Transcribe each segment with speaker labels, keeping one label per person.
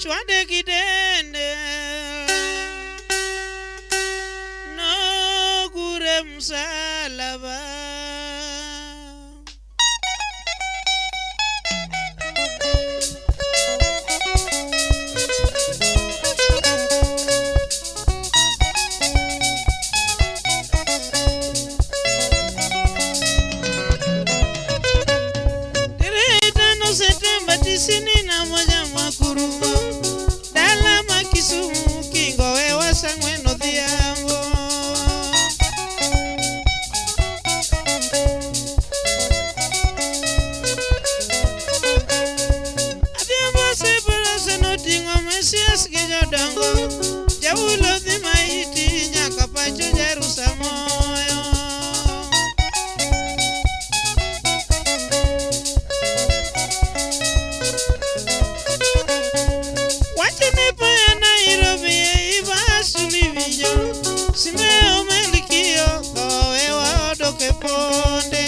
Speaker 1: Ochwade gi dende. Nogure msalaba. Tarehe 5 Septemba 91 mwakurumo dala ma Kisumu kingo wewa saa 4 odhiambo. Adhiambo osebarasa noting'o Mesias gi jodongo jaulo dhi maiti nyaka pacho Jarusamoyo. Wachne paya Nairobi ei bas miwinjo Simeo Melkio thoe waodok e ponde.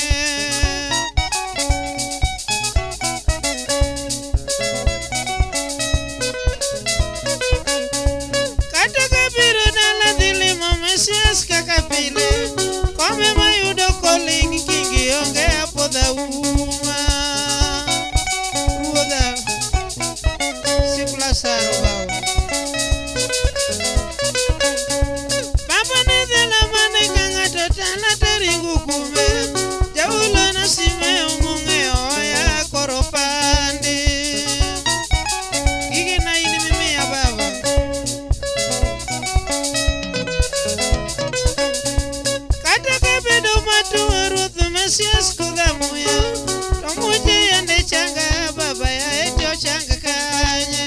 Speaker 1: Kata kabiro dala dhi limo Mesias kaka pile kome mayudo koling' kingi onge apodha uma. Ruodha Siklasaro bao. Baba ne dhela mane ka ng'ato tala to ringo kume. Jaulo na Simeo mong'eyo oya koro pandi. Gigena in mimiya baba. Kata kabedo matuo ruoth Mesias kudha muya to muche yande changa baba yaye to changa kanye.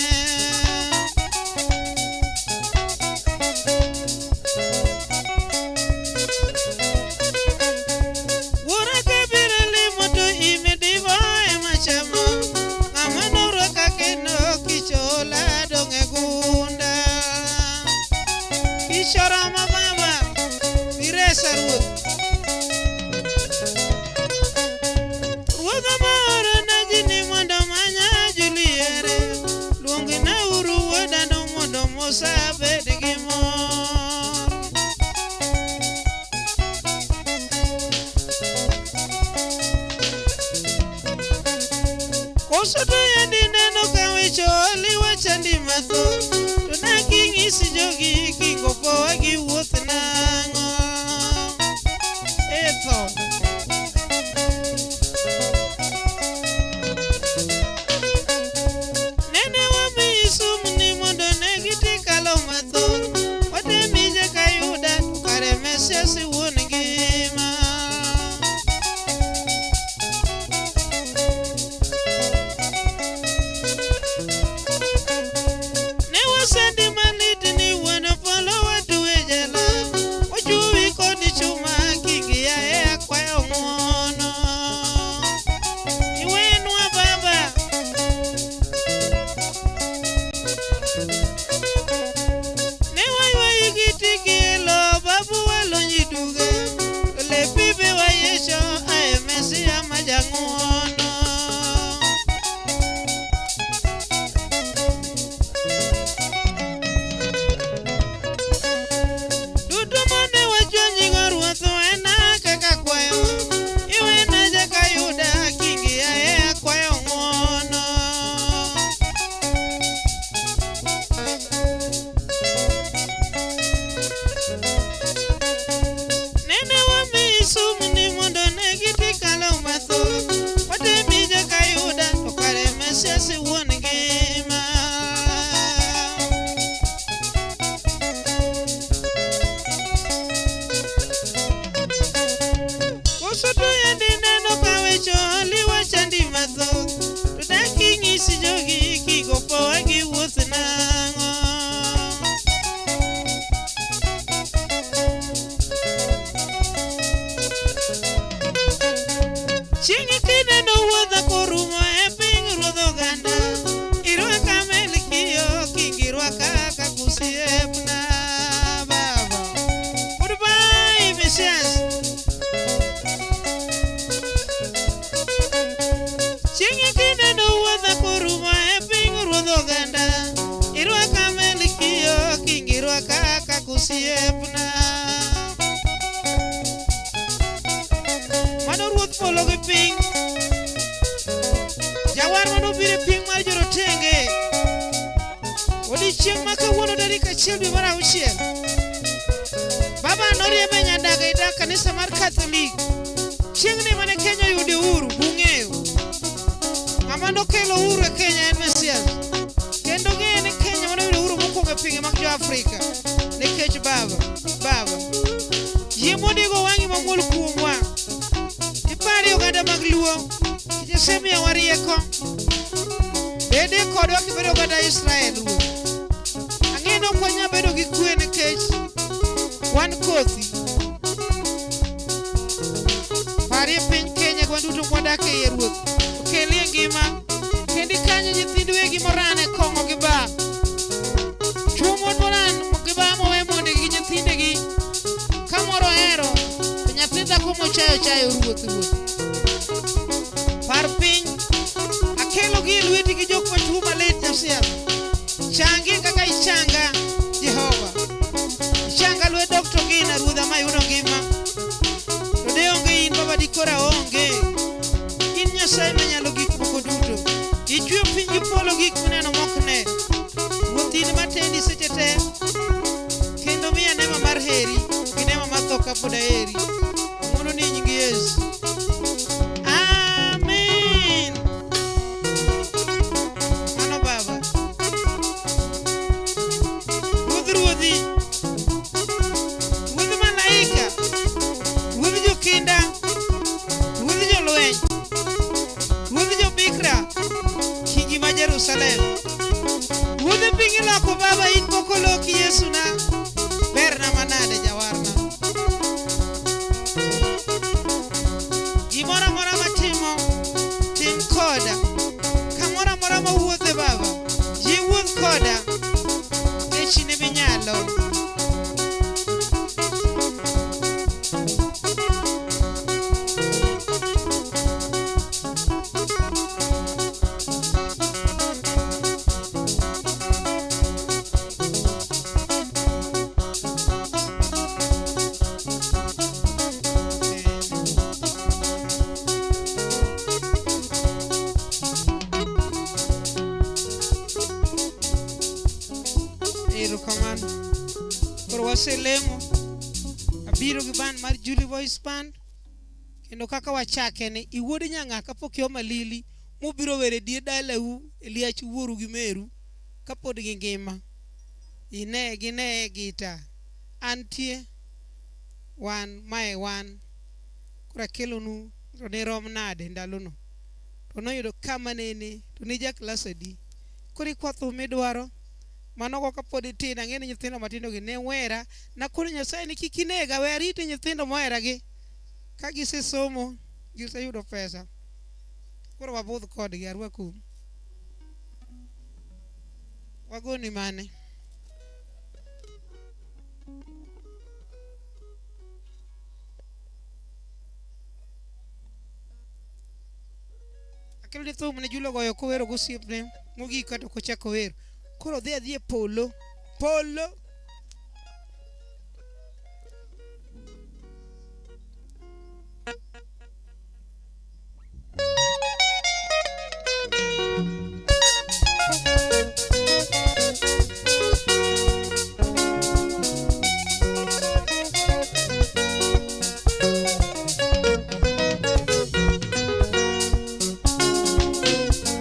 Speaker 1: Wuora kabiro limo to ime divo ema chamo ng'ama norwaka kendo kichola dong' e gunda. Kichoroma baba iresa ruoth. Ruodha maorona ji ni mondo manya Juliere luongna uru wuodano mondo Musa bed gi mor. Koso to yandi neno ka weche oli wachandi mathoth to naking'isi jogi kingo powa gi wuoth nang'o. E tho. Nene wamiyi sum ni mondo ne giti kalo mathoth watemije kayuda to kare Mesias wuon ngima. Ne wasandi malit ni wuon polo watwe jela ochuwi kod chuma kingi yaye akwayo ng'uono. Iwenwa baba. Ne waywayi gi tiki e lo babu walonyi duge to lepi be wayiecho ae Mesia ma jang'uono. Duto mane wachwanyigo ruoth wena kaka kwayo iwena jakayuda kingi yaye akwayo ng'uono. Nene wamiyi sum ni mondo ne giti kalo mathoth watemi jakayuda to kare Mesias wuon ngima. Koso to yandi neno ka weche oli wachandi mathoth to daking'isi jogi kigo powa gi wuoth nang'o. Chieng' kineno wuodha korumo e piny ruodh oganda irwaka Melkio kingi rwaka kaka osiepna baba. Goodbye Mesias. Chieng' kineno wuodha korumo e piny ruodh oganda Odiochieng' ma kawuono tarik 1 dwe mar 6. Baba noriembe Nyandaga e dak kanisa mar Catholic. Chieng'ni mane Kenya oyudo uhuru, bung'eyo. Ng'ama nokelo uhuru e Kenya en Mesias. Kendo ng'eyo ni Kenya mane oyudo uhuru mokwongo e pinje mag jo-Afrika. Nikech baba, baba. Yie mondo igo wang'i mamuol kuomwa. Iparie oganda mag Luo. Nikech isemiyowa rieko. Bede kodwa kibedo oganda Israel, Ruoth. Ang'e ni ok wanyal bedo gi kwe nikech wan kothi. Parie piny Kenya gi wan duto mwadak e iye, Ruoth. Okelie ngima. Kendo ikanyo nyithind wegi moran e kong'o gi ba. Chwo mon moran gi ba mowe mondegi gi nyithindegi. Ka moro ohero, to nyathi dhako mochayo chayo Ruoth, Ruoth. Par piny. Akelo gi e lweti gi jok matuo malit Nyasaye. Changi kaka ichanga Jehova. Ichanga lwet Dr. Ngina ruodha mayudo ngima. To de onge in baba dikoro aonge. In Nyasaye manyalo gik moko duto. Ichweyo piny gi polo gik mineno mok ne. Ruoth in matendi seche te. Kendo miya neema mar heri gi neema mar tho kapod aheri. Ng'wono ni e nying Yesu. Amen. Mano baba. Ruodh ruodhi. Ruodh malaika. Ruodh jokinda. Ruodh jolweny. Ruodh jobikra. Kingi ma Jerusalem. Ruodh piny iloko baba in pok oloki Yesu na. Berna manade jawarna. Gimoro amora matimo, tim koda. Kamoro amora mawuothe baba, yie wuoth koda. Nikech in ema inyalo. Erokamano. Koro waselemo. Abiro gi band mar Julie Voice Band. Kendo kaka wachake ni iwuod nyang'a kapok ioma lili mobiro were dier dalau e liach wuoru gi meru kapod gingima. Ine gine gita. Antie wan mae wan. Koro akelonu to ne rom nade ndalono. To noyudo kama nene to ne ja klas adi. Koro ikwa thum midwaro. Manogo kapod itin ang'e ni nyithindo matindo gi ne wera. Nakono Nyasaye ni kik inega we arite nyithindo mohera gi. Ka gisesomo giseyudo pesa. Koro wabudh kodgi arwakou. Wagoni mane? Akelo ni thum ne Julo goyo kowero gosiepne mogik kata ok ochako wer. Koro odhi adhi e polo. Polo!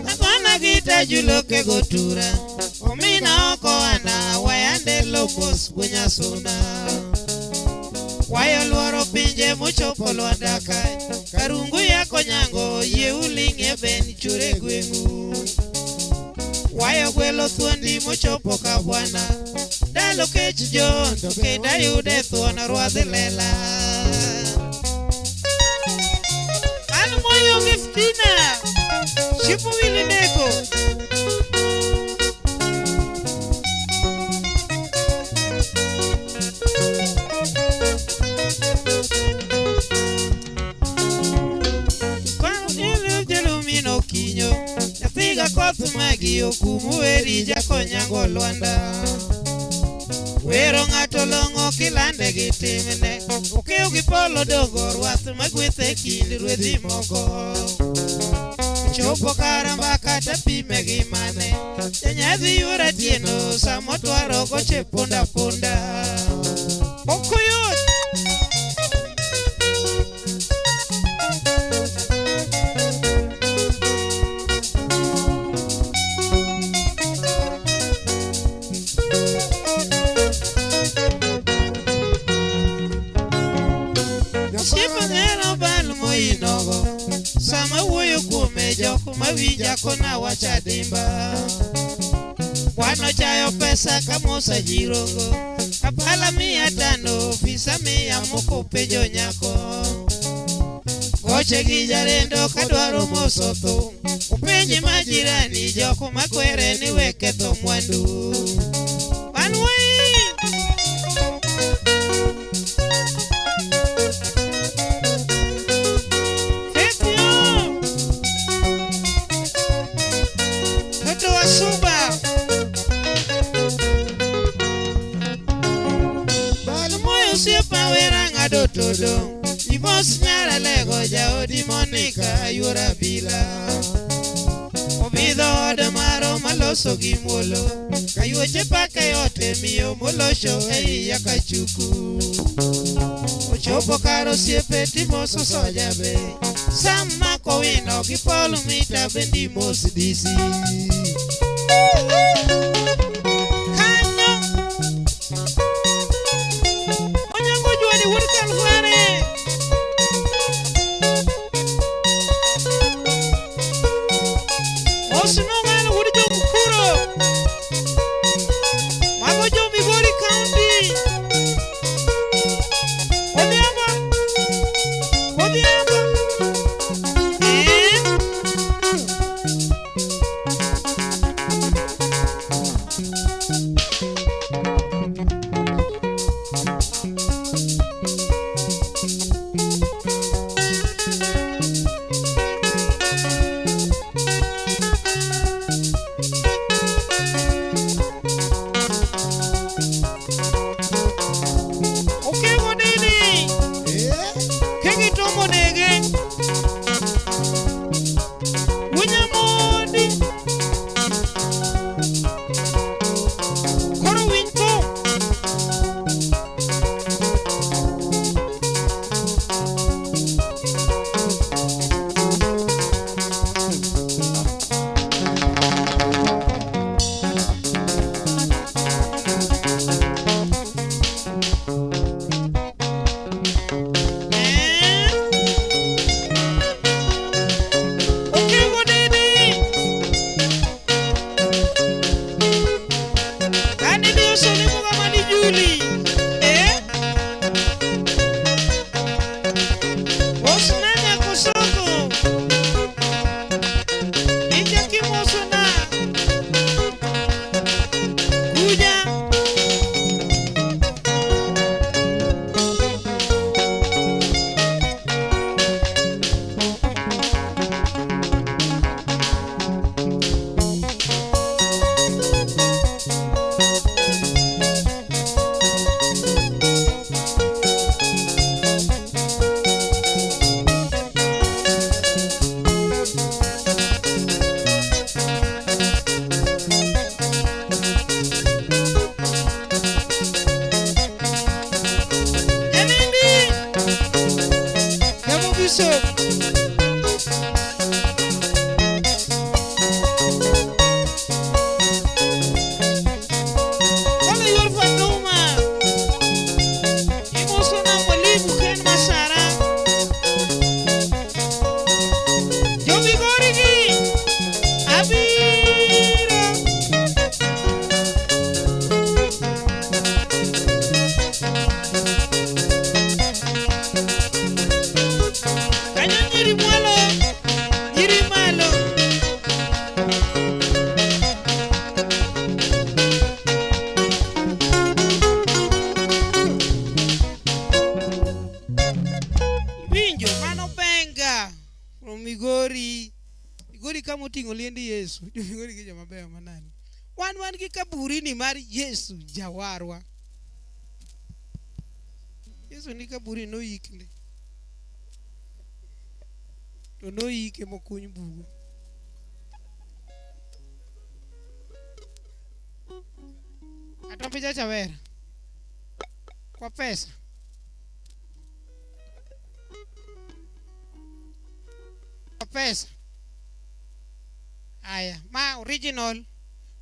Speaker 1: Agona gita Julo kego tura. Omina oko ana wayande lobos gunyasuna. Wayo luoro pinje mochopo lwanda kae. Karungu yako nyango yie uling' e ben chure gweng'u. Wayo gwelo thuondi mochopo ka bwana. Ndalo kech jondo kendo ayude thuon rwadhi lela. An moyo gi fitina. Chipo wili neko. Kinyo nyathiga koth magi okumu weri jakonyango lwanda wero ng'ato long'o kilande gi timne okew gi polo dongo rwath magwethe kind rwedhi moko. Ochopo kara mbaka tapime gi mane. Janyadhi yuora tieno samotwaro goche punda punda. Ok oyot. Osiepe neno bal moinogo. Sama wuoyo kuome jok mawinja kona wacho adimba. Kwano chayo pesa kamosa jirogo. Apala 500, ofisa 100 moko penjo nyako. Goche gi jarendo kadwaro moso thum. Openji majirani jok makwere ni we ketho mwandu. Wan wai! Fetio! Toto wa Suba. Bal moyo osiepa wera ng'ado todo. Imos nyara lego jaodi Monica yuora bila. Obidho ode maro maloso gi muolo. Kayuoche pake ote miyo molosho e iya kachuku. Ochopo kar osiepe timoso soja be. Sam mako wino gi Paul Mita bendi mos disi. Kanyo. Onyango Juani wuod Kalfare. Osnong'ano wuod Jomkuro. Mago jo Migori County. Odhiambo. Odhiambo. Eh? Okego nini? Kegi tomo nege. Winyamondi. Koro winj thum. Eh? Okego nini? Kani dhi uso ni muga mani Juli. Eh? Osnanya kosoko. Inja kimoso na. Kuja. Janindi. Jamo Bishop. Wala yor Fatuma. Imoso na mwalimu Ken Masara. Jo Migori gi. Abiro. Kanyo nyiri mwalo. Nyiri malo. Iwinjo mano benga from Migori. Migori kama oting'o liend Yesu. Jo Migori gi joma beyo manani. Wan wan gi kaburini mar Yesu jawarwa. Yesu ni kaburi noyikne. To noyike mokuny bugo. Jachavera. Kwa pesa. Kwa pesa. Aya, ma original.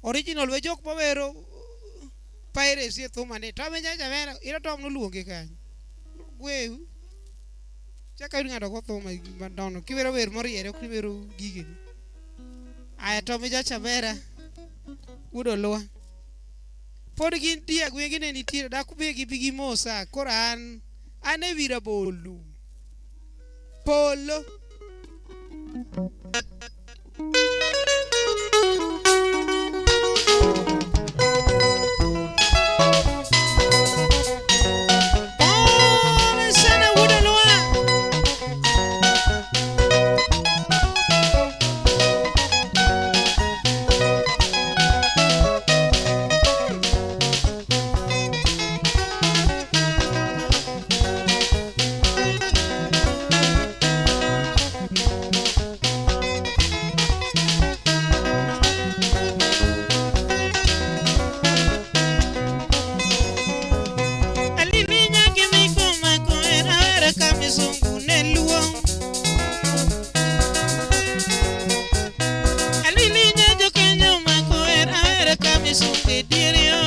Speaker 1: Original we jok mawero piracy e thuma ni. Tommy Jachavera, iro Tom noluongi kanyo. Gweu. Chaka yud ng'ato go thuma madono. Kiwero wer moriere, ok iwero gigeni. Aya, Tommy Jachavera. Wuod Olwa. Pod gintie gwenge ne nitie dak be gibi gi mosa koro an e wi rabolo. Polo. Pole sana wuod Olwa. Alili nyagi mikoma koera wera ka mizungu ne luo. Alili nyajo kenyo mako era wera ka mizungu e dier yo.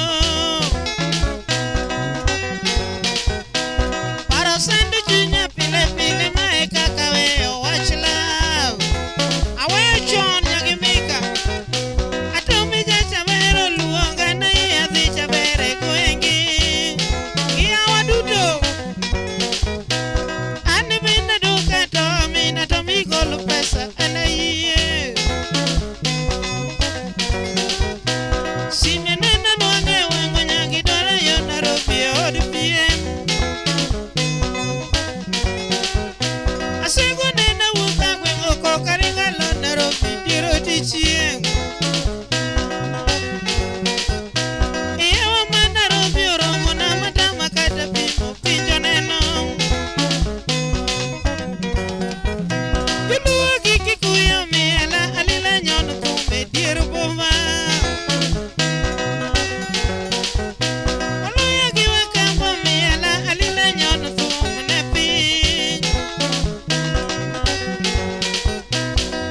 Speaker 1: Paro sando chunya pile pile mae kaka weyo wach love. Aweyo chon nyagi mika. Atomi jachabero luonga ne adhi chabere gwengi. Yawa duto. An bende duka to mina to migolo pesa an ayie. Sime nena nwang'e wang'o nyagi dwaro yo Nairobi e od piem. Asego nena wuok a gweng' oko karingo alo Nairobi dier odiochieng'. Yawa ma Nairobi oromo na matama kata pimo pinjo neno. Joluo gi Kikuyu miela alila nyono thum e dier boma. Oluya gi Wakamba miela alila nyono thum ne piny.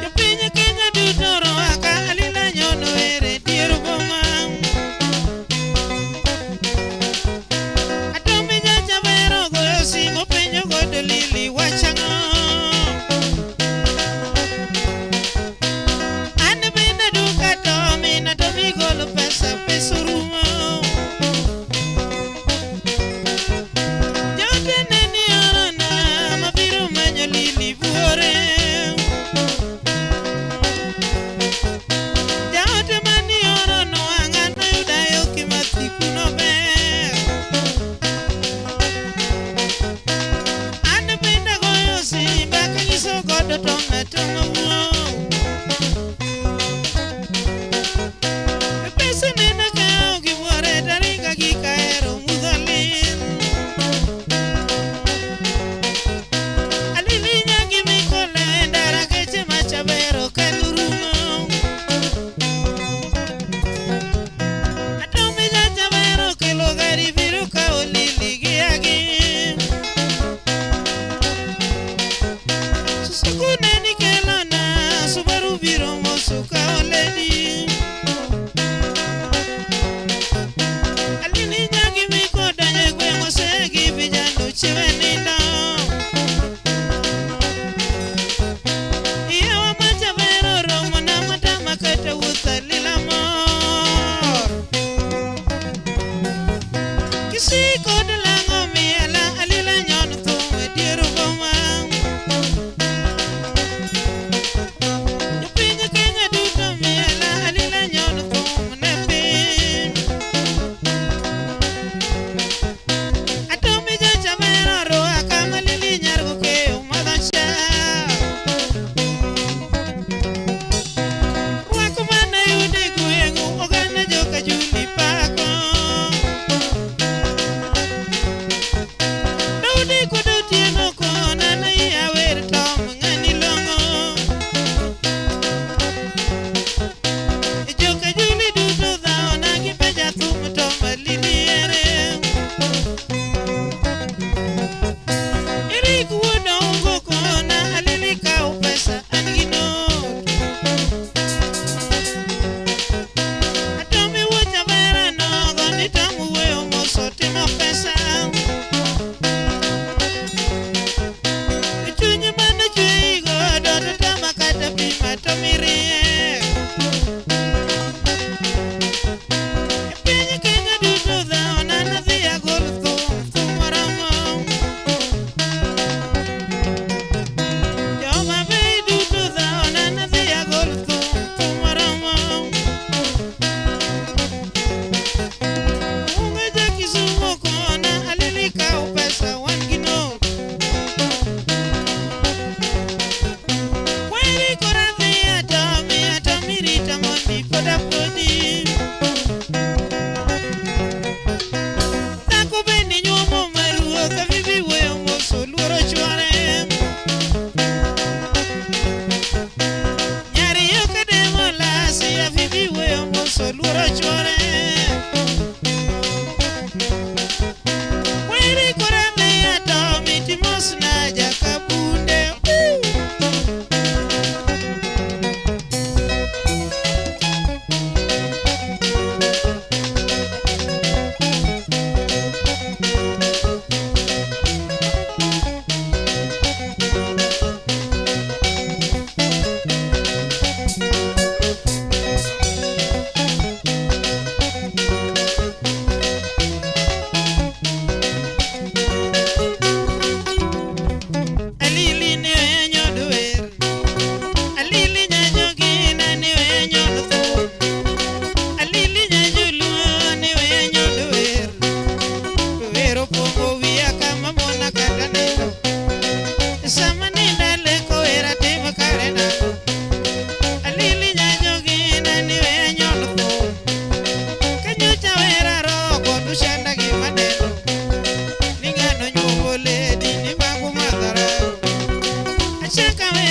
Speaker 1: Jopiny Kenya duto orwaka alila nyono wer e dier boma. Atomi jachabero goyo simu penjo godo Lili wach ang'o? An bende duka to mina to migolo pesa pesa orumo. Jote ne ni orona mabiro manyo Lili buore. Jaote mani orono wang'a noyuda yo Kimathi kuno ber. An bende agoyo simba kanyiso godo tong' atong'a wuo. Pesa nena kawo gi buore taringa gi kahero mudho lil. Alili nyagi mikole ndara geche machabero kalurumo. Atomi jachabero kelo gari biro kawo Lili gi agi. Susuku ne ni kelona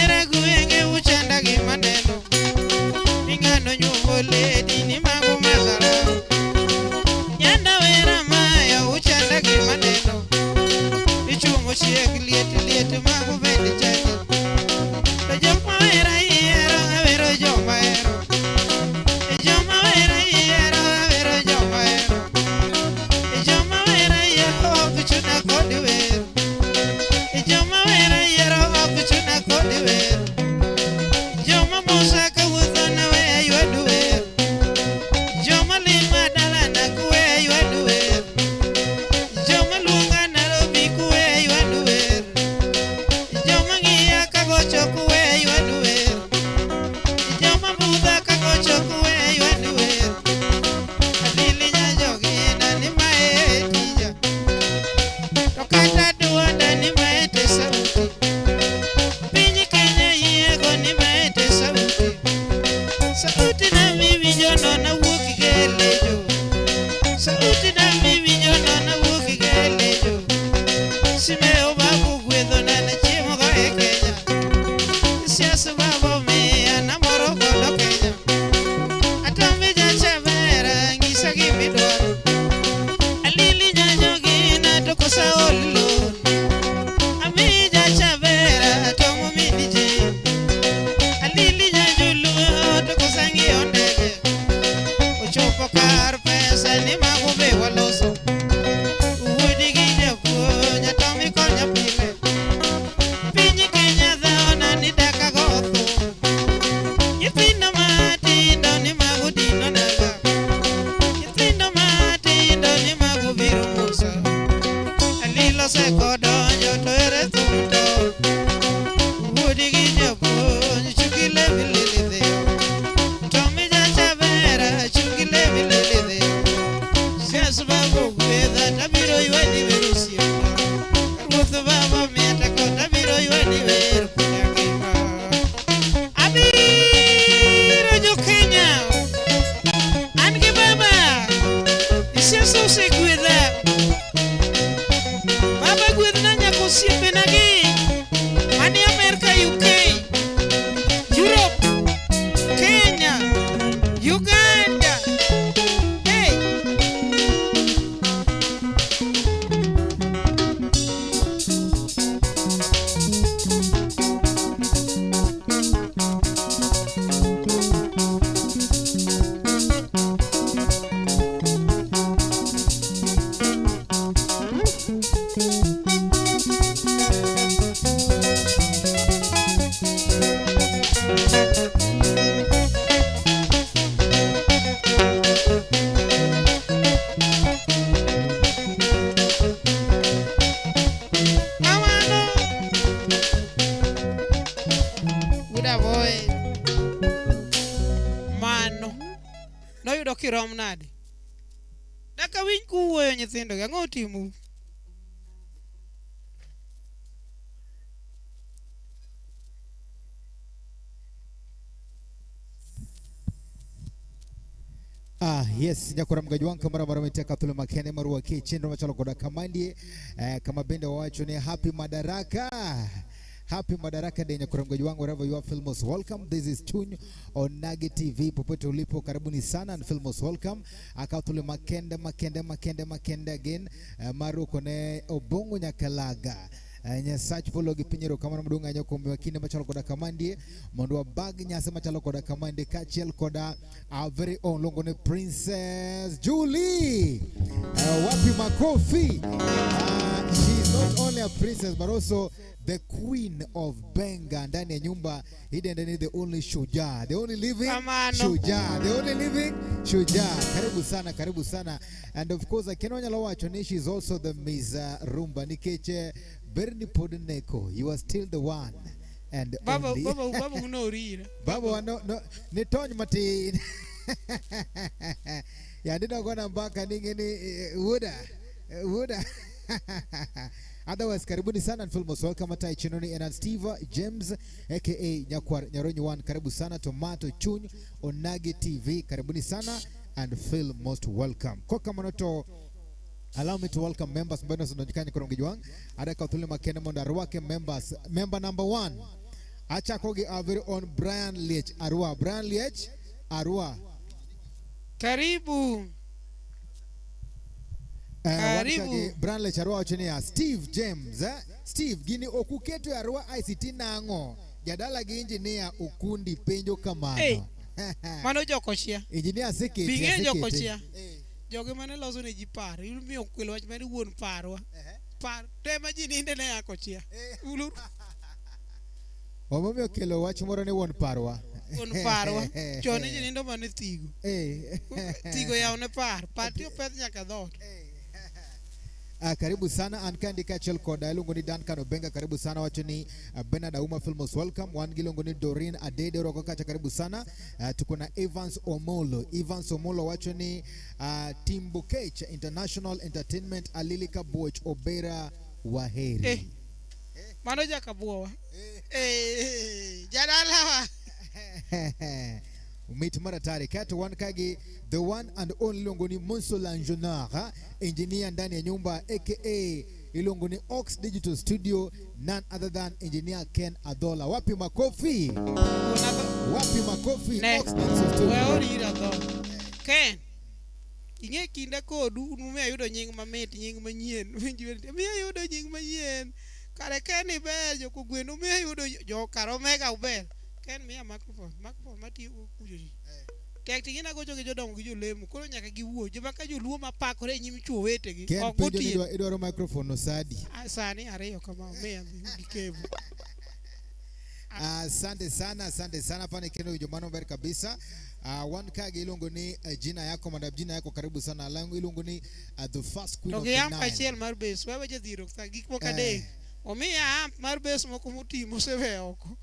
Speaker 1: wera gwenge uchanda gi maneno. Ni ng'ano nyuomo lady ni mago madharau. Nyanda wera maya uchanda gi maneno. Ichungo chiek liet liet mago bende chandi. To joma wera yiero awero joma hero. Joma wera yiero awero joma hero. Joma wera yiero ok chuna kod wer. Joma wera yiero ok chuna kod wer. Joma mosa kawuotho na we aywad wer. Joma lima dalana kuwe aywad wer. Joma luonga Nairobi kuwe aywad wer. Joma ng'iya kagocho kuwe aywad wer. Joma budha kagocho kuwe aywad wer. Adili nyanjogina ni mae tija. To kata duonda ni mae te sauti. Piny Kenya yiego ni mae te sauti. Sauti na miwinjo no nawuok gelejo. Sauti na miwinjo no nawuok gelejo. Simeo babu gwedho na na chiemo go e Kenya. Siasa baba omiya namoro godo Kenya. Atambe jachabera ng'isa gimidwaro. Alili nyanyo gina to kosa ol lon. Ami jachabera tomo mini ji. Alili nyanjo luo to kosa ng'iyo ndege. Ochopo kar pesa ni mago be waloso. Wuodi gi japuonj atomi konya pile. Piny Kenya dhona ni daka go thum. Nyithindo matindo ni mago dino naga. Nyithindo matindo ni mago biro musa. Alilo sekodonjo to ere thum to. Wuodi gi japuonj chungi levi lili dhiyo. Tomi jachabera chungi levi lili dhiyo. Sias baba ogwedha tabiro ywani wer osiepna. Ruoth baba omiya teko tabiro ywani wer piny ngima. Abiro jo Kenya. An gi baba. Siasa osegwedha. Baba gwedhna nyaka osiepena gi. Mani Amerka, UK, Europe, Kenya, Uganda. Hey. Kamano. Wuda boy. Mano. Noyudo kirom nade? Dak awinj kuwuoyo nyithindo gi, ang'o otimou?
Speaker 2: Ah, yes, nyakora mgajwang kamoro amora mitie thuolo makende mar rwaki e chenro machalo koda kamandie kama bende wawacho ni Happy Madaraka. Happy Madaraka Day nyakora mgajwang, wherever you are, feel most welcome. This is Chuny Onagi TV, popote ulipo karibuni sana and feel most welcome. Akaw thuolo makende makende makende makende again mar rwako ne Obongo Nyakalaga. Nyasach polo gi piny erokamano maduong' ahinya kuom miwa kinde machalo koda kamandie mondo wabag nyasi machalo koda kamandie kaachiel koda our very own luongo ni Princess Julie. Wapi makofi? She's not only a princess but also the queen of Benga ndani ya nyumba hii ni the only shujaa, the only living
Speaker 1: Kamano.
Speaker 2: shujaa, the only living shujaa. Karibu sana, karibu sana. And of course, akino wanyalo wacho ni she's also the Miss Rumba nikech berni pod neko, you are still the one and
Speaker 1: Baba,
Speaker 2: only.
Speaker 1: baba, baba unorira.
Speaker 2: Baba wa no, no, ni tony matin. Ya ndino mpaka ningeni wuda wuda. Otherwise, karibuni sana and feel most welcome ata chenoni and Steve James aka Nyakwar Nyaronyi One, karibu sana Tomato Chuny Onagi TV, karibuni sana and feel most welcome. Kwa kama to allow me to welcome members mbeno sononjikani korongi jwang adaka thuolo makende mondo arwake members. Member number 1 Achako gi our very own Brian Liech Arua. Brian Liech Arua.
Speaker 1: Karibu.
Speaker 2: Wan
Speaker 1: Karibu.
Speaker 2: ka gi Brian Liech Arua wacho niya, Steve James, eh? Steve, gini ok uketo e Arua ICT nang'o? Jadala gi engineer Okundi penjo kamano.
Speaker 1: Hey. Mano jokochia.
Speaker 2: Engineer asekete,
Speaker 1: Bing'e
Speaker 2: asekete.
Speaker 1: jokochia. Jogi mane loso ne ji paro. Imiyo kwelo wach mane wuon parwa. Par te ma ji ninde ne akochia. Ulu
Speaker 2: Omomiyo kelo wach moro ni wuon parwa.
Speaker 1: wuon parwa. Chon ne ji nindo mana e thigo. Thigo yaw ne par. Par tiyo peth nyaka dhoot.
Speaker 2: Karibu sana an kandi kaachiel koda iluongo ni Duncan Obenga, karibu sana wacho ni Bernard Auma Filmos welcome. Wan gi iluongo ni Doreen Adede rwako kacha, karibu sana. Tuko na Evans Omolo. Evans Omolo wacho ni Timbukech International Entertainment Alili Kabuoch Obera Waheri.
Speaker 1: Eh. Mano jakabuowa. Eh, jadalawa.
Speaker 2: Mit maratari kato wan kagi the one and only iluongo ni Monso Lanjonar, engineer ndani ya nyumba aka iluongo ni Ox Digital Studio, none other than engineer Ken Adhola. Wapi makofi? Wapi makofi?
Speaker 1: Ne.
Speaker 2: Ox Digital Studio.
Speaker 1: We orira dho. Ken. Ing'e kinda kodu un mumiyo ayudo nying mamit, nying manyien. Winji miyo ayudo nying manyien. Kare Ken iber, jokogwen umiyo ayudo jo kar Omega uber. Ken miya microphone, microphone matiyo kucho ji. Tek ting'e nagocho gi jodongo gi jolemo, koro nyaka giwuo. Joma ka joluo mapakore e nyim chuo wetegi,
Speaker 2: Ken
Speaker 1: ok
Speaker 2: penjo ni
Speaker 1: gotieno.
Speaker 2: idwaro microphone no sadi.
Speaker 1: Ah, sani ariyo kama omiya gi kebu.
Speaker 2: Asante sana, asante sana pale kendo winjo mano maber kabisa. Wan ka gi iluongo ni jina yako madam, jina yako karibu sana. Langu iluongo ni the first queen
Speaker 1: To
Speaker 2: of
Speaker 1: gi
Speaker 2: the
Speaker 1: amp
Speaker 2: Nile.
Speaker 1: achiel mar bass, wewe jadhiro sa gik moko
Speaker 2: Eh.
Speaker 1: adek. Omiya amp mar bass moko moti moseweyo oko.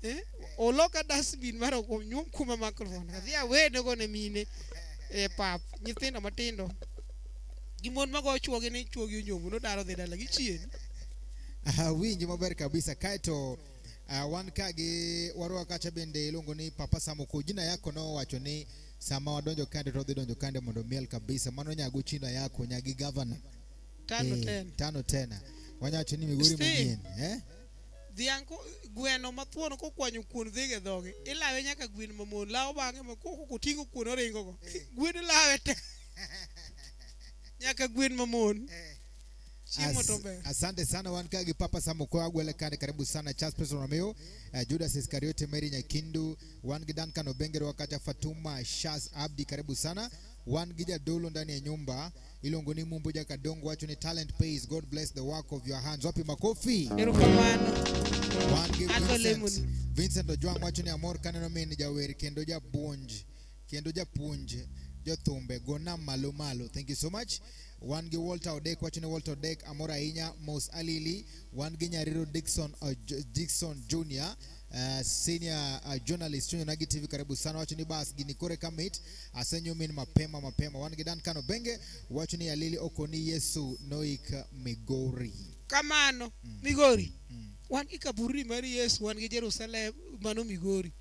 Speaker 1: Eh? Oloka dustbin mar oko nyum kuma microphone. Adhi awenego ne mine e pap nyithindo matindo. Gi mon mago chuogi ni chuogi onyombo nodaro dhi dala gi chien.
Speaker 2: Winji maber kabisa kaeto wan ka gi warwa kacha bende iluongo ni Papa Samoko. Jina yako nowacho ni sama wadonjo kande to odhi donjo kande mondo miel kabisa. Mano nyago china yako nyagi governor.
Speaker 1: Tano tena.
Speaker 2: Tano tena. Wanyawacho ni Migori
Speaker 1: Steve.
Speaker 2: manyien, eh?
Speaker 1: Dhiang' gweno mathuon kokwanyo kuon dhigo e dhoge. Ilawe nyaka gwen mamon lawo bang'e ma koko koting'o kuon oringo go. Gwen lawe te. Nyaka gwen mamon. Chiemo to ber.
Speaker 2: Asante sana wan ka gi Papa Samoko agwele kande, karibu sana Charles Peson Romeo, Judas Iskariote, Mary Nyakindu, wan gi Duncan Obengere wakacha Fatuma Shaz Abdi, karibu sana. Wan gi jadolo ndani ya nyumba iluongo ni Mumbo Jakadongo wacho ni talent pays, God bless the work of your hands. Wapi makofi?
Speaker 1: Erokamano.
Speaker 2: Wan gi
Speaker 1: Adwa
Speaker 2: Vincent,
Speaker 1: lemoni.
Speaker 2: Vincent Ojwang wacho ni amor kaneno min jawer kendo japuonj kendo japuonj jothumbe gona malo malo. Thank you so much. Wan gi Walter Odek wacho ni Walter Odek amor ahinya. Mos Alili. Wan gi Nyariro Dixon, Dixon Jr, senior journalist Chuny Onagi TV, karibu sana. Wacho ni bas gini kore kamit asenyo min mapema mapema. Wan gi Duncan Obenge wacho ni Alili okoni Yesu noik Migori.
Speaker 1: Kamano. Migori. Wan gi kaburi mar Yesu, wan gi Jerusalem mano Migori.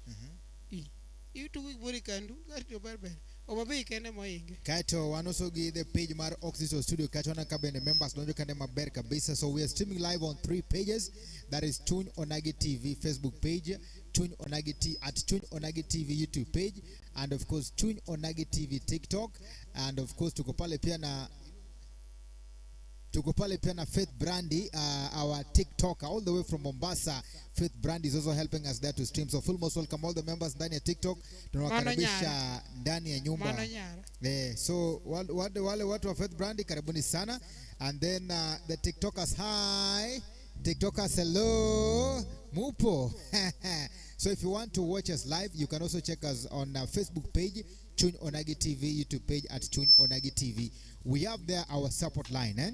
Speaker 1: Itugo Migori kandu, garito ber ber. Homa Bay kende mohinge.
Speaker 2: Kaeto wan also gi the page mar Oxygen Studio kacha wana ka bende members donjo kande maber kabisa. So we are streaming live on three pages. That is Chuny Onagi TV Facebook page, Chuny Onagi T at Chuny Onagi TV YouTube page, and of course Chuny Onagi TV TikTok, and of course tuko pale pia na Faith Brandy, our TikToker all the way from Mombasa. Faith Brandy is also helping us there to stream. So full most welcome all the members ndani ya TikTok. Tunawakaribisha ndani ya nyumba.
Speaker 1: Mano nyara.
Speaker 2: So wale watu wa Faith Brandy karibuni sana. And then the TikTokers, hi. TikTokers, hello. Mupo. So if you want to watch us live, you can also check us on our Facebook page, Chuny Onagi TV, YouTube page at Chuny Onagi TV. We have there our support line, eh?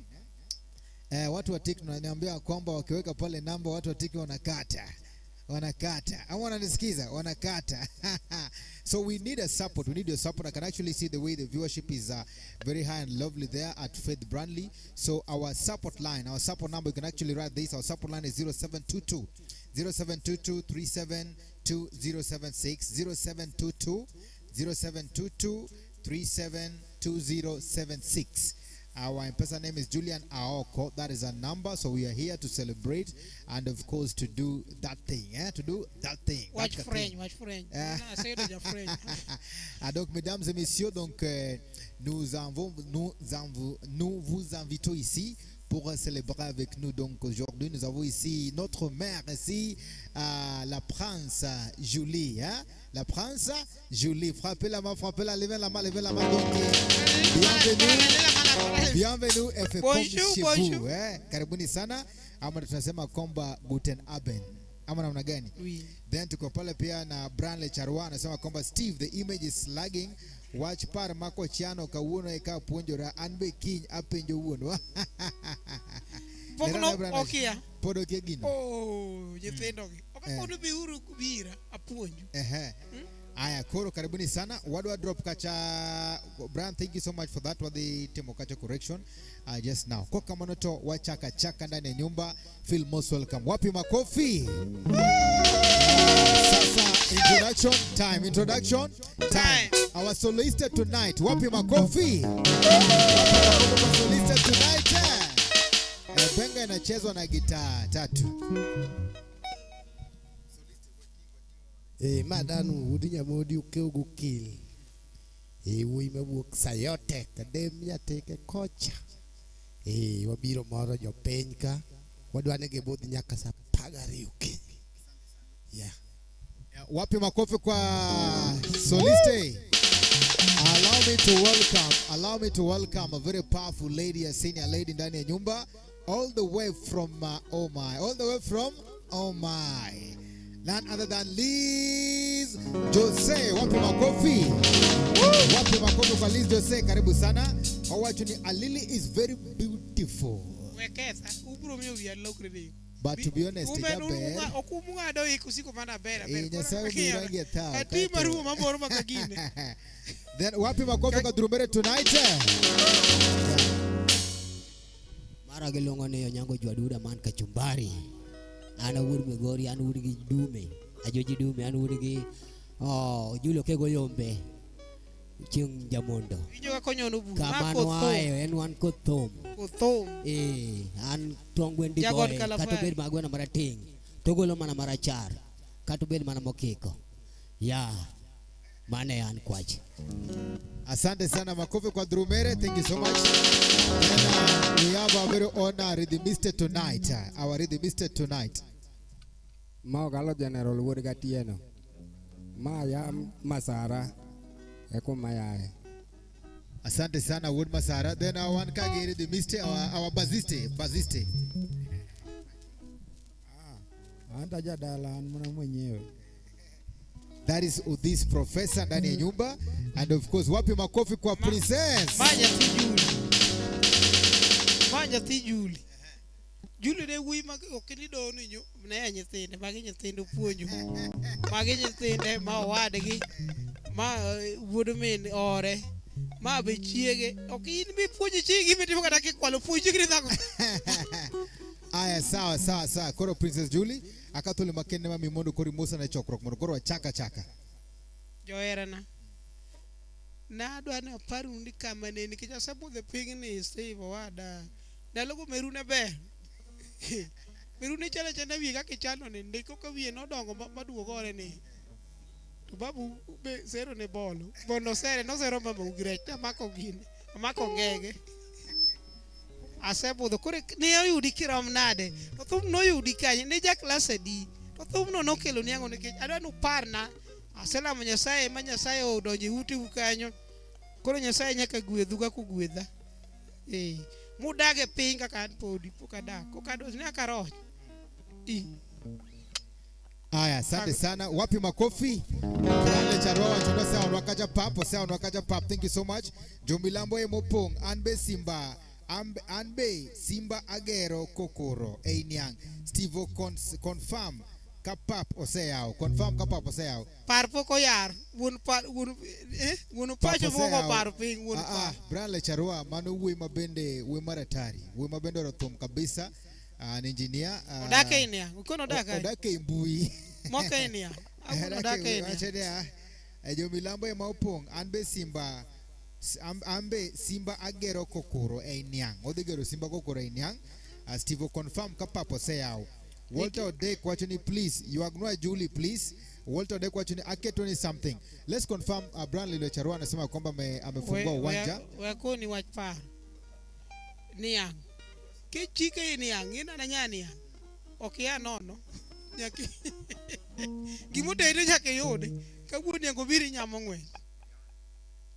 Speaker 2: Watu wa TikTok wananiambia kwamba wakiweka pale namba watu wa TikTok wanakata. Wanakata. Ama wananisikiza? Wanakata. So we need a support. We need your support. I can actually see the way the viewership is very high and lovely there at Faith Brandley. So our support line, our support number, you can actually write this. Our support line is 0722 0722 372076, 0722 0722 372076. Our M-Pesa name is Julian Aoko. That is a number. So we are here to celebrate and of course to do that thing. Eh? To do that thing.
Speaker 1: Watch
Speaker 2: that
Speaker 1: French,
Speaker 2: thing.
Speaker 1: watch French.
Speaker 2: Eh.
Speaker 1: Asedo ja French.
Speaker 2: Ah, donc, mesdames et messieurs, donc, nous, avons, nous, nous vous invitons ici pour célébrer avec nous. Donc, aujourd'hui, nous avons ici notre mère ici, la prince Julie. Hein? La prince Julie. Frappez la main, frappez la, levez la main, levez la main. Donc, bienvenue. Bienvenue et comme
Speaker 1: Bonjour,
Speaker 2: chez
Speaker 1: bonjour.
Speaker 2: vous. Eh? Karibuni sana. Ama tunasema kwamba guten Abend. Ama namna gani?
Speaker 1: Oui.
Speaker 2: Then tuko pale pia na Branley Charwa anasema kwamba Steve, the image is lagging. Wach par mako chiano kawuono eka puonjora an be kiny apenjo wuonwa.
Speaker 1: Pok
Speaker 2: Nera
Speaker 1: no
Speaker 2: na Branley.
Speaker 1: okia.
Speaker 2: Pod okia gino.
Speaker 1: Oh, nyithindo gi. Ok
Speaker 2: Eh.
Speaker 1: akonu biuru bira apuonju.
Speaker 2: Ehe. Aya, koro karibuni sana. Wadwa drop kacha. Brian, thank you so much for that. Wadhi timo kacha correction just now. Kwa kamano to wachaka chaka ndani ya nyumba. Feel most welcome. Wapi makofi? Sasa introduction time. Introduction time.
Speaker 1: Time.
Speaker 2: Our soloist tonight. Wapi makofi? Wapi makofi kwa soloist tonight? Eh, benga inachezwa na gitaa tatu.
Speaker 3: Eh, ma dhano wuod Nyamodi okew gokil. Eh, wuoyi mawuok Sayote Kadem Nyatike kocha. Eh, wabiro moro jopiny ka. Wadwa ni gibudh nyaka saa apar gariyo okinyi. Yeah.
Speaker 2: Wapi makofi kwa soliste? Allow me to welcome a very powerful lady, a senior lady ndani ya nyumba, all the way from oh my, all the way from oh my. None other than Liz Jose. Wapi makofi? Wapi makofi kwa Liz Jose? Karibu sana. Owacho ni Alili is very beautiful.
Speaker 1: Weketha ubiro miyo wiya lokre ni.
Speaker 2: But to be honest, jaber.
Speaker 1: Ok umung'ado ik usiko mana ber
Speaker 2: Eh,
Speaker 1: aber.
Speaker 2: Nyasaye omiyi rangi e thaw,
Speaker 1: Ati
Speaker 2: kaeto-
Speaker 1: marumo mamoro maka gine.
Speaker 2: Then wapi makofi kwa Drumere tonight? Yeah.
Speaker 4: Mara giluongo ni Onyango Jwaduda man kachumbari. An awuod Migori, an wuod gi Dume, Ajoji Dume, an wuod gi oh, Julio Kego Yombe, chieng' Jamondo.
Speaker 1: Winjo kaka onyono bur. Ma
Speaker 4: Kama
Speaker 1: koth thum.
Speaker 4: nwaye en wan koth thum.
Speaker 1: Koth thum.
Speaker 4: Eh, an tong gwen
Speaker 1: Jagod
Speaker 4: digoye,
Speaker 1: Kalafai.
Speaker 4: kata obed magweno marateng', togolo mana marachar, kata obed mana mokiko. Ya, mano e an kwach.
Speaker 2: Asante sana, makofi kwa Drumere. Thank you so much. Then we have our very own rhythmist tonight. Our rhythmist tonight.
Speaker 5: Ma Ogalo General wuod Gatieno. Ma ya Masara e kuma yae.
Speaker 2: Asante sana Wuod Masara. Then our one kagi rhythmist, our bassist, bassist.
Speaker 5: Anta jadala an mana mwenyewe.
Speaker 2: That is this professor ndani ya nyumba. And of course, wapi makofi kwa princess.
Speaker 1: Ma nyathi Juli. Ma nyathi Juli. Juli ne wuoyi ma ok ni do ni ne nyithinde, magi nyithindo puonjo. Magi nyithinde ma owadgi, ma wuod min ore. Ma be chiege. Ok in bi puonjo chiegi mitimo kata kikwalo puonj chiegi ni dhako.
Speaker 2: Aya, sawa sawa sawa. Koro Princess Julie, akathuli makende ma mimondo kori musa ne chokruok mondo koro wachaka chaka.
Speaker 1: Joherana. Nadwa ni aparu ni kama ne nikech asebudho e pinyni Steve owada. Ndalogo meru ne ber. Meru ne chalo achala wiye kaka ichalo ni ndiko ka wiye nodongo maduogo ore ni. To babu be sero ne bolo. Bondo nosere nosero mama gi rech amako gini. Amako ngege. Asebudho koro ne oyudi kirom nade. To thum noyudi kanye ne ja klas adi. To thumno nokelo ni ang'o nikech adwa ni uparna. Aselamo Nyasaye ma Nyasaye odonjo e uteu kanyo. Koro Nyasaye nyaka gwedhu kaka ogwedha. Eh, mudag e piny kaka an podi pok adak. Pok adwa nyaka aroch. I.
Speaker 2: Aya, asante sana. Wapi makofi? Brande Charwa wachondo sawa wakaja pap, sawa wakaja pap. Thank you so much. Jomilambo e mopong, anbe Simba, anbe Simba Agero Kokoro, Einiang. Steve confirm kapap oseyao. Confirm kapap oseyao.
Speaker 1: Par pok oyar. Wuon par wuon wuon pacho pok oparo piny wuon
Speaker 2: Ah,
Speaker 1: par.
Speaker 2: Brande Charwa mano wuoyi mabende wuoyi maratari. Wuoyi mabende oro thum kabisa. An engineer.
Speaker 1: Odak e Inia. Ukono odak kae.
Speaker 2: Odak e mbui.
Speaker 1: Mok e Inia. Awuon odak e Inia.
Speaker 2: Wacho niya, jomilambo ema opong', an be Simba, Ambe Simba agero kokoro ei niang'. Odhi gero Simba kokoro ei niang'. Steve confirm ka pap oseyaw. Walter Odek wacho ni please, yuagnwa Julie please. Walter Odek wacho ni aketo ni something. Let's confirm Brian Lilo Charua anasema kwamba amefungua uwanja.
Speaker 1: We koni wach par. Niang'. Kichike niang', ineno nya niang'. Ok ia nono. Nyaki. Gimotede nyaka iyude. Ka wuon niang' obiro inyamo ng'wen.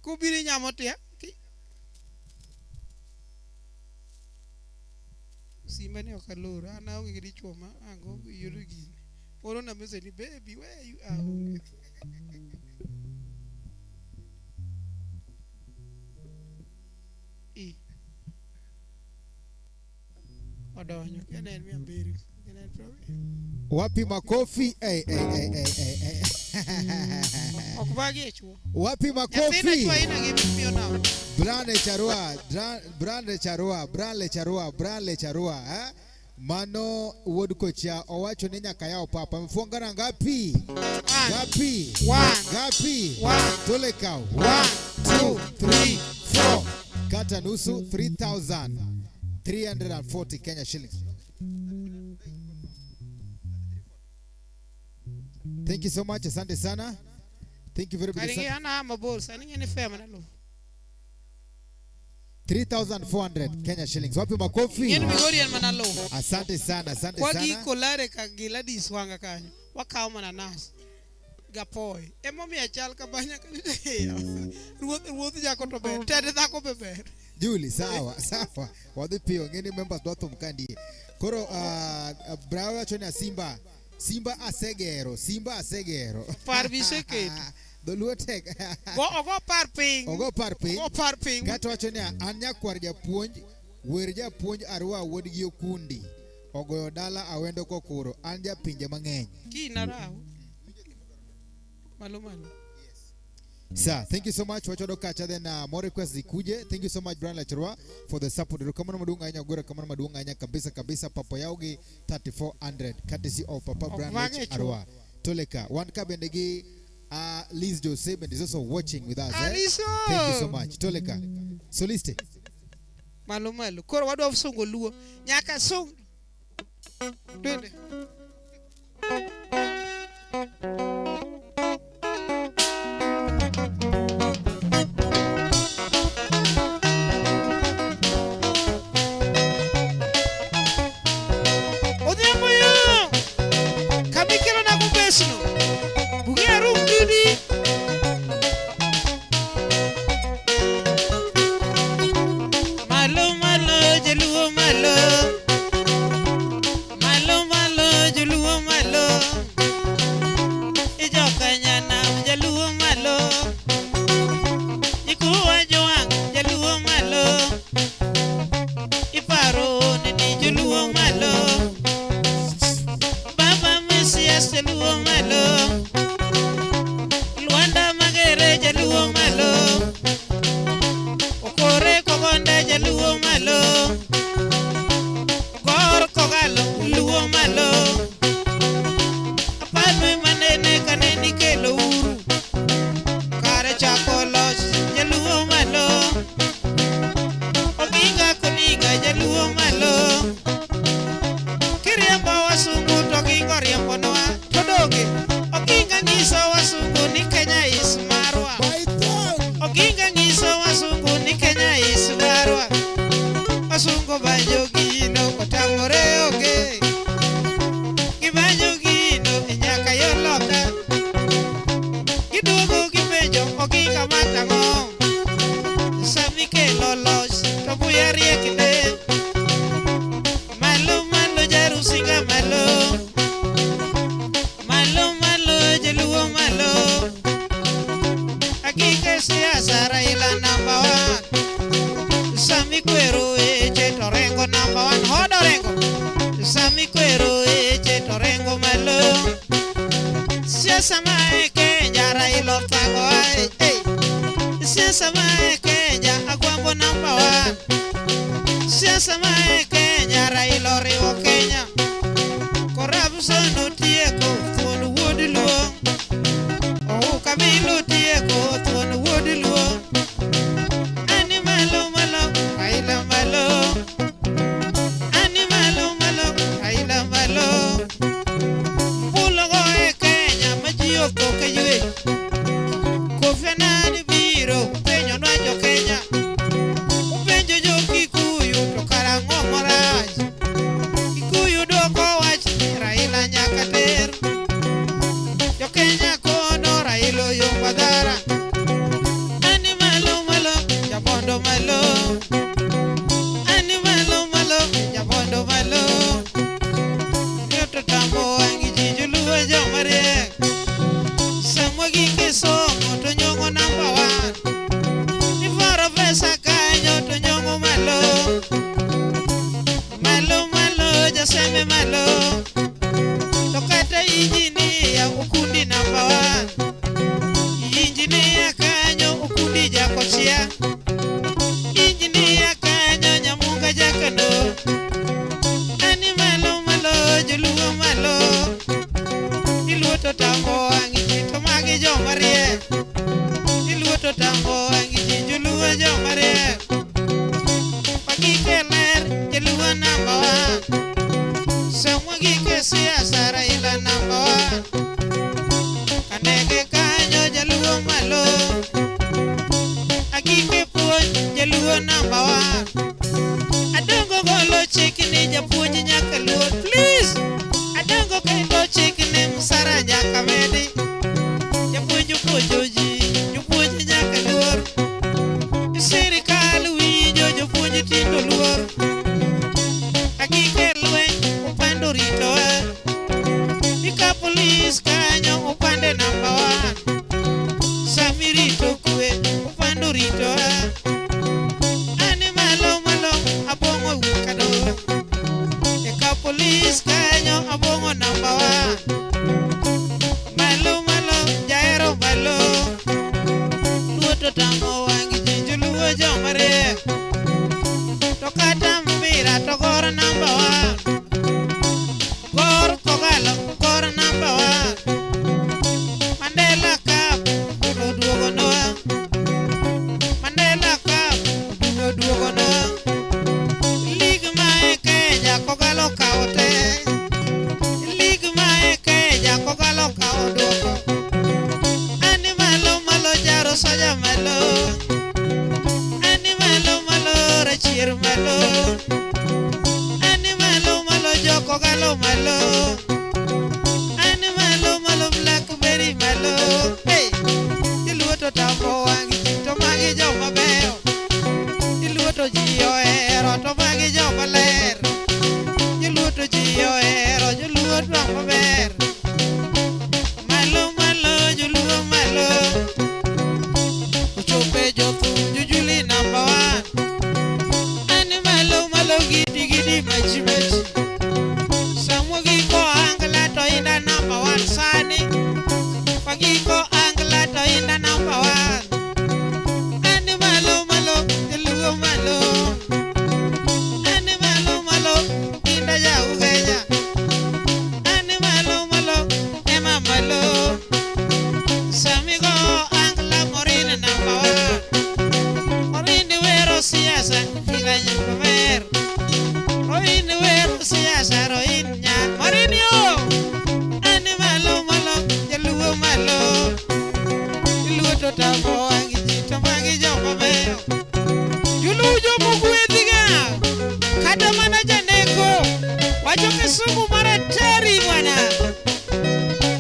Speaker 1: Kobiro inyamo tia. Simba ni ok aloro. An aonge gi dichuo ma ango yudo gini. Orona message ni baby where you are. I. Odonyo. Kene en 200. Kene en 20.
Speaker 2: Wapi makofi? Hey, hey, hey, hey, hey, hey.
Speaker 1: Ok bagi e chuo.
Speaker 2: Wapi
Speaker 1: Nyathina
Speaker 2: makofi?
Speaker 1: chuo aina gi miyo nao.
Speaker 2: Brian Charua, Brian Charua, Brian Charua, Brian Charua, eh? Mano wuod kocha owacho ni nyaka yaw papa. Mfungana ngapi?
Speaker 1: One.
Speaker 2: Ngapi?
Speaker 1: One.
Speaker 2: Ngapi?
Speaker 1: One.
Speaker 2: Tole kaw.
Speaker 1: 1, 2, 3, 4.
Speaker 2: Kata nusu 3,340 Kenya shillings. Thank you so much. Asante sana. Thank you very much.
Speaker 1: Karingi ana mabor sani ng'e ni fair mana luwo.
Speaker 2: 3,400 Kenya shillings. Wapi makofi?
Speaker 1: Ng'e ni Migori en mana luwo.
Speaker 2: Asante sana, asante
Speaker 1: Kwa
Speaker 2: sana.
Speaker 1: giko lare ka Gladys Wanga kanyo. Wakawo mana nas. Gapoy. Emomiyo achal ka banya ka ruoth ruoth jako to ber. Tend dhako be ber.
Speaker 2: Julie, sawa, sawa. Wadhi piyo, ng'eni members dwa thum ka ndie. Koro Brayo wacho ni Simba, Simba asegero, Simba asegero.
Speaker 1: Par biseketo.
Speaker 2: Dholuo tek.
Speaker 1: Go ogo par piny.
Speaker 2: Ogo par piny.
Speaker 1: Ogo par piny.
Speaker 2: Kato wacho ni an nyakwar japuonj, wer japuonj Arua wuod gi Okundi. Ogoyo dala awendo kokuro, an japinje mang'eny.
Speaker 1: Kina raw. Malo malo.
Speaker 2: Sir, thank you so much. Wachodo kacha then more requests zikuje. Thank you so much Brian Lachurwa for the support. Erokamano maduong' ahinya, ogoro erokamano maduong' ahinya kabisa kabisa. Papa Yaugi 3400 courtesy of Papa
Speaker 1: Ok
Speaker 2: Brian
Speaker 1: wang'e
Speaker 2: Lech
Speaker 1: chuo.
Speaker 2: Arua. Toleka. Wan ka bende gi Liz Jose bende is also watching with us. Eh?
Speaker 1: Aliso.
Speaker 2: Thank you so much. Toleka. Soliste.
Speaker 1: Malo malo. Koro wadwa sungo luo. Nyaka sung. Twende. Odhiambo yo. Kamikelo na kubesno. Bugia rum didi. Malo malo jaluo malo. Malo malo jaluo malo. Ijoka nyanam jaluo malo. Ikuwa jowang jaluo malo. Iparo ni jaluo malo. Baba Mesias jaluo malo. Luanda Magere jaluo malo. Okore Kogonda jaluo malo. Gor Kogalo luo malo. Apalwe manene kaneni kelo uru. Kare chako loch jaluo malo. Oginga Kodinga jaluo malo. Kiriembo wasungu to gingo riembonwa. To doge Oginga nyiso wasungu ni Kenya is marwa. Oginga nyiso wasungu ni Kenya is marwa. Wasungu banjo gino otamore onge. Gibanjo gino e nyaka yo loka. Giduogo gipenjo Oginga matang'o. Sami kelo loch to buya riek ne. Malo malo jarusinga malo. Malo malo jaluo malo. Hakika siasa Raila number 1. Sami kwero eche to Rengo number 1. Hodo Rengo. Sami kwero eche to Rengo malo. Siasa ma e Kenya Raila othago ai. Hey. Siasa ma e Kenya Agwambo number 1. Siasa ma e Kenya Raila oriwo Kenya. Corruption otieko thuon wuod Luo. Ouka Milu tieko thuon wuod Luo. ndege kanyo jaluo malo. Agike puonj jaluo namba one. Adongo golo chik ni japuonj nyaka luor. Please! Adongo kendo chik ni msara nyaka medi. Japuonj puonjo ji, jopuonj nyaka luor. Sirikal winjo jopuonj tindo luor. Agike lweny upando ritowa. Ika polis kanyo upande namba one. Samirito kwe upando ritowa. Ani malo malo abong'o wuok kado. Eka polis kanyo abong'o namba one. Malo malo jaero malo. Luo to tamo wang' ji joluo joma riek. To kata mpira to gor namba one. Gor kogalo gor namba one. Mandela Cup oduogonwa. Mandela Cup oduogonwa. League ma e Kenya kogalo kawo te. League ma e Kenya kogalo kawo duoko. Ani malo malo jaro soja malo. Ani malo malo rachier malo. Ani malo malo joko galo malo. Ani malo malo blackberry malo. Hey, iluo to tamo wang' ji to magi joma beyo. Iluo to ji ohero to magi joma ler. Joluo to ji ohero joluo to maber. Malo malo joluo malo. Ochope jothum jojuli namba one. Ani malo malo gidi gidi machi machi. Samwa giko angla to inda namba one sani. Wagiko angla to inda namba one. Ani malo malo joluo malo. Ani malo malo inda ja Ugenya. Ani malo malo ema malo. Samigo angla morin namba one. Morin wero siasa higa maber. Roin wero siasa roin nya morin yo. Ani malo malo jaluo malo. Jaluo to tamo wang' ji to magi joma beyo. Joluo joma ogwedhiga. Kata mana janeko wacho Kisumu mar atari bwana.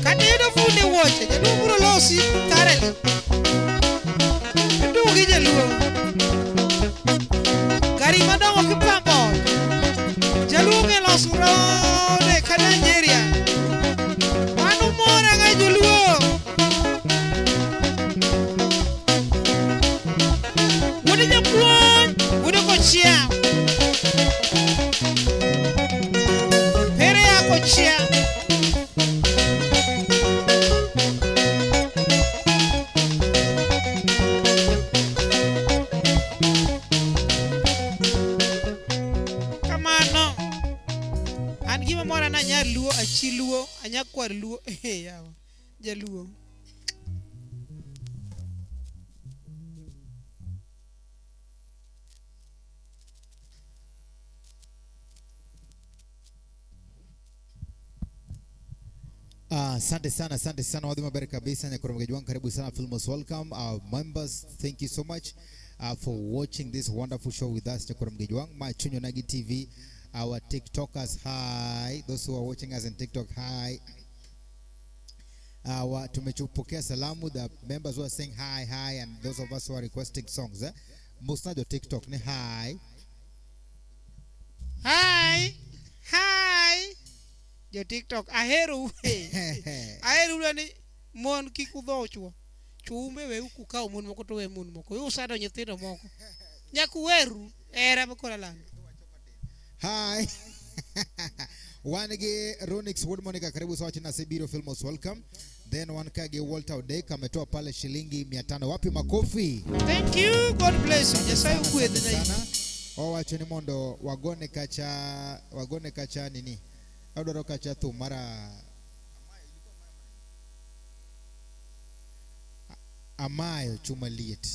Speaker 1: Kata iyudo funde wuoche, jaluo biro losi thoroughly. Iduogi jaluo. Gari madongo kipambo ot. Jaluo ong'e loso rode ka Nigeria. Mano mora ga joluo. Wuod japuonj, wuod kochia. Pere ya kochia. Kamano. An gima mora na anyar luo, achi luo, anya kwar luo. Eh, yawa. Jaluo.
Speaker 2: Asante sana, asante sana wadhi maber kabisa nyakoromgeji wangu, karibu sana Filmos, welcome our members, thank you so much for watching this wonderful show with us nyakoromgeji wangu, Machunyo Nagi TV, our TikTokers, hi, those who are watching us on TikTok, hi. Tumechupokea salamu, the members who are saying hi, hi, and those of us who are requesting songs, eh? Musnajo TikTok ni hi.
Speaker 1: Hi. Hi. Jo TikTok ahero. Ahero ni mon kik udho chwo. Chwo umbe we kukawo mon moko to we mon moko. Usado nyithindo moko. Nyaka uweru hera makoro lando.
Speaker 2: Hi. Wan gi Ronix Wood Monica, karibu sawa china Sibiro Filmos, welcome. Then wan ka gi Walter Odek ametoa pale shilingi 500. Wapi makofi?
Speaker 1: Thank you. God bless you. Nyasaye ogwedhna.
Speaker 2: Sana. Owacho ni mondo wagone kacha nini? Adwaro kacha thum mara Amayo chuma liet.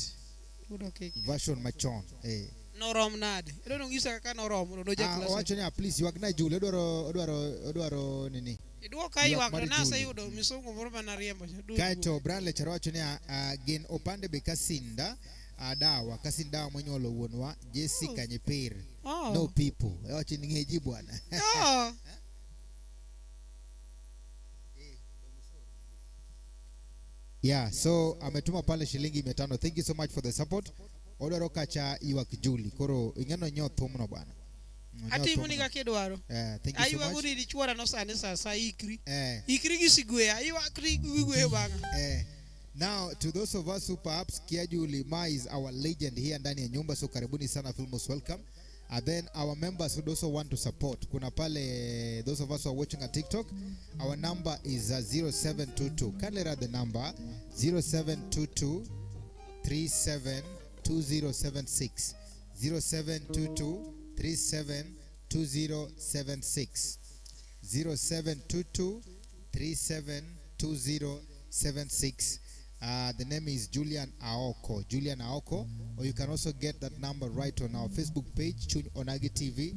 Speaker 2: Version machon. Eh.
Speaker 1: Norom nade? Idwaro nyisa kaka noromo, to doja
Speaker 2: Ah,
Speaker 1: class.
Speaker 2: owacho ni ah, please ywagna Jule, odwaro nini?
Speaker 1: Iduoka
Speaker 2: Ywak
Speaker 1: ywak
Speaker 2: mar
Speaker 1: to
Speaker 2: Julie.
Speaker 1: naseyudo misungu moro manariembo cha. Duogo.
Speaker 2: Kaeto Brian Lechar wacho niya, gin opande be kasinda dawa kasinda monyuolo wuonwa Jessica Nyipir.
Speaker 1: Oh.
Speaker 2: No people. Wacho ni ng'e ji bwana.
Speaker 1: Oh.
Speaker 2: Yeah, so ametuma pale shilingi 500. Thank you so much for the support. Odwaro kacha ywak Julie. Koro ing'eno nyo thumno bwana. Nyo
Speaker 1: Atimoni
Speaker 2: thumno.
Speaker 1: kaka idwaro.
Speaker 2: Thank you so
Speaker 1: Aywago
Speaker 2: much.
Speaker 1: ni dichuora no sani sa sa ikri.
Speaker 2: Eh,
Speaker 1: Ikri gi sigweya, iywakri gi gweyo bang'a.
Speaker 2: Now to those of us who perhaps Kia Julie Ma is our legend here ndani ya nyumba, so karibuni sana, feel most welcome. And then our members who also want to support, kuna pale those of us who are watching at TikTok, our number is 0722. Kindly write the number 0722 372076. 0722 372076. 0722 372076. The name is Julian Aoko. Julian Aoko. Or you can also get that number right on our Facebook page, Chuny Onagi TV,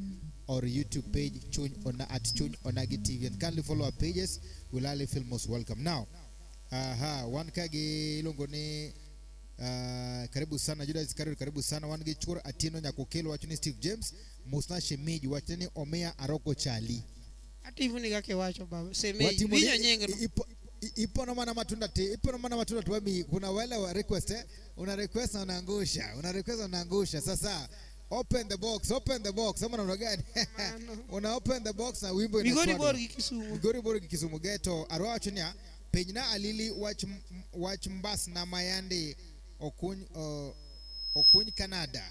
Speaker 2: or YouTube page, Chuny Ona, at Chuny Onagi TV. And kindly follow our pages. We'll highly feel most welcome. Now, one kagi iluongo ni karibu sana Judas Iscariot, karibu sana wan gi chuor Atieno Nyakokelo wacho ni Steve James mosna shemiji wacho ni omiya aroko chali.
Speaker 1: Atimoni kaka iwacho baba. Semei.
Speaker 2: Watimo ni-
Speaker 1: Winjo nyingno.
Speaker 2: Ipono mana matunda ti, ipono mana matunda tu wami. Kuna wale wa request una request na unaangusha, una request na unaangusha. Sasa open the box, open the box. Ama namna gani? Una open the box na wimbo
Speaker 1: Migori
Speaker 2: inachwado.
Speaker 1: bor gi Kisumu.
Speaker 2: Migori bor gi Kisumu ghetto. Arwa wacho niya, penjna alili wach mbas na mayande okuny Canada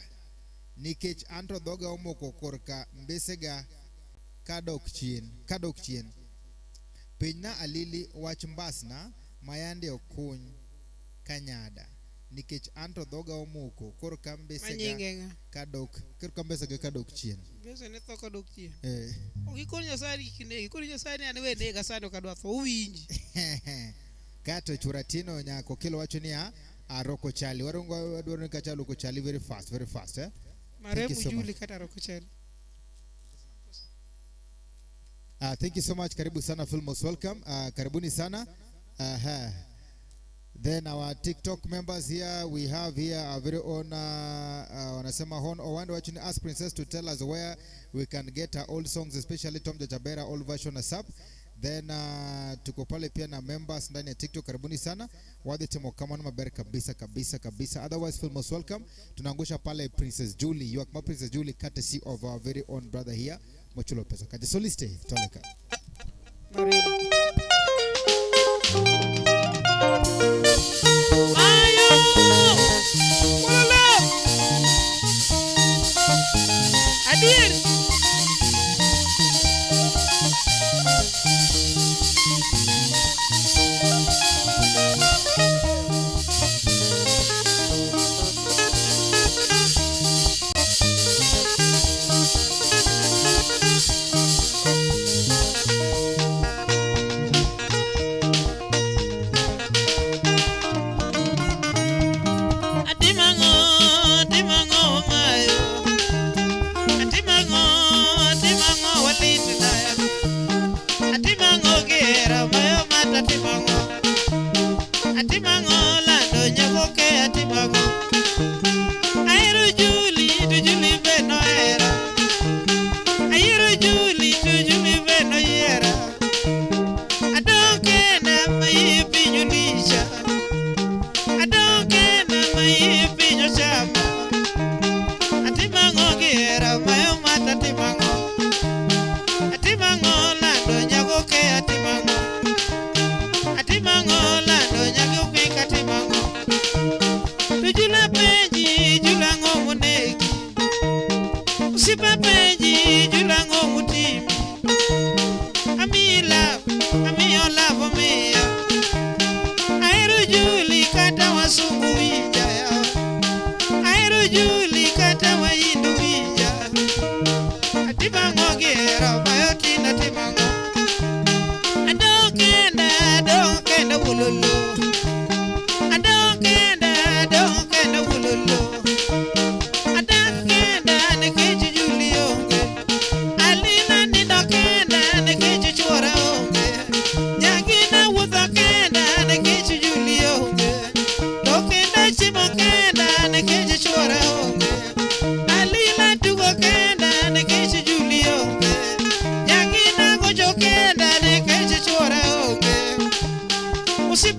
Speaker 2: nikech anto dhoga omoko korka mbesega kadok chien, kadok chien. Penjna alili wach mbasna mayande okuny Kanyada nikech anto dhoga omoko korka mbesega
Speaker 1: Manyinge ng'a?
Speaker 2: kadok, korka mbesega kadok chien.
Speaker 1: Mbese ne tho kadok chien. Ok ikon Nyasaye ni kik inegi, ikon Nyasaye ni an we nega sani ok adwa tho, owinji.
Speaker 2: Kato Churatino nyako kelo wacho niya, aroko chali. Warungo wadwaro ni kacha aroko chali very fast, very fast, eh? Thank you
Speaker 1: Marehemu
Speaker 2: so
Speaker 1: Juli
Speaker 2: much.
Speaker 1: kata aroko chali.
Speaker 2: Thank you so much. Karibu sana, feel most welcome. Karibuni sana. Then our TikTok members here, we have here our very own, wanasema Hon Owando watching Ask Princess to tell us where we can get her old songs, especially Tom Jachabera old version ASAP. Then tuko pale pia na members ndani ya TikTok, karibuni sana. Wadhi timo kama maber kabisa kabisa kabisa. Otherwise feel most welcome. Tunaangusha pale Princess Julie, you are Princess Julie courtesy of our very own brother here, Mochulo Pesa. Kaje soliste toleka.
Speaker 1: Marehemu. Ayo! Walala! Adier!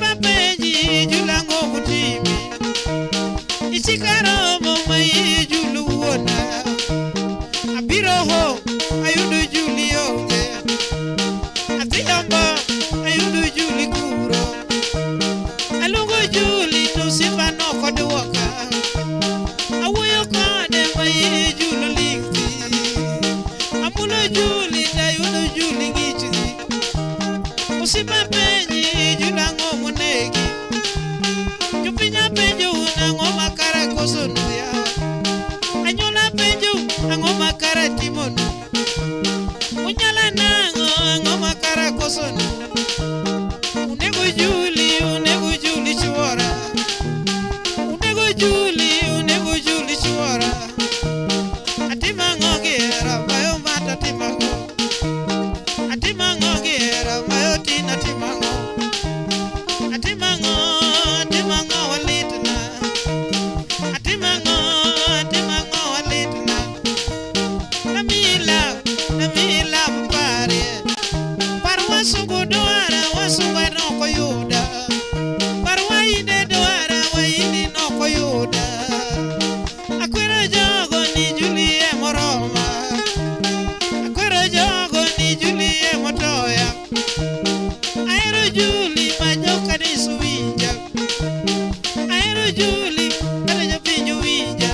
Speaker 1: Osiepa penji Julango mutimi. Ichikaromo ma Julu wuona. Abiro ho ayudo Juli onge. Adhi Yombo ayudo Juli kuro. Aluongo Juli to osiepa nokoduoka. Awuoyo kode ma Julu ling' thi. Amulo Juli tayudo Juli ng'ich thi. Osiepa penji Julu ang'o monegi. Jopiny apenjou nang'o ma kara kosonu yawa. Anyuola penjou ang'o ma kara timonu. Unyala nang'o ang'o ma kara kosonu. Unego Juli, unego Juli chuora. Unego Juli, unego Juli chuora. Atimo ang'o gi hera mayo mata atimo ang'o. Atimo ang'o gi hera mayo tin atimo ang'o. Atimo ang'o, atimo ang'o walitna. Atimo ang'o, atimo ang'o walitna. Namiyi love, namiyi love parie. Par wasungu dwara, wasungu nokoyuda. Par wainde dwara, waindi nokoyuda. Akwero jogo ni Julie moroma. Akwero jogo ni Julie motoya. Ahero Juli ma jokanisa winja. Ahero Juli kata jopiny winja.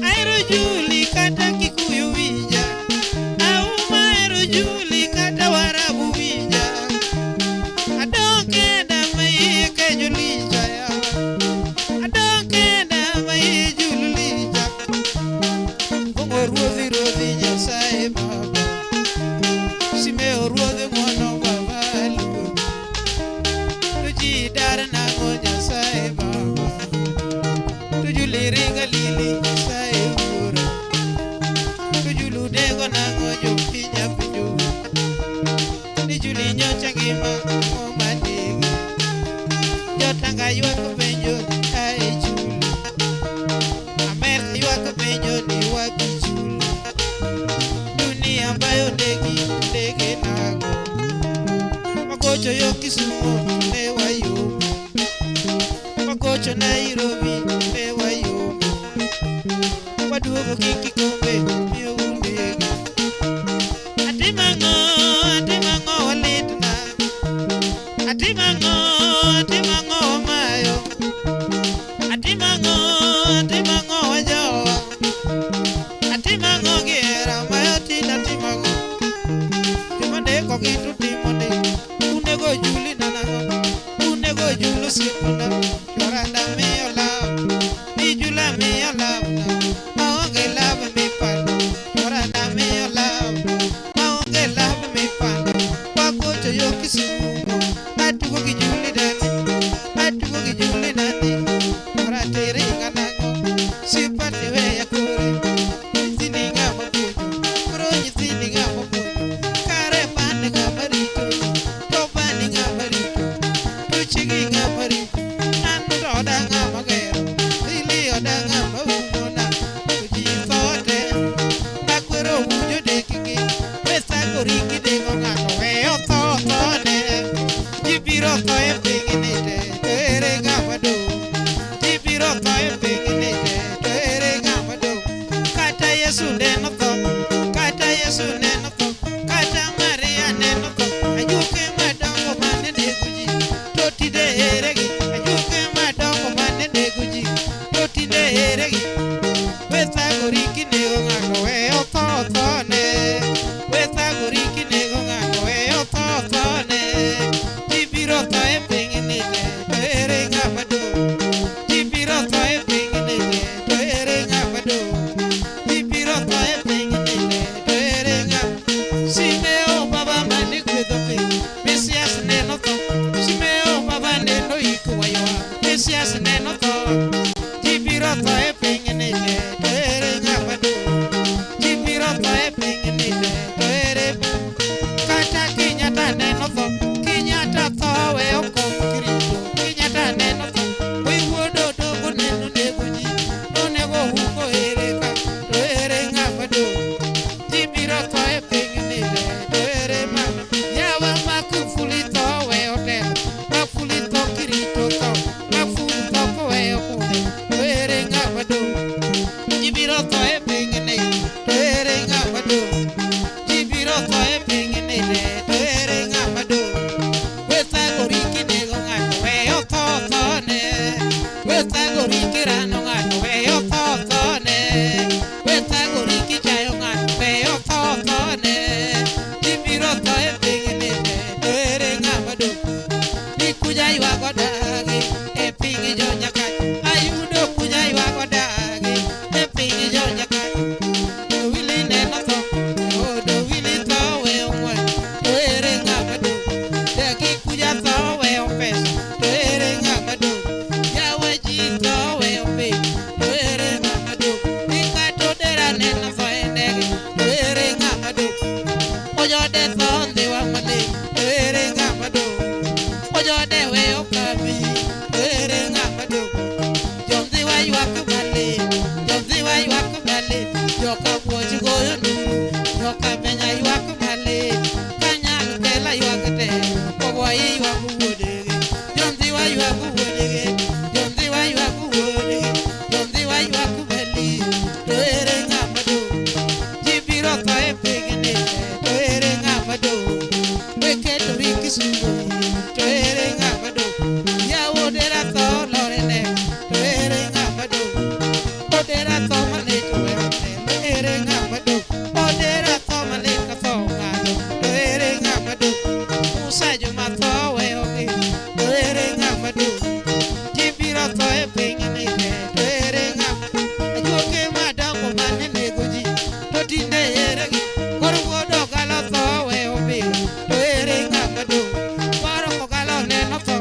Speaker 1: Ahero Juli kata Kikuyu winja. Auma ahero Juli kata Warabu winja. Adong kenda ma iye kejo licha yawa. Adong kenda ma iye Julu licha. Kongo ruodhi ruodhi Nyasaye Baba. Simeo ruodhi ng'wono Baba luo. To ji dar nang'o Nyasaye Baba. To Juli ringa lili Nyasaye wuoro. To Julu nego nang'o jopiny apenjou. Ni Juli nyocha ngima ang'o manege. Jotanga ywak penjo kae Juli. Amerka ywak penjo ni wapi Juli. Dunia ambayo ndegi ndege nago. Magocho yo Kisumu ne wayombo. Magocho Nairobi ne wayombo. Waduogo gi kikombe miyo undege. Atimo ang'o, atimo ang'o walitna. Atimo ang'o, atimo ang'o mayo. Atimo ang'o, atimo ang'o wajowa. Atimo ang'o gi hera mayo tin atimo ang'o. Joma ndeko gi to timo ndi. Unego Juli nanang'o. Unego Juli osiepna. Choranda miyo love. Ni Jula miyo love na. Maonge love mipando. Choranda miyo love. Maonge love mipando. Wagocho yo Kisumu. Atugo gi Juli dani. Atugo gi Juli nani. Chora tiringa nang'o. Sipati weya kore. Nyithindi ng'ama puonjo. Koro nyithindi ng'ama puonjo. Kare band ng'ama rito. To band ng'ama rito. To chiegi ng'ama rito. dagi e piny jo-Nyakach. Ayudo kuja ywago dagi e piny jo-Nyakach. Dowili neno tho, oh, dowili tho weyo ng'wech, to ere ng'ama dong'? Dagi kuja tho weyo pesa, to ere ng'ama dong'? Yawa ji tho weyo piny, to ere ng'ama dong'? Ikato dera neno tho e ndege, to ere ng'ama dong'? Ojode tho ndhiwa malich, to ere ng'ama dong'? Ojode weyo kambi, to ere ng'ama dong'? Jondhiwa ywak malit, jondhiwa ywak malit, joka buoch goyo nduru, joka menya ywak malit, kanyal kela ywak te, kogwai ywak wuodegi, jondhiwa ywak wuodegi, jondhiwa ywak wuodegi, jondhiwa ywak malit, to ere ng'ama dong'? Ji biro tho e pinyni, to ere ng'ama dong'? Weketori Kisumu, to ere ng'ama dong'? Yawo dera tho lore ne, to ere ng'ama dong'? Odera tho malit weyo telo, ere ng'ama dong'? Odera tho malit ka tho ng'ato, to ere ng'ama dong'? Musa Juma tho weyogi, to ere ng'ama dong'? Ji biro tho e pinyni te, to ere ng'ama Ajuoke madongo mane nego ji, to tinde eregi. Koro wuod Ogalo tho weyo biro, to ere ng'ama dong'? Moro Ogalo neno tho,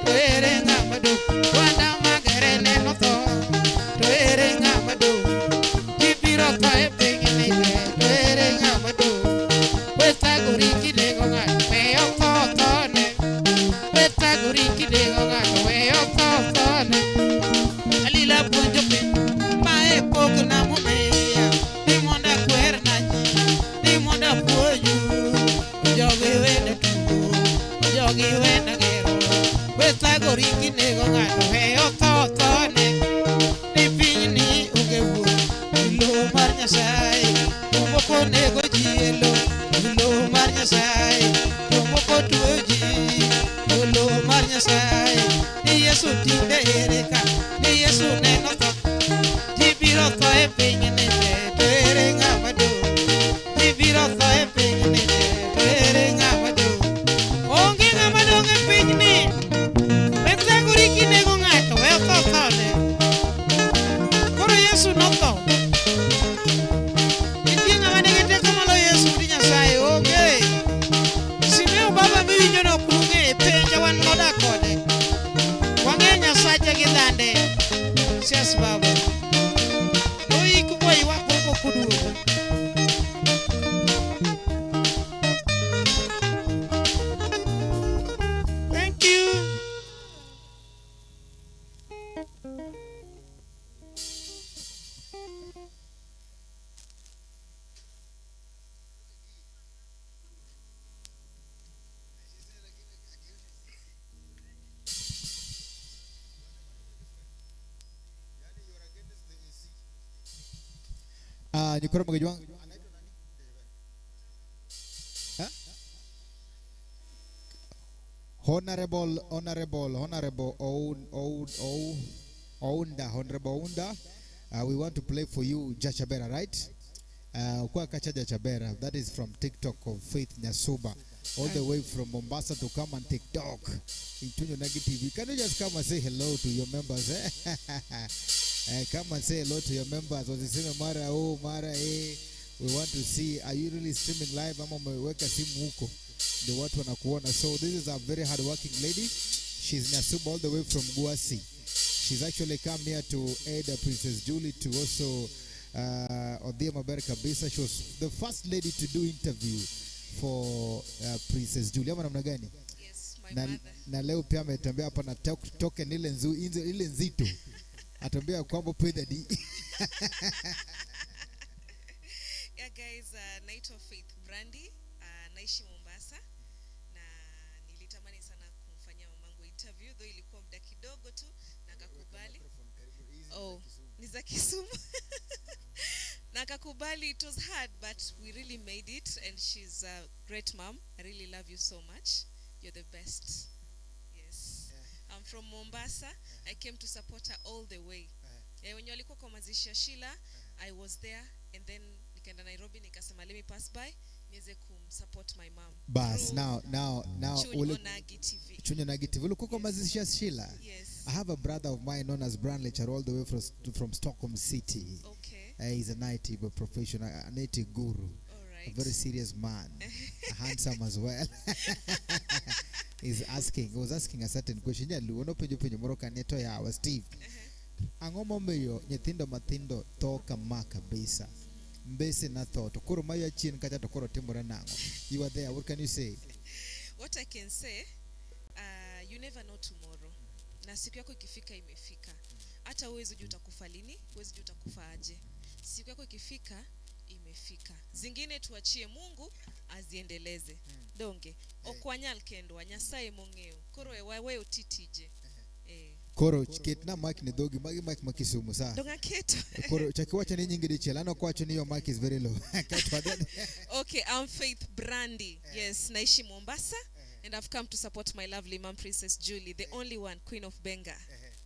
Speaker 1: to ere ng'ama dong'? Wanda Magere neno tho, to ere ng'ama dong'? Ji biro tho e pinyni te, to ere ng'ama dong'? Wethagori kinego ng'ato, weyo tho thone. Wethagori kinego ng'ato, weyo tho thone. Alila puonjo piny, mae pok na momiya, ni mondo akwer na ji, ni mondo apuonju. Jogi wena tugo, jogi wena gero. Wethagori kinego ng'ato, weyo tho thone. Ni pinyni onge wuoth, lowo mar Nyasaye. Jomoko nego ji e lowo, lowo mar Nyasaye. Jomoko tuoyo ji, to lowo mar Nyasaye. Ni Yesu tinde ere ka, ni Yesu neno tho. Ji biro tho e pinyni te, to ere ng'ama dong'? Ji biro tho e pinyni te, to ere ng'ama dong'? Onge ng'ama dong' e pinyni. Wethagori kinego ng'ato, we otho thone. Koro Yesu notho. Nitie ng'ama nigi teko maloyo Yesu wuod Nyasaye? Onge. Simeo baba miwinjo no ok ung'e, penja wan nodak kode. Wang'eyo Nyasache gi dhande. Sias baba. Oik mwaywak moko koduogo. Thank you.
Speaker 2: Nyikoro Magajwang. Huh? Honorable, Honorable, Honorable Oun, Oun, Oun, Ounda, Honorable Ounda. We want to play for you Jachabera, right? Kwa kacha Jachabera. That is from TikTok of Faith Nyasuba, all the way from Mombasa to come and TikTok in Chuny Onagi TV. Can you just come and say hello to your members? Eh? Come and say hello to your members. Wasiseme mara oh, mara eh. We want to see, are you really streaming live ama umeweka simu huko ndio watu wanakuona. So this is a very hard working lady. She's Nyasuba all the way from Gwasi. She's actually come here to aid Princess Julie to also Odhia Maber kabisa. She was the first lady to do interview for Princess Julie. Ama namna gani?
Speaker 6: Yes, my
Speaker 2: Na,
Speaker 6: mother.
Speaker 2: na leo pia ametembea hapa na token ile nzito. Atambia kwamba pay the D.
Speaker 6: Yeah, guys, naitwa Faith Brandy, naishi Mombasa na nilitamani sana kumfanyia mamangu interview though ilikuwa muda kidogo tu na akakubali. Oh, ni za Kisumu. Na akakubali. It was hard but we really made it and she's a great mom. I really love you so much. You're the best. Yes. I'm from Mombasa. I came to support her all the way. Wenye walikuwa kwa mazishi ya Sheila, I was there and then nikaenda Nairobi nikasema let me pass by niweze kumsupport my mom.
Speaker 2: Bas,
Speaker 6: Through
Speaker 2: now
Speaker 6: Chuny
Speaker 2: ule
Speaker 6: Onagi TV.
Speaker 2: Chuny Onagi TV. Ulikuwa kwa mazishi ya Sheila?
Speaker 6: Yes.
Speaker 2: I have a brother of mine known as Branley Charo all the way from Stockholm City.
Speaker 6: Okay.
Speaker 2: He's an IT professional, an IT guru.
Speaker 6: All
Speaker 2: A
Speaker 6: right.
Speaker 2: very serious man, handsome as well. He was asking a certain question. Jaluo nopenjo penjo moro kane to yawa Steve. Ang'o momiyo nyithindo mathindo tho kama kabisa? Mbese na tho to koro maya chien kacha to koro timore nang'o? You are there. What can you say?
Speaker 6: What I can say, you never know tomorrow. Na siku yako ikifika imefika. Hata huwezi jua utakufa lini, huwezi jua utakufa aje. Siku yako ikifika imefika. Zingine tuachie Mungu aziendeleze. Donge. Ok wanyal kendwa, Nyasaye mong'eyo. Koro e waweyo ti tije. Eh.
Speaker 2: Koro ketna mic ne dhogi, magi mic ma Kisumu sa.
Speaker 6: Dong aketo.
Speaker 2: Koro chak iwacho ni nyingi dichiel, an ok wacho ni your mic is very low. Kaeto adhi-
Speaker 6: Okay, I'm Faith Brandy. Yes, naishi Mombasa and I've come to support my lovely mom Princess Julie, the only one, Queen of Benga.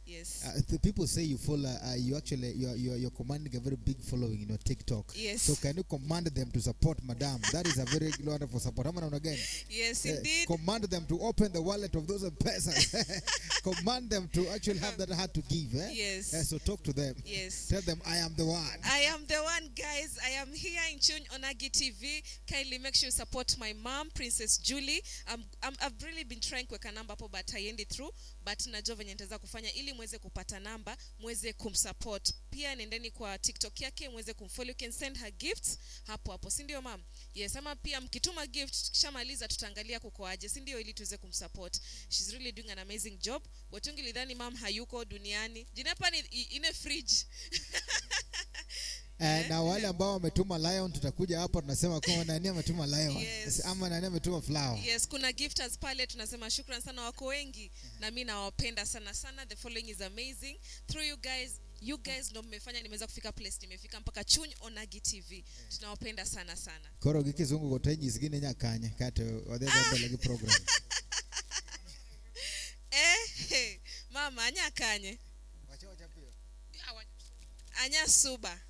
Speaker 6: Yes.
Speaker 2: The people say you follow, you actually, you're commanding a very big following in your TikTok.
Speaker 6: Yes.
Speaker 2: So can you command them to support Madam? That is a very wonderful support. Ama namna gani?
Speaker 6: Yes, indeed.
Speaker 2: Command them to open the wallet of those M-Pesas. Command them to actually have that heart to give. Eh?
Speaker 6: Yes.
Speaker 2: So talk to them.
Speaker 6: Yes.
Speaker 2: Tell them I am the one.
Speaker 6: I am the one, guys. I am here in Chuny Onagi TV. Kindly make sure you support my mom, Princess Julie. I've really been trying kuweka namba hapo but haiendi through. But najua venye nitaweza kufanya ili muweze kupata namba, muweze kumsupport. Pia nendeni kwa TikTok yake muweze kumfollow. You can send her gifts hapo hapo, si ndio ma'am? Yes, ama pia mkituma gift tukishamaliza tutaangalia kuko aje, si ndio, ili tuweze kumsupport. She's really doing an amazing job. Watu wengi lidhani ma'am hayuko duniani. Jina hapa ni ine fridge.
Speaker 2: Na wale ambao wametuma lion tutakuja hapa tunasema kwamba nani ametuma lion.
Speaker 6: Yes.
Speaker 2: Ama nani ametuma flower.
Speaker 6: Yes, kuna gifters pale tunasema shukran sana, wako wengi na mimi nawapenda sana sana. The following is amazing. Through you guys, you guys ndo mmefanya nimeweza kufika place nimefika mpaka Chuny Onagi TV. Tunawapenda sana sana.
Speaker 2: Koro gi kizungu go to nyisgi ni nyakanye kato wadhi mbele gi program.
Speaker 6: Mama anya kanye. Anya suba.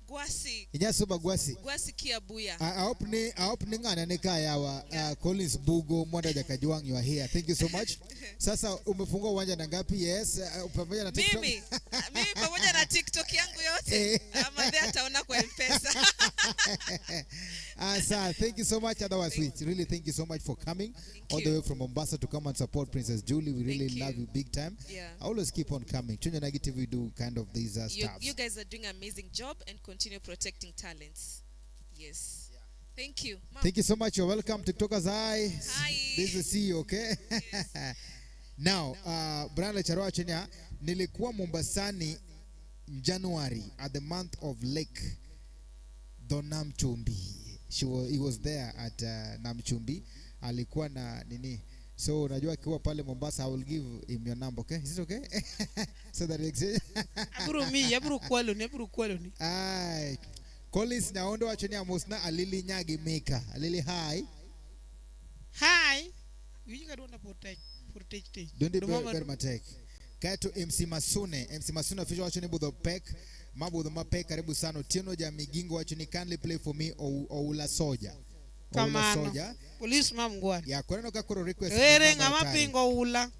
Speaker 6: Gwasi.
Speaker 2: Inya suba gwasi.
Speaker 6: Gwasi Kiabuya.
Speaker 2: I hope ni ng'ana ni kaya Collins Bugo Mwanda Jakajwang, you are here. Thank you so much. Sasa umefungua uwanja na ngapi? Yes, pamoja na TikTok.
Speaker 6: Mimi pamoja na TikTok yangu yote. Ama there ataona kwa M-Pesa.
Speaker 2: Sir, thank you so much. Otherwise, we really thank you so much for coming all the way from Mombasa to come and support Princess Julie. We really love you big time.
Speaker 6: Yeah.
Speaker 2: I always keep on coming. Chuny Onagi TV do kind of these stuff.
Speaker 6: You guys are doing an amazing job and continue protecting talents. Yes. Yeah. Thank you. Mom.
Speaker 2: Thank you so much. You're welcome. TikTokers, hi.
Speaker 6: Hi.
Speaker 2: This is the CEO, okay?
Speaker 6: Yes.
Speaker 2: Now, Brian Lecharoa Chenya, nilikuwa Mombasani January at the month of Lake Donamchumbi. He was there at Namchumbi. Alikuwa na nini? So unajua akiwa pale Mombasa, I will give him your number, okay? Is it okay? So that exchange.
Speaker 1: Abro mi, abro kwalo ni, abro kwalo ni.
Speaker 2: Ai. Collins Naondo wachoni amosna Alili Nyagi Mika. Alili hi.
Speaker 1: Hi. Winji ka duonda protect protect.
Speaker 2: Dundi ber matek. Kato MC Masune, MC Masune official wachoni budho pek. Mabudho mapek karibu sana. Otieno Jamigingo wachoni kindly play for me Oula Soja. Oula Soja.
Speaker 1: Police mam ngwan.
Speaker 2: Ya koreno ka koro request.
Speaker 1: Ere ngama pingo ula.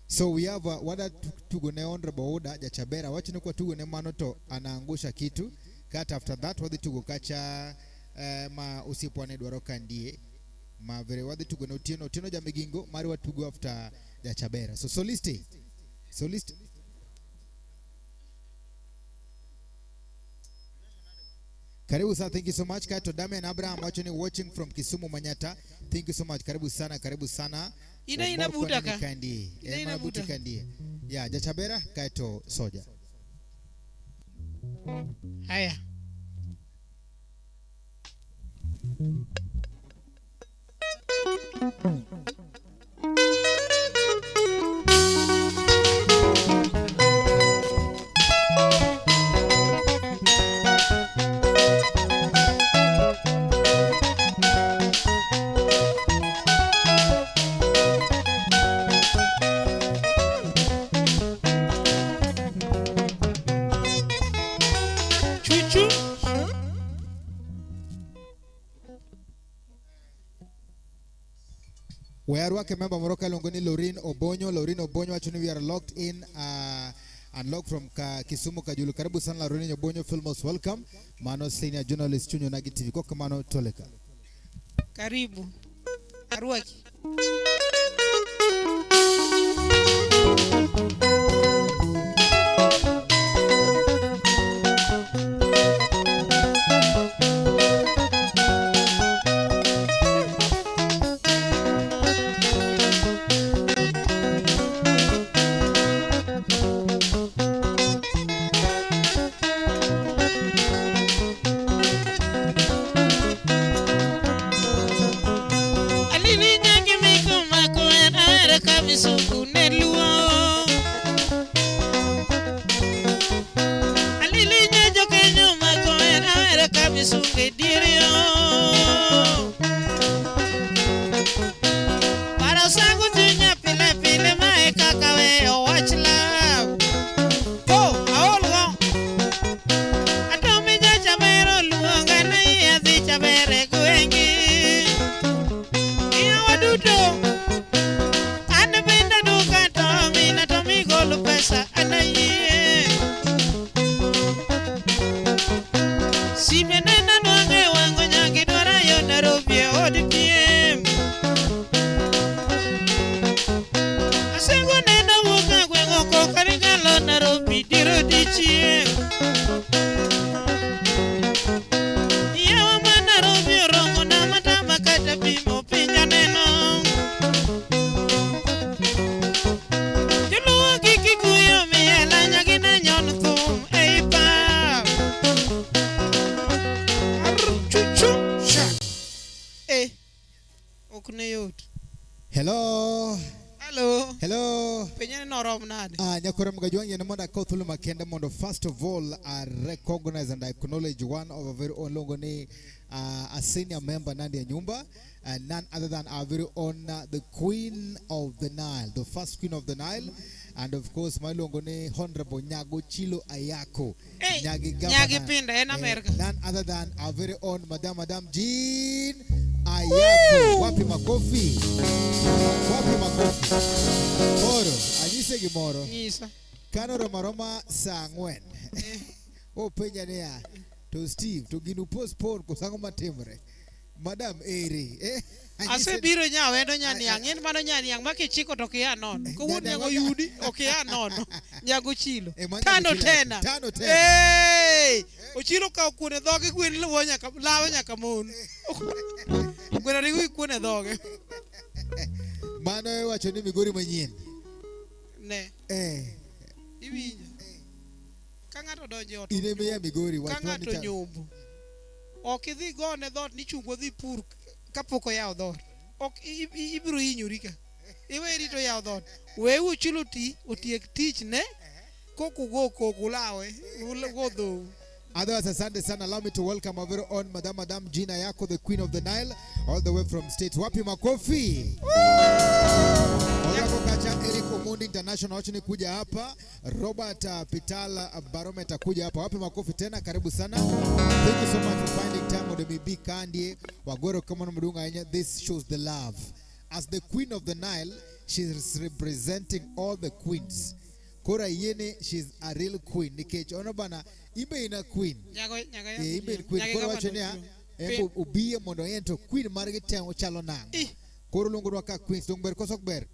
Speaker 2: So we have wada tugo ne Honorable Oda Jachabera wachoni kwa tugo ne mano to anaangusha kitu. Kata after that wadhi tugo kacha ma usipo ane dwaro kandie. Ma vere wadhi tugo ne Otieno, Otieno Jamigingo mari watugo after Jachabera. So solisti. Solisti. Karibu sana, thank you so much. Kato Damian Abraham watching watching from Kisumu Manyata. Thank you so much. Karibu sana, karibu sana.
Speaker 1: Ina buta ka.
Speaker 2: Ina buta kandie. Ya, Jachabera Kato Soja.
Speaker 1: Haya.
Speaker 2: We arwake member moro kaluongo ni Lorin Obonyo. Lorin Obonyo wacho ni we are locked in unlocked from Kisumu Kajulu. Karibu sana Lorin Obonyo, feel most welcome. Mano senior journalist Chuny Onagi TV. Kwa kamano Toleka.
Speaker 1: Karibu. Arwaki. Alili nyangi miko mako en ahero ka misungu ne luo. Alili nyanjo kenyo mako en ahero ka misungu e dier yo. Paro sango chunya pile pile mae kaka weyo wach love. Oh, aol go. Atomi jachamero luonga ni adhi chabere gwengi. Iya waduto. An bende duka to mina to migolo pesa an ayie. Sime nena nwang'e wang'o nyangi dwara yo Nairobi e od piem. Asengo nena wuok e gweng' oko karingalo Nairobi dier odiochieng'. Yawa ma Nairobi oromo na matama kata pimo piny aneno. Joluo gi Kikuyu miel anyagi ne nyon thum ei pap. Arr, chu chu sha. Eh, ok ne yot.
Speaker 2: Hello.
Speaker 1: Hello.
Speaker 2: Hello.
Speaker 1: Penye ni norom nade?
Speaker 2: Nyakora Mgajwangi en mondo akaw thuolo makende mondo first of all I recognize and acknowledge one of our very own luongo ni a senior member ndani ya nyumba, none other than our very own the Queen of the Nile, the first Queen of the Nile, and of course ma iluongo ni Honorable Nyago Chilo Ayako.
Speaker 1: Hey,
Speaker 2: Nyagi
Speaker 1: Nyagi
Speaker 2: Governor.
Speaker 1: Pinda en Amerika.
Speaker 2: None other than our very own Madam Jean Ayako. Wapi makofi? Wapi makofi? Koro, anyise gimoro.
Speaker 1: Nyisa.
Speaker 2: Kano romo aroma saa 4. Openja niya, to Steve, to gino postpone koso ang'o matimre? Madam ere? Anyise
Speaker 1: Asebiro nyawendo nyaniang', in mano nyaniang' ma kichiko to kia nono. Kawuono
Speaker 2: Nyaniang'
Speaker 1: niang' oyudi, okia nono. Nyago chilo.
Speaker 2: Eh, ma Nyago
Speaker 1: Tano
Speaker 2: Chilo.
Speaker 1: tena.
Speaker 2: Tano tena.
Speaker 1: Hey! Ochilo kawo kuon e dhoge, gwen luwo nyaka, lawo nyaka mon. Gweno ringo gi kuon e dhoge.
Speaker 2: Mano iwacho ni Migori manyien.
Speaker 1: Ne, iwinjo. Ka ng'ato odonjo e ot,
Speaker 2: In ema iya Migori,
Speaker 1: ka
Speaker 2: wach
Speaker 1: ng'ato
Speaker 2: wani cha-
Speaker 1: nyombo, ok idhi gone dhoot ni chungo dhi pur kapok oyawo dhoot. Ok ibiro hinyori ka. Iwe rito yawo dhoot. Weuru Ochilo ti, otiek tichne, kokugo koko ulawe, ugo dhou.
Speaker 2: Otherwise, asante sana. Allow me to welcome our very own Madam Gina Yako, the Queen of the Nile, all the way from States. Wapi makofi? Orako kacha Eric Omondi International wacho ni kuja hapa. Robert Pitala Barometer kuja hapa. Wapi makofi tena? Karibu sana. Thank you so much for finding time mondo mi bi kandie. Wagoro kama mdunga ahinya. This shows the love. As the Queen of the Nile, she's representing all the queens. Kora yene, she's a real queen. Nikech ono bana, imbe ina queen.
Speaker 1: Nyago nyago
Speaker 2: Eh, imbe in queen.
Speaker 1: Nyage
Speaker 2: Koro
Speaker 1: gavana
Speaker 2: wacho niya,
Speaker 1: ochiwo.
Speaker 2: en bo obiye mondo en to queen margi te ochalo nang'o.
Speaker 1: Ih.
Speaker 2: Koro luongonwa ka queens, dong ber koso ok ber?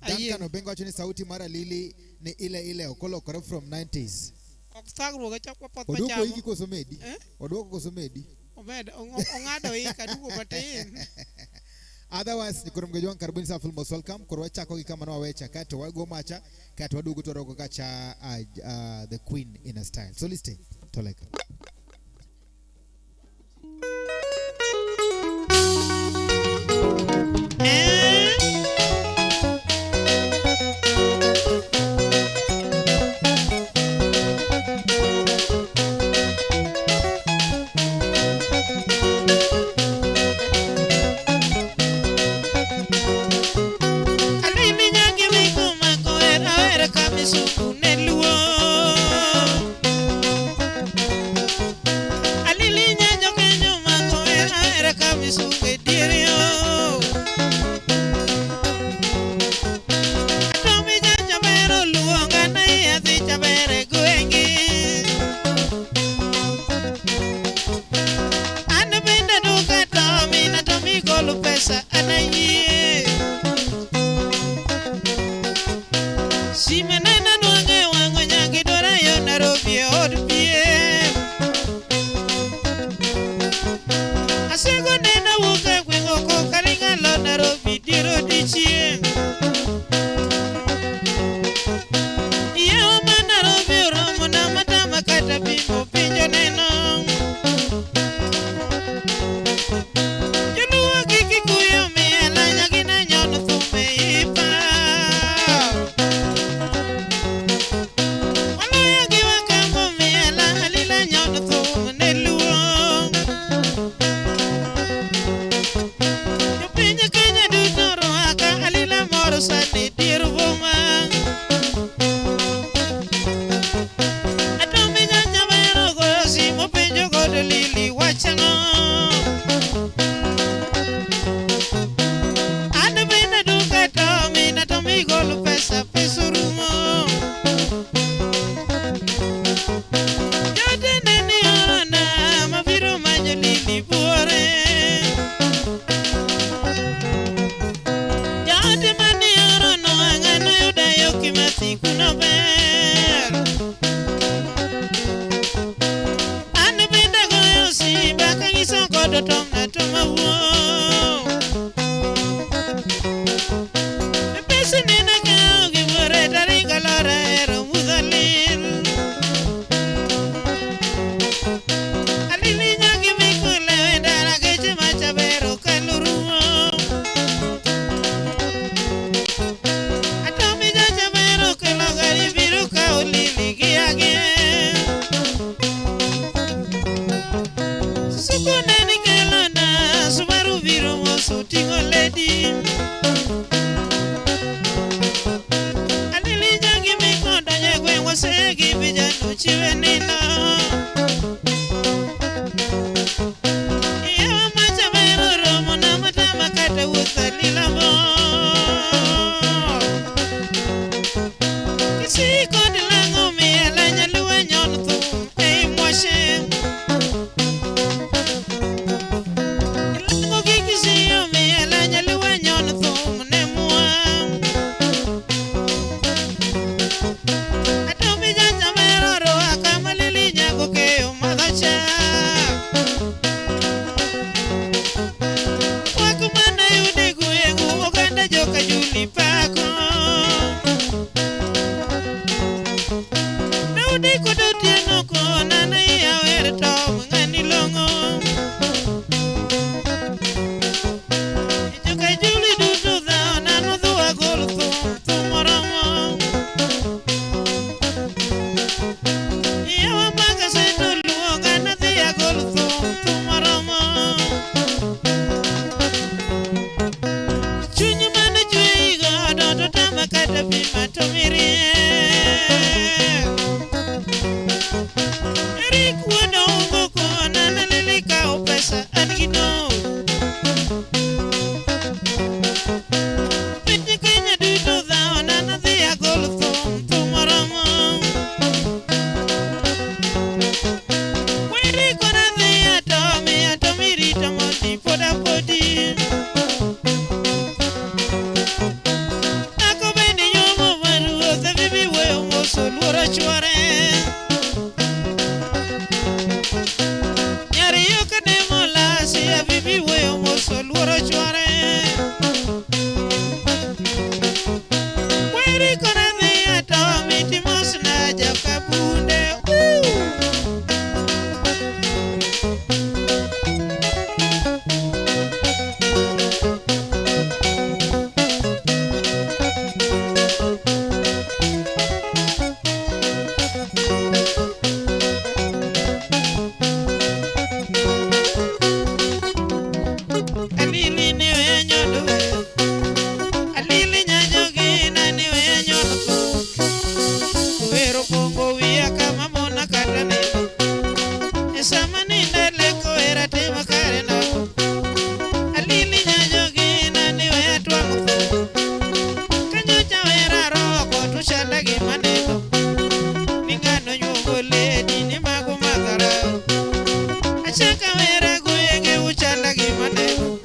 Speaker 1: Ayie.
Speaker 2: Duncan Obengo wacho ni sauti mar Alili ni ile ile ok olokore from 90s.
Speaker 1: Ok thagruok e chak wapoth
Speaker 2: Oduoko
Speaker 1: machamo.
Speaker 2: iki koso medi?
Speaker 1: Eh?
Speaker 2: Oduoko koso medi?
Speaker 1: Omed ong'ado ika duogo matin.
Speaker 2: Otherwise, ni koro mgejwang' karibuni sana, feel most welcome. Koro wachako gi kama nwawecha kaeto wago macha kaeto waduogo to warwako kacha the queen in a style. So listen, Toleka.
Speaker 1: Eh? Alimi nyangi miko mako era era kamisuku ne luo. Alili nyanjo kenyo mako era era kamisuku e dier yo. Jopiny Kenya duto rwaka alila moro sani dier boma. Atomi nyanya goyo simo penjo godo Lili wachang'o. An bende duka Tomi na Tomi golo pesa pesa orumo. Jotende ni orona mabiro manyo Lili buore. Jaote mane orono ang'ano yuda yo Kimathi kuno ber. An bende agoyo simba kanyiso godo Tom na Tom awuo. Pesa nene kawo gi buore taringo lora ero mudho lil. Alili nyagi mikule e ndara geche machabero kalurumo. Atomi jachabero kelo gari biro kawo Lili gi age. Suku neni kelo na Subaru biro moso ting'o lady. Alili nyagi mikodonjo e gweng' wasegi vijana chiwe nindo. Yawa machabero romo na matama kata wuoth alila mor. Kisii kod lang'o miel nyaluo nyon thum ei mwashe. Lang'o gi Kisii omiel nyaluo nyon thum ne mwa. Atomi jachamero rwaka malili nyago keyo madho chak. Wak mana yude gweng'u oganda joka Juli pako. Daudi kod Otieno kona ne iya wer Tom ng'ani long'o. Joka Juli duto dhawo nano dhu agol thum thum moromo. Yawa magaseto luonga nadhi agol thum thum moromo. Chuny mane chweyi godo to tama kata pima to miriek. Erik wuod Oungo kona ne Lili kawo pesa an gi no. Piny Kenya duto dhawo na nadhi agol thum thum moromo. Weri kod adhi atomi atomi rito mondi pod apodi. Ako bende nyuomo maruoth bibi wuoyo mos oluoro chuore. Nyar yoka ne molasi abibi wuoyo mos oluoro chuore. Weri kod adhi atomi timos na joka bunde. Alili ni wenyo duwe. Alili nyanyogi na ni wenyo thum. Wero pongo wiya kama mona kata nindo. E sama nindo leko wera timo kare nako. Alili nyanyogi na ni weya twang'o thum. Kanyocha wera roko to chala gima nindo. Ni ng'ano nyuogo ledi ni mago madharau. Achaka wera gwenge uchala gima nindo.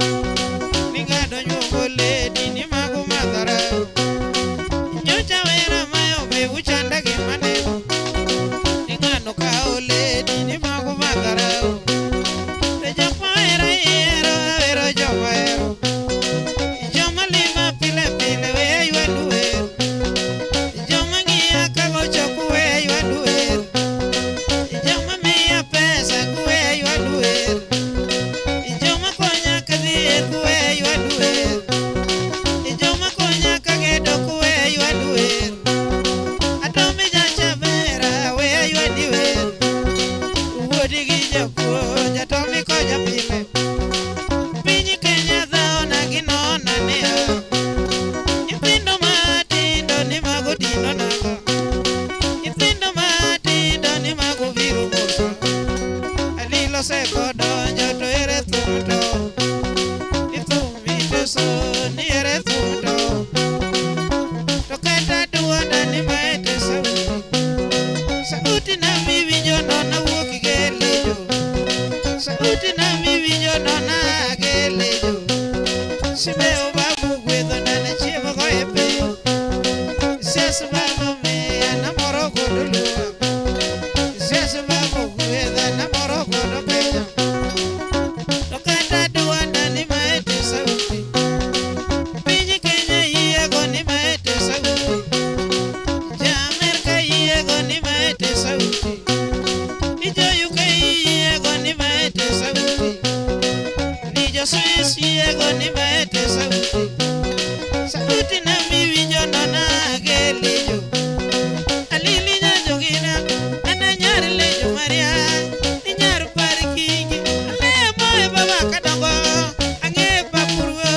Speaker 1: Alego ni maete sauti. Sauti na miwinjo no na gelijo. Alili nyanjogina, ana nyar lejo Maria, ni nyar par kingi. Alemo e baba kadongo, ang'e papuruo,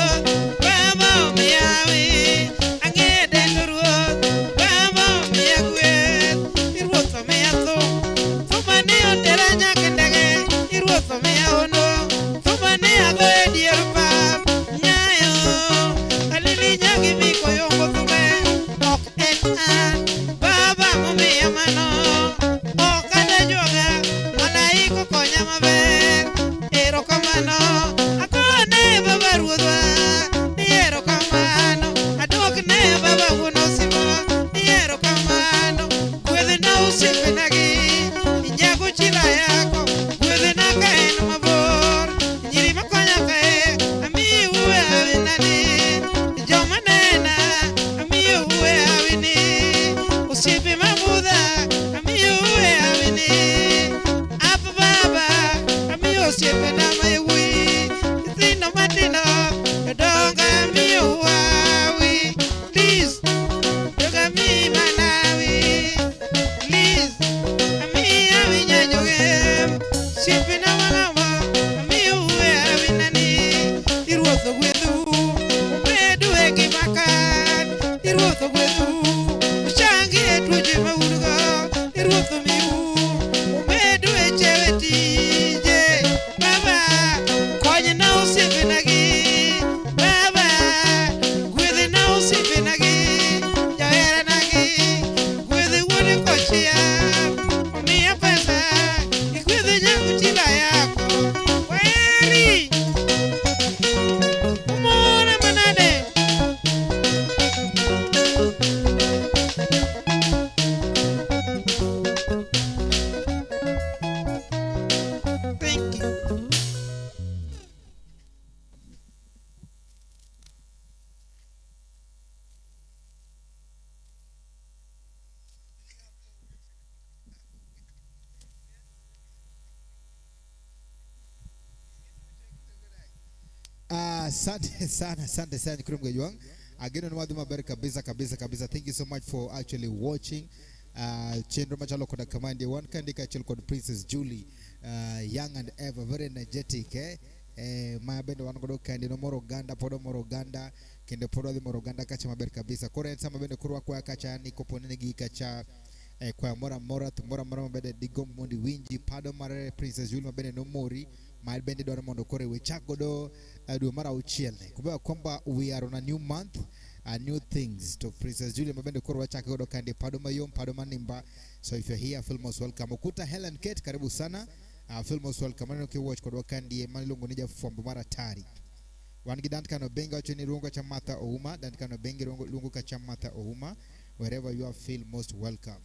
Speaker 1: baba omiyawi, ang'e dendo ruoth, baba omiya gweth, iruoth omiya thum, thuma ne otera nyaka ndege, iruoth omiya hono, thuma ne ago e dier pap, nyayo, alili nyagi miko yombo thume, ok en an, baba momiya mano, ok adajuoga, malaika konya maber, erokamano, agone baba ruodhwa, ni erokamano, adwokne baba wuon osimo, ni erokamano, gwedhna osiepenagi, inyago chila yako, gwedhna ka en mabor, nyiri makonya kae, amiyo uwe awinani, joma nena, amiyo uwe awini, osiepe mabudha, amiyo uwe awini, ap baba, amiyo osiepena ma yawuoyi, nyithindo matindo, jodongo amiyo uawi, please, joga mi manawi, please, amiyo awinyanyoge, osiepena malama, amiyo uwe awinani, iruoth ogwedhu, umedu e ngima kan, iruoth ogwedhu, uchangi e tuoche ma un go, iruoth omiu, umedu e chewe tije, baba, konyna osiepenagi, baba, gwedhna osiepenagi, jaheranagi, gwedhe wuod kochia, omiya pesa, igwedhe nyaku chila yako, waheri, umora manade. Thank you.
Speaker 2: Asante sana, asante sana Nikurum Gajwang. Ageno ni wadhi maber kabisa kabisa kabisa. Thank you so much for actually watching. Chenro machalo koda kamandi wan kandi kaachiel kod Princess Julie, young and ever very energetic, eh? Ma bende wan godo kandi nomoro oganda pod omoro oganda kendo pod wadhi moro oganda kacha maber kabisa. Koro en sama bende koro wakwaya kacha ni kopo ni gi kacha kwaya moro amora thum moro amora mabende digomb mondo iwinji pado mar Princess Julie mabende nomori ma bende dwaro mondo koro wechak godo dwe mar auchiel ni. Kumbuka kwamba we are on a new month, new things to Princess Julie mabende koro wachako godo kandi pado mayom pado manimba. So if you're here, feel most welcome. Ukuta Helen Kate, karibu sana. Feel most welcome. Maneno kiwatch kodwa kandi maniluongo ni jafwambo mar atari. Wan gi Duncan Obenga wacho ni luongo cha Martha Ouma. Duncan Obenga luongo ka cha Martha Ouma. Wherever you are, feel most welcome.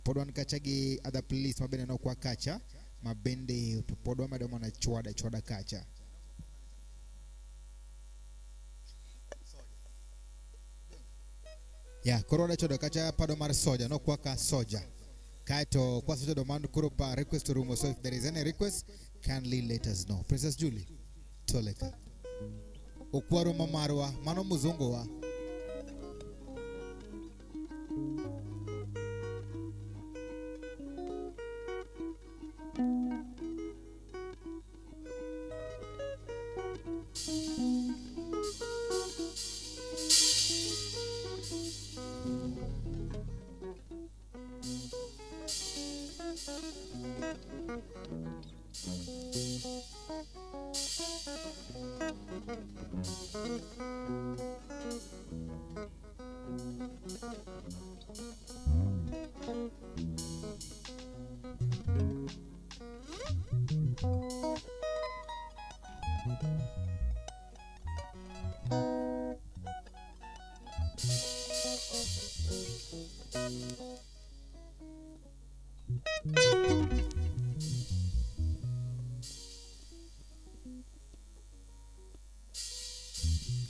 Speaker 2: Pod wan kacha gi other playlist mabende nokwa kacha mabende to pod wamedo mana chwada chwada kacha. Ya, koro wadwa kacha pado mar soja nokwa ka soja. Kaeto kwasechodo mano koro pa request orumo. So if there is any request, kindly let us know. Princess Julie, toleka. Okwaro mamarwa, mano muzungu wa.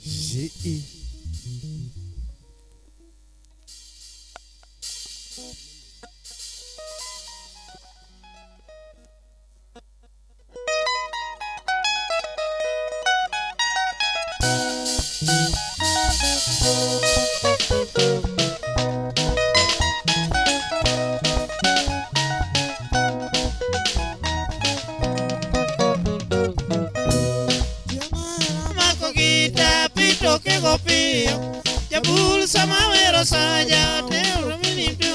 Speaker 2: G I.
Speaker 1: Mako gita pito kego piyo. Jabul sama wero saja tero minito.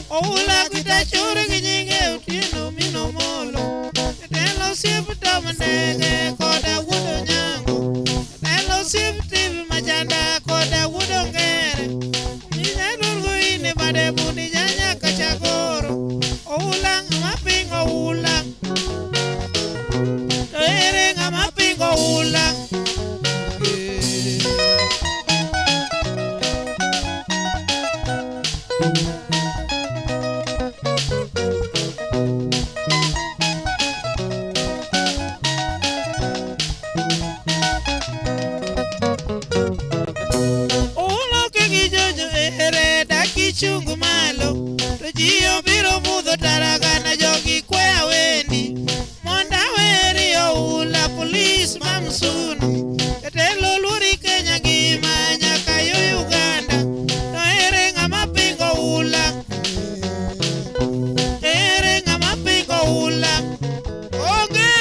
Speaker 1: Oula kita chore gi nyinge otieno mino molo. Telo siep tom ndege koda wuod Onyango. Telo siep TV machanda koda wuod Ongere. Minya durgo ine bade buni nyanya kachagoro. Oula ng'ama pingo oula. To ere ng'ama pingo oula. Oloke gi jojo ere daki chung malo to ji obiro budho taragana jogi kweya wendi mondo aweri oula polis ma Msuna jatelo luori Kenya ngima nyaka yo Uganda to ere ng'ama pingo oula ere ng'ama pingo oula onge.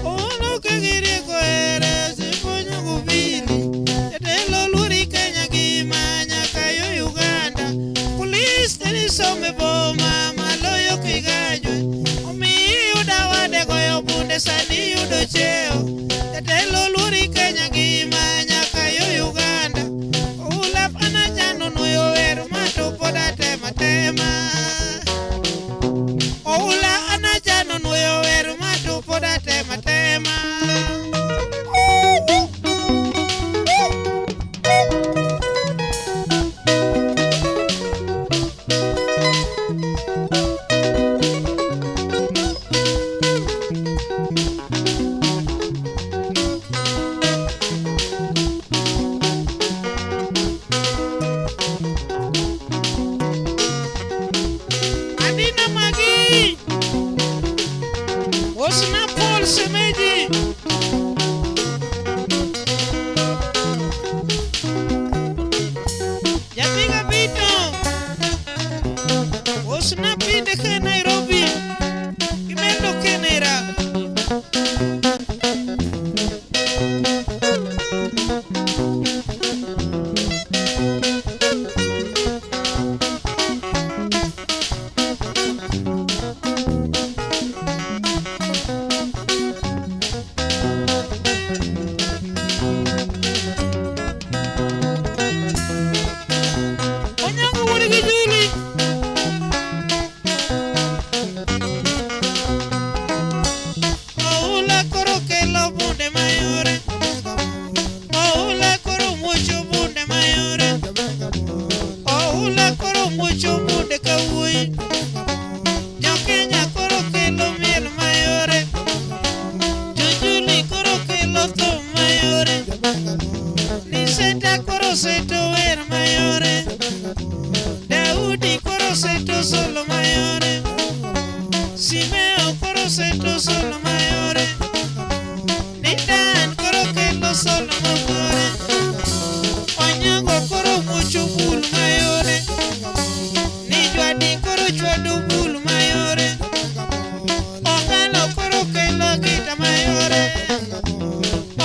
Speaker 1: Oloke gi rieko ere siponyo gubili jatelo luori Kenya ngima nyaka yo Uganda polis ne some boma maloyo Kigajwe omiyi yuda wade goyo bunde sani yudo cheo jatelo luori Kenya ngima nyaka yo Uganda oula pana chano nuoyo wer ma to pod atema tema oula anachano nuoyo wer ma to pod atema tema. Adina Magi, Osna Paul Semeji, Japiga Bito, Osna Pinde ke Nairobi, Kimendo Kenera. Onyango wuod gi Juli. Oula koro kelo bunde mayore. Oula koro muocho bunde mayore. Oula koro muocho bunde kawuoyi. Jokenya koro kelo miel mayore. Jojuli koro kelo thum mayore. Niseta koro seto wer mayore. Daudi koro seto solo mayore. Simeo koro seto solo mayore. Nitan koro kelo solo mokore. Onyango koro muocho bul mayore. Nijwadi koro chwado bul mayore. Okalo koro kelo gita mayore.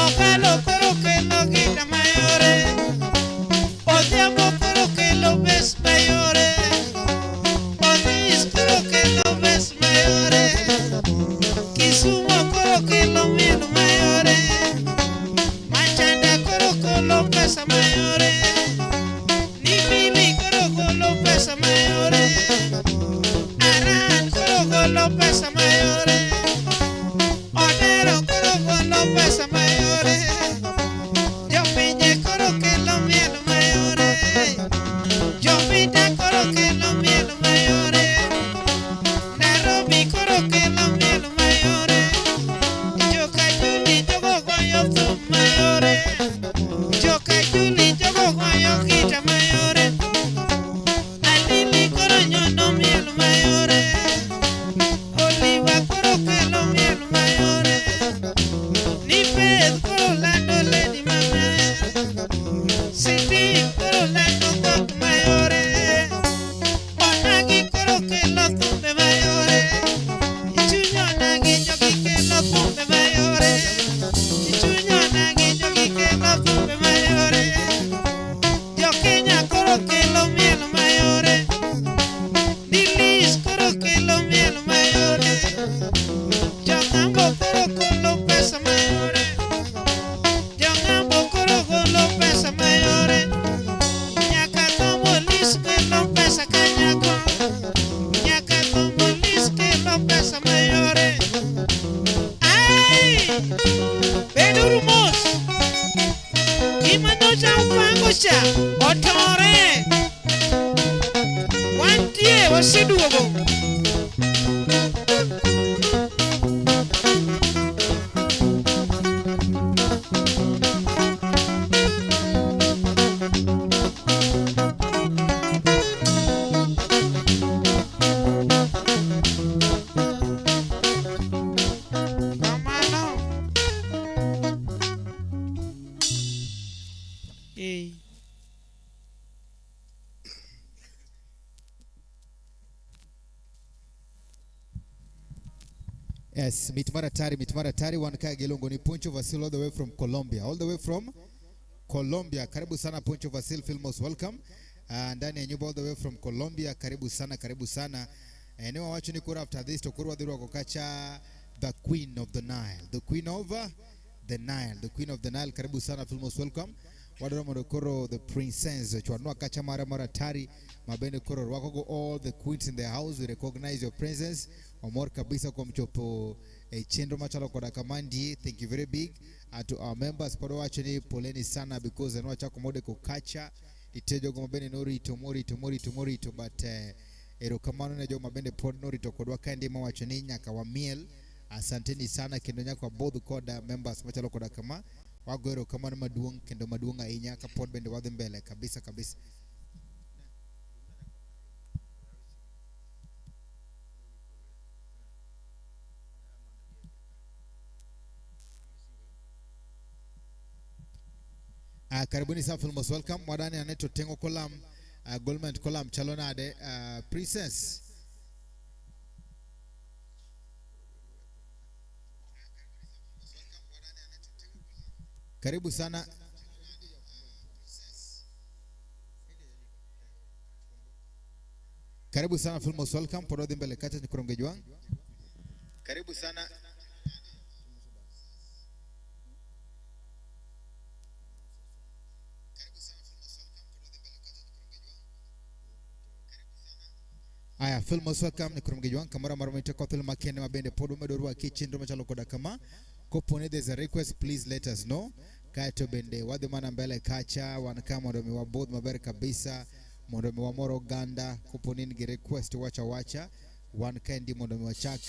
Speaker 1: Okalo koro kelo gita mayore. Odhiambo koro kelo bes mayore. Odhis koro kelo bes mayore. Kisumo koro kelo miel mayore. Machanda koro kelo pesa mayore. Nibili koro golo pesa mayore. Aran koro golo pesa mayore. Odero koro golo pesa mayore. Jopinje koro kelo miel mayore. Jopita koro kelo miel mayore. Nairobi koro kelo miel mayore. Jokajuli jogo goyo thum mayore. Joka Manyocha upango cha otore. Wantie waseduogo. Kamano. Eh.
Speaker 2: Yes, mit mar atari, mit mar atari wan ka giluongo ni Poncho Vasil all the way from Colombia. All the way from Colombia. Karibu sana Poncho Vasil, feel most welcome. Ndani ya nyumba all the way from Colombia. Karibu sana, karibu sana. Eneo wacho ni kura after this to kura wadhi rwako kacha the Queen of the Nile. The Queen of the Nile. The Queen of the Nile. Karibu sana, feel most welcome. Wadwaro mondo koro the princess chwanwa kacha mara mar atari mabende koro rwako go all the queens in the house. We recognize your presence. Omor kabisa kuom chopo e chenro machalo koda kamandi. Thank you very big. To our members pod wacho ni poleni sana because en wachako modeko kacha nitie jogo mabende norito morito morito morito but erokamano ne jogo mabende pod norito kodwa kaendi mawacho ni nyaka wamiel. Asanteni sana kendo nyaka wabudh koda members machalo koda kama. Wago erokamano maduong' kendo maduong' ahinya kapod bende wadhi mbele kabisa kabisa. Karibuni sana feel most welcome. Mwadani anaitwa Tengo Kolam, Goldman Kolam chalo nade, Princess. Karibu sana. Karibu sana feel most welcome. Pod wadhi mbele kacha ni Kuronge Jwang. Karibu sana. Aya, feel most welcome ni Kuronge Jwang. Kamoro amora mantie kothul makende mabende pod wamedo rwaki e chenro machalo koda kama. Kopo ni there's a request, please let us know. Kaeto bende wadhi mana mbele kacha, wan ka mondo mi wabudh maber kabisa, mondo mi wamor oganda. Kopo ni in gi request wacha wacha, wan kaendi mondo mi wachak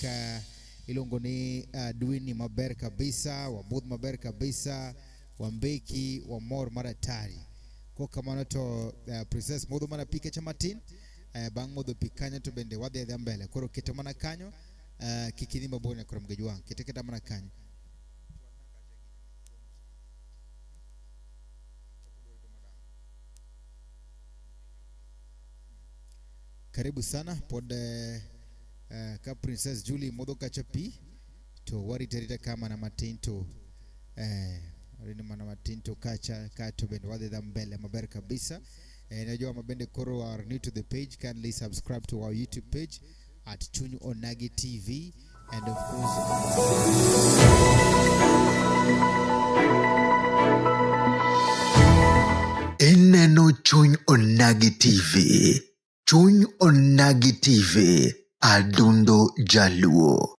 Speaker 2: iluongo ni dwini maber kabisa, wabudh maber kabisa, wambeki, wamor mar atari. Kok kamano to Princess modho mana pi kacha matin, bang' modho pi kanyo to bende wadhi adhiya mbele. Koro kete mana kanyo, kik idhi mabor nyaka Kuronge Jwang', kete keta mana kanyo. Karibu sana pod ka Princess Julie modho kacha pi to warite arita ka mana matin to warito mana matin to kacha kato bende wadhi dha mbele maber kabisa. Najua mabende koro are new to the page, kindly subscribe to our YouTube page at Chuny Onagi TV and of course
Speaker 7: Ineno Chuny Onagi TV. Chuny Onagi TV. Adundo Jaluo.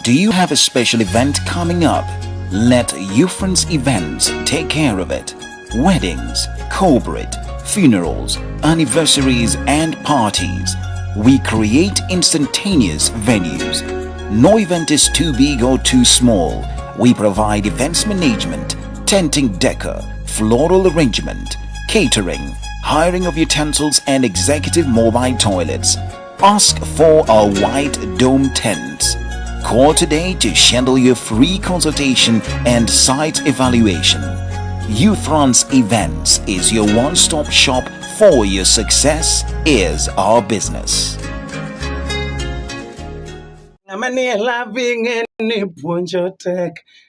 Speaker 8: Do you have a special event coming up? Let Ufrance Events take care of it. Weddings, corporate, funerals, anniversaries and parties. We create instantaneous venues. No event is too big or too small. We provide events management, tenting decor, floral arrangement, catering, hiring of utensils and executive mobile toilets. Ask for our white dome tents. Call today to schedule your free consultation and site evaluation. Ufrance Events is your one-stop shop for your success is our business.
Speaker 9: Ng'ama nie loving en ni puonjo tek.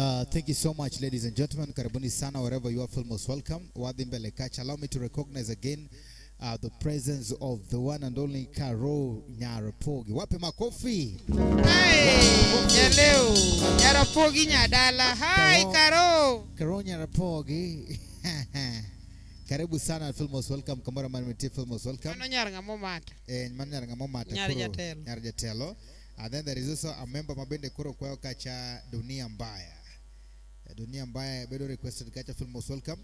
Speaker 2: Thank you so much, ladies and gentlemen. Karibuni sana wherever you are, feel most welcome. Wadhi mbele kacha. Allow me to recognize again the presence of the one and only Caro Nyarapogi. Wape makofi.
Speaker 1: Hey, Nyaleo, Nyarapogi Nyadala. Hi, Caro.
Speaker 2: Caro Nyarapogi. Karibu sana, feel most welcome. Kamora man feel most welcome.
Speaker 1: Mano nyar ng'ama omata.
Speaker 2: Eh, mano nyar ng'ama omata.
Speaker 1: Nyar
Speaker 2: Koro-
Speaker 1: jatelo.
Speaker 2: Nyar jatelo. And then there is also a member mabende koro kwayo kacha Dunia Mbaya. Dunia Mbaya bedo requested kacha feel most welcome.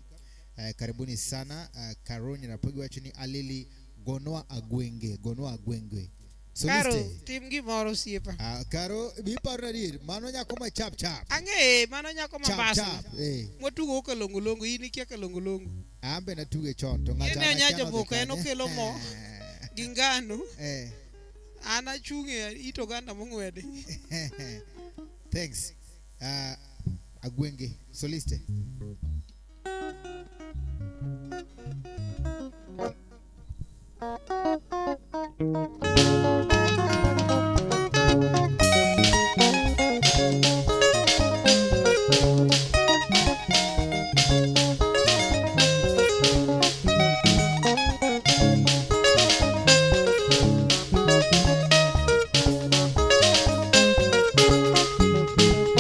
Speaker 2: Karibuni sana Caro Nyarapogi wacho ni Alili gonwa agwenge, gonwa agwenge. So
Speaker 1: Karo,
Speaker 2: liste.
Speaker 1: tim gimoro osiepa.
Speaker 2: Karo, biparo adier, mano nyako ma chap chap.
Speaker 1: Ang'e, mano nyako
Speaker 2: Chap
Speaker 1: Mombasa.
Speaker 2: chap. Eh.
Speaker 1: Mwatugo kalongolongo, in ikia kalongolongo.
Speaker 2: Ambe natuge chon to ng'ato
Speaker 1: En e
Speaker 2: an
Speaker 1: onyaja
Speaker 2: akia nodhi
Speaker 1: boka, en
Speaker 2: kanye.
Speaker 1: okelo mo gi ngano.
Speaker 2: Eh.
Speaker 1: An achung' e it oganda mong'wedi.
Speaker 2: Thanks. Agwenge, soliste.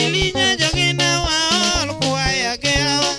Speaker 1: Ilinya jogina waol kwaya geawa.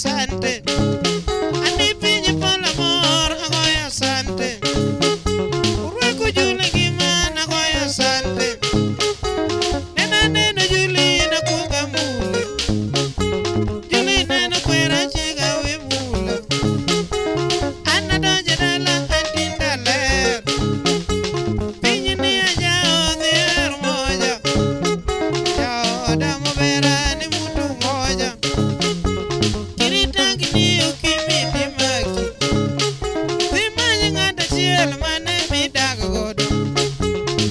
Speaker 1: Asante. Andi piny polo mor agoyo asante. Urwako Juli ngima nagoyo asante. Nena neno Juli nakuga mule. Juli neno kwera chiega we mula. An adonjo dala antinda ler. Piny ni ajao dhier moja. Jaoda mobera ni mtu moja. Kiritangni okimi dhi maki. Dhi many ng'ato achiel mane midak godo.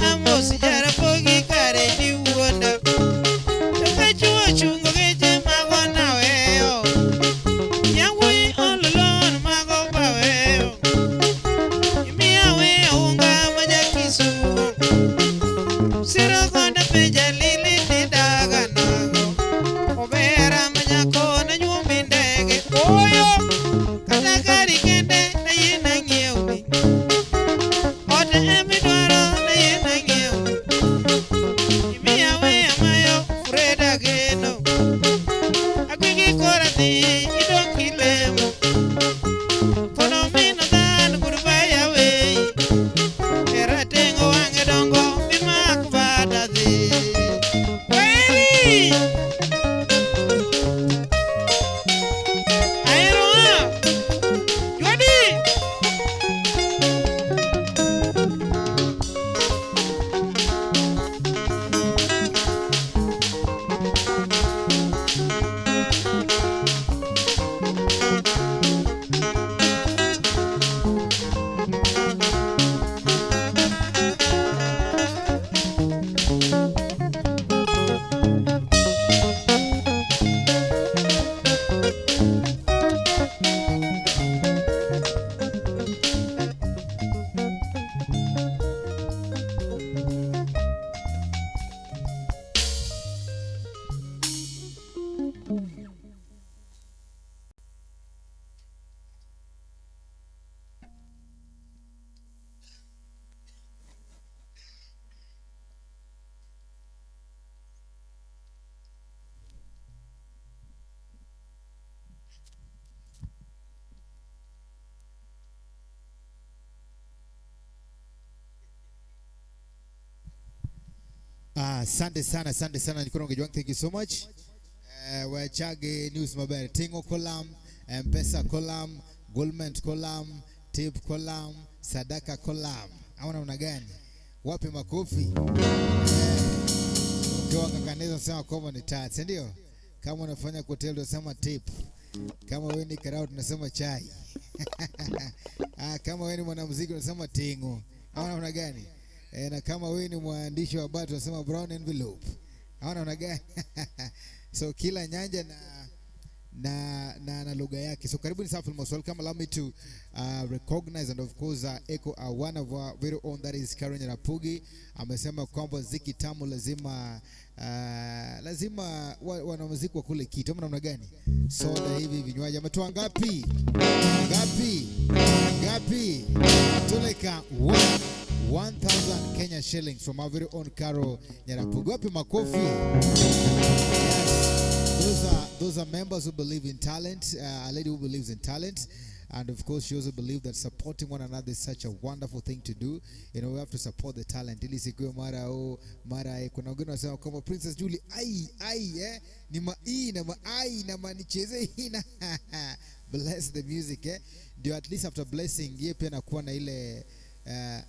Speaker 1: Amos Jaramogi kare diwuonda. To ka chuo chungo geche mago naweyo. Yawuoyi all alone mago baweyo. Imiya weyo unga ma ja Kisumu. Siro koda penja lili tidaga nago. Obera ma nyako ne nyuombi ndege. Oyo! Kata gari kende ne yien ang'iewni. Ot emidwaro ne yien ang'iewni. Imiya weya mayo Freda geno. Agwegi kora dhi idong' kilemo. Kono mino dhan goodbye away. Era teng'o wang'e dongo mimak bada dhi. Kweli! Ahero a! Jwadi!
Speaker 2: Ah, asante sana, asante sana Nyikoro Ngejwang, thank you so much. Wachage news maber. Tingo kolam, Mpesa kolam, Goldment kolam, Tip kolam, Sadaka kolam. Au namna gani? Wapi makofi? Ukiwa kakanisa unasema kwamba ni tat, si ndio? Kama unafanya hotel unasema tip. Kama wewe ni karao tunasema chai. Kama wewe ni mwanamuziki unasema tingo. Au namna gani? Na kama wewe ni mwandishi wa habari tunasema brown envelope. Au namna gani? So kila nyanja na lugha yake. So karibuni sana, feel most welcome. Allow me to recognize and of course echo one of our very own, that is Karen Rapugi. Amesema kwamba ziki tamu lazima wanamuziki wa kule kitu. Ama namna gani? Soda hivi vinywaji. Ametoa ngapi? Ngapi? Ngapi? Tuleka 1000 Kenya shillings from our very own Caro Nyarapugi. Wapi makofi? Yes. Those are members who believe in talent, a lady who believes in talent. And of course, she also believes that supporting one another is such a wonderful thing to do. We have to support the talent. Ili sikuwe mara o, mara e. Kuna wengine wanasema kwamba Princess Julie, ai, ai, eh? Ni ma i na ma ai na ma nicheze hii na bless the music, eh? Ndio at least after blessing, yeye pia anakuwa na ile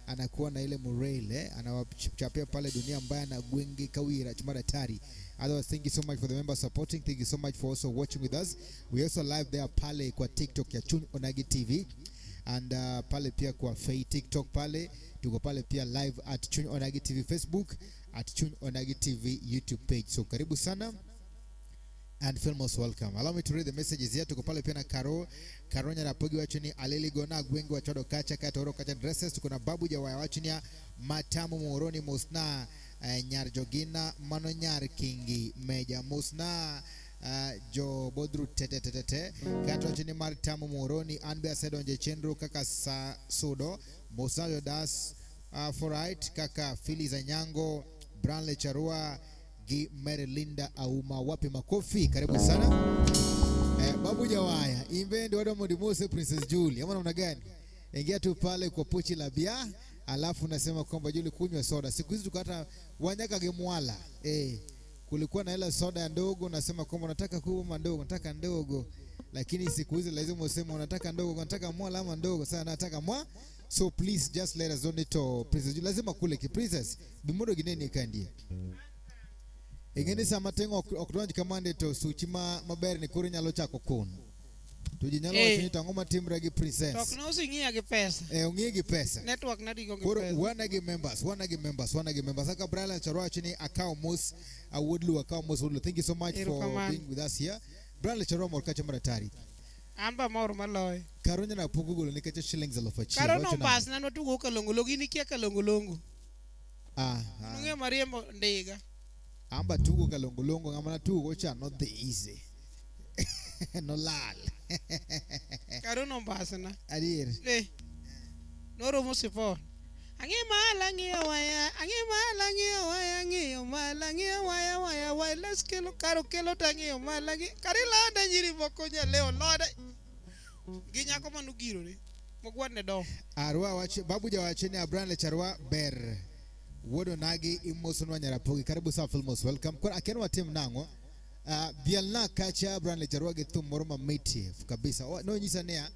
Speaker 2: anakuwa na ile morale, eh? Anawachapia pale dunia mbaya na gwenge kawira chumara tari. Otherwise, thank you so much for the members supporting. Thank you so much for also watching with us. We also live there pale kwa TikTok ya Chuny Onagi TV and pale pia kwa Fei TikTok pale tuko pale pia live at Chuny Onagi TV Facebook, at Chuny Onagi TV YouTube page. So karibu sana and feel most welcome. Allow me to read the messages here. Tuko pale pia na Karo Karonya Rapogi wacho ni aleli gona gwenge wachodo kacha kato kacha dresses. Tuko na Babu Jawaya wacho ni matamu moroni mosna nyar jogina mano nyar kingi meja mosna jo bodru tete tete te kato wacho ni mar tamu moroni anbe asedonje chenro kaka sa sudo mosna jodas forit kaka Phyllis Anyango Branle Charua gi Mary Linda Auma. Wapi makofi? Karibu sana. Babu Jawaya, imbe ndio wadwa mondo imose Princess Julie. Ama namna gani? Ingia tu pale kwa pochi la bia, alafu nasema kwamba Julie kunywa soda. Siku hizi tukata wanyaka gemwala. Kulikuwa na ile soda ya ndogo, nasema kwamba unataka kubwa ama ndogo, nataka ndogo. Lakini siku hizi lazima useme unataka ndogo, unataka mwala ama ndogo. Sasa nataka mwa. So please just let us know to Princess Julie. Lazima kule ki Princess. Bimodo gineni kandie. Ingeni sama tengo ok donj kamande to suchi ma maber ni koro nyalo chako kun. To ji nyalo wacho ni to ang'o matimre gi Princess?
Speaker 1: To ok nosing'iya gi pesa.
Speaker 2: Ong'iye gi pesa.
Speaker 1: Network nadigo gi
Speaker 2: Koro
Speaker 1: pesa.
Speaker 2: wana gi members, wana gi members, wana gi members. Kaka Brian Charwa wacho ni akawo mos awuod Luo, akawo mos wuod Luo. Thank you so much for
Speaker 1: Erokamano.
Speaker 2: being with us here. Brian Charwa mor kacha maratari.
Speaker 1: Amba mor maloyo.
Speaker 2: Karonya na pok ogolo nikech shillings 1000.
Speaker 1: Karo
Speaker 2: Wacho nang'o?
Speaker 1: nombasna nwatugo kalongolongo, in ikia kalongolongo. Nung'eyo mariembo ndiga.
Speaker 2: Amba tugo kalongolongo, ng'ama natugo cha nodhi easy. Nolal.
Speaker 1: Karo nombasna.
Speaker 2: Adier.
Speaker 1: Noromo sipon. Ang'iyo malo, ang'iyo waya, ang'iyo malo, ang'iyo waya, ang'iyo malo, ang'iyo waya, waya, waya, les kelo, karo kelo to ang'iyo malo, ang'iyo. Kar ilanda nyiri moko nyaleo, loda. Gi nyako manogirore, mogwadne dom.
Speaker 2: Arwa wacho, babu jawacho ni Abraham Lecharwa ber. Wuod Onagi imosonwa Nyarapogi. Karibu sana Filmos, welcome. Koro akia ni watim nang'o? Dhialna kacha Abraham Lecharwa gi thum moro mamit kabisa. Nonyisa niya,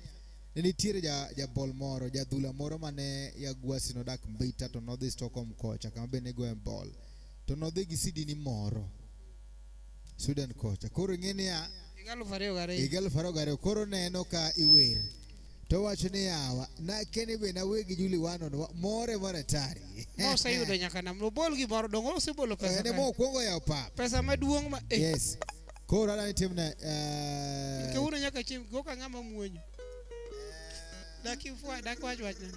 Speaker 2: ne nitiere jabol moro, jadhula moro mane Yagwasi nodak Mbita to nodhi Stockholm kocha kama be ne goye bol. To nodhi gi sidini moro Sweden kocha. Koro ing'e niya,
Speaker 1: Higa alufu ariyo gariyo.
Speaker 2: Higa alufu ariyo gariyo. Koro neno ka iwer. To wacho ni yawa, nakeni be nawe gi Julie Wano no, more maratari.
Speaker 1: Moseyudo nyaka nam, obol gimoro, donge osebolo pesa
Speaker 2: En
Speaker 1: ka?
Speaker 2: ema okwongo yawo pap.
Speaker 1: Pesa maduong' ma,
Speaker 2: Yes. Koro adwa ni timne,
Speaker 1: Kawuono nyaka chieng' go ka ng'ama muonyo. Dak ifwa, dak wach wachna.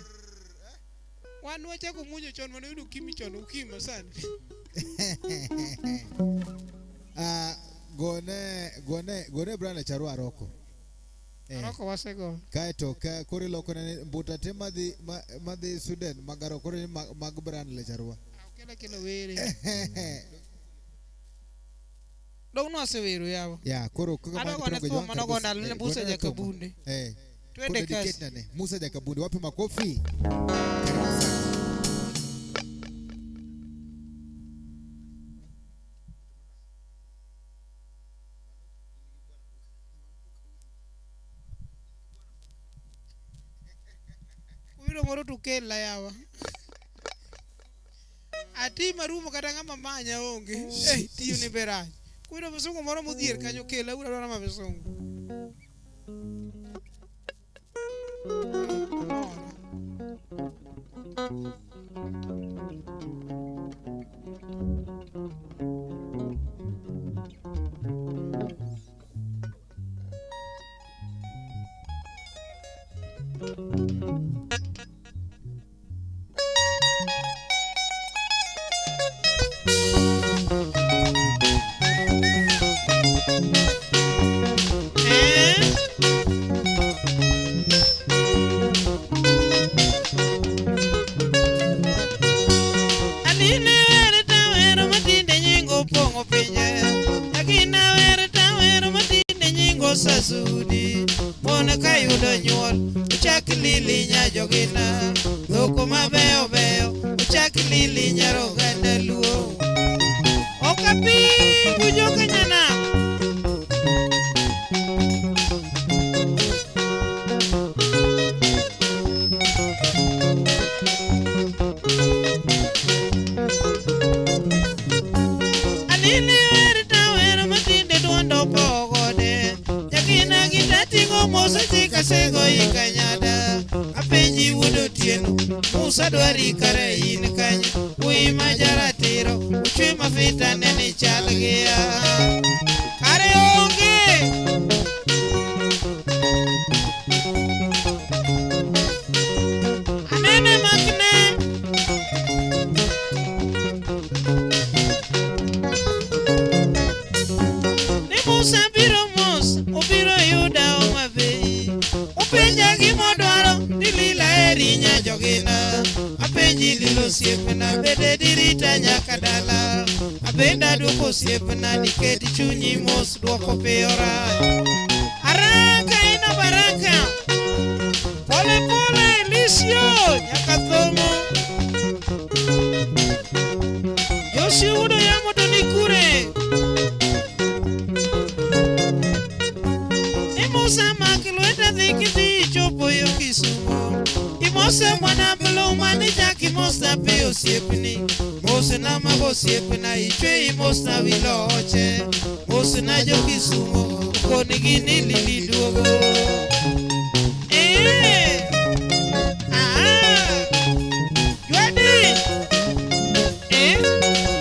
Speaker 1: Wan wachako muonyo chon mane oyudo ukimi chon, ukima sani.
Speaker 2: Gone Brian Lecharwa Aroko.
Speaker 1: Aroko wasego.
Speaker 2: Kaeto ka koro iloko ne mbuta te madhi Sweden mag Aroko koro ni mag Brian Lecharwa.
Speaker 1: Kelo kelo were. Dong nwasewero yawa.
Speaker 2: Ya, koro kaka
Speaker 1: Adwa
Speaker 2: mano
Speaker 1: gone
Speaker 2: koro
Speaker 1: thum mane
Speaker 2: Jwang'
Speaker 1: ogo ndalo ne
Speaker 2: kabisa.
Speaker 1: Musa
Speaker 2: Gone thum.
Speaker 1: Jakabunde. Twende
Speaker 2: Koro
Speaker 1: kasi.
Speaker 2: dedicate nane. Musa Jakabunde, wapi makofi? Karibu sana.
Speaker 1: Wiro moro to kela yawa. Ati marumo kata ng'ama manya onge. Tiyo ni be rach. Kuyudo msungu moro modhier kanyo kela ura dwaro ma msungu. Sasudi mon kayudo nyuol ochak lili nya jogina dhoko mabeyo beyo ochak lili nyar oganda luo ok apingu joka nyanam. Anini wer ta wer matinde duondo pogode Jakina gi tating'o mos achika sego ikanyada Apenji wuod Otieno Musa dwari kare in kanye Wuoyi ma jaratiro Ochwe mafita ne ni chal gi ya Kare onge Anene makne Ni Musa biro mos, obiro yuda Homa Bay. Openja gimodwaro, ni Lila eri nya jogina. Apenji Lila osiepna, bende dirita nyaka dala. Abende aduoko osiepna, niket chunyi mos, duoko piyo rach. Araka ina baraka. Pole pole Elisio nyaka thomo. Josi udo yamo to ni kure. Imosa mak lweta dhi kidhi chopo yo Kisumo. Imose mwana mluma ni chak imosa pe osiepni. Mosna mago osiepna ichwe imosna wiloche. Mosna jo Kisumo konigi ni lili duogo. Eh, ah, Jwadi. Eh,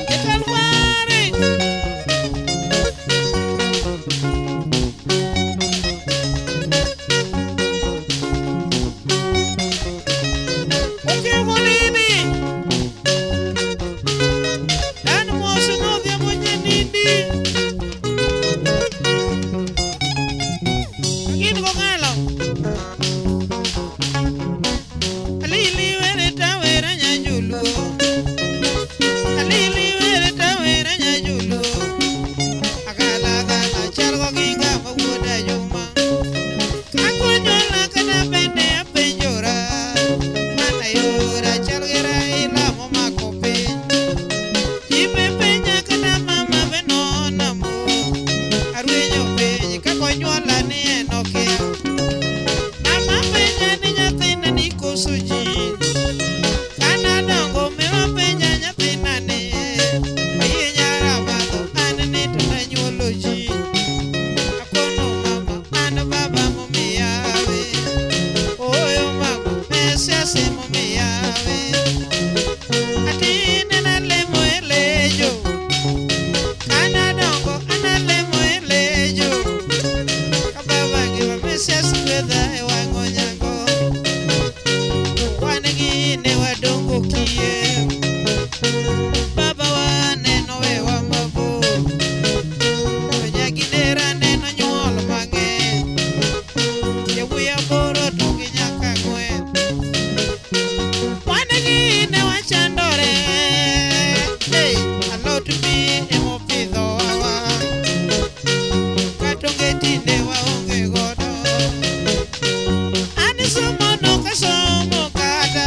Speaker 1: Ekalware. Okegonini. Dan mos nodhiambo nyanindi. Gin gogalo. Alili were tawera nyanjuluo. Alili were tawera nyanjuluo. Agala agala chalgo gi ng'ama wuod Ajuma. Kakonyuola kata bende apenjora. Mana yora chal gi Raila momako piny. Ji be penja kata mama be nona mo. Arwenyo piny kakonyuola ni en okia. Mama penja ni nyathina ni koso ji. Kanadongo mewa penja nyathina ni. Ayie nyara madho an ni to nanyuolo ji. Akono mama an baba momiyawe. Oyo mago mesiase momiyawe. Atine nalemo e lejo. Kanadongo analemo e lejo. Ka baba ngima mesias gwedha e wang' onyango. Wan gi ne wadongo kiye. Baba wa neno wewa mabor. To nyagi nera neno nyuol mang'eny. Yawuoyi aboro to gi nyaka ang'wen. Wan gi ne wachandore. Hey, alot pi emopidhowa. Kata onge tinde waonge godo. An somo nokasomo kata.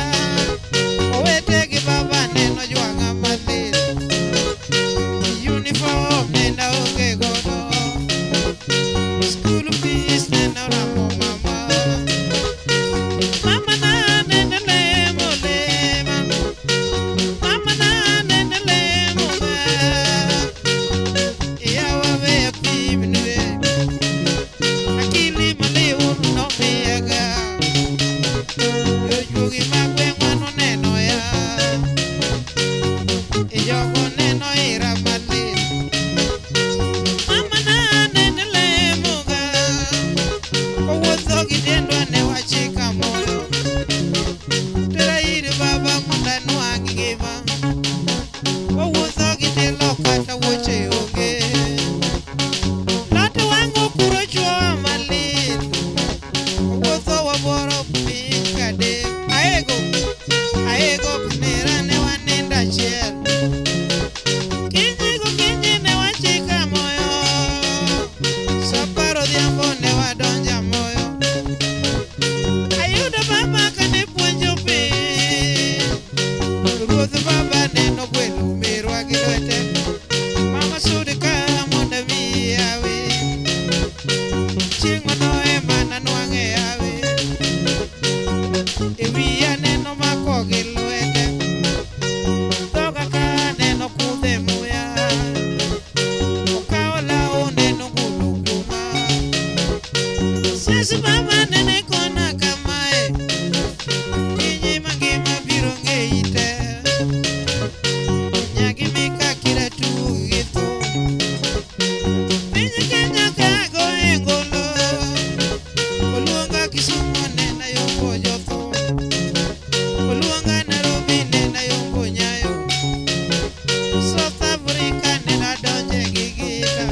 Speaker 1: Owete gi baba neno jwang'a malit. Uniform nene aonge godo. School fees nene oramo mama. Mama na nene lemo lema. Mama na nene lemo ma. Yawa we apimnue. Akili maliw nomiyaga. Jojuogi mag gweng'wa noneno ya. Jogo neno ira malit. Mama na nene lemoga. Owuotho gi tiendwa ne wachika moyo. Tera ir baba mondo anwang' ngima. Wawuotho gi tielo kata wuoche onge. Lot wang' okuro chwowa malit. Wawuotho wabuoro piny kadem. Aego, aego nera ne wanindo achiel. Kinyi gokinyi ne wachika moyo. Sa apar odhiambo ne wadonjo moyo. Ayudo baba kane puonjo piny. Ruoth baba neno gwelo merwa gi lwete. Mama sud ka mondo amiyi hawi. Chieng' mano ema nanwang'e hawi. E wiya neno mako gi lwete. Dhoga ka neno kudhe muya. Okawo law neno golo kuoma. Sesi baba nene kona kamae. Pinyi mangima biro ng'eyi te. Nyagi mika kira tug gi thum. Piny Kenya ka goye ngolo. Oluonga Kisumo nena yombo jothum. Oluonga Nairobi nena yombo nyayo. South Africa nena donje gi gita.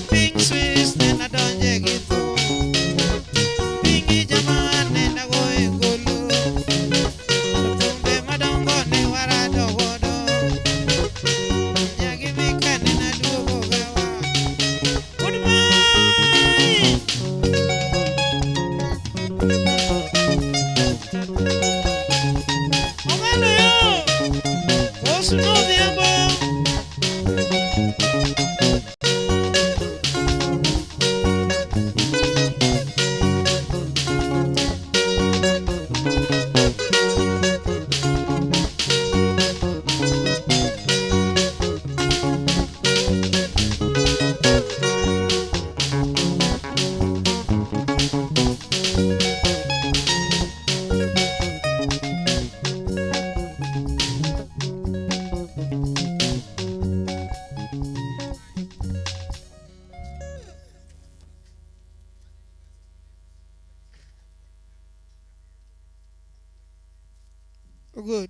Speaker 1: Piny Swiss nena donje gi thum. Good.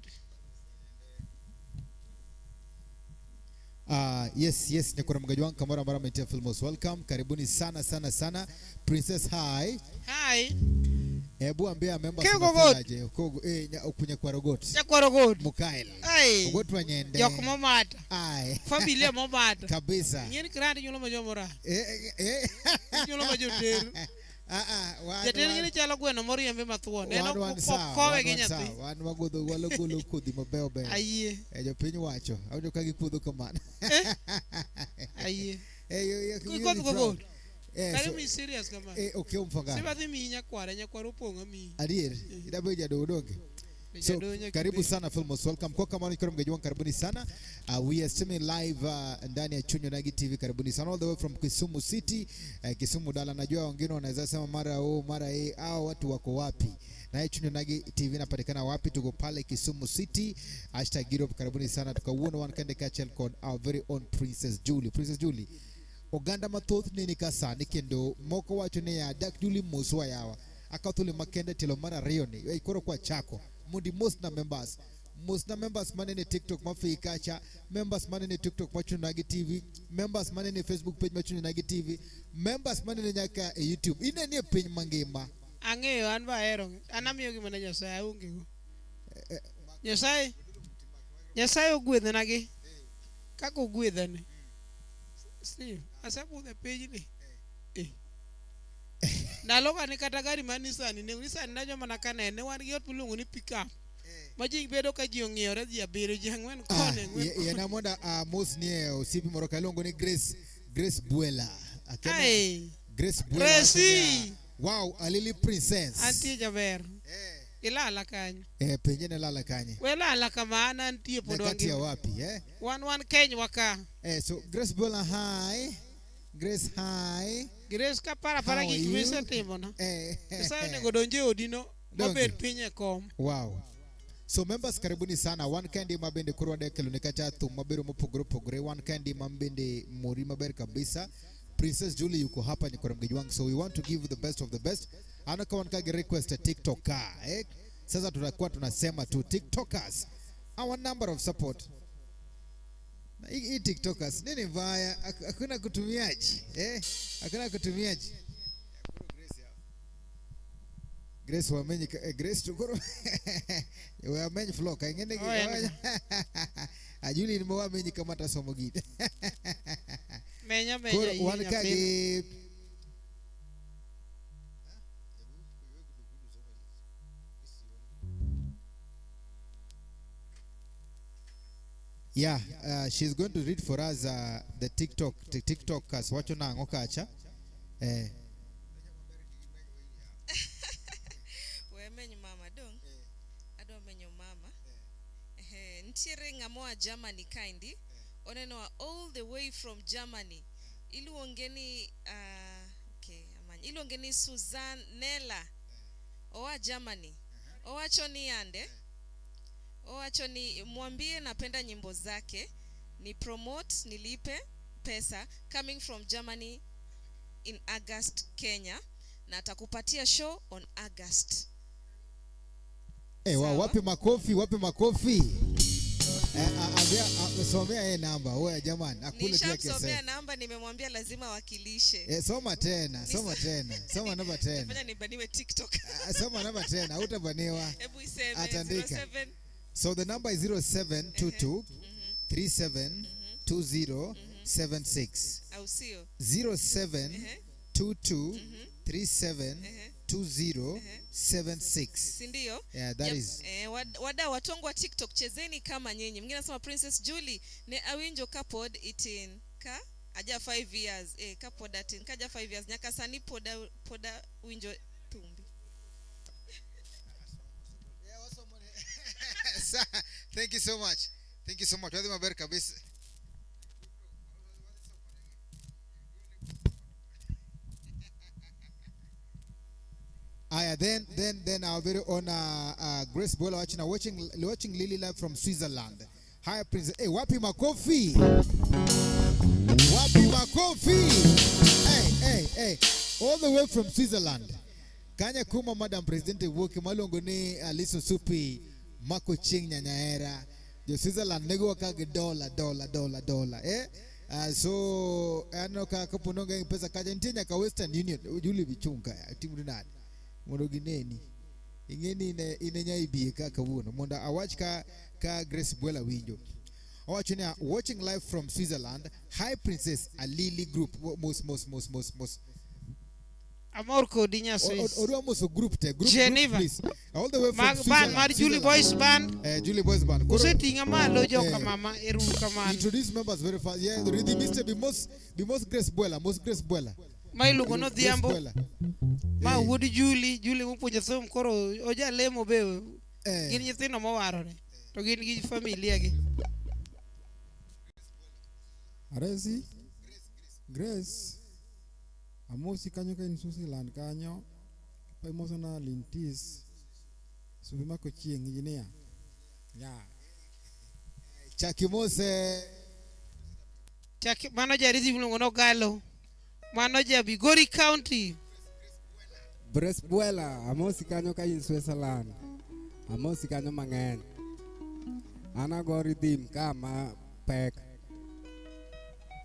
Speaker 2: Yes, yes, nyakora mgaji wangu kamara mara mmetia Filmos welcome. Karibuni sana sana sana. Princess hi.
Speaker 1: Hi.
Speaker 2: Hebu ambia members
Speaker 1: Kego
Speaker 2: unafeel
Speaker 1: God.
Speaker 2: aje? Kogo kunya kwa rogot.
Speaker 1: Nyakwar Ogot.
Speaker 2: Mukael.
Speaker 1: Ai.
Speaker 2: Ogot wanyende.
Speaker 1: Jok momata.
Speaker 2: Ai.
Speaker 1: Familia momata.
Speaker 2: Kabisa.
Speaker 1: Ng'eni grandi nyuolo ma jomora.
Speaker 2: Eh, eh.
Speaker 1: Nyuolo ma joter.
Speaker 2: Ah ah, wan
Speaker 1: Jater ng'eni chalo gweno moriembe mathuon. En
Speaker 2: wan
Speaker 1: ok
Speaker 2: wan sawa,
Speaker 1: kowe
Speaker 2: wan
Speaker 1: gi
Speaker 2: wan
Speaker 1: nyathi.
Speaker 2: sawa. Wan wagodho walogolo kodhi mabeyo beyo.
Speaker 1: Ayie.
Speaker 2: Eh, jopiny wacho. Awinjo ka gikuodho kamano.
Speaker 1: Ayie.
Speaker 2: Eh, you
Speaker 1: Ikoth
Speaker 2: be
Speaker 1: go
Speaker 2: proud.
Speaker 1: God.
Speaker 2: Eh,
Speaker 1: Kare
Speaker 2: so,
Speaker 1: mi serious kama.
Speaker 2: eh, okay umfangano.
Speaker 1: Siba dhi miyi nyakware, nyakware opong' amiyi.
Speaker 2: Adier, idabedo jadoho donge? So,
Speaker 1: Jadoho nyaka
Speaker 2: karibu
Speaker 1: ibed.
Speaker 2: sana Filmos, welcome. Kwa kama ni mgeji wangu, karibuni sana. We are streaming live ndani ya Chuny Onagi TV. Karibuni sana all the way from Kisumu City, Kisumu Dala. Najua wengine wanaweza sema mara o mara e, hao watu wako wapi? Na hii Chuny Onagi TV inapatikana wapi? Tuko pale Kisumu City, #Europe. Karibuni sana tukawuono wan kende kaachiel kod our very own Princess Julie. Princess Julie, oganda mathoth neni ka sani kendo moko wacho niya dak Julie moswa yawa akaw thuolo makende tielo mar ariyo ni ei koro kwa chako mondo imosna members mosna members manene TikTok ma kacha members manene TikTok ma Chuny Onagi TV members manene Facebook page ma Chuny Onagi TV members manene nyaka e YouTube inenie piny mangima
Speaker 1: Ang'eyo an be ahero. An amiyogi mana Nyasaye aonge go. Nyasaye Nyasaye ogwedhonagi kaka ogwedhani. Steve, asebudho e pinyni. Eh. Ndalo ka ni kata gari mar Nissan ne Nissan najo mana kanene wan gi ot miluongo ni pickup. Ma ji bedo ka ji ong'iyore ji abiriyo ji ang'wen koni ang'wen koni.
Speaker 2: yena mondo amosnie osiepi moro ka iluongo ni Grace Grace Buela Akeno-
Speaker 1: Ai.
Speaker 2: Grace Buela
Speaker 1: Gracie.
Speaker 2: wacho niya, wow alili princess
Speaker 1: Antie jaber. Ilala kanyo.
Speaker 2: eh, penje ne lala kanye
Speaker 1: We lala kama an antie pod
Speaker 2: Nyakati ya
Speaker 1: wangima.
Speaker 2: wapi eh?
Speaker 1: Wan kenywa ka.
Speaker 2: Eh, so Grace Buela hi Grace hi
Speaker 1: Grace ka para para
Speaker 2: How are
Speaker 1: gik
Speaker 2: you?
Speaker 1: misetimona.
Speaker 2: Eh,
Speaker 1: Nyasaye onego donj e odino
Speaker 2: Donge.
Speaker 1: mabed piny e kom.
Speaker 2: Wow. So members karibuni sana. Wan kendi ma bende koro wadek kelo ne kacha thum mabero mopogore opogore. Wan kendi ma bende mori maber kabisa. Princess Julie yuko hapa ni kwa mgeji wangu. So we want to give you the best of the best. Ano ka wan ka gi request ya TikToker, eh? Sasa tutakuwa tunasema tu TikTokers. Our number of support. Na hii TikTokers nini mbaya? Hakuna kutumiaji, eh? Hakuna kutumiaji. Grace wamenyi Grace tukoro wamenyi flow kaingene
Speaker 1: Oh, en.
Speaker 2: ajuli ni wamenyi kama tasomo gite
Speaker 1: Menya menya
Speaker 2: koro
Speaker 1: yie
Speaker 2: wan ka
Speaker 1: nyathini.
Speaker 2: gi Yeah, she's going to read for us the TikTok the TikTokers wacho nang'o kacha eh
Speaker 6: We meny mama dong. Adwa menyo mama. Ehe, nitiere ng'ama oa Germany kaendi. Onenowa all the way from Germany. Iluonge ni okay, amany. Iluonge ni Suzanne Nella. Oa Germany. Owacho ni yande. Owacho ni mwambie napenda nyimbo zake. Ni promote nilipe pesa coming from Germany in August Kenya na atakupatia show on August.
Speaker 2: Eh, wa, wapi makofi wapi makofi eh, somea yeye namba wewe jamani akule pia
Speaker 6: Nishamsomea
Speaker 2: kese
Speaker 6: namba, nimemwambia lazima wakilishe.
Speaker 2: eh, soma tena soma tena soma namba tena
Speaker 6: Fanya nibaniwe TikTok.
Speaker 2: Ah, soma namba tena hutabaniwa
Speaker 6: Hebu iseme
Speaker 2: Atandika.
Speaker 6: 07
Speaker 2: So the number is 0722 37 20 76
Speaker 6: au sio?
Speaker 2: 0722 37 20 76
Speaker 6: Si ndio?
Speaker 2: Yeah, that is
Speaker 6: Eh, wadau watongo wa TikTok chezeni kama nyinyi. Mwingine anasema Princess Julie ne awinjo kapod itin ka aja 5 years eh kapod atin kaja 5 years nyaka sani poda poda winjo thumbi.
Speaker 2: Thank you so much. Thank you so much. Wadhi maber kabisa. Aya, then our very own Grace Bola watching Lily live from Switzerland. Hi Prince. Hey, wapi makofi? Wapi makofi? Hey, hey, hey. All the way from Switzerland. Kanya kuma Madam President wuok maluongo ni Alice Supi Mako chieng' nyanyahera. Jo Switzerland negowa ka gi dola dola dola dola. Eh? So aneno ka kapo ni onge pesa kacha nitie nyaka Western Union. Julie bichung' ka timri nade mondo gineni. Ing'e ni in e nyaibie ka kawuono mondo awach ka Grace Bwela winjo. Owacho niya, watching live from Switzerland, hi Princess Alili Group. Mos mos mos mos mos.
Speaker 1: Amor kodi nya Swiss.
Speaker 2: Odwa moso group te, group,
Speaker 1: Geneva.
Speaker 2: group please. All the way from
Speaker 1: Mag band mar Julie Boys Band.
Speaker 2: Julie Boys Band.
Speaker 1: Oseting'a malo joka mama eru kamano.
Speaker 2: Introduce members very fast. Yeah, Rhythm Mr. Be most be most Grace Bwela, most Grace Bwela.
Speaker 1: Ma iluongo ni
Speaker 2: Grace
Speaker 1: Odhiambo.
Speaker 2: Bwela.
Speaker 1: Ma wuod Julie, Julie mopuonjo thum koro ojalemo be. Gin nyithindo mowarore. To gin gi familia gi.
Speaker 5: Aresi, Grace, amosi kanyo ka in Switzerland kanyo, imosona Lintis, Subi mako chieng' engineer. Yeah.
Speaker 2: Chakimose.
Speaker 1: Chaki mano jarithi miluongo ni Ogalo. Mano ja Migori County.
Speaker 5: Grace Bwela, amosi kanyo ka in Switzerland. Amosi kanyo mang'eny. An ago rhythm ka ma pek.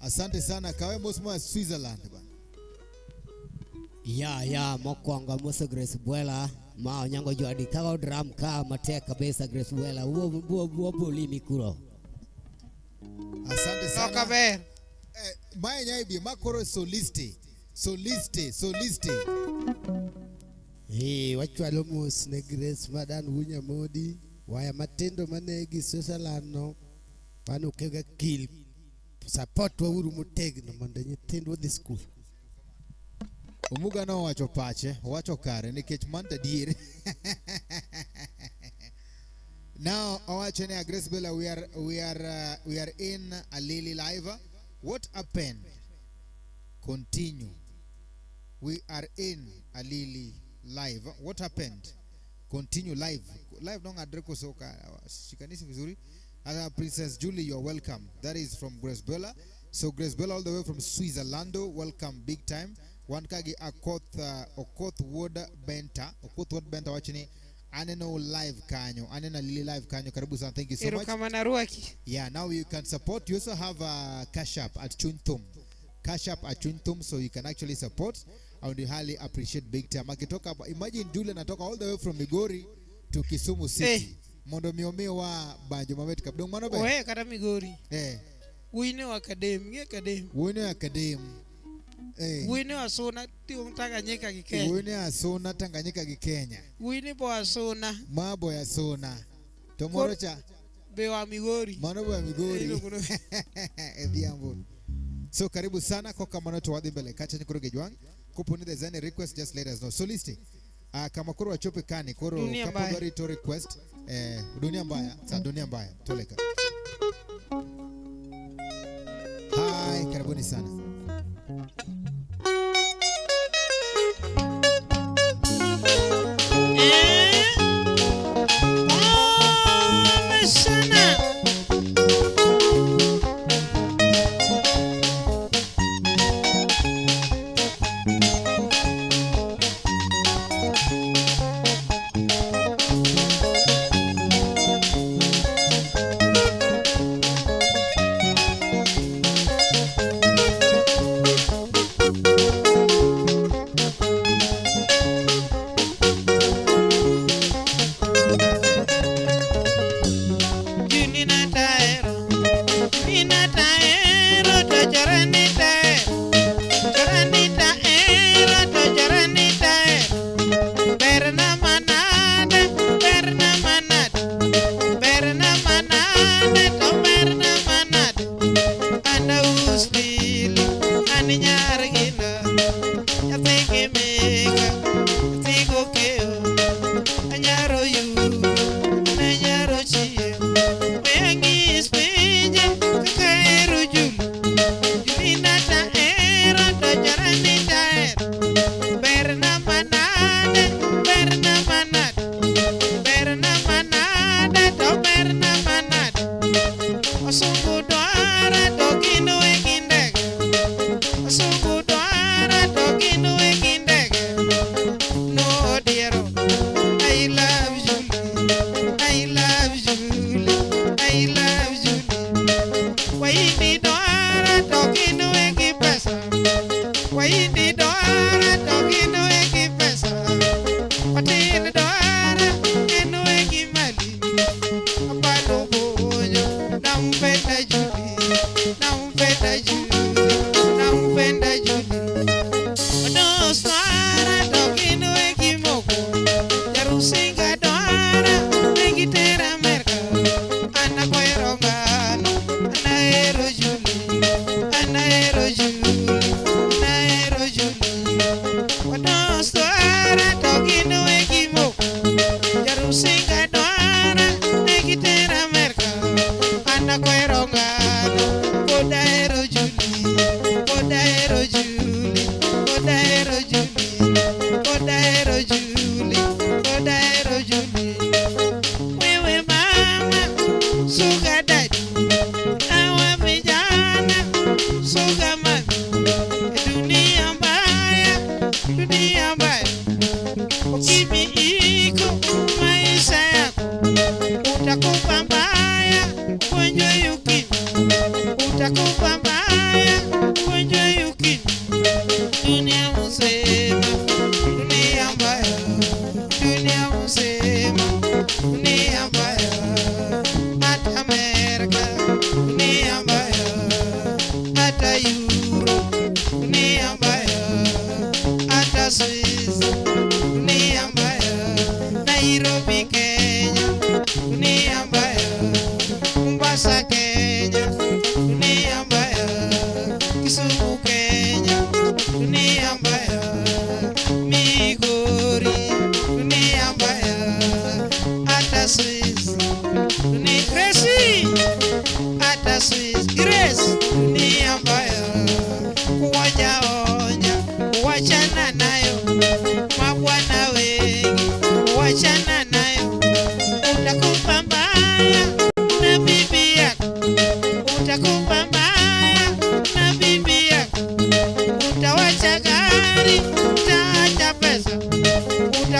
Speaker 2: Asante sana kawe mos moa Switzerland bana.
Speaker 4: Ya mokwongo amoso Grace Bwela ma Onyango Jwadi kago drum ka matek kabisa. Grace Bwela wuo bolimi kuro.
Speaker 2: Asante sana.
Speaker 1: Loka ber.
Speaker 2: Mae nyaibi makoro soliste. Soliste, soliste.
Speaker 3: Wachwalo mos ne Grace Madan Wunyamodi, waya matindo mane gi Switzerland no, mano kega kil support wauru motegno mondo nyithindwa odhi skul.
Speaker 2: Omuga nowacho pache, owacho kare nikech mano to adier. Now owacho ni Grace Bella we are in Alili live. What happened? Continue. We are in Alili live. What happened? Continue live. Live nong'adre koso ka shikanisi vizuri. Princess Julie, you're welcome. That is from Grace Bella. So Grace Bella all the way from Switzerland, welcome big time. Wan kagi Akoth Okoth Wuod Benta, Okoth Wuod Benta wachini aneno live kanyo, aneno Alili live kanyo. Karibu sana. Thank you so much.
Speaker 1: Erokamano arwaki.
Speaker 2: Yeah, now you can support. You also have a Cash App at Chuntum. Cash App at Chuntum, so you can actually support. I would highly appreciate big time. Akitoka hapa, imagine Julian anatoka all the way from Migori to Kisumu City. Mondo mi omiwa banjo mamit kabdong mano be.
Speaker 1: Owe kata Migori. Wuoyi ne wakadem, ng'e kadem.
Speaker 2: Wuoyi ne akadem.
Speaker 1: Wuoyi ne Asuna tiyo Tanganyika gi Kenya.
Speaker 2: Wuoyi ne Asuna Tanganyika gi Kenya.
Speaker 1: Wuoyi ne bo Asuna.
Speaker 2: Ma boy Asuna. To moro cha
Speaker 1: be wa Migori.
Speaker 2: Mano boy Migori.
Speaker 1: Iluongo ni-
Speaker 2: Edhiambo. So karibu sana kwa kamano to wadhi mbele kacha ni koro gejwang. Kopo ni there's any request just let us know. So listi. Kama koro wachope kani koro
Speaker 1: Dunia
Speaker 2: kapo
Speaker 1: mbaya.
Speaker 2: dwari to request dunia mbaya. Sa dunia mbaya. Toleka. Hi, karibuni sana.
Speaker 1: Sana.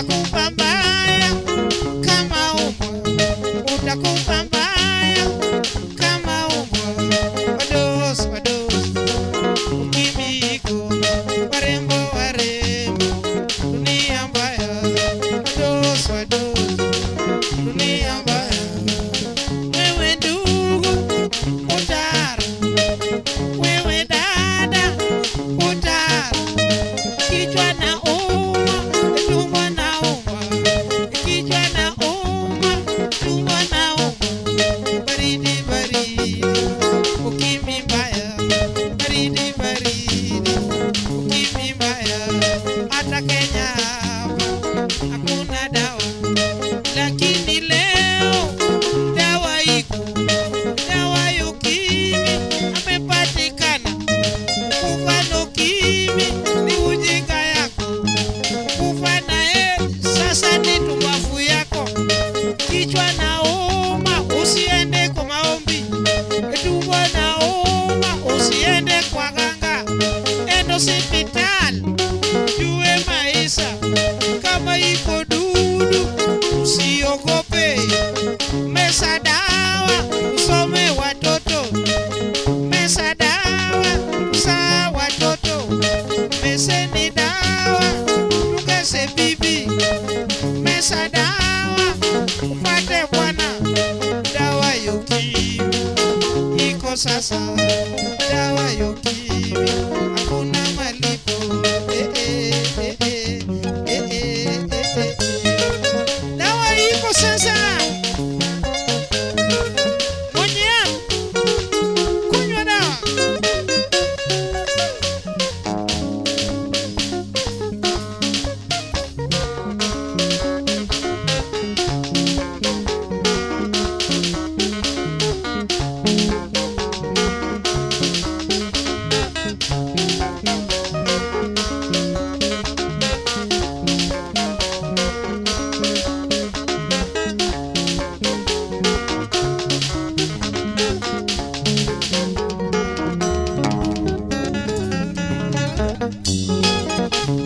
Speaker 1: Utakufa mbaya kama umbwa, utakufa mbaya kama umbwa. Wados, wados, ukimwi iko, warembo, warembo, dunia mbaya. Wados, wados, dunia mbaya. Wewe ndugu utara, wewe dada utara, kichwa na uma, tumbo na uma, kichwa na uma, tumbo na uma, baridi baridi, ukimwi mbaya, baridi baridi, ukimwi mbaya. Hata Kenya hapa hakuna dawa, lakini leo dawa iko, dawa ya ukimwi amepatikana. Kufa na ukimwi ni ujinga yako, kufa na AIDS sasa ni tumbafu yako. Kichwa na uma usiende kwa maombi, tumbo na uma usiende kwa ganga, enda hospitali jue maisha kama iko dudu, usiogope. Meza dawa usome watoto, meza dawa saa watoto, meseni dawa tugese bibi, meza dawa upate bwana, dawa ya ukimwi iko sasa, dawa ya ukimwi hakuna malipo. Eh, eh, eh, eh, eh, eh, eh, eh. Dawa iko sasa. Mwenye kunywa dawa.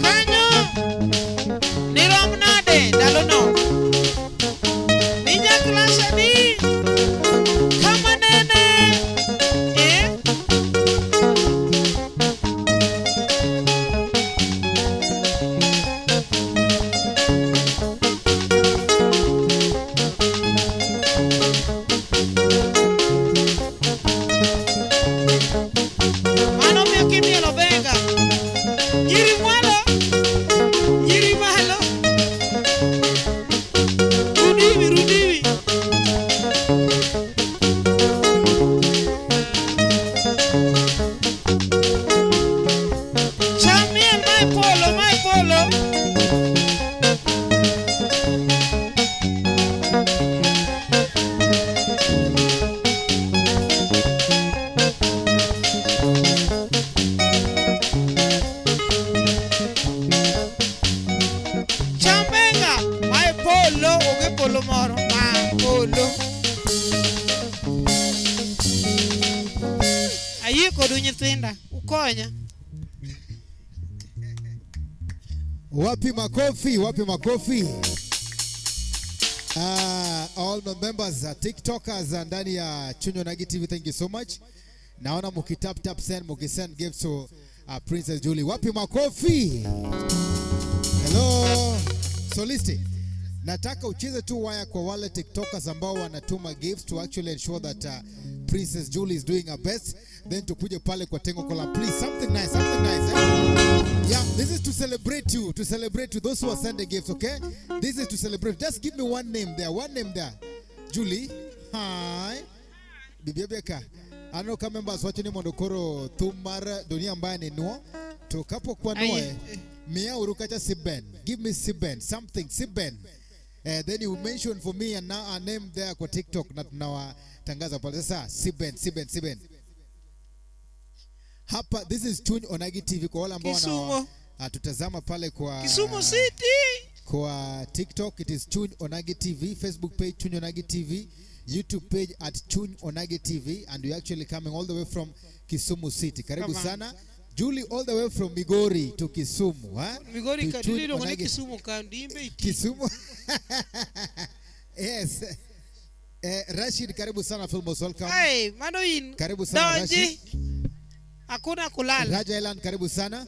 Speaker 1: Kanyo nirom nade ndalono? Ni ja klas adi? Kama nene eh? Mano miyo kimielo benga. Nyiri mwalo, nyiri malo. Rudiwi, rudiwi. Cham miel mae polo, mae polo. Cham benga, mae polo, onge polo moro, mae polo. Ayie kodu nyithinda, ukonya.
Speaker 2: Wapi makofi? Wapi makofi? All the members, TikTokers ndani ya Chuny Onagi TV, thank you so much. Naona mukitap tap send, mukisend gifts to Princess Julie. Wapi makofi? Hello. Solisti. Nataka ucheze tu waya kwa wale TikTokers ambao wanatuma gifts to actually ensure that Princess Julie is doing her best. Then tukuje pale kwa Tengo Kola. Please, something nice, something nice. Eh? Yeah, this is to celebrate you, to celebrate you, those who are sending gifts, okay? This is to celebrate. Just give me one name there, one name there. Julie, hi. Bibi Beka. Ano ka members wacho ni mondo koro thum mar dunia mbaya ni nuo. To kapok wanuoye, miya uru kacha Siben. Give me Siben, something, Siben. Then you mention for me and now a name there kwa TikTok na tunawatangaza pale. Sasa Siben, Siben, Siben. Hapa this is Chuny Onagi TV kwa wale ambao
Speaker 1: Kisumu.
Speaker 2: wana tutazama pale kwa
Speaker 1: Kisumu City.
Speaker 2: Kwa TikTok it is Chuny Onagi TV, Facebook page Chuny Onagi TV, YouTube page at Chuny Onagi TV, and we actually coming all the way from Kisumu City. Karibu
Speaker 1: Come on.
Speaker 2: sana. Julie all the way from Migori to Kisumu, huh?
Speaker 1: Migori
Speaker 2: To
Speaker 1: ka
Speaker 2: Chuny
Speaker 1: iluongo ni
Speaker 2: Onagi.
Speaker 1: Kisumu County, imbe iti.
Speaker 2: Kisumu. Yes. Rashid, karibu sana, feel most welcome.
Speaker 1: Hey, mano in.
Speaker 2: Karibu sana
Speaker 1: Donji.
Speaker 2: Rashid.
Speaker 1: Hakuna kulala.
Speaker 2: Raja Island, karibu sana.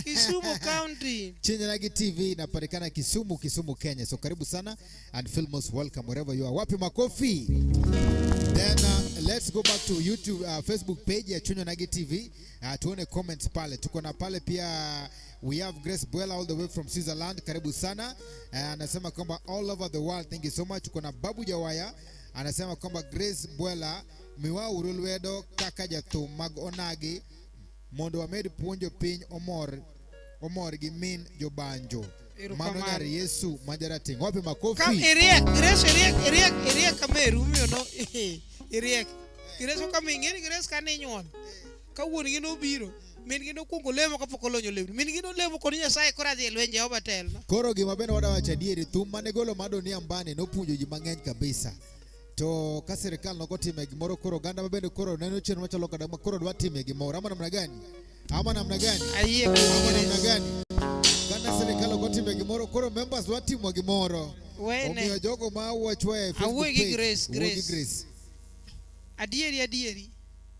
Speaker 1: Kisumu County.
Speaker 2: Chuny Onagi TV inapatikana Kisumu, Kisumu, Kenya. So karibu sana and feel most welcome wherever you are. Wapi makofi? Then let's go back to YouTube, Facebook page ya Chuny Onagi TV. Tuone comments pale. Tuko na pale pia we have Grace Buela all the way from Switzerland. Karibu sana. Anasema kwamba all over the world. Thank you so much. Tuko na Babu Jawaya anasema kwamba Grace Buela miwa uru lwedo kaka jathum mag onagi mondo wamed puonjo piny omor omor gi min jobanjo. Mano
Speaker 1: Erokamano.
Speaker 2: nyar Yesu ma jarateng'. Wapi makofi?
Speaker 1: Ka iriek, Grace iriek, iriek, iriek kameru miyo no iriek. Grace kama ing'eni Grace kane inyuol. Ka wuon gi nobiro, min gi nokwongo lemo kapok olonyo lewni. Min gi nolemo kod Nyasaye koro adhi e lweny Jehova telna.
Speaker 2: Koro gima bende wadwa wacho adieri, thum mane golo Madonia Mbane nopuonjo ji mang'eny kabisa. To ka sirikal nokotime gimoro koro oganda ma bende koro neno chenro machalo koda ma koro dwa time gimoro. Ama namna gani? Ama namna gani?
Speaker 1: Ayie
Speaker 2: Ama namna gani? Kana sirikal ok otime gimoro koro members dwa timo gimoro.
Speaker 1: Wene.
Speaker 2: Omiyo jogo ma wachwa e Facebook
Speaker 1: Awuoyo gi
Speaker 2: page,
Speaker 1: Grace,
Speaker 2: wuo gi
Speaker 1: Grace.
Speaker 2: Grace.
Speaker 1: Adieri, adieri.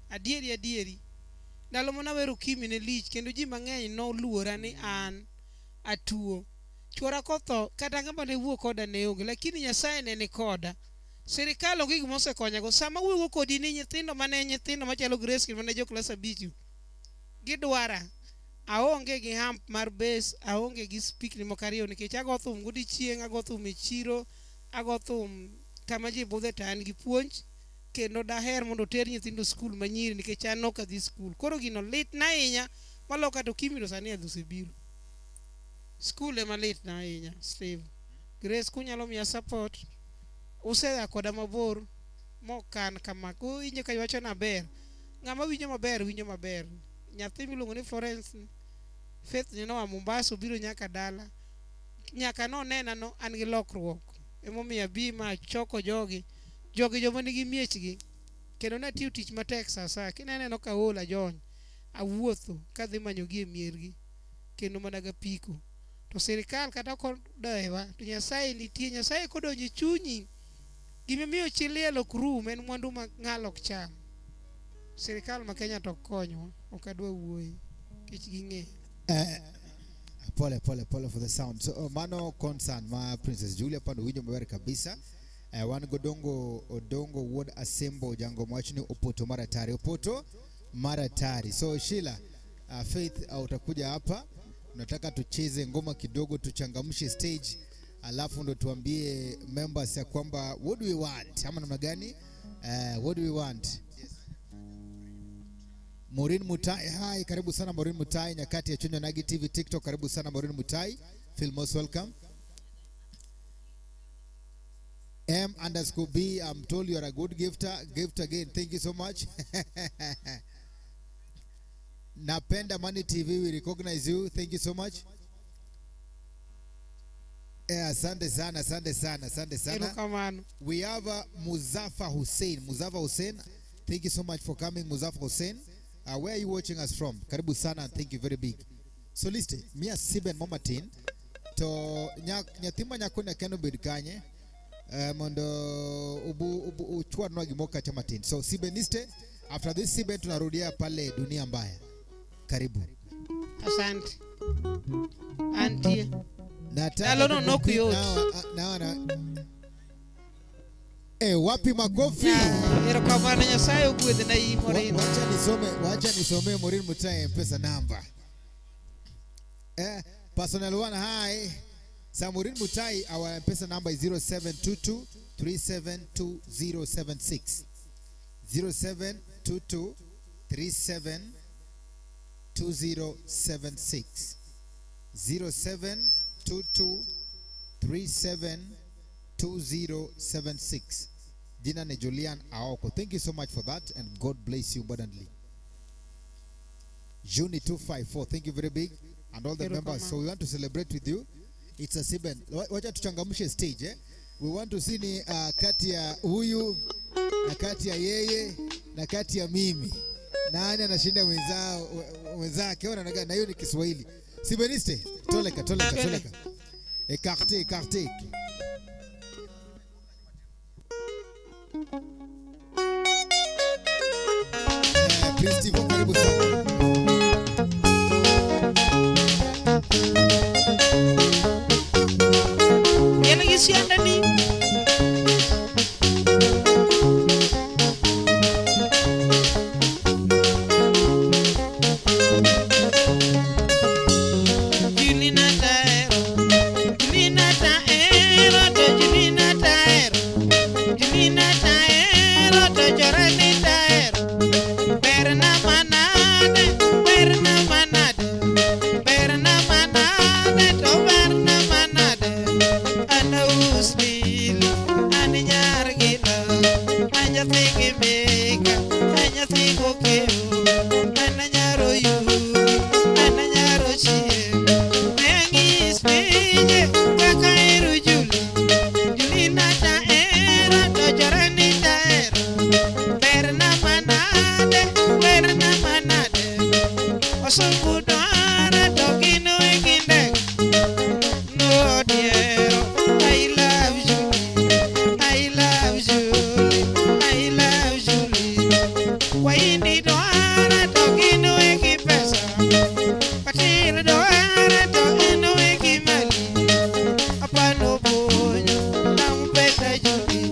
Speaker 1: Adieri, adieri. Ndalo mana wero Kimi ne lich kendo ji mang'eny noluora ni an atuo. Chuora kotho kata ng'ama ne wuo koda ne onge, lakini Nyasaye ne ni koda. Sirikal onge gima osekonyago. Sama awuoyo kodi ni nyithindo mane nyithindo machalo Grace kendo mane jo klas abich gidwara. Aonge gi amp mar bass, aonge gi spikni moko ariyo nikech ago thum godiechieng', ago thum e chiro, ago thum kama ji budhe to an gi puonj kendo daher mondo oter nyithindo skul manyiri nikech an ok adhi skul. Koro gino litna ahinya maloyo kata Okimi to sani adhi osebiro. Skul ema litna ahinya, Steve. Grace kunyalo miya support, usea koda mabor mokan kama. Kuwinjo ka iwacho ni aber, ng'ama winjo maber winjo maber. Nyathi miluongo ni Florence ni, Faith ni noa Mombasa obiro nyaka dala. Nyaka nonena no an gi lokruok. Emomiyo abi ma achoko jogi. Jogi joma nigi miechgi. Kendo natiyo tich matek sa asaya. Kineno ka aol ajony, awuotho kadhi manyogi e miergi. Kendo mana gapiko. To sirikal kata ok odewa, to Nyasaye nitie. Nyasaye kodonjo e chunyi, gimomiyo chi liel ok rum en mwandu ma ng'alo ok cham. Sirikal ma Kenya to ok konywa, ok adwa wuoye, nikech ging'eyo.
Speaker 2: Pole pole pole for the sound. So mano concern ma Princess Julia pando winjo maber kabisa. Wan godongo Odongo Wuod Asembo jango mwacho ni Opoto Maratari. Opoto Maratari. So Sheila, Faith, utakuja hapa. Nataka tucheze ngoma kidogo tuchangamshe stage. Alafu ndo tuambie members ya kwamba what do we want? Ama namna gani? What do we want? Maureen Mutai, hi, karibu sana Maureen Mutai, nyakati ya Chuny Onagi TV TikTok, karibu sana Maureen Mutai, feel most welcome. M underscore B, I'm told you are a good gifter, gift again, thank you so much. Napenda Money TV, we recognize you, thank you so much. Asante sana, asante sana, asante sana.
Speaker 1: Erokamano.
Speaker 2: We have Muzaffar Hussein. Muzaffar Hussein, thank you so much for coming, Muzaffar Hussein. Where are you watching us from? Karibu sana and thank you very big. So listen, Mia Siben Momatin, to nyathi ma nyako ni akia nobed kanye, mondo ubu uchwadnwa gimoro kacha matin. So Sibeniste, after this Siben tunarudia pale Dunia Mbaya. Karibu.
Speaker 1: Asante. Antie.
Speaker 2: Nataka
Speaker 1: Ndalo no nok
Speaker 2: kukupi-
Speaker 1: yot.
Speaker 2: Nawa, wapi makofi?
Speaker 1: Erokamano Nyasaye ogwedhna in Maureen.
Speaker 2: Wacha nisome Maureen Mutai M-Pesa number. Personal one, hi. Sa Maureen Mutai, our M-Pesa number is 0722 372076. 0722 372076. 0722 372076. Jina ni Julian Aoko. Thank you so much for that and God bless you abundantly. Juni 254. Thank you very big and all the
Speaker 1: Erokamano.
Speaker 2: members. So we want to celebrate with you. It's a Siben. Wacha tuchangamshe stage, eh? We want to see ni kati ya huyu Na kati ya yeye na kati ya mimi, nani anashinda wenzao wenzake? Ona na hiyo ni Kiswahili. Si Beniste, toleka toleka toleka. Écarté, écarté. Prince Steve, karibu sana.
Speaker 1: En gi siandani. Julina taero, Julina taero, to Julina taero, Julina taero, to Jorani taero. Berna manade, berna manade, berna manade, to berna manade. Ana usbil, an nyar gila, an nyathi gi mika, an nyathi gokeu, an nyaro yugi, an nyaro chieng'. Ne ang'is pinje kaka ero Juli, Julina taero, to Jorani taero. Berna manade, berna manade, osungu dwara to gin wegi ndege. Nodiero, I love Julie, I love Julie, I love Julie. Waindi dwara to gin wegi pesa, Patil dwara to gin wegi mali. Apano bonyo, nampenda Julie,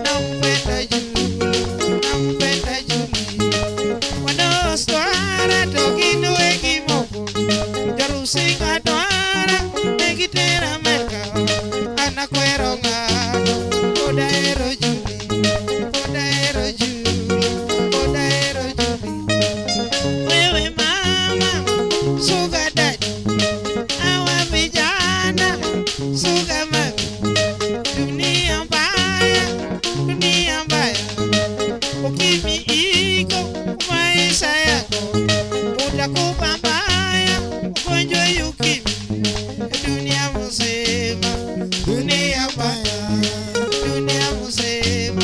Speaker 1: nampenda Julie, nampenda Julie. Wanos dwara to gin wegi moko, Jarusinga dwara ne gitera Amerka. An akwero ng'ato, pod ahero Julie, pod ahero Julie, pod ahero Julie. Wewe mama, sugar daddy, hawa vijana, sugar mami. Dunia mbaya, dunia mbaya, ukimwi iko maisha yako, utakufa mbaya, ugonjwa ukimwi, dunia mzima, dunia mbaya, dunia mzima,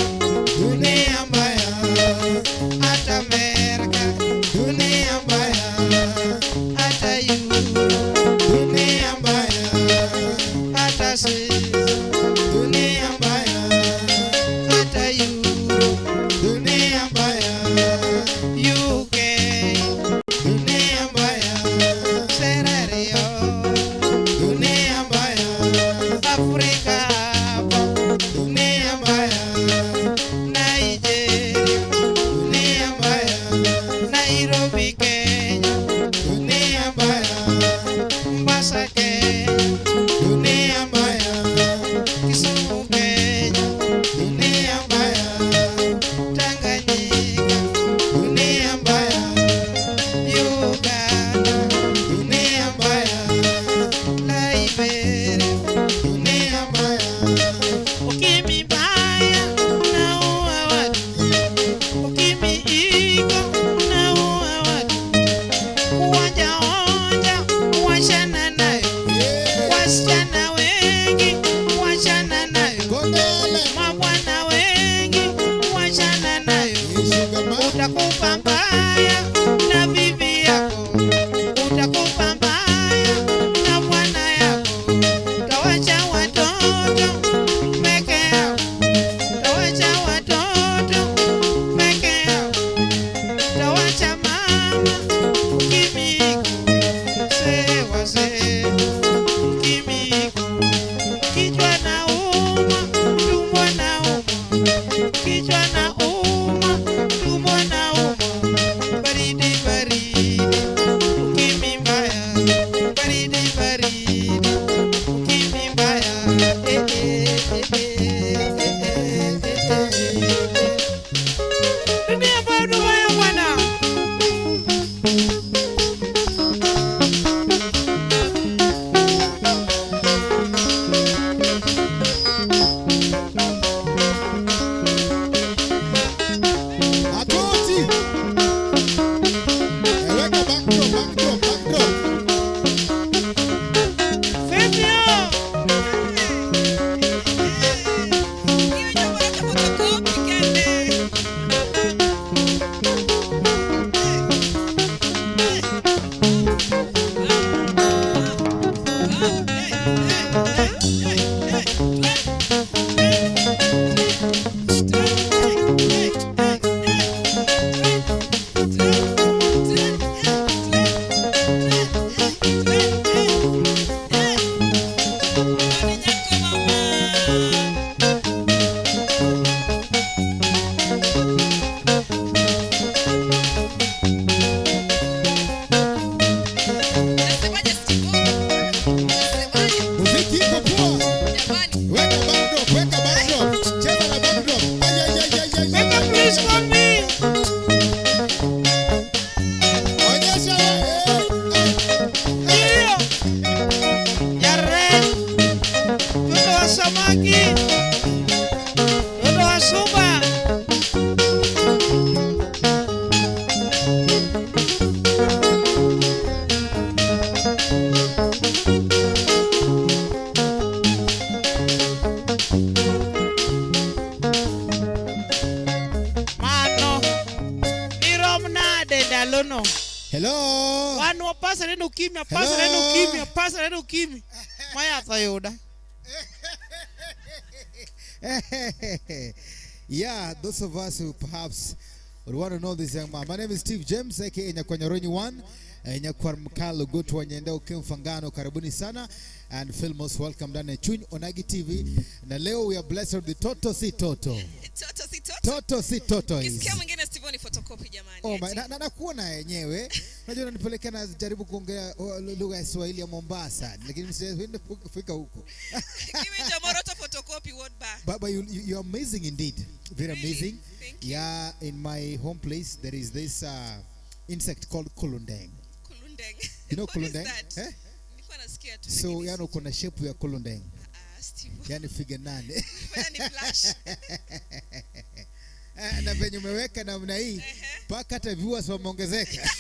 Speaker 1: dunia mbaya, hata Amerika, dunia mbaya, hata Europe, dunia mbaya, hata Swiss, dunia mbaya, hata Europe, dunia mbaya, UK, dunia mbaya, Sierra Leone, dunia mbaya, Afrika hapa, dunia mbaya, Nigeria, dunia mbaya, Nairobi, Kenya, dunia mbaya. Wapasore ni ukimwi, apasore ni
Speaker 2: Hello?
Speaker 1: ukimwi, apasore ni ukimwi. Ma yath oyuda.
Speaker 2: Yeah, those of us who perhaps would want to know this young man. My name is Steve James aka Nyakwanyaronyi 1. Nyakwar Mkalo Gotwa Nyenda Ukimfangano, karibuni sana and feel most welcome ndani ya Chuny Onagi TV. Na leo we are blessed with the Toto si Toto.
Speaker 6: Toto si toto.
Speaker 2: Toto si Toto is.
Speaker 6: Ukisikia mwingine Steve ni photocopy jamani.
Speaker 2: Oh my,
Speaker 6: Eti.
Speaker 2: na, na, nakuona yenyewe. Unajua unanipeleka na jaribu kuongea oh, lugha ya Kiswahili ya Mombasa, lakini siwezi kufika huko.
Speaker 6: Kiwinjo moro to photocopy wuod ba.
Speaker 2: But you're amazing indeed. Very
Speaker 6: Really?
Speaker 2: amazing.
Speaker 6: Thank you.
Speaker 2: Yeah, in my home place there is this insect called kulundeng.
Speaker 6: Kulundeng.
Speaker 2: You know
Speaker 6: What is
Speaker 2: kulundeng?
Speaker 6: that?
Speaker 2: Eh?
Speaker 6: Nilikuwa nasikia tu.
Speaker 2: So
Speaker 6: lakini
Speaker 2: yani uko na shape ya kulundeng.
Speaker 6: Ah, Steve.
Speaker 2: Yani figure 8.
Speaker 6: Fanya ni flash.
Speaker 2: Na venye umeweka namna hii mpaka hata viewers wameongezeka.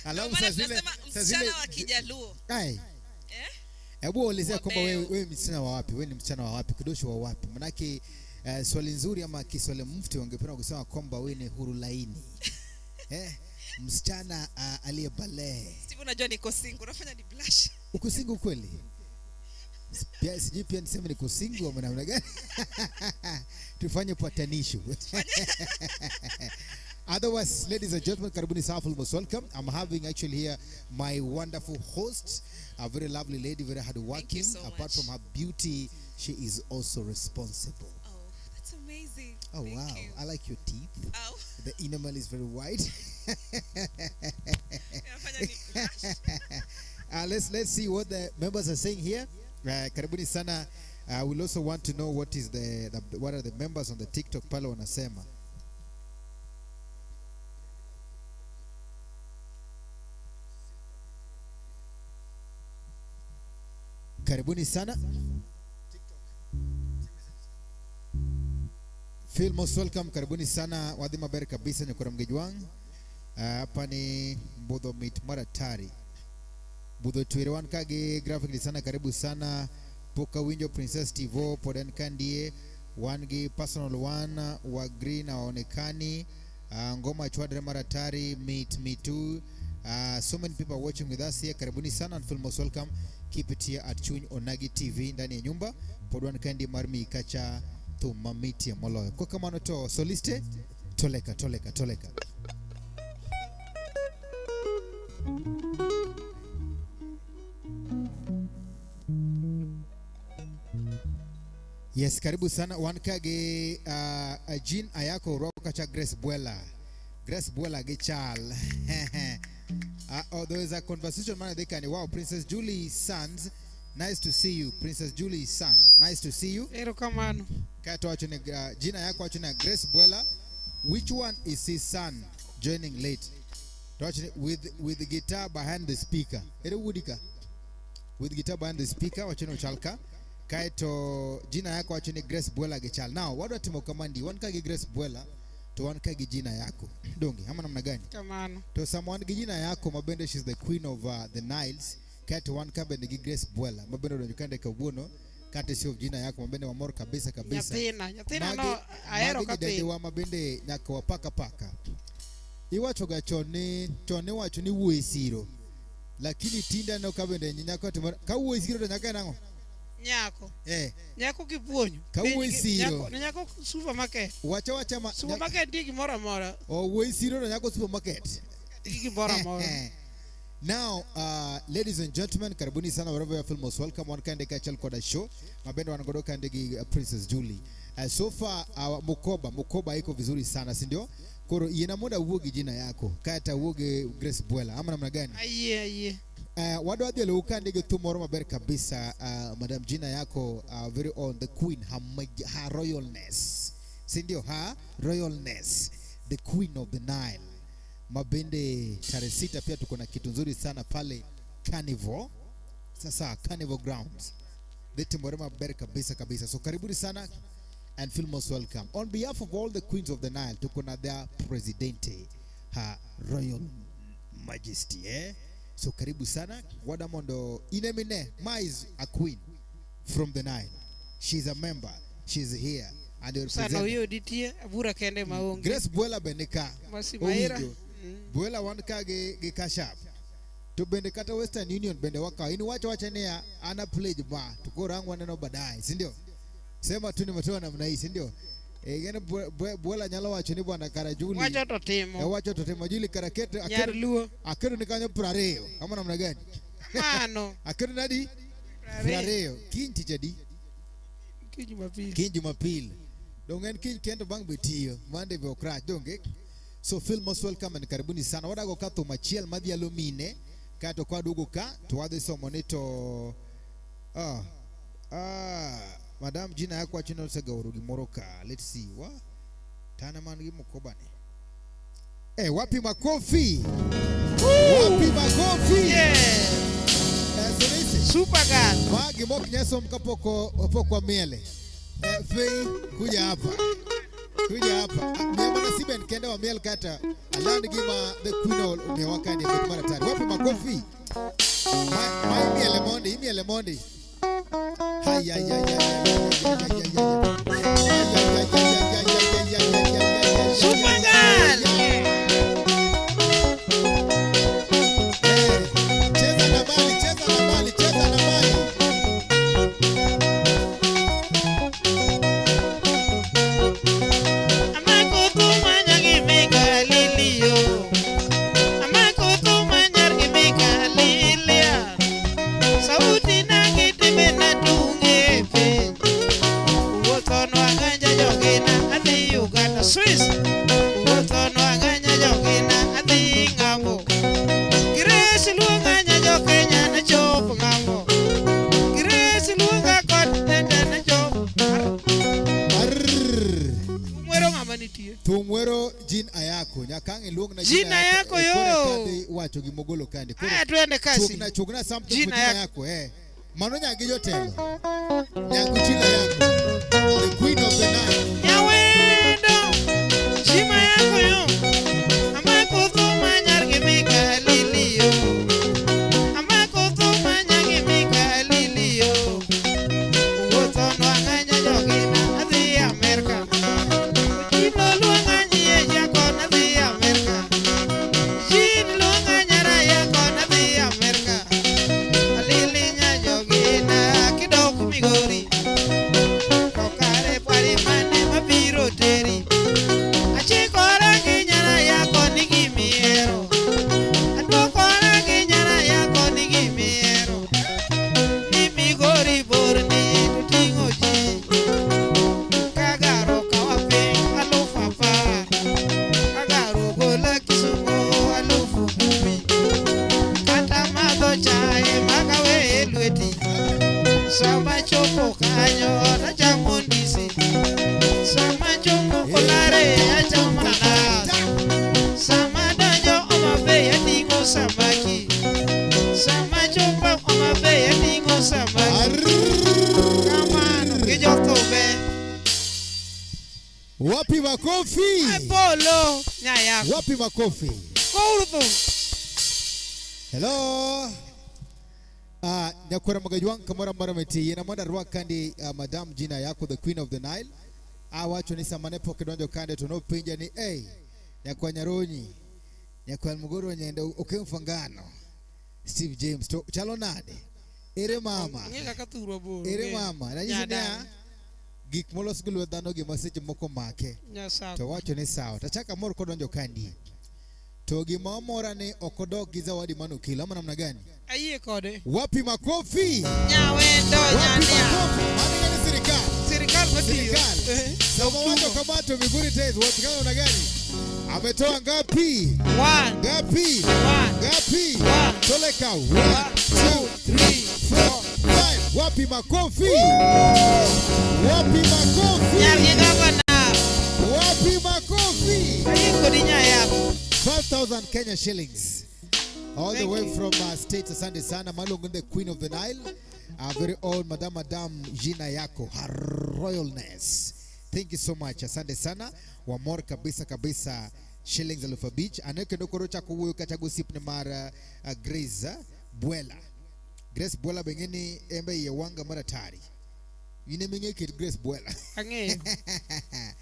Speaker 2: Alafu
Speaker 6: Ndio maana
Speaker 2: saa zile
Speaker 6: tunasema
Speaker 2: saa zile
Speaker 6: msichana wa Kijaluo.
Speaker 2: Ai.
Speaker 6: Eh?
Speaker 2: Hebu elezea kwamba
Speaker 6: Wabeo.
Speaker 2: wewe msichana wa wapi? Wewe ni msichana wa wapi? Kidosho wa wapi? Manake swali nzuri ama kiswali mufti wangependa kusema kwamba wewe ni huru laini. Msichana aliye balee.
Speaker 6: Steve, unajua niko single, unafanya ni blush.
Speaker 2: Uko single kweli? Pia sijui pia niseme niko single ama namna gani? Tufanye patanisho. Otherwise, ladies and gentlemen, karibuni sana, most welcome. I'm having actually here my wonderful host, a very lovely lady, very hardworking.
Speaker 6: so
Speaker 2: Apart
Speaker 6: much.
Speaker 2: from her beauty, she is also responsible.
Speaker 6: Oh, that's amazing.
Speaker 2: Oh,
Speaker 6: Thank
Speaker 2: wow.
Speaker 6: you.
Speaker 2: I like your teeth.
Speaker 6: Oh.
Speaker 2: The enamel is very white.
Speaker 6: Unafanya ni blush.
Speaker 2: Let's see what the members are saying here. Karibuni sana. We'll also want to know what is the what are the members on the TikTok pale wanasema. Karibuni sana. Feel most welcome. Karibuni sana wadhi maber kabisa nyakora mgejwang. Hapa ni Mbudho Meet Maratari. Budho Twere wan ka gi graphic designer, karibu sana. Poka winjo Princess Tivo pod en ka ndie. Wan gi personal one wa green hawaonekani. Ngoma chwadre maratari meet me too. So many people are watching with us here. Karibuni sana and feel most welcome. Keep it here at Chuny Onagi TV ndani ya nyumba. Pod wan ka ndie mar miyi kacha thum mamitie moloyo. Kwa kamano to soliste toleka toleka toleka. Yes, karibu sana wan ka gi Jean Ayako orwako kacha Grace Bwela. Grace Bwela gi chal. Oh, there is a conversation man dhi kani. Wow, Princess Julie Sands. Nice to see you, Princess Julie Sands. Nice to see you.
Speaker 1: Erokamano.
Speaker 2: Kato wacho ni Jean Ayako wacho ni Grace Bwela. Which one is his son joining late? To wacho ni with the guitar behind the speaker. Ere wudika. With guitar behind the speaker wacho ni ochalka. Kaeto jina yako wacho ni Grace Bwela gi chal. Now, wadwa timo kamandi, wan ka gi Grace Bwela to wan ka gi jina yako. Donge, ama namna gani?
Speaker 1: Kamano.
Speaker 2: To sama wan gi jina yako ma bende she's the queen of the Niles. Kaeto wan ka bende gi Grace Bwela ma bende odonjo kande kawuono. Kate sio jina yako ma bende wamor kabisa kabisa.
Speaker 1: Nyathina, nyathina
Speaker 2: Magi
Speaker 1: no ahero
Speaker 2: magi
Speaker 1: ka
Speaker 2: nyidendi
Speaker 1: piny.
Speaker 2: wa ma bende nyaka wapaka paka. Iwacho ga chon ni chon iwacho ni wuoyi siro. Lakini tinde aneno ka bende nyako timo ka wuoyi siro to nyaka en ang'o?
Speaker 1: Nyako.
Speaker 2: Eh.
Speaker 1: Nyako kipuonjo.
Speaker 2: Ka wuoyi siro.
Speaker 1: Nyako, nyako supermarket.
Speaker 2: Wacha wacha ma
Speaker 1: Supermarket nitie gimoro amora.
Speaker 2: Oh, wuoyi siro to nyako supermarket.
Speaker 1: Nitie gimoro amora.
Speaker 2: Now, ladies and gentlemen, karibuni sana wherever you feel most welcome. Wan kande kaachiel koda show. Mabende wan godo kande gi Princess Julie. So far our Mukoba iko vizuri sana, si ndio? Koro yiena mondo awuo gi jina yako. Kata awuo gi Grace Bwela. Ama namna gani?
Speaker 1: Ayie, ayie.
Speaker 2: Wadwa dhi luw kande gi thum moro maber kabisa. Madam jina yako, very own, the queen, her royalness. Si ndio? Her royalness, the queen of the Nile. Mabende tarehe 6 pia tuko na kitu nzuri sana pale Carnival. Sasa Carnival Grounds. Dhi timore maber kabisa kabisa. So karibuni sana and feel most welcome. On behalf of all the queens of the Nile, tuko na their presidente, her royal majesty, eh? So karibu sana. Wada mondo inemine, Ma is a queen from the Nile. She's a member. She's here. And they
Speaker 1: Sana
Speaker 2: represent
Speaker 1: oyudi tie, abura kende maonge.
Speaker 2: Grace Bwela Benika.
Speaker 1: Masi Maira.
Speaker 2: Owinjo. Bwela wan ka gi Cash App. To bende kata Western Union bende wakawo. In wacho wacha niya an a pledge ma to koro ang' waneno baadaye, si ndio? Sema tu nimetoa namna hii, si ndio? Eh, gene Bwela nyalo wacho ni bwana kara Juli.
Speaker 1: Wacho to timo.
Speaker 2: Eh, wacho to timo. Juli kara keto
Speaker 1: Nyar Luo.
Speaker 2: Aketo ni kanyo 20. Kama namna gani?
Speaker 1: Mano.
Speaker 2: Aketo nadi? 20. Kiny tich adi?
Speaker 1: Kiny Jumapil.
Speaker 2: Kiny Jumapil. Donge en kiny kendo bang' be tiyo. Monday be ok rach, donge? So feel most welcome and karibuni sana. Wadago ka thum achiel madhialo mine kato kwaduogo ka to wadhi somo ni to madam Gina yako wacho ni osegaoro gimoro ka. Let's see. Wa tana man gi mkoba ni. Wapi makofi? Wapi makofi?
Speaker 1: Yeah.
Speaker 2: Sonisi.
Speaker 1: Super girl.
Speaker 2: Magi mok nyasom kapok opok wamiele. Fei, kuja hapa. Kuja hapa. Miya mana Siben kende wa miel kata aland gima the queen of miya wakani bet maratari. Wapi makofi? Ma imiele mondi, imiele mondi. Hai, ai, ai, ai, ai, ai, ai, ai, ai, ai. Ai, ai, ai, ai, ai, ai, ai, ai, ai, ai, ai, ai,
Speaker 1: Super girl.
Speaker 2: Cheza na mali, cheza na mali, cheza na mali.
Speaker 1: Swiss wuotho nwang'anya jogina adhi ng'ambo Grace luonga nya jo Kenya nachop ng'ambo Grace luonga kod tenda nachop Thum wero ng'ama nitie.
Speaker 2: Thum wero Jean Ayako. Nyaka ang' iluong na
Speaker 1: Jean Ayako, yo.
Speaker 2: Koro kadhi wacho gimogolo kandi. Koro
Speaker 1: Aya, twende kasi.
Speaker 2: Chuogna something
Speaker 1: Jean
Speaker 2: for Jean
Speaker 1: Ayako.
Speaker 2: Ayako, eh. Mano nyagi jotelo. Nyagu Jean Ayako. The queen of the night.
Speaker 1: Nyawendo Jean Ayako yo. Amako thuma nyar gi Mika Lili yo. Amako thuma nyar gi Mika Lili yo. Wuotho nwang'anya jogina adhi Amerka. Jin luonga nyie jakon adhi Amerka. Jin luonga nyara yakon adhi Amerka. Alili nya jogina kidok Migori. To kare pari mane mabiro teri. Achikora gi nyara yako ni gimihero. Aduokora gi nyara yako ni gimihero. Ni Migori bor ni to ting'o ji. Kagaro kawa piny 10,000. Kagaro gola Kisumo 10,000. Kata madho chae makawe e lweti. Sama chopo kanyo tachamo ndisi. Sama chopo Olare achamo mandas. Sama donjo Homa Bay ating'o samaki. Sama chopo Homa Bay ating'o samaki. Kamano gi jothumbe.
Speaker 2: Wapi makofi?
Speaker 1: Apollo nyayako.
Speaker 2: Wapi makofi?
Speaker 1: Gouru thum.
Speaker 2: Hello. Nyakwara Magajwang kamoro amora meti yena mondo arwak kandi Madam Gina Ayako the Queen of the Nile. Awacho ni sama ne pok idonjo kande to nopenja ni hey, nyakwa Nyaronyi, nyakwa Mugoro Nyende oke mfangano. Steve James to chalo nade? Ere mama?
Speaker 1: Ng'e kaka thurwa bor.
Speaker 2: Ere
Speaker 1: Ng'e.
Speaker 2: mama? Nanyisi niya
Speaker 1: Nyadala.
Speaker 2: gik molos gi lwet dhano gi ma seche moko make.
Speaker 1: Nyasako.
Speaker 2: To wacho ni sawa. Tachaka mor kodonjo kandi. To gima omora ni ok odok gi zawadi manokelo ama namna gani?
Speaker 1: Ayie kode.
Speaker 2: Wapi makofi?
Speaker 1: Nyawendo
Speaker 2: Wapi
Speaker 1: nyania.
Speaker 2: makofi? Mano ing'e ni sirikal.
Speaker 1: Sirikal matiyo.
Speaker 2: Sirikal. Sama wacho kama to Migori Days wach kama namna gani? Ametoa ngapi?
Speaker 1: One.
Speaker 2: Ngapi?
Speaker 1: One.
Speaker 2: Ngapi?
Speaker 1: One.
Speaker 2: Toleka. 1, 2, 3, 4, 5. Wapi makofi? Wapi makofi?
Speaker 1: Nyar gi gavana.
Speaker 2: Wapi makofi?
Speaker 1: Ayie kodi nyayako.
Speaker 2: 5,000 Kenya shillings. All the
Speaker 1: Thank
Speaker 2: way
Speaker 1: you.
Speaker 2: from States. Asante sana. Malungu, the Queen of the Nile. Our very own Madam Madam Gina Yako, Her Royalness. Thank you so much. Asante sana. Wamor kabisa kabisa shillings alufu abich. Ane kendo koro chako wuoyo kata gosipne mar Grace Bwela. Grace Bwela beng'eni embe iye wanga maratari. In ema ing'e kit Grace Bwela.
Speaker 1: Ang'eyo.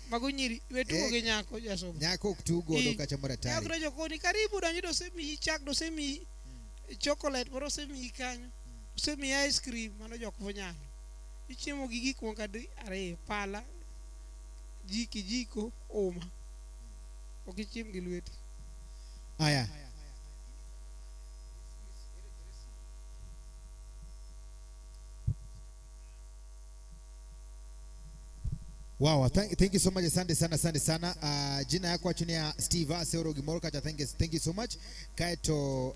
Speaker 1: Mago nyiri we tugo
Speaker 2: Eh,
Speaker 1: gi nyako jasomo.
Speaker 2: Nyako ok tug godo
Speaker 1: Ii.
Speaker 2: kacha moro
Speaker 1: Nyako
Speaker 2: atari.
Speaker 1: donjo koni karibu donjo to osemiyi chak to osemiyi chocolate moro osemiyi kanyo. Osemiyi ice cream mano jok monyalo. Ichiemo gi gik moko adi ariyo pala, kijiko, uma. Ok ichiem gi lweti.
Speaker 2: Aya. Wow, thank you so much. Asante sana, asante sana. Jina yako wacho ni ya Steve Aseoro gimoro kacha. Thank you so much. Kaeto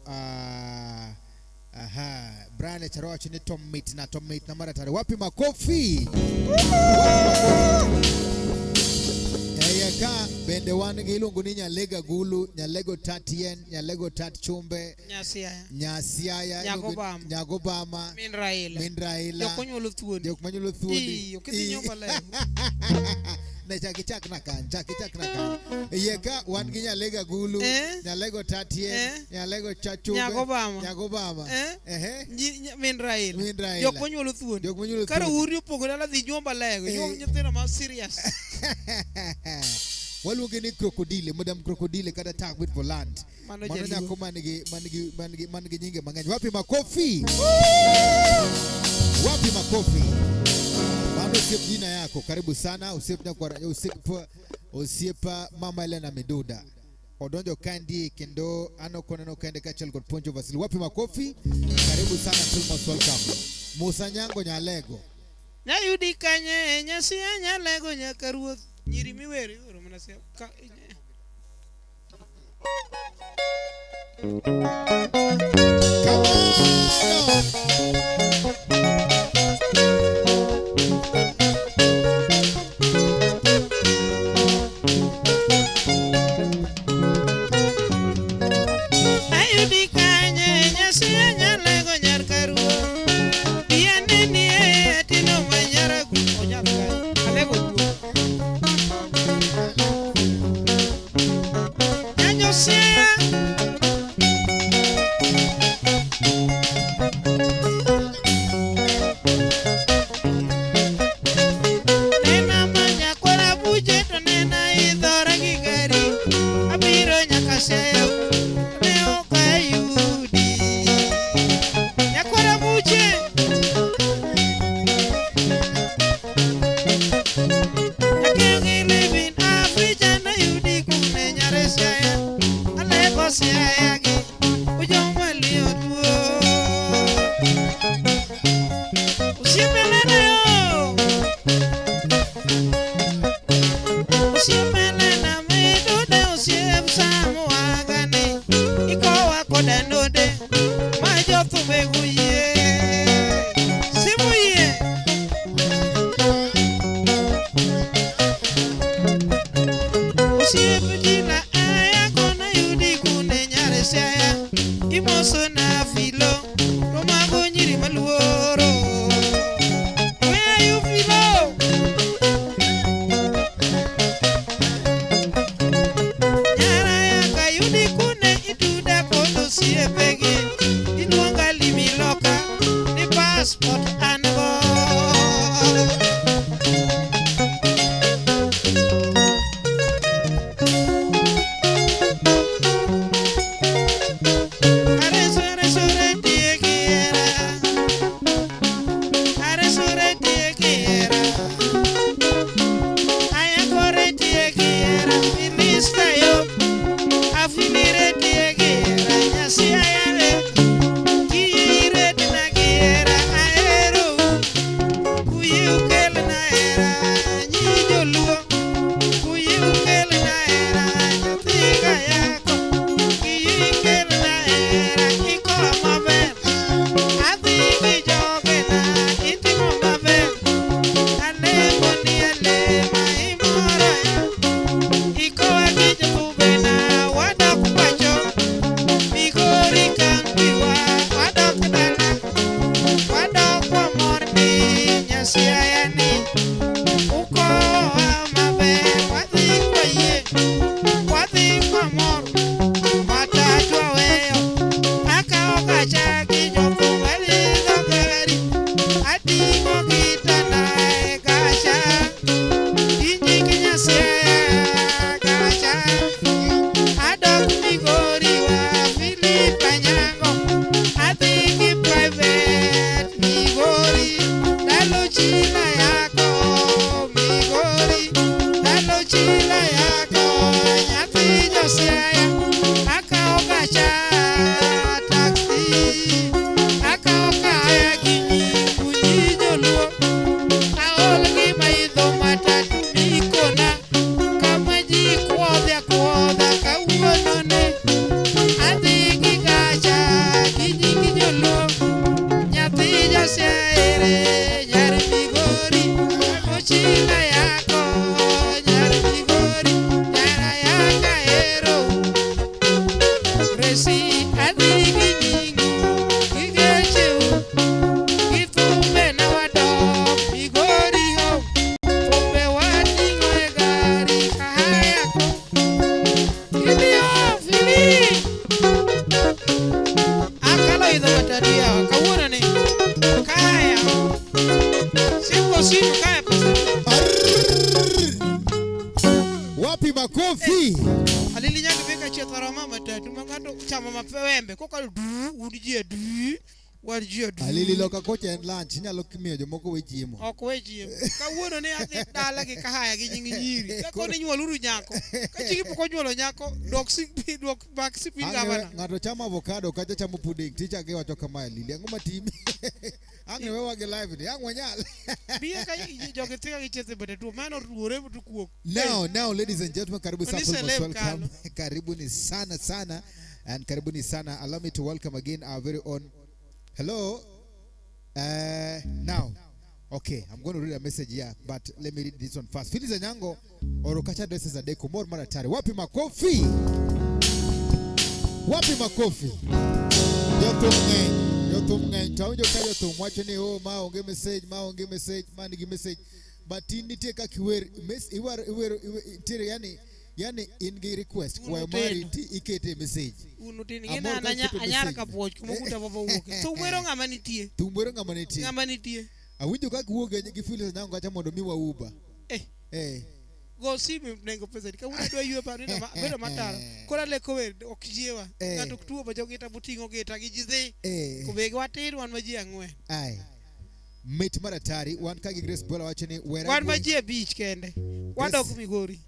Speaker 2: aha, Brian Charo wacho ni Tom Mitna, Tom Mitna mara tare. Wapi makofi? Wapi makofi? Eya ka bende wan gi iluongo ni Nyalega Gulu, Nyalego Tat Yien, Nyalego Tat Chumbe,
Speaker 1: Nyasiaya.
Speaker 2: Nyasiaya,
Speaker 1: Nyago
Speaker 2: iluongo-
Speaker 1: Bama.
Speaker 2: Nyago Bama,
Speaker 1: Min Raila.
Speaker 2: Min Raila.
Speaker 1: Jok onyuolo thuondi.
Speaker 2: Jok manyuolo thuondi.
Speaker 1: Ii, ok idhi
Speaker 2: Ii.
Speaker 1: nyombo lego.
Speaker 2: Ne chak ichak na kan, chak ichak na kan. Iye ka wan gi Nyalega Gulu,
Speaker 1: Eh?
Speaker 2: Nyalego Tat Yien,
Speaker 1: Eh?
Speaker 2: Nyalego Chachumbe,
Speaker 1: Nyago Bama.
Speaker 2: Nyago Bama.
Speaker 1: Eh?
Speaker 2: Ehe.
Speaker 1: Min Raila.
Speaker 2: Min Raila.
Speaker 1: Jok monyuolo thuondi.
Speaker 2: Jok monyuolo
Speaker 1: Kare
Speaker 2: thuondi.
Speaker 1: uri opogo dala dhi nyombo lego.
Speaker 2: Eh.
Speaker 1: Nyuom nyithindo ma serious.
Speaker 2: Waluonge ni krokodile, Madam Krokodile kata Tak with Volant.
Speaker 1: Mano
Speaker 2: Mano
Speaker 1: jaluo.
Speaker 2: nyako man gi nyinge mang'eny. Wapi makofi? Wapi makofi? Mano osiep jina yako. Karibu sana osiep nyakwara osiep osiep mama Elena Miduda. Odonjo kandi kendo ano koneno kende kaachiel kod Ponjo Vasili. Wapi makofi? Karibu sana feel most welcome. Musa Nyango Nyalego.
Speaker 1: Nayudi kanye nyasia nyalego nyaka ruoth. Nyiri miwero iwero mana sia. Ka, Ayudi kanye nyasia nyalego nyar karuoth. Biane nie tino manyara gu onyar kanye. Alego duo. Nyanyosia. Nena manya kwara buje to nena idhora gi gari. Abiro nyaka Siaya ne ok ayudi. Nyakwara buche. Akingi living Africa nayudi kune nyare Siaya. Alego Siaya gi ujoma liyo tuo. Osiepe nena yo. Osiepe nena midude osiep samuagane. Ikowa koda node ma jothumbe goyie. Simu yie. Osiep jina aya kona yudi kune nyare Siaya. Imoso na filo to mago nyiri maluoro. Where are you filo? Nyara yaka yudi kune ituda kod osiepegi. Iluonga limi loka ni passport an go. Areso areso embe kokalo du un ji adi wan ji adi
Speaker 2: Alili loka kocha en lunch inyalo miyo jomoko we chiemo.
Speaker 1: ok we chiemo kawuono ne adhi dala gi kahaya gi nying nyiri kakoni nyuoluru nyako ka chigi pok onyuolo nyako dok si dok bak sipin
Speaker 2: Ang'
Speaker 1: gavana
Speaker 2: ng'ato chamo avocado kacha chamo pudding ticha gi wacho kamae Lili ang'o matimi? Ang' ne wewa gi live ni ang' wanyal.
Speaker 1: biye ka jogi thika gi chiethe bende tuo mano ruore to kuok
Speaker 2: Now, ladies and gentlemen, karibu
Speaker 1: Ni
Speaker 2: sana most
Speaker 1: celeb
Speaker 2: welcome. Karibuni sana sana and karibuni sana. Allow me to welcome again our very own. Hello. Now, okay, I'm going to read a message here, but let me read this one first. Phyllis Anyango Orokacha dresses Adeko Mor Maratari. Wapi makofi? Wapi makofi? Jothum ng'eny, jothum ng'eny. To awinjo ka jothum wacho ni oh, ma onge message, ma onge message, ma nigi message. But in nitie kaka iwer, iwero, iwero, nitiere yani in gi request kwayo mari ti ikete message.
Speaker 1: Un utin
Speaker 2: Amor
Speaker 1: ng'ina an
Speaker 2: ka iketo
Speaker 1: anyar
Speaker 2: message.
Speaker 1: ka puoch kuma okuta papa wuoke thum wero ng'ama nitie
Speaker 2: Thum wero ng'ama nitie.
Speaker 1: Ng'ama nitie.
Speaker 2: Awinjo kaka iwuok gi Phyllis Anyango kacha mondo miwa Uber.
Speaker 1: Eh.
Speaker 2: Eh.
Speaker 1: Go simu nengo pesa ni kawuono adwa ywe paro nindo bedo mataro koro aleko wer ok jiewa
Speaker 2: Eh.
Speaker 1: ng'ato ok tuo ba gita boting'o gita gi ji dhi
Speaker 2: Eh.
Speaker 1: kobegi watin wan ma ji ang'wen
Speaker 2: Ai. Mit mar atari wan ka gi Grace Bwela wacho ni wera
Speaker 1: wan ma
Speaker 2: gweng-
Speaker 1: ji abich kende wadok Migori.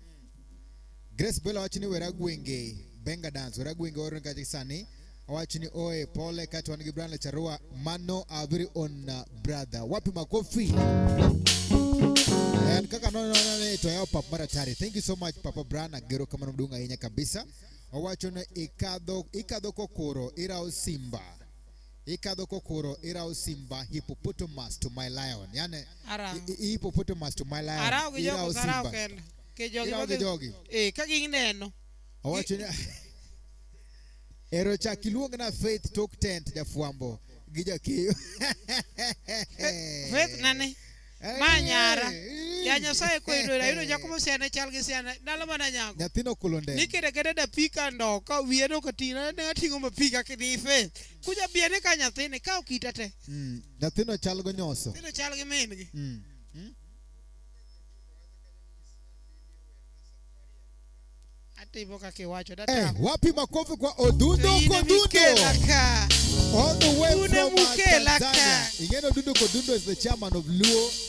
Speaker 2: Grace Bwela wacho ni wera gwenge Benga Dance wera gwenge oro kacha sani owacho ni oe pole kato wan gi Brian Lecharua mano our very own brother. Wapi makofi? En kaka no no no to yawo pap mar atari. Thank you so much Papa Brian agero kamano maduong' ahinya kabisa. Owacho ni ikadho kokoro irawo simba. Ikadho kokoro irawo simba hippopotamus to my lion. Yani
Speaker 1: Arawo.
Speaker 2: hippopotamus to my lion.
Speaker 1: Arawo gi jogo
Speaker 2: Irawo
Speaker 1: karawo
Speaker 2: simba.
Speaker 1: kende ke jogi
Speaker 2: Irawo gi
Speaker 1: madhi-
Speaker 2: jogi.
Speaker 1: Ka gineno.
Speaker 2: Owacho ni Ero chak iluong na Faith tok tent jafwambo gi jakeyo.
Speaker 1: Faith nani? Ma nyara. Ya Nyasaye koyudo ayudo nyako mosiane chal gi siana ndalo mana nyago.
Speaker 2: Nyathino okulo ndege.
Speaker 1: Nikete kete da pika ndo ka wiye no kating'o ne ating'o mapika kidhi Faith. Kuja biene ka nyathini ka okita te.
Speaker 2: Nyathino chal go nyoso.
Speaker 1: Nyathino chal gi min gi. Atimo kaka iwacho datamo.
Speaker 2: Wapi makofi kwa Odundo
Speaker 1: To in
Speaker 2: Kodundo?
Speaker 1: emikela ka.
Speaker 2: All the way
Speaker 1: Une
Speaker 2: from
Speaker 1: mukela
Speaker 2: Tanzania.
Speaker 1: ka.
Speaker 2: Ingeno Odundo Kodundo is the chairman of Luo.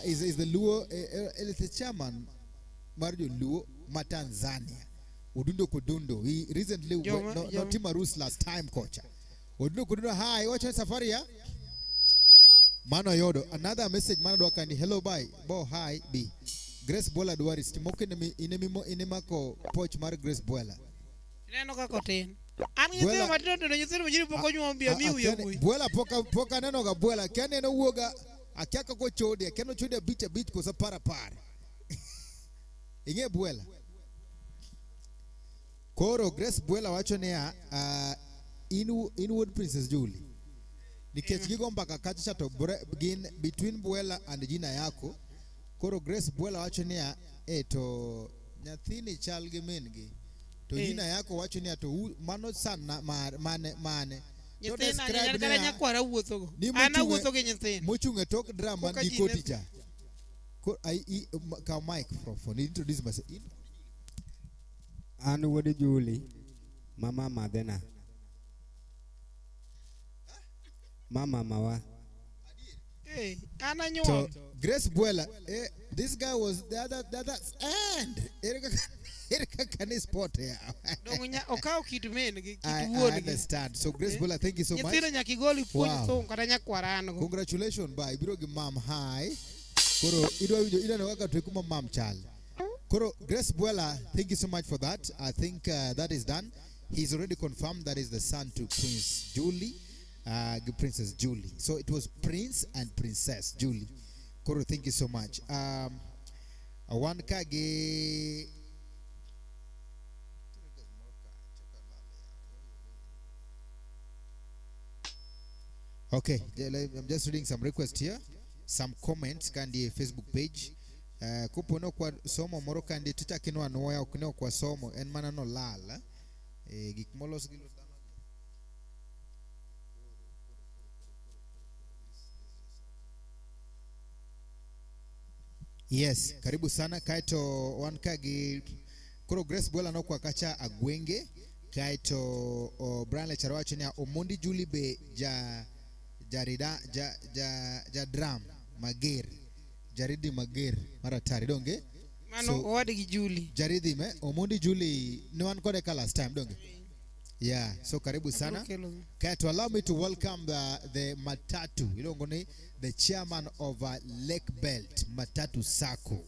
Speaker 2: Is the Luo, is the chairman mar Luo ma Tanzania. Odundo Kodundo. He recently
Speaker 1: Joma, Joma.
Speaker 2: no Timarus last time kocha. Odundo Kodundo, hi. Watch your safari ya? Mano yodo. Another message mano dwa kandi. Hello bye. Bo hi B. Grace Bwela dwari sitimoke inemako poch mar Grace Bwela.
Speaker 1: Ineno kaka otin. An gi nyithindo matindo tindo nyithindo ma nyiri pok onyuom bi ami wiye wuoyi.
Speaker 2: Bwela poka aneno ga Bwela kia neno wuoga akia kaka ochode akia nochode abich abich koso apar apar. Ing'e Bwela. Koro Grace Bwela wacho niya, in wuod Princess Julie. Nikech gigo mbaka kacha cha to gin between Bwela and jina yako. Koro Grace Bwela wacho niya, to nyathini chal gi min gi. To jina yako wacho niya, to mano sana mar, mane, mane. To
Speaker 1: Nyithindo
Speaker 2: describe
Speaker 1: anyal kata
Speaker 2: niya,
Speaker 1: nyakwara wuothogo.
Speaker 2: ni
Speaker 1: An awuotho gi nyithindo.
Speaker 2: mochung' e tok drum man
Speaker 1: Koka
Speaker 2: gi
Speaker 1: ji
Speaker 2: koti
Speaker 1: ne-
Speaker 2: cha. Kaw microphone, introduce myself.
Speaker 5: An wuod Julie, mama madhena. Mama mawa.
Speaker 1: An anyuol.
Speaker 2: To Grace Bwela, this guy was the other end. Ere kaka ni spot here.
Speaker 1: Dong okaw kit min gi, kit
Speaker 2: I
Speaker 1: wuon gi.
Speaker 2: understand. So Grace Bwela, thank you so much.
Speaker 1: Nyithindo nyaka igol ipuonj
Speaker 2: Wow.
Speaker 1: thum kata nyakwara an go.
Speaker 2: Congratulations, bye. Ibiro gi mam hi. Koro idwa winjo idwa neno kaka tweku ma mam chal. Koro Grace Bwela, thank you so much for that. I think that is done. He's already confirmed that is the son to Prince Julie, Princess Julie. So it was Prince and Princess Julie. Koro, thank you so much. One kage. Okay, I'm just reading some requests here, some comments kandi Facebook page. Kopo no kwa somo moro kandi tichakino anwoya ok ne ok wasomo en mana nolal. Gik molos gi lwet dhano. Yes, karibu sana. Kaeto wan ka gi koro Grace Bwela nokwa kacha Agwenge. Kaeto Brian Lechar wacho niya Omondi Julie be ja jarida ja ja ja drum mager jaridi mager mar atari donge
Speaker 1: Mano owadgi Julie.
Speaker 2: Jaridhi me Omondi Julie ne wan kode ka last time donge yeah so karibu sana.
Speaker 1: Kelo.
Speaker 2: Kaeto allow me to welcome the Matatu iluongo ni the chairman of Lake Belt Matatu Sacco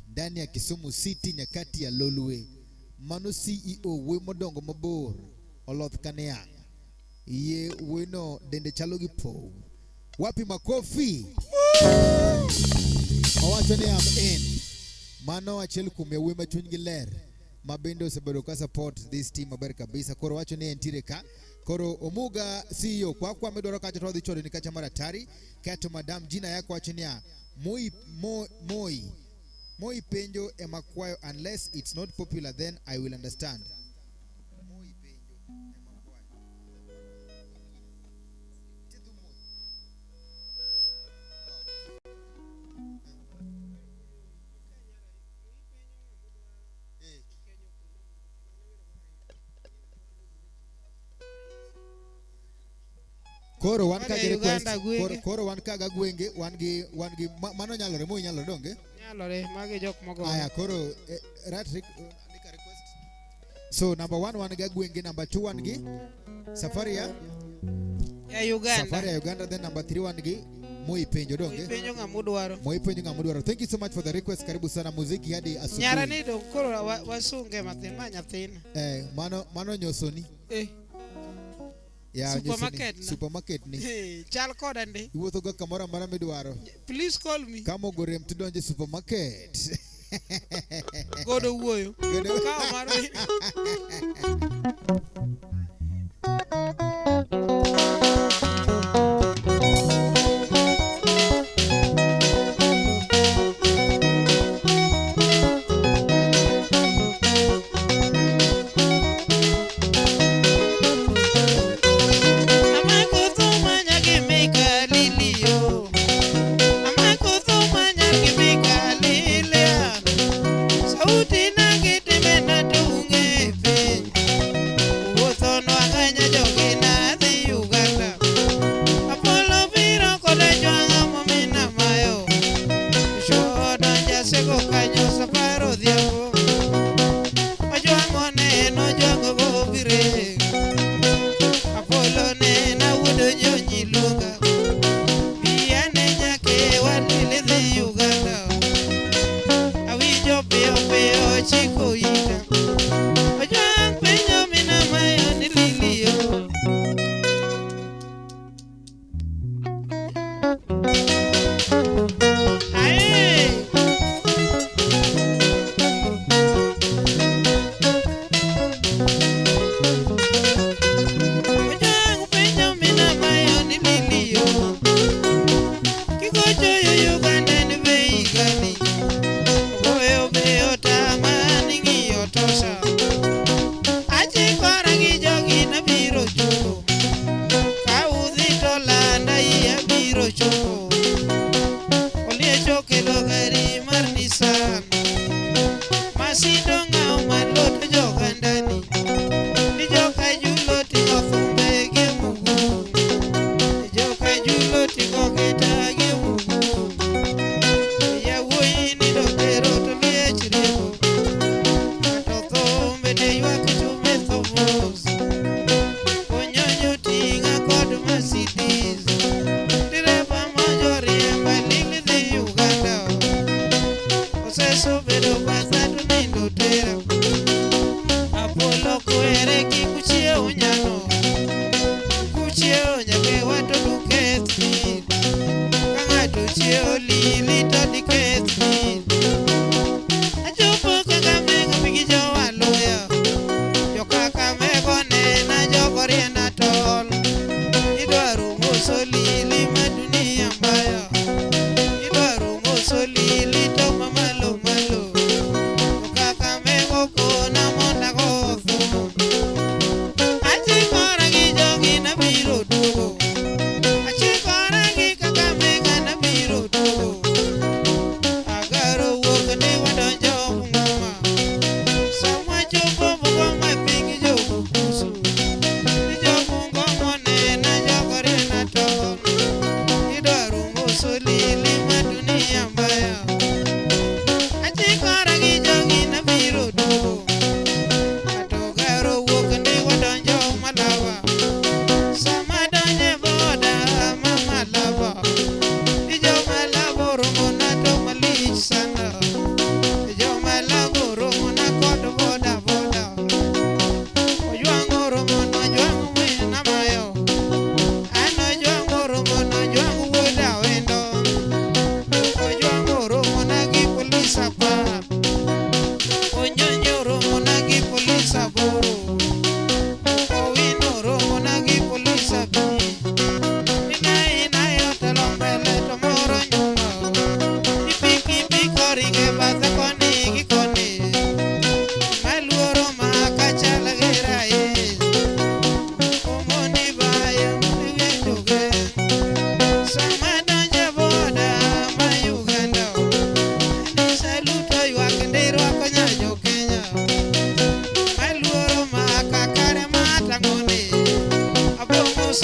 Speaker 2: ndani ya Kisumu City nyakati ya Lolwe. Mano CEO wuoyi modongo mabor oloth ka niang'. Yie wuoyino dende chalo gi pow. Wapi makofi? Owacho ni I'm in. Mano achiel kuom yawuoyi ma chunygi ler ma bende osebedo ka support this team maber kabisa. Koro wacho ni entiere ka. Koro Omuga CEO kwa kwa midwaro kacha to wadhi chwado ni kacha mar atari. Kaeto Madam Gina yako wacho niya Moi Moi Moi Moi penjo ema kwayo unless it's not popular then I will understand. Moi penjo ema kwayo. Tidhu Moi. Eh. Koro wan ka
Speaker 1: Wadhi
Speaker 2: gi request,
Speaker 1: Uganda, gwenge.
Speaker 2: koro wan ka ga gwenge, wan gi mano nyalore, Moi nyalore donge?
Speaker 1: Nyalore, magi jok mogo.
Speaker 2: Aya, koro right, andika request. So number 1 wan gi gwenge, number 2 wan gi safari ya
Speaker 1: Ya Uganda.
Speaker 2: Safari ya Uganda, then number 3 wan gi Moi penjo donge?
Speaker 1: Moi penjo ng'ama udwaro.
Speaker 2: Moi penjo ng'ama udwaro. Thank you so much for the request. Karibu sana muziki hadi asubuhi.
Speaker 1: Nyara ni dong koro wasunge mathin, ma nyathina.
Speaker 2: Mano nyosoni. Ya,
Speaker 1: Supermarket
Speaker 2: nyosoni.
Speaker 1: na.
Speaker 2: Supermarket ni.
Speaker 1: Chal koda ndi.
Speaker 2: Iwuotho ga kamoro amora midwaro.
Speaker 1: Please call me.
Speaker 2: Kama ogorem tidonje supermarket.
Speaker 1: Godo wuoyo.
Speaker 2: Godo.
Speaker 1: Kawo mar wi.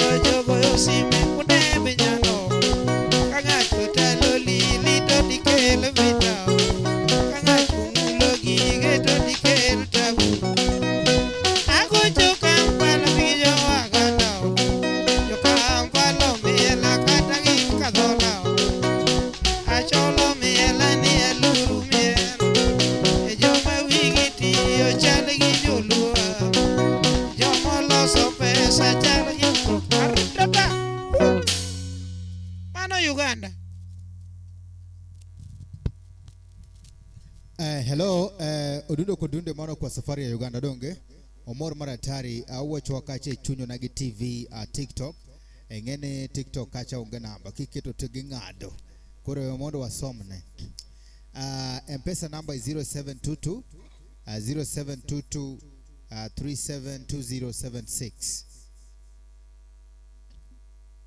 Speaker 1: to jogoyo sime kunde minyalo. Ka ng'ato talo lili to dikel vita. Ka ng'ato mulo gige to dikel tabu. Agocho Kampala gi jo Aganda. Jo Kampala omiela kata gi Kadhola. Acholo miela ni aluru miel. E joma wigi tiyo chal gi joluo. Jomoloso pesa chal gi Artata. Mano Uganda.
Speaker 2: Hello, Odundo Kodunde mano kwa safari ya Uganda donge. Omor mar hatari awuocho kacha e Chuny Onagi TV, TikTok. Eng'ene TikTok kacha onge namba kiketo to ging'ado. Koro we mondo wasomne. M-Pesa number is 0722 0722 372076.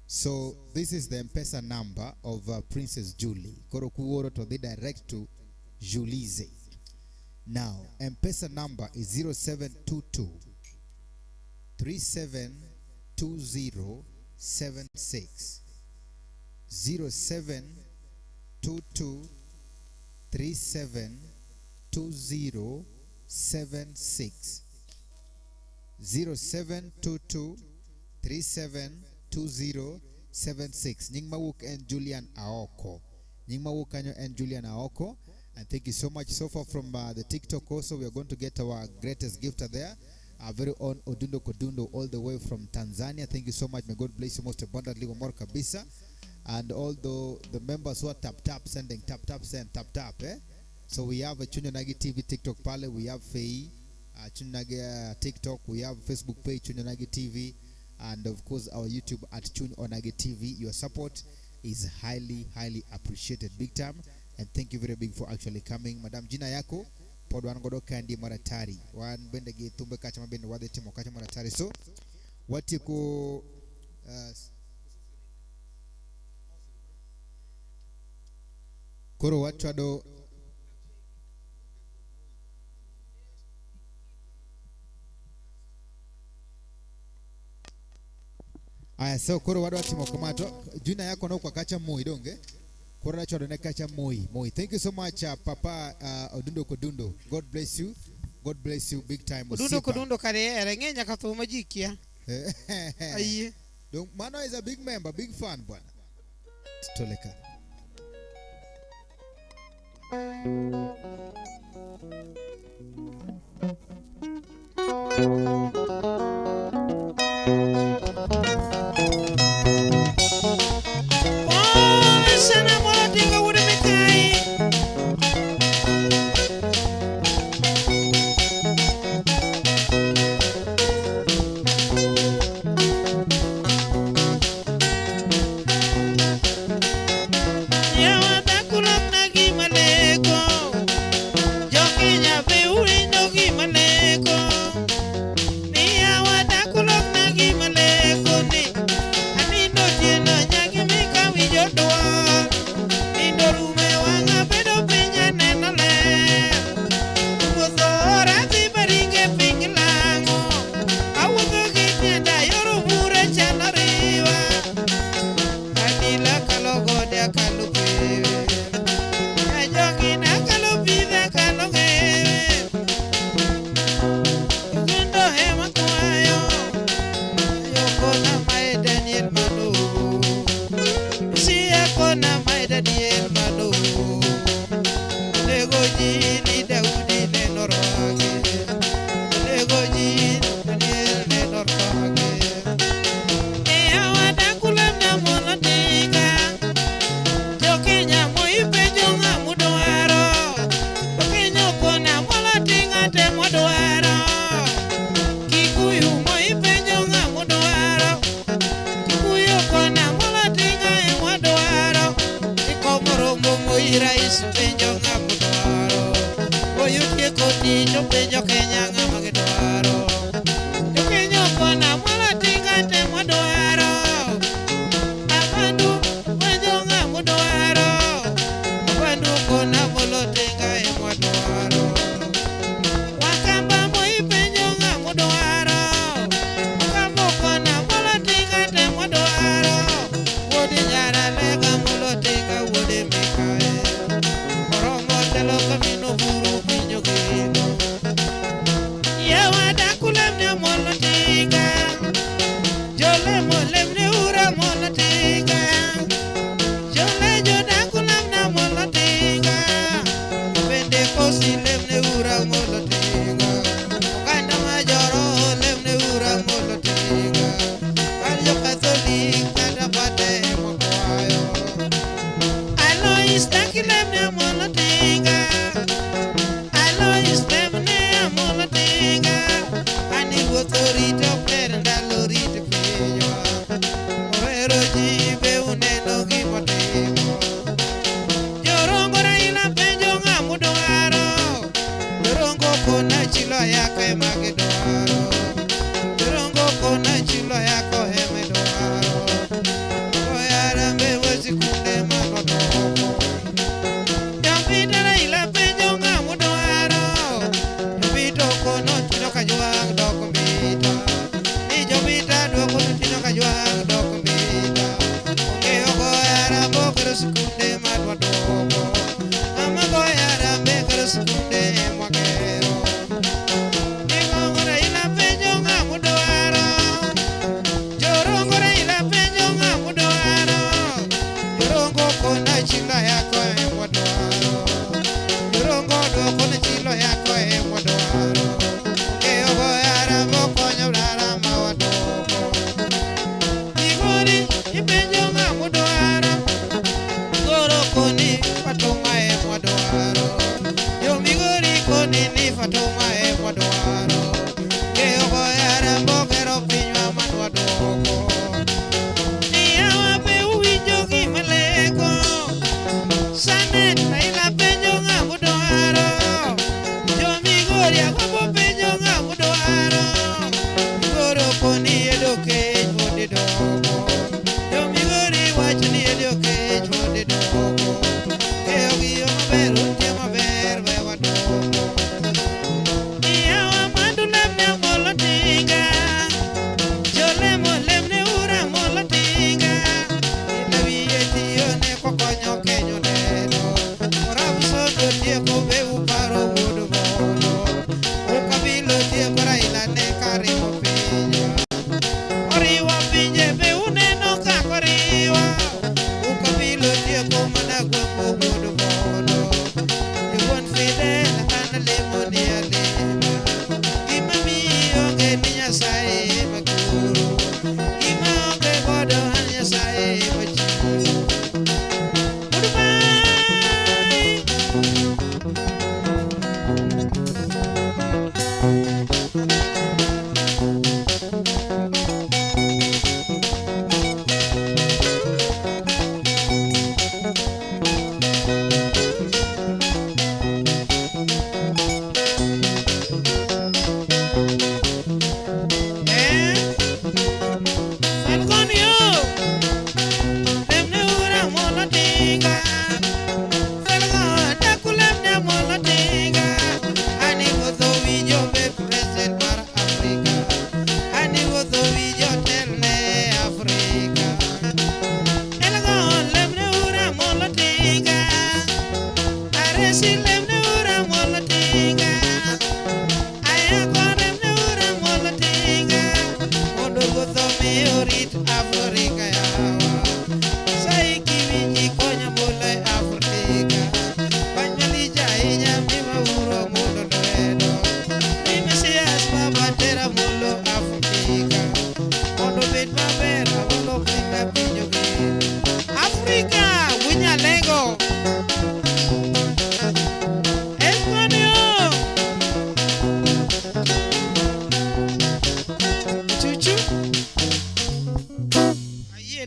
Speaker 2: So this is the M-Pesa number of Princess Julie. Koro kuoro to dhi direct to Julize. Now, M-Pesa number is 0722 372076. 0722 372076. 0722 372076. Nying mawuok en Julian Aoko. Nying mawuok kanyo en Julian Aoko. And thank you so much. So far from the TikTok also, we are going to get our greatest gifter there. Our very own Odundo Kodundo all the way from Tanzania. Thank you so much. May God bless you most abundantly. Wamor kabisa. And all the members who are tap tap sending tap tap send tap tap. Eh? So we have a Chuny Onagi TV TikTok pale. We have Fei, Chuny Onagi TikTok. We have Facebook page Chuny Onagi TV, and of course our YouTube at Chuny Onagi TV. Your support is highly, highly appreciated, big time. And thank you very big for actually coming. Madam Gina yako pod wan godo kandi maratari. Wan bende gi thumbe kacha ma bende wadhi timo kacha maratari. So watieko koro wachwado. Aya, so koro wadwa timo kama to jina yako nokwa kacha Moi donge? Koro nachwado ne kacha Moi. Moi. Thank you so much, Papa Odundo Kodundo. God bless you. God bless you big time.
Speaker 1: Odundo
Speaker 2: Osiepa.
Speaker 1: Kodundo kare ere ng'e nyaka thum ma ji kia. Ayie.
Speaker 2: Dong, Mano is a big member, big fan bwana. Toleka.
Speaker 1: Oh, sana moro tingo wuod Mikai. Yawa dhako lokna gima leko. Jo Kenya be uwinjo gima leko. Ni yawa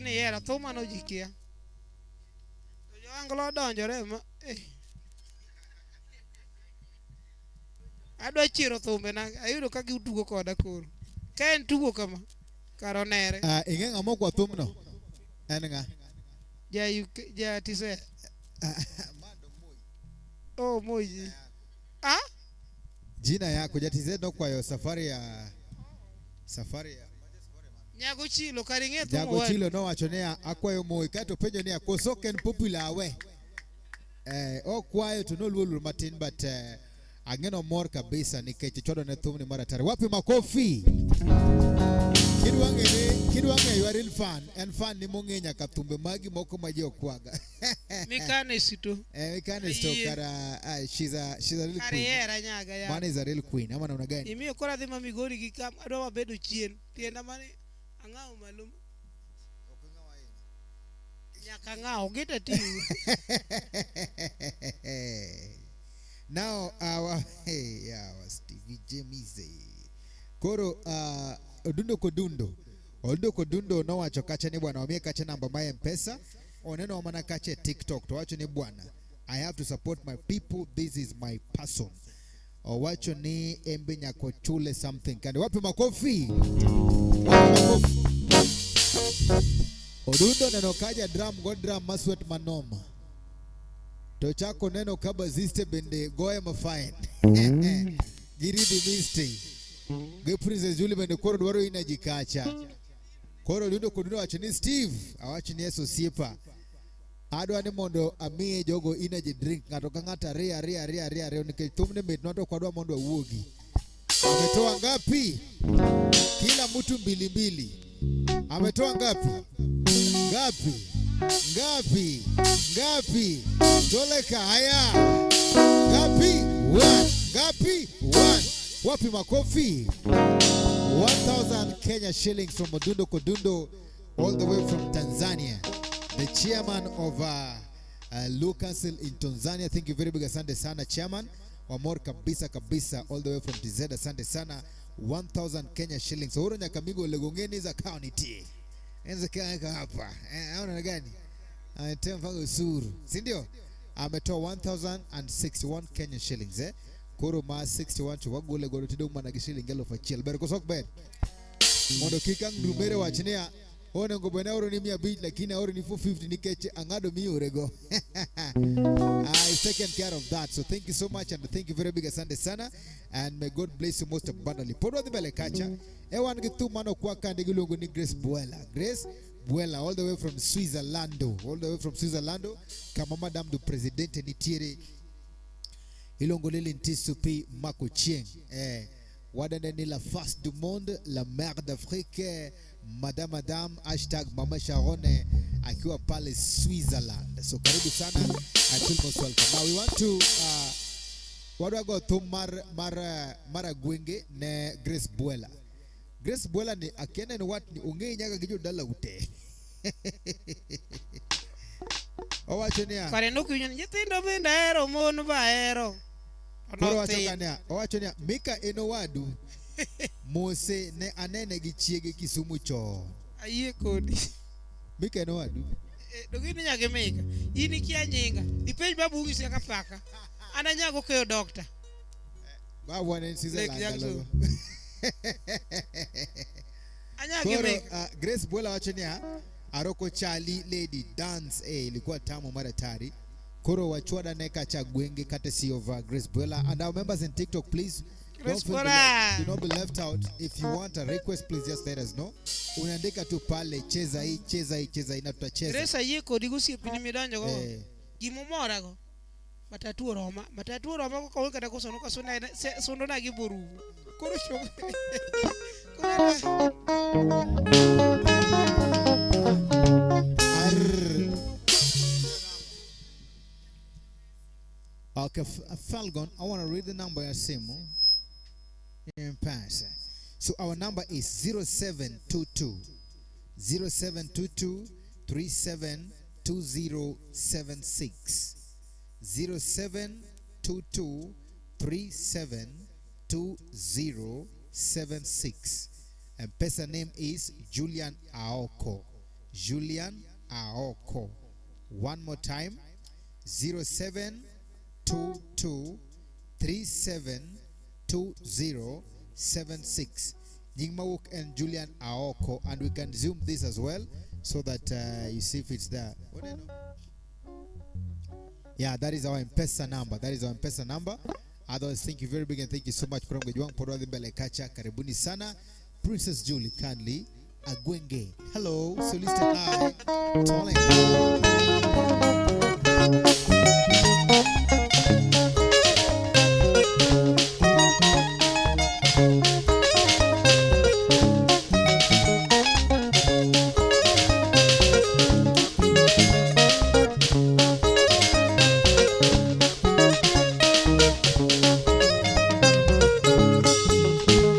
Speaker 1: Ayie ni ihera, thuma no ji kia. To jo-Anglo odonjore ma eh. Adwa chiero thumbe na ayudo ka gitugo koda koro. Ka en tugo kama, kar onere.
Speaker 2: Ah, ing'e ng'ama okwa thumno? En ng'a?
Speaker 1: Ja UK, ja TZ. Oh, Moi. Ah?
Speaker 2: Jina yako ja TZ nokwayo safari ya
Speaker 1: Nyago Chilo, kar ing'e thum
Speaker 2: Jago
Speaker 1: owadu.
Speaker 2: Chilo nowacho niya akwayo Moi kaeto penjo niya koso ok en popular we okwayo to noluor luor matin but ang'e nomor kabisa nikech chwado ne thumni mar atari. Wapi makofi? Kidwa ng'e ni kidwa ng'eyo a real fan en fan ni mong'e nyaka thumbe magi moko ma ji okwaga.
Speaker 1: Mikane sito.
Speaker 2: Mikane sito
Speaker 1: Ayie.
Speaker 2: kara she's a real
Speaker 1: Kar
Speaker 2: queen.
Speaker 1: ihera nyaga ya.
Speaker 2: Man is a real queen. Ama namna gani?
Speaker 1: Imiyo koro adhi ma Migori gi kam adwa wabedo chien. Tienda mane ang'awo malo. Nyaka ng'aw gita tiyo.
Speaker 2: Now our hey, yeah, our Stevie James. Koro Odundo Kodundo. Odundo Kodundo nowacho kacha ni bwana wamiye kacha namba mar M-Pesa. Oneno mana kacha e TikTok to wacho ni bwana I have to support my people, this is my person. Owacho ni embe nyako chule something. Kande wapi makofi? Wapi makofi? Odundo neno kaja drum go drum maswet manoma. To chako neno ka baziste bende goye mafine. Gi rhythmiste. Gi Princess Julie bende koro dwaro energy kacha. Koro Odundo Kodundo wacho ni Steve, awacho ni yes osiepa. Adwa ni mondo amiye jogo energy drink ng'ato ka ng'ato ariyo ariyo ariyo ariyo ariyo nikech thumni mitnwa to ok wadwa mondo wawuogi. Ametoa ngapi? Kila mtu mbili mbili. Ametoa ngapi? Ngapi? Ngapi? Ngapi? Toleka haya. Ngapi? One. Ngapi? One. Wapi makofi? 1000 Kenya shillings from Odundo Kodundo all the way from Tanzania. The chairman of Luo Council in Tanzania. Thank you very big. Asante sana chairman. Wamor kabisa kabisa all the way from TZ. Asante sana. 1000 Kenya shillings. Oro Nyakamigo legongeni za county. Enza kaeka hapa. Aona gani? Ametoa mpaka usuru. Si ndio? Ametoa 1061 Kenya shillings eh. Koro ma 61 to wagole godo tidong' mana gi shiling 1000. Ber koso ok ber? Mondo kik ang' rumere wach niya onego bed ni aoro ni 500 lakini aoro ni 450 nikech ang'ado miorego. I've taken care of that. So thank you so much and thank you very big asante sana and may God bless you most abundantly. Pod wadhi mbele kacha. E wan gi thum mano kwa kande giluongo ni Grace Buela. Grace Buela all the way from Switzerland. All the way from Switzerland. Kama Madame du Presidente nitiere iluongo ni Lintisu P Mako Chieng. Wadende ni la face du monde, la mère d'Afrique, Madame Madame, hashtag Mama Sharon akiwa pale Switzerland. So karibu sana, I feel most welcome. Now we want to wadwa go thum mar agwenge ne Grace Buela. Grace Buela ni akiene ni wat ni ong'e nyaka gi jodala ute. Owacho niya.
Speaker 1: Kare nokiwinjo ni nyithindo bende ahero mon be ahero. To
Speaker 2: Koro owacho
Speaker 1: nothin.
Speaker 2: ka niya, owacho niya, Mika en owadu. Mose ne anene gi chiege Kisumu chon.
Speaker 1: Ayie kodi.
Speaker 2: Mika en owadu.
Speaker 1: Donge in nyaka Mika. In ikia nyinga. Ipenj babu ung'isi kaka paka. An anyago keyo doctor.
Speaker 2: Babu en Switzerland.
Speaker 1: Lake Jackson.
Speaker 2: ndalogo.
Speaker 1: Anyago
Speaker 2: Koro
Speaker 1: Mika.
Speaker 2: Grace Buela wacho niya, Aroko Chali Lady Dance ilikuwa tamu mara tari. Koro wachwada ne kacha gwenge courtesy of Grace Buela and our members in TikTok, please
Speaker 1: Grace
Speaker 2: don't feel
Speaker 1: Buela.
Speaker 2: do not be left out. If you want a request, please just let us know. Unaandika tu pale cheza hii, cheza hii, cheza hii na tutacheza.
Speaker 1: Grace ayie kodi gosiepni midonjogo.
Speaker 2: Eh.
Speaker 1: Gimomorago. Matatu oroma. Matatu oroma kokawe kata kosono ka sundo na gi borumo. Koro chok. Koro
Speaker 2: Arr. Okay, Falcon, I want to read the number ya simu. M-Pesa. So our number is 0722 0722 372076. 0722 372076. M-Pesa name is Julian Aoko. Julian Aoko. One more time, 0722372076. Nying mawuok en Julian Aoko, and we can zoom this as well so that you see if it's there. Yeah, that is our M-Pesa number. That is our M-Pesa number. Otherwise, thank you very big and thank you so much. From Gajwang Podwadhi mbele kacha. Karibuni sana. Princess Julie, kindly. Agwenge. Hello. Solista, hi. Tolling.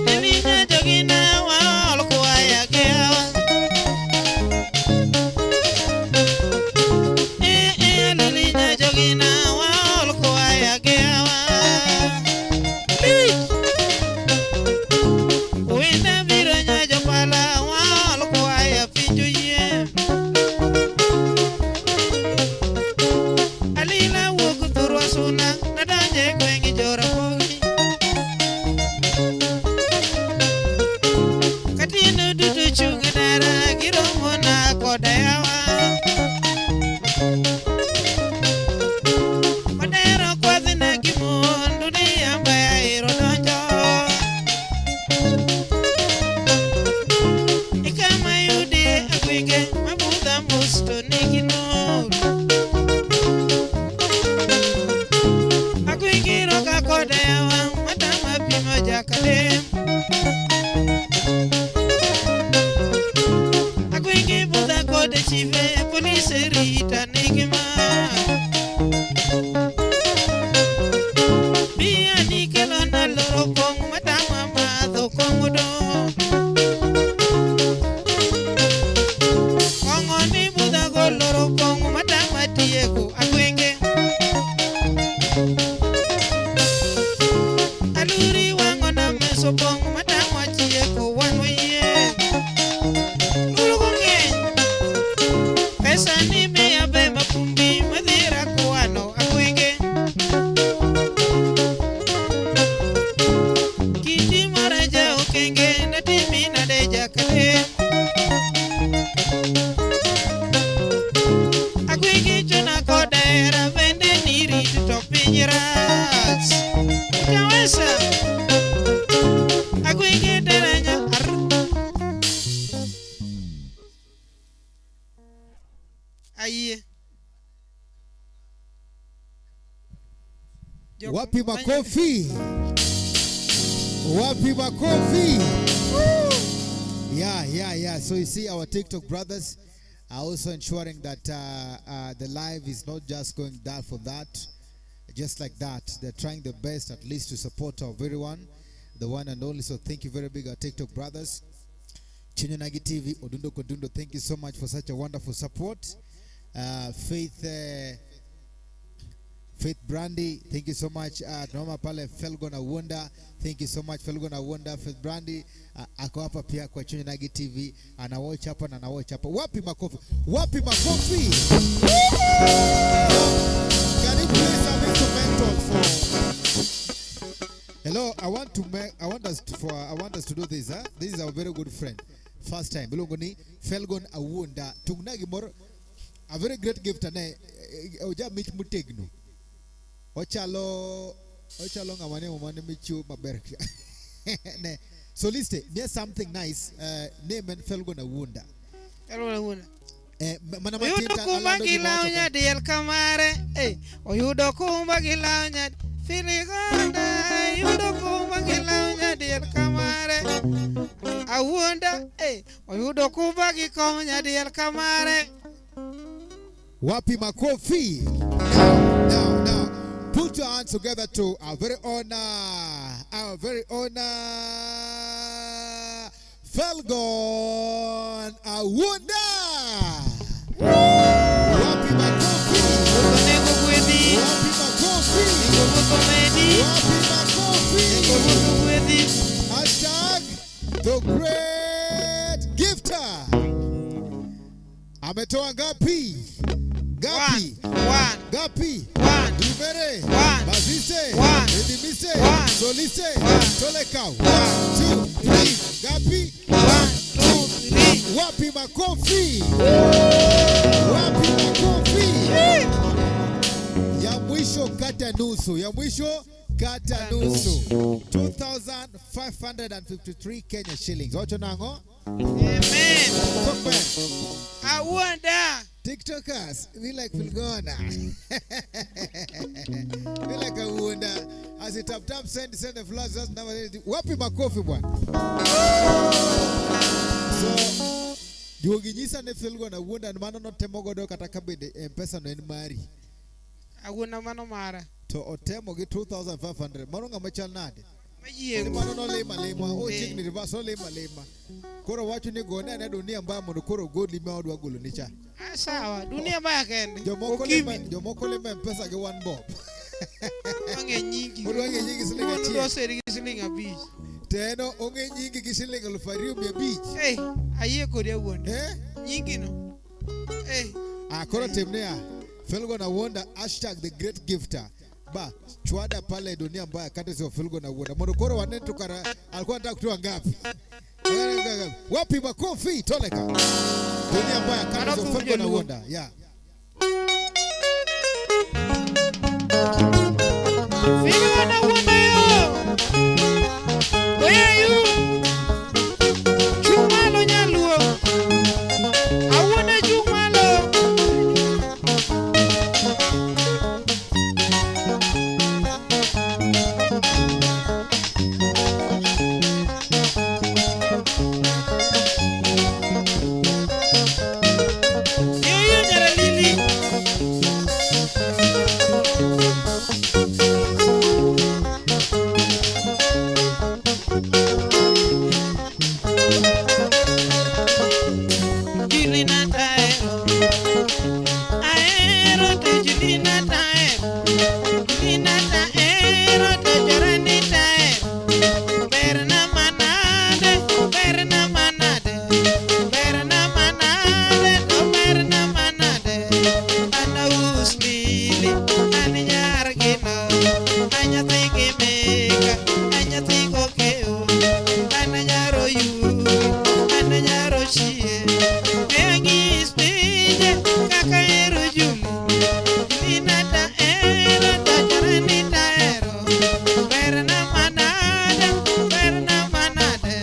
Speaker 1: Elinya jogina waol kwaya gewa. Eh eh Elinya jogina waol kwaya gewa. Lich. Wenda biro nya jopala waol kwaya pinjo yie. Alila wuok thurwa suna nadonje e gweng' Joramogi. Katieno duto chung' dara giromo na koda yawa. Odero kwadhna gi mon dunia mbaya ero donjo. E kama yude agwenge mabudha mos to nigi nur. Agwenge roka koda yawa matama pimo jakadem. Agwenge budha kod chife polise rita nigi ma. Bia nikelo na loro kong' matama madho kong'o do. Kong'o ni budha go loro pong' matama tieko agwenge. Aluri wang'o na meso pong' matama tieko wan wayie. Lulu go ng'eny. Pesa ni miya be mapumbi madhira kwano agwenge. Kiti mara ja okenge natimi nade jakadem. Agwenge chona koda hera bende nirit to piny rach. Utaweza. Agwenge deranya ar. Ayie. Jok
Speaker 2: Wapi
Speaker 1: manyo-
Speaker 2: makofi? Wapi makofi? Yeah, yeah, yeah. So you see, our TikTok brothers are also ensuring that the live is not just going that for that, just like that. They're trying their best at least to support our very one, the one and only. So thank you very big, our TikTok brothers. Chuny Onagi TV, Odundo Kodundo, thank you so much for such a wonderful support. Faith Brandy, thank you so much. Tunaona pale Felgon Awunda, thank you so much Felgon Awunda. Faith Brandy ako hapa pia kwa Chuny Onagi TV, ana watch hapa na ana watch hapa. Wapi makofi? Wapi makofi? Can you play some instrumental for? Hello, I want us to do this, huh? This is our very good friend. First time. Iluongo ni Felgon Awunda. Tungna gimoro a very great gift ane oja mich motegno. Ochalo ng'ama ne mane michiwo maber. Ne. So listen, here's something nice. Name en Felgon Awunda.
Speaker 1: Felgon Awunda.
Speaker 2: Mana matin
Speaker 1: Oyudo
Speaker 2: ta
Speaker 1: kuma
Speaker 2: alando
Speaker 1: gi
Speaker 2: gima
Speaker 1: law
Speaker 2: wacho ka.
Speaker 1: nyadiel kamare. Eh, oyudo kuma gi law nyadiel. Filigonda, oyudo kuma gi law nyadiel kamare. Awuonda, eh, oyudo kuma gi kom nyadiel kamare.
Speaker 2: Wapi makofi? Now, now, now, put your hands together to our very own Felgon Awunda. Wapi makofi?
Speaker 1: Onego gwedhi.
Speaker 2: Wapi makofi?
Speaker 1: Nego ruoth omedi.
Speaker 2: Wapi makofi?
Speaker 1: Nego ruoth ogwedhi.
Speaker 2: Hashtag the great gifter. Ametoa ngapi? Ngapi?
Speaker 1: One.
Speaker 2: Ngapi?
Speaker 1: One.
Speaker 2: Dumere.
Speaker 1: One.
Speaker 2: Bazise.
Speaker 1: One.
Speaker 2: Edimise.
Speaker 1: One.
Speaker 2: Solise.
Speaker 1: One.
Speaker 2: Toleka. 1, 2, 3. Ngapi?
Speaker 1: 1, 2, 3.
Speaker 2: Wapi makofi? Wapi makofi? Ya mwisho kata nusu. Ya mwisho kata nusu. 2553 Kenya shillings. Wacho nango?
Speaker 1: Amen.
Speaker 2: Kokwe.
Speaker 1: Awuonda.
Speaker 2: TikTokers, we like Filgona. We like Awuonda. As a tap tap send send the flowers that's number. Wapi makofi bwana? So juogi nyisa ne Filgona Awuonda mano notemo godo kata ka bende M-Pesa no en mari.
Speaker 1: Awuonda mano mara.
Speaker 2: To otemo gi 2500. Mano ng'ama chal nade?
Speaker 1: Mayiego.
Speaker 2: Ni mano nolima lima,
Speaker 1: Eh.
Speaker 2: ochiegni reverse olima lima. Koro wacho ni gone ane dunia mbaya mondo koro ogoli ma odwa golo ni cha.
Speaker 1: Ah, sawa. Dunia mbaya kende.
Speaker 2: Jomoko
Speaker 1: Okimi.
Speaker 2: lima, jomoko lima M-Pesa gi one bob.
Speaker 1: Ong'e nyingi.
Speaker 2: Odwa ng'e nyingi siling
Speaker 1: Wuon
Speaker 2: achiel.
Speaker 1: odwa seri gi siling abich.
Speaker 2: To en ong'e nyingi gi siling 2500.
Speaker 1: Hey, ayie kodi awuonda.
Speaker 2: Eh?
Speaker 1: Nyingi no. Hey.
Speaker 2: Ah, koro timnia. Felgon Awuonda hashtag the great gifter. Ba, chwada pale dunia mbaya kati sio Felgon Awuonda. Mondo koro wane tu kara alikuwa anataka kutoa ngapi? Wapi makofi toleka. Dunia mbaya kati sio
Speaker 1: Alafu
Speaker 2: Felgon
Speaker 1: Mjaluo.
Speaker 2: Awuonda. Yeah.
Speaker 1: Felgon Awuonda yo. Oyayu. Chung' malo nyaluo. Awuonda chung' malo. Yoyo nyaralili. Julina taero. Aero te Julina taero. Julina taero te Jorani taero. Berna manade, berna manade. Berna manade, to berna manade. Ana uslili, ani nyargino. Anyathi gimeka, anyathi kokeo. Ana nyaro yugi, ana nyaro chie. Angis pinje kaka ero Juli. Julina taero, to Jorani taero. Berna manade, berna manade.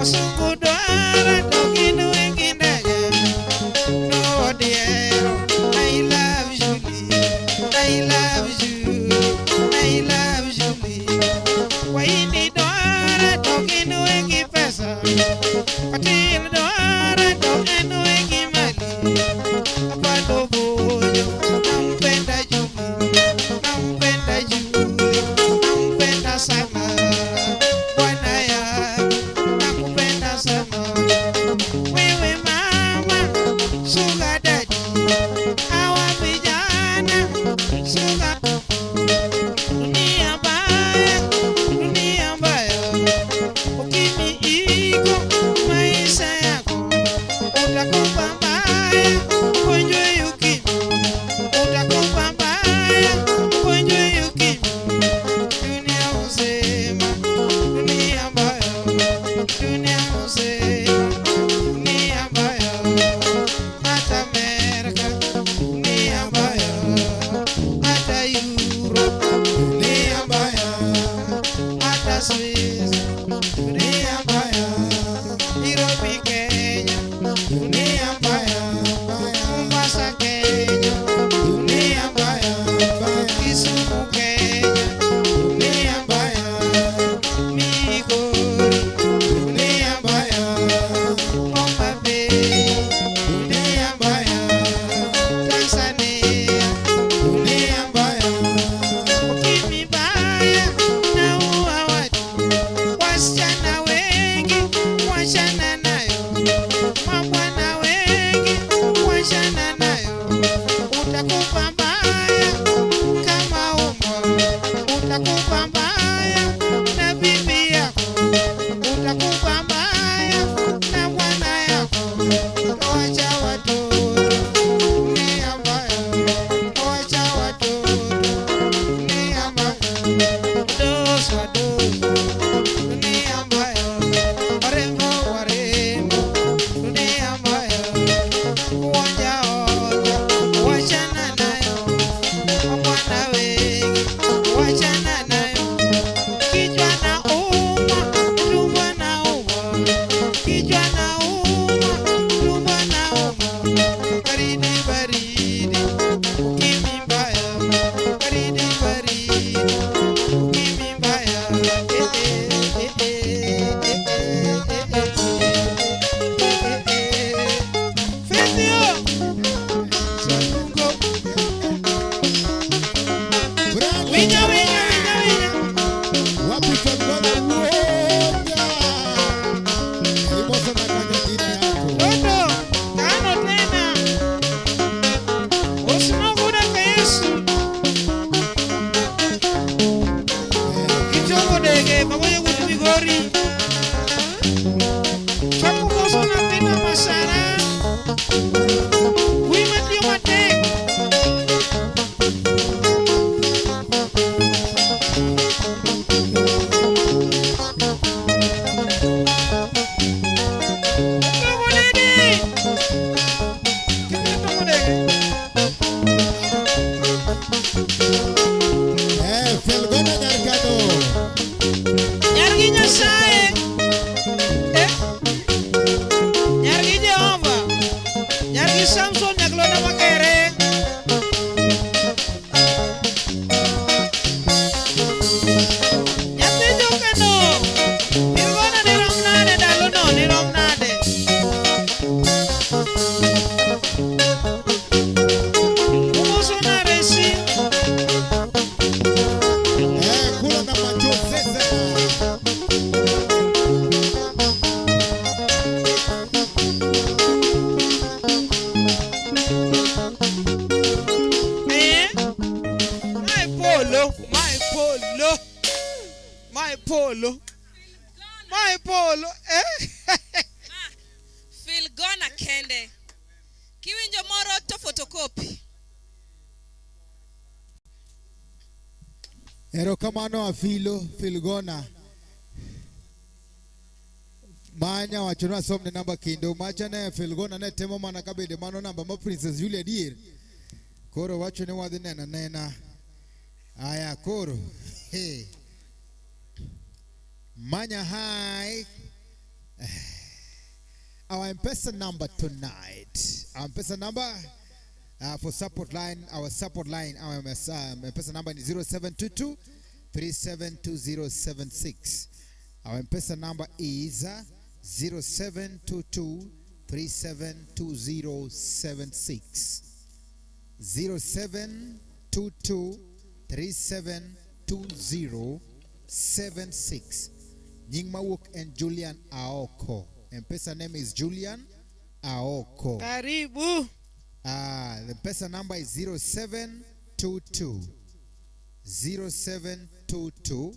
Speaker 1: Osungu dwara to gin wegi ndege. Nodiero, I love Julie, I love Julie, I love Julie. Waini dwara to gin wegi pesa. Patil dwara to en wegi mali. Apando bonyo, nampenda Julie, nampenda Julie, nampenda sana. Bwana yangu, nakupenda sana. Wewe mama, sugar daddy, hawa vijana, sugar. Dunia mbaya, dunia mbaya, ukimwi iko maisha yako, utakufa mbaya, ugonjwa ukimwi, utakufa mbaya, ugonjwa ukimwi. Dunia uzima, dunia mbaya, dunia uzima, dunia mbaya, hata Amerika, Samson Nyaglona Magere. Nyathi jokano. Filgona ne rom nade ndalono ne rom nade? Umoso nare si.
Speaker 2: Eh, kula na machozi sasa.
Speaker 1: Eh? My polo, my polo. My polo. My polo. Eh?
Speaker 6: Filgona kende. Kiwinjo moro to photocopy.
Speaker 2: Erokamano Afilo Filgona. Manya wacho ni asomne namba kendo macha ne Filgona ne temo mana ka bende mano namba ma Princess Julia adier. Koro wacho ni wadhi neno nena. Aya koro. Hey. Manya hi. Our M-Pesa number tonight. Our M-Pesa number for support line, our support line, our M-Pesa number is 0722 372076. Our M-Pesa number is 0722 372076. 0722 372076. Nying mawuok en Julian Aoko. M-Pesa name is Julian Aoko.
Speaker 1: Karibu.
Speaker 2: Ah, the M-Pesa number is 0722 0722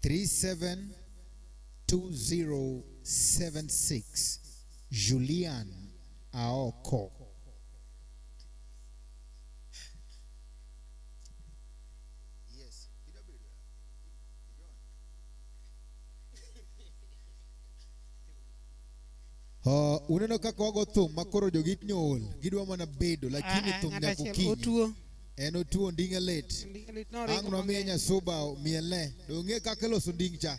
Speaker 2: 372076. Julian Aoko. Yes. Uneno kaka wago thum ma koro jogit nyool gidwa mana bedo lakini
Speaker 1: Ah, ah,
Speaker 2: thum
Speaker 1: ng'at
Speaker 2: nyaka
Speaker 1: achiel
Speaker 2: okinyi
Speaker 1: otuo.
Speaker 2: en otuo nding'e lit
Speaker 1: Nding'e lit, noringo
Speaker 2: ang' nomiye
Speaker 1: mang'eny.
Speaker 2: nyasuba mielne dong'e kaka iloso nding cha.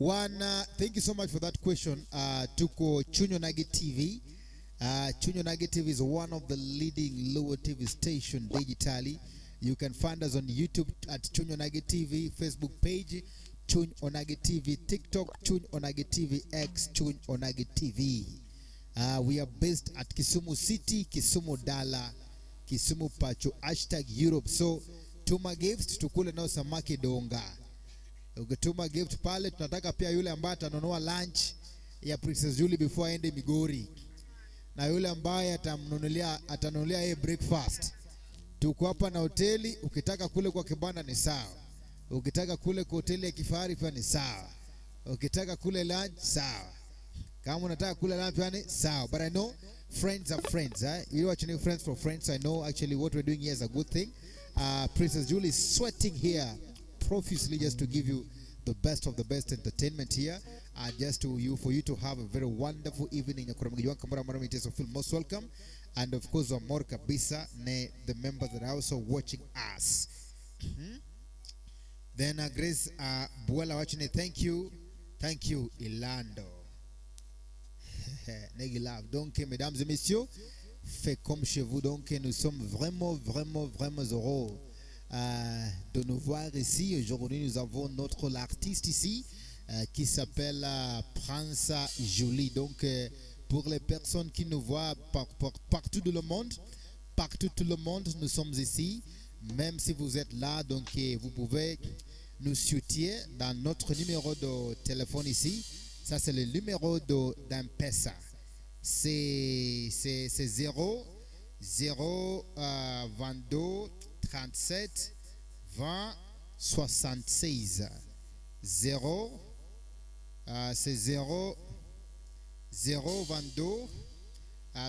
Speaker 2: One, thank you so much for that question. Tuko Chuny Onagi TV. Chuny Onagi TV is one of the leading Luo TV station digitally. You can find us on YouTube at Chuny Onagi TV, Facebook page Chuny Onagi TV, TikTok Chuny Onagi TV, X Chuny Onagi TV. We are based at Kisumu City, Kisumu Dala, Kisumu Pacho, #Europe. So tuma gift tukule nao samaki donga. Ukituma gift pale, tunataka pia yule ambaye atanunua lunch ya Princess Julie before aende Migori, na yule ambaye atamnunulia atanunulia yeye breakfast. Tuko hapa na hoteli, ukitaka kule kwa kibanda ni sawa, ukitaka kule kwa hoteli ya kifahari pia ni sawa, ukitaka kule lunch sawa, kama unataka kula lunch pia ni sawa. But I know friends are friends, eh? You watching friends for friends. I know actually what we're doing here is a good thing. Princess Julie is sweating here profusely just to give you the best of the best entertainment here, just to you for you to have a very wonderful evening. So feel most welcome, and of course Amor kabisa ne the members that are also watching us. Then Grace Buela watching it, thank you, thank you Ilando. Negi love. Donc mesdames et messieurs, faites comme chez vous. Donc nous sommes vraiment, vraiment, vraiment heureux de nous voir ici. Aujourd'hui, nous avons notre artiste ici qui s'appelle Prince Julie. Donc, pour les personnes qui nous voient partout dans le monde, partout tout le monde, nous sommes ici. Même si vous êtes là, donc vous pouvez nous soutenir dans notre numéro de téléphone ici. Ça, c'est le numéro d'M-Pesa. C'est 0 0 22 37 20 76. 0, c'est 0 0 22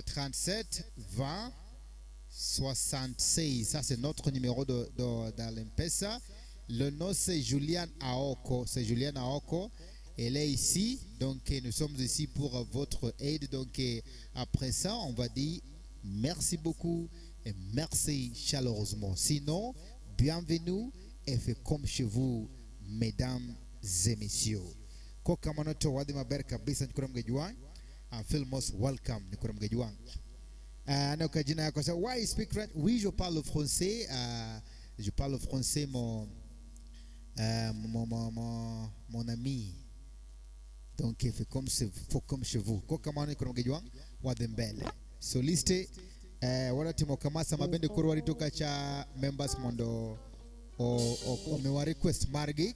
Speaker 2: 37 20 76. Ça, c'est notre numéro de l'M-Pesa. Le nom, c'est Julian Aoko. C'est Julian Aoko. Elle est ici. Donc, nous sommes ici pour votre aide. Donc, après ça, on va dire merci beaucoup et merci chaleureusement. Sinon, bienvenue et faites comme chez vous, mesdames et messieurs. Kokamano to wadhi maber kabisa nyikoro mgejwang. I feel most welcome nyikoro mgejwang. Aneno ka jina yako sa why speak French? Oui, je parle français. Je parle français mon ami. Donc il fait comme faut comme chez vous. Kokamano nyikoro mgejwang wadhi mbele. Soliste waratimo kama sama bende koro warito kacha members mondo omiwa request margi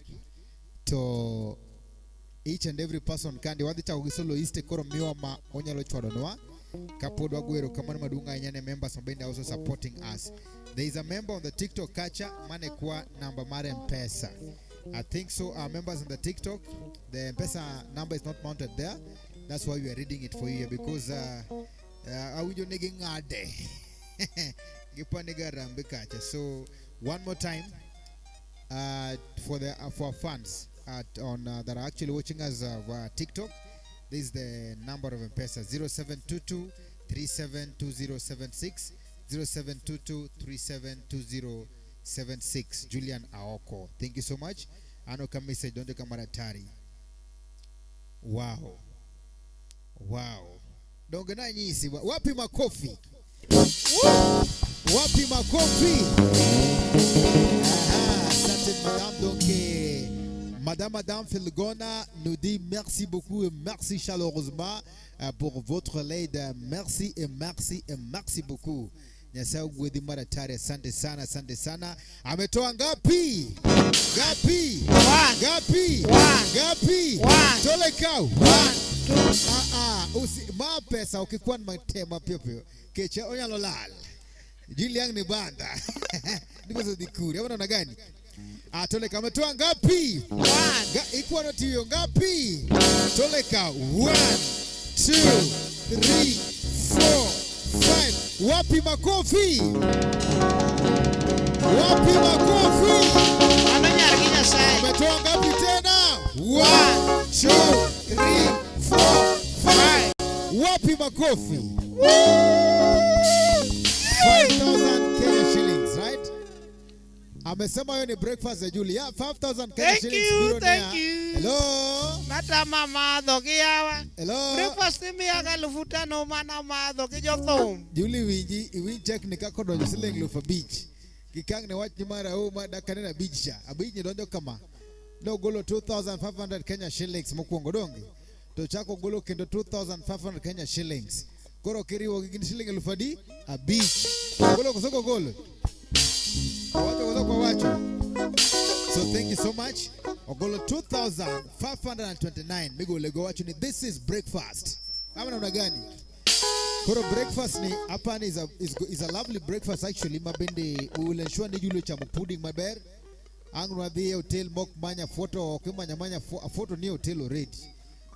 Speaker 2: to each and every person kandi wadhi chako gi soloiste koro miwa ma onyalo chwadonwa kapod wago erokamano maduong' ahinya ne members ma bende also supporting us. There is a member on the TikTok kacha mane kwa namba mar M-Pesa. I think so. Our members on the TikTok, the M-Pesa number is not mounted there. That's why we are reading it for you here because awinjo ni ging'ade gipani garambe kacha. So one more time for our fans at on that are actually watching us via TikTok, this is the number of M-Pesa 0722 372076 0722 372076. Julian Aoko, thank you so much. Ano ka message donjo kamaratari. Wow. Donge na nyisi wapi makofi? Wapi makofi? Aha, asante madame. Donc madame Felgona nous dit merci beaucoup et merci chaleureusement pour votre l'aide. Merci et merci et merci beaucoup. Nyasaye ogwedhi maratari, asante sana, asante sana. Ametoa ngapi? Ngapi?
Speaker 1: One.
Speaker 2: Ngapi?
Speaker 1: One.
Speaker 2: Ngapi?
Speaker 1: One.
Speaker 2: Toleka.
Speaker 1: One, two.
Speaker 2: Ah, ah, usi, ma pesa ukikuwa ni matema pio pio. Kecha onyalo lal. Jiliang ni banda. Ndiko za dikuri. Hapo naona gani? Ah, Toleka ametoa ngapi?
Speaker 1: One.
Speaker 2: Ikuwa noti hiyo ngapi? Toleka 1 2 3 4 5. Wapi makofi? Wapi makofi?
Speaker 1: Mano nyar gi Nyasaye.
Speaker 2: Ametoa ngapi tena? 1 2 3 4 5. Wapi makofi? 5,000 Kenya shillings, right? Amesema hiyo ni breakfast ya Julie. Yeah, 5,000 Kenya
Speaker 1: Thank
Speaker 2: shillings.
Speaker 1: you,
Speaker 2: Billionaire.
Speaker 1: thank you.
Speaker 2: Hello.
Speaker 1: Matama madho gi yawa.
Speaker 2: Hello.
Speaker 1: Breakfast imiyaga 5,000 mana madho gi jothum.
Speaker 2: Julie winji, iwinj check ni kako donjo siling 5,000. Kikang ne wach ni mara o ma dakika neno abich cha. Abich ni donjo kama. Nogolo 2,500 Kenya shillings mokwongo donge. To chako golo kendo 2,500 Kenya shillings. Koro kiriwo gi gin siling elufu adi? Abich. Golo koso golo. Owacho koso ok owacho. So thank you so much. Ogolo 2,529 migole go wacho ni this is breakfast. Kama namna gani? Koro breakfast ni hapa ni is a lovely breakfast actually mabende we will ensure ni Julio chamo pudding maber. Ang' nwadhi e hotel mok manya foto ok imanya manya foto ni hotel already.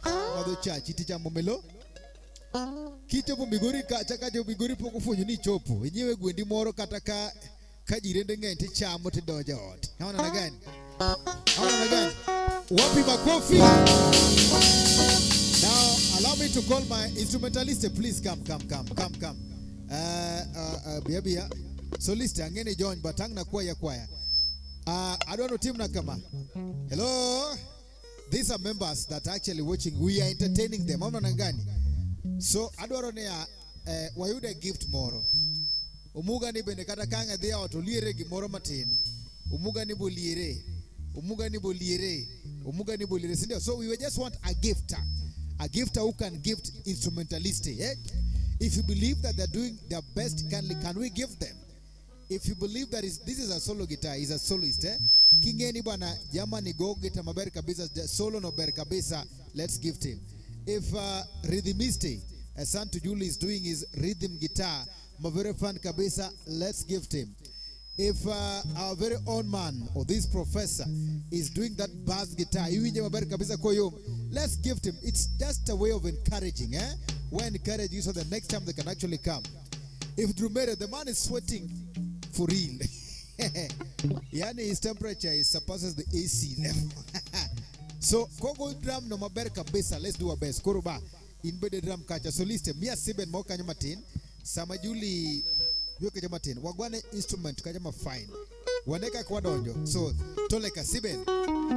Speaker 2: Madho chachi tichamo melo. Kichopo Migori kacha ka jo Migori pok ofwenyo ni ichopo. Inyiewe gwendi moro kata ka jirende ng'eny tichamo tidonjo e ot. Naona na gani? Naona na gani? Wapi makofi? Now allow me to call my instrumentalist. Please come, come, come, come, come. Bia bia. Solist ang'e join but ang' na kwaya kwaya. Adwaro team na kama. Hello. These are members that are actually watching. We are entertaining them. Amna nangani? So adwaro ni wayude gift moro. Omuga ni bende kata ka ang' adhi ot oliere gimoro matin. Omuga ni boliere. Omuga ni boliere. Omuga ni boliere. Sindio? So we just want a gifter. A gifter who can gift instrumentalist. Eh? If you believe that they're doing their best, kindly, can we give them? If you believe that this is a solo guitar, is a soloist, eh? Kingeni bwana, jamani go guitar maber kabisa, solo no ber kabisa, let's gift him. If rhythmiste, Santo Julie is doing his rhythm guitar, very fun kabisa, let's gift him. If our very own man or this professor is doing that bass guitar, iwinje maber kabisa koyom, let's gift him. It's just a way of encouraging, eh? We encourage you so the next time they can actually come. If Drumere, the man is sweating for real. Yani his temperature is surpasses the AC level. So kogo drum no maber kabisa, let's do our best. Koro ba in bede drum kacha soliste mia siben mo kanyo matin. Sama Julie yo kacha matin. Wagwane instrument kacha ma fine. Wane kaka wadonjo. So toleka siben.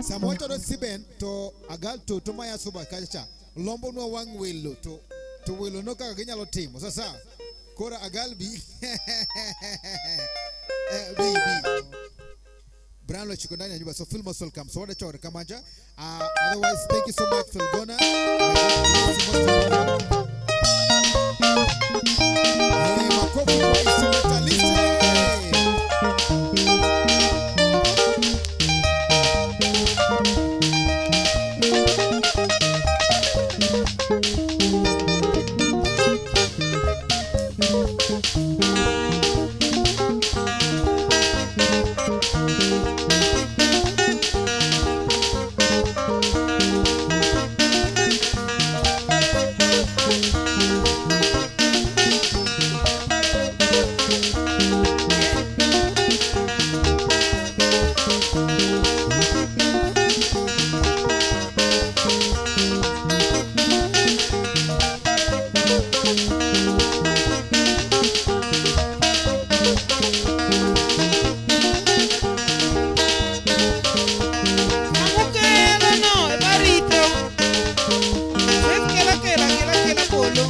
Speaker 2: Sama wachodo siben to agal to maya suba kacha cha. Lombonwa wang' welo to welo no kaka ginyalo timo. Sasa koro agal bi bi bi. Brian Lochiko ndani ya nyumba, so feel most welcome. So wada chore kamanja. Otherwise, thank you so much, Philgona. Hey, makofi kwa instrumentalist.
Speaker 1: Ang'o kelo no ema rito. Faith kela kela kela kela polo.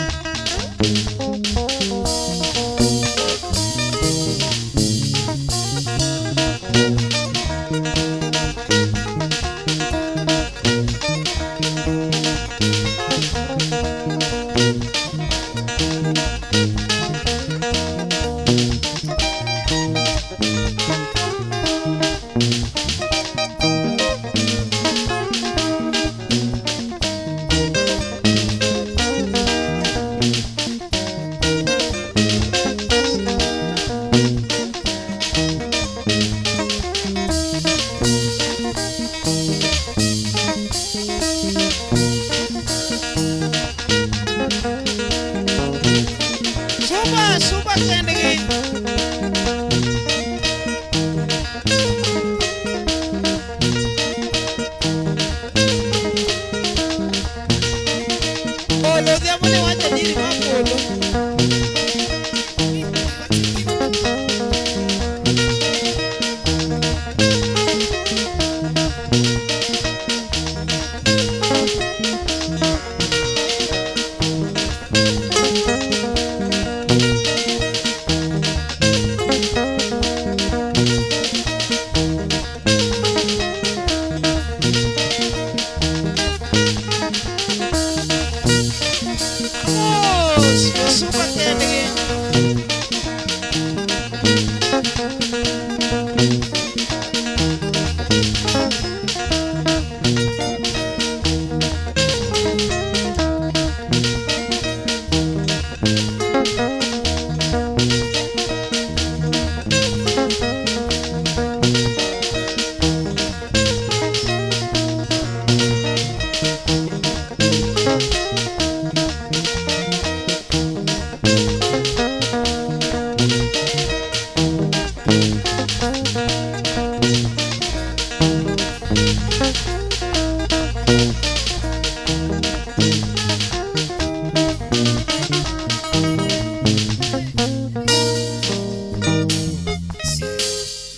Speaker 1: Suba suba kendgi. Polo odhiambo ne wacho adieri mar polo. Mos suba kendgi.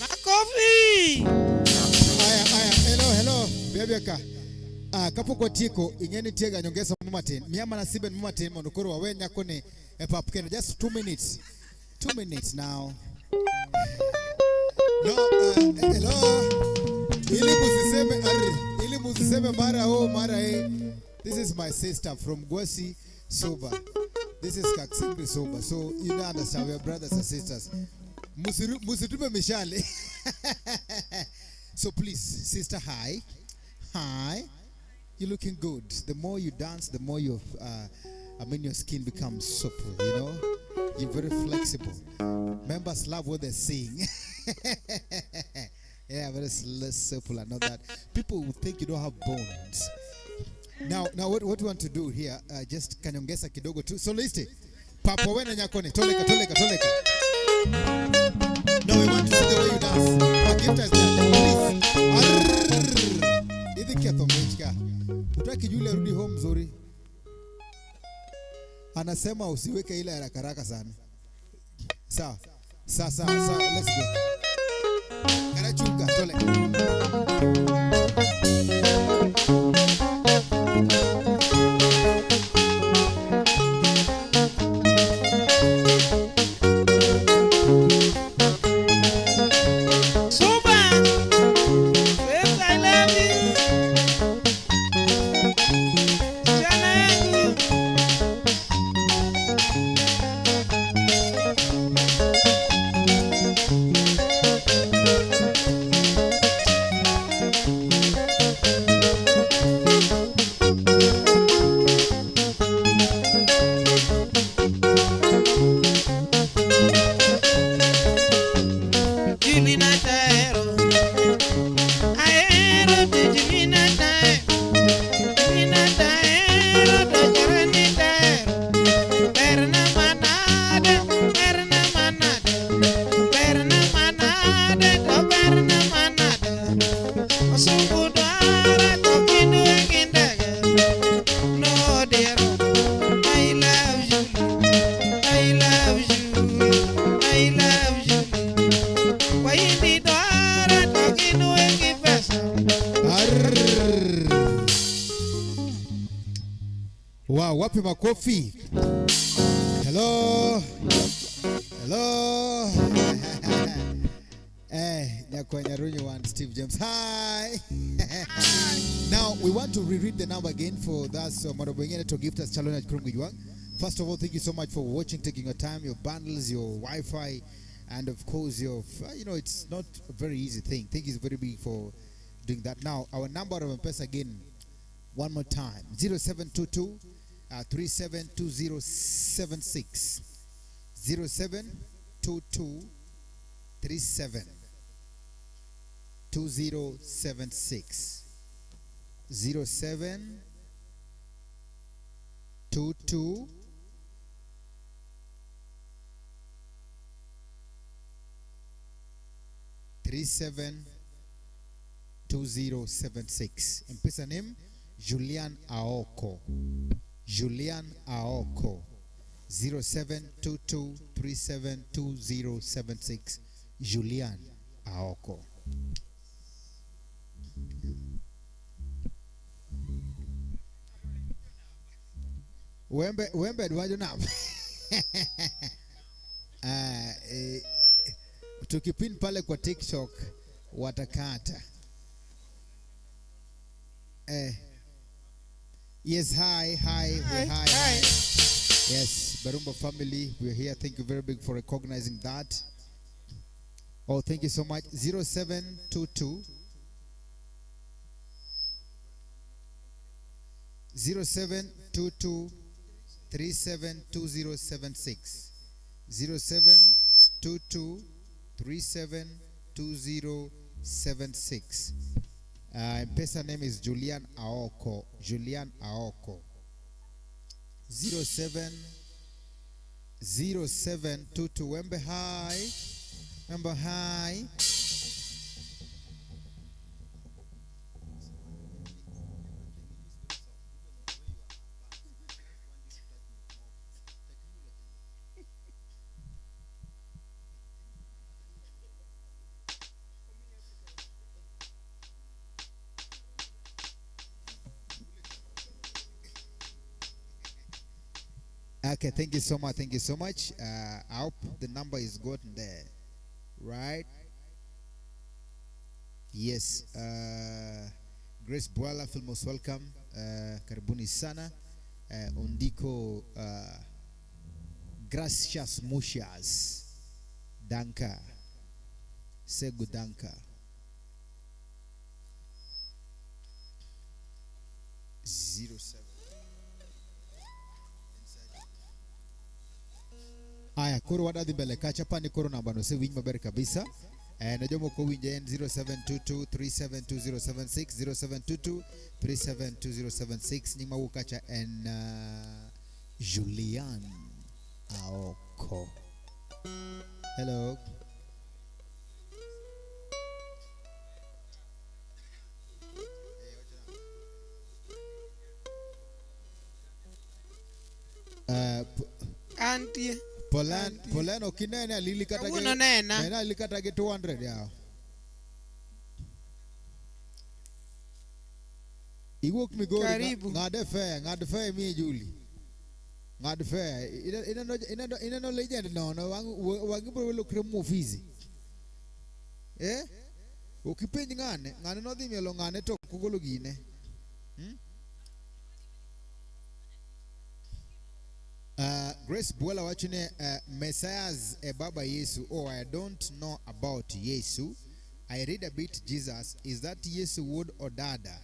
Speaker 1: Makofi.
Speaker 2: Aya, aya, hello, hello. Biabiaka. Ah, kapok watieko, ing'e ni nitie ga nyongesa mo matin. Miya mana siben mo matin mondo koro wawe nyako ni e pap kendo. Just 2 minutes. 2 minutes now. No, hello. Ili musiseme arri, ili musiseme mara o mara e. This is my sister from Gwasi Soba. This is Kaksingri Soba. So you know understand we are brothers and sisters. Musitupe mishale. So please, sister, hi. Hi. You're looking good. The more you dance, the more your, I mean, your skin becomes supple, you know? You're very flexible. Members love what they're seeing. Yeah, very supple and all that. People will think you don't have bones. Now what we want to do here, just kanyongesa kidogo tu. Soloist, Papa wena nyakoni, toleka, toleka, toleka. No, we want to see the way you dance. Our gift is there. Please. Arrrr. Idhi ketho mechka. Utaki Julia arudi home mzuri. Anasema usiweke ile haraka haraka sana. Sawa. Sawa sawa sawa, let's go. Karachunga tole.
Speaker 1: Suba. Yes, I love you. Msichana yangu. Julina Taero. Aero de Julina Taero. Julina Taero de Jeremy Taero. Berna manade, berna manade. Berna manade, to berna manade. Osungu dwara to kinu engindege. No dear, I love you. I love you. I love you. Waindi dwara to gin wegi pesa.
Speaker 2: Arr. Wow, wapi makofi? Hello. Hello. Eh, Nyakwanyarunyu and Steve James. Hi. Now, we want to reread the number again for that so Marobengene to gift us Chalona Krumgijuang. First of all, thank you so much for watching, taking your time, your bundles, your Wi-Fi, and of course your, you know, it's not a very easy thing. Thank you very big for doing that. Now, our number of M-Pesa again, one more time, 0722 372076. 0722 37 2076. 0722 37 2076. M-Pesa name Julian Aoko. Julian Aoko. 0722372076. Julian Aoko. Wembe wembe dwajo namba. Ah, eh, tukipin pale kwa TikTok watakata. Eh. Yes, hi, hi, hi, hi, hi. Yes, Barumba family, we're here. Thank you very big for recognizing that. Oh, thank you so much. 0722 0722 372076. 0722 372076. M-Pesa name is Julian Aoko. Julian Aoko. 07 0722 Wembe hi. Wembe hi. Okay, thank you so much. Thank you so much. I hope the number is gotten there, right? Yes. Grace Bwala, feel most welcome. Karibuni sana. Ondiko gracias muchas. Danka. Segu danka. 07. Aya, koro wadadhi mbele kacha pani koro namba no sewinj maber kabisa. Eh, na jomoko winje en 0722 372076 0722 372076 nying mawuok kacha en Julian Aoko. Hello.
Speaker 1: Antie.
Speaker 2: Polan, Polan ok inene alili kata gi
Speaker 1: Kawuono nena.
Speaker 2: Nena alili kata gi 200 yawa. Iwuok Migori.
Speaker 1: Karibu.
Speaker 2: Ng'ad fare, ng'ad fare miye Julie. Ng'ad fare. Ineno ineno ineno legend nono wang wang ibro lokre muofizi. Eh? Ok ipenj ng'ane, ng'ane nodhi mielo ng'ane to ok ogolo gine. Hmm? Grace Bwela wacho ni Messiahs e Baba Yesu. Oh, I don't know about Yesu. I read a bit Jesus. Is that Yesu wuod Odada?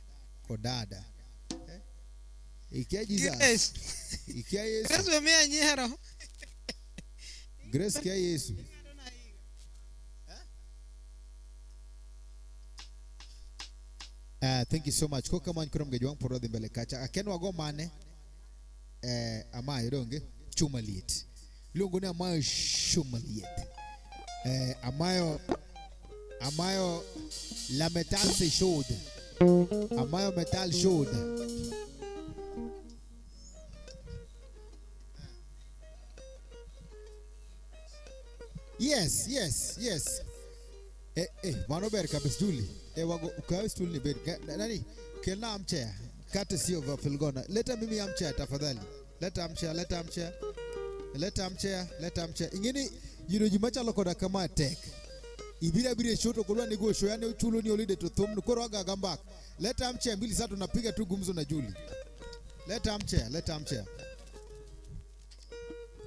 Speaker 2: Kodada. Eh? Ikia Jesus.
Speaker 1: Grace.
Speaker 2: Ikia Yesu.
Speaker 1: Grace we miya nyiero.
Speaker 2: Grace kia Yesu. Thank you so much. Koka man kurom gejwang pod wadhi mbele kacha. Aken wago mane? Amayo donge? Chuma liet. Iluongo ni Amayo chuma liet. Amayo Amayo la metal se chaude. Amayo metal chaude. Yes, yes, yes. Mano ber kabisa Julie. Wago kawe stool ni ber. Nani? Kelna armchair. Courtesy of Filgona. Leta mimi armchair tafadhali. Leta armchair, leta armchair. Leta armchair, leta armchair. Ingeni yudo ji machalo koda kama tek. Ibira bire show to kodwa nigo show yani uchulo ni holiday to thum koro aga mbaka. Leta armchair mbili sasa tunapiga tu gumzo na Julie. Leta armchair, leta armchair.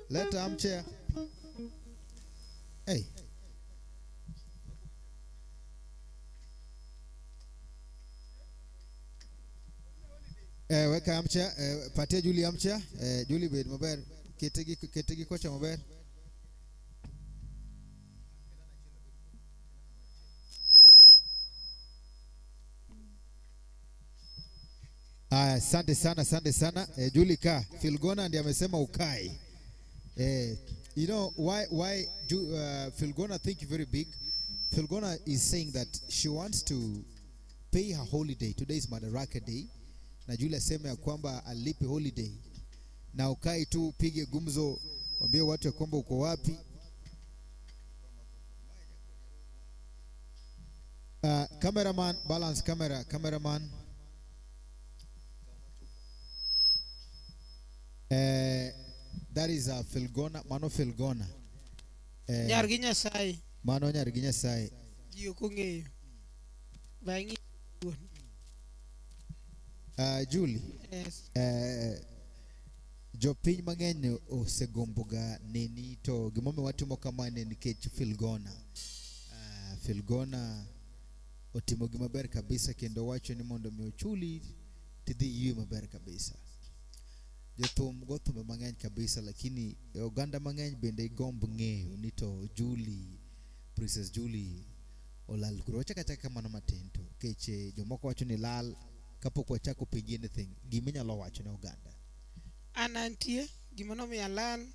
Speaker 2: Leta armchair. Hey. Weka armchair, patia Julie armchair. Julie bed maber. Ketegi kocha maber. Aya, asante sana, asante sana. Julie ka, Filgona ndiye amesema ukai. You know why Filgona think very big. Filgona is saying that she wants to pay her holiday. Today is Madaraka Day. Na Julie asema ya kwamba alipe holiday. Na ukai tu upige gumzo, waambie watu ya kwamba uko wapi. Cameraman, balance camera, cameraman. That is a Filgona, mano Filgona.
Speaker 1: Nyar gi Nyasaye.
Speaker 2: Mano nyar gi Nyasaye.
Speaker 1: Ji ok ong'eyo. Bang'i wuon.
Speaker 2: Julie.
Speaker 1: Yes.
Speaker 2: Jopiny mang'eny osegomboga neni to gimomiyo watimo kama en nikech Filgona. Filgona otimo gima ber kabisa kendo wacho ni mondo mi ochuli tidhi ywe maber kabisa. Jothum go thumbe mang'eny kabisa lakini oganda mang'eny bende gomb ng'eyo ni to Julie, Princess Julie olal kuro. Wachak achaka kamano matin to nikech jomoko wacho ni lal kapok wachako penji anything, giminyalo wacho ne oganda.
Speaker 1: An antie, gima nomiyo alal,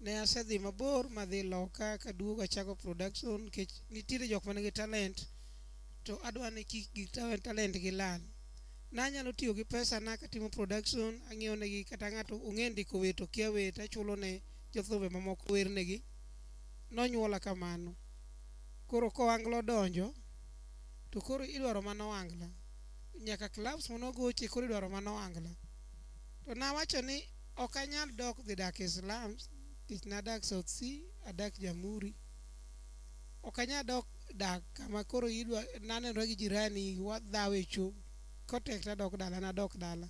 Speaker 1: ne asedhi mabor madhi loka kaduogo achako production nikech nitiere jok manigi talent to adwa ni kik gik talent gi lal. Nanyalo tiyo gi pesa na katimo production, ang'iewo negi kata ng'ato ong'e ndiko wer to kia wer tachulo ne jothumbe mamoko wer negi. Nonyuola kamano. Koro kohangla odonjo to koro idwaro mana ohangla. Nyaka clubs manogoche koro idwaro mana ohangla. To nawacho ni ok anyal dok dhi dak e slums nikech nadak South C, adak Jamhuri. Ok anyal dok dak kama koro idwa nanenora gi jirani wadhawo e cho. Kotek tadok dala, nadok dala.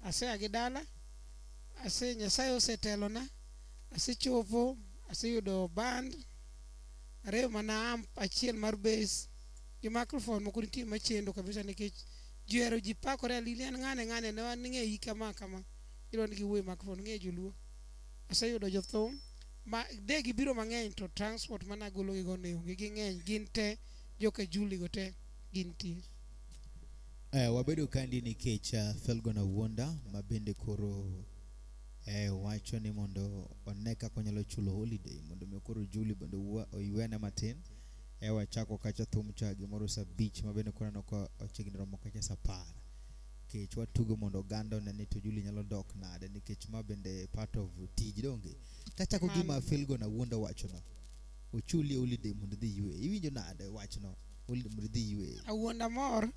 Speaker 1: Asea gi dala, ase Nyasaye osetelona, asechopo, aseyudo band, ariyo mana amp achiel mar bass gi microphone moko nitie machendo kabisa nikech ji ohero ji pakore Lilian ng'ane ng'ane ne wan ng'eyi kama kama. Idwa ni giwuoye microphone, ng'e joluo. Aseyudo jothum ma de gibiro mang'eny to transport mana golo gigo ne onge ging'eny gin te joka Julie go te gintie.
Speaker 2: Wabedo kandi nikech Felgona Wuonda ma bende koro wacho ni mondo one kaka onyalo chulo holiday mondo mi koro Julie bende oywene matin. Wachako kacha thum cha gimoro saa abich ma bende koro aneno ka ochiegni romo kacha saa apar. Nikech watugo mondo oganda one ni to Julie nyalo dok nade nikech ma bende part of tij donge. Kachako gima Felgona Wuonda wachono, ochuli holiday mondo idhi ywe. Iwinjo nade wachno? Holiday mondo idhi ywe.
Speaker 1: Awuonda mor.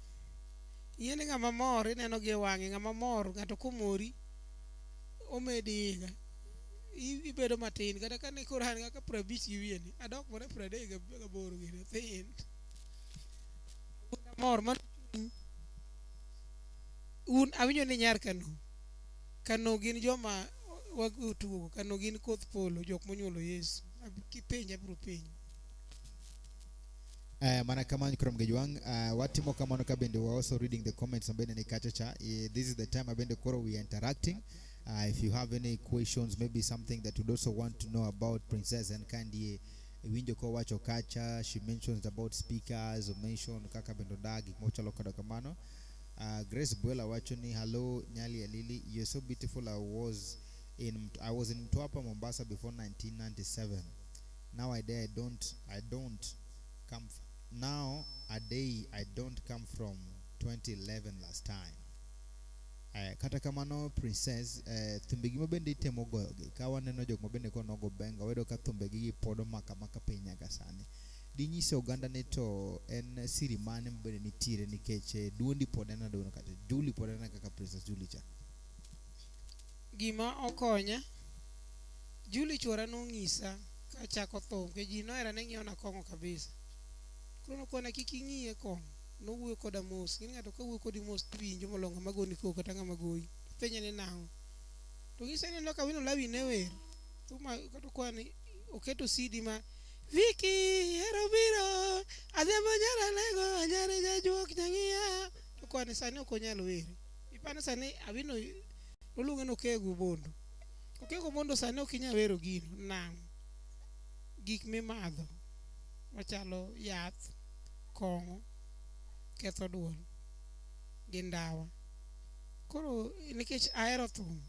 Speaker 1: Ing'e ni ng'ama mor ineno gi e wang'e, ng'ama mor ng'ato komori omedi higa. Ibedo matin kata kane koro an kaka 50 gi wiye ni adok mana 38 gini thin. Mor mano un awinjo ni nyar Kano. Kano gin joma watugo, Kano gin koth polo, jok monyuolo Yesu. Kipenja abiro penjo.
Speaker 2: Mana kamano kuom Gejwang, watimo kamano ka bende we are also reading the comments mabende ni kacha cha. This is the time abende koro we are interacting. If you have any questions, maybe something that you'd also want to know about Princess and Kandie, winjo kowacho kacha, she mentions about speakers, or mention kaka bende odag, gik machalo koda kamano. Grace Buela wacho ni hello Nyali Alili, you're so beautiful. I was in Mtwapa, Mombasa before 1997. Now I dare I don't come now a day I don't come from 2011 last time. Kata kamano Princess, thumbegi mabende itemo goyogi ka waneno jok mabende konogo benga wayudo ka thumbegi gi pod omako amaka piny nyaka sani. Dinyise oganda ni to en siri mane mabende nitiere nikech duondi pod en aduono kata Julie pod en kaka Princess Julie cha.
Speaker 1: Gima okonya, Julie chuora nong'isa kachako thum, nikech ji nohera ne ng'iyo na kong'o kabisa. Koro nokona kik ing'iye kong'o, nowuoyo koda mos. Ing'e ni ng'ato kawuoyo kodi mos tiwinjo moloyo ng'ama goni koko kata ng'ama goyi. Ipenje ni nang'o. To ng'ise ni ka Awino Lawi ne wer, thuma kata okwa ni oketo CD ma Viki hero biro, adhiambo nyara lego, anyare jajuok nyang'iya. To koni sani ok onyal were. Ipani sani Awino oluonge ni Okego Bondo. Okego Bondo sani ok inyal wero gino, nang'o? Gik mimadho machalo yath, kong'o, ketho duol gi ndawa. Koro nikech ahero thum,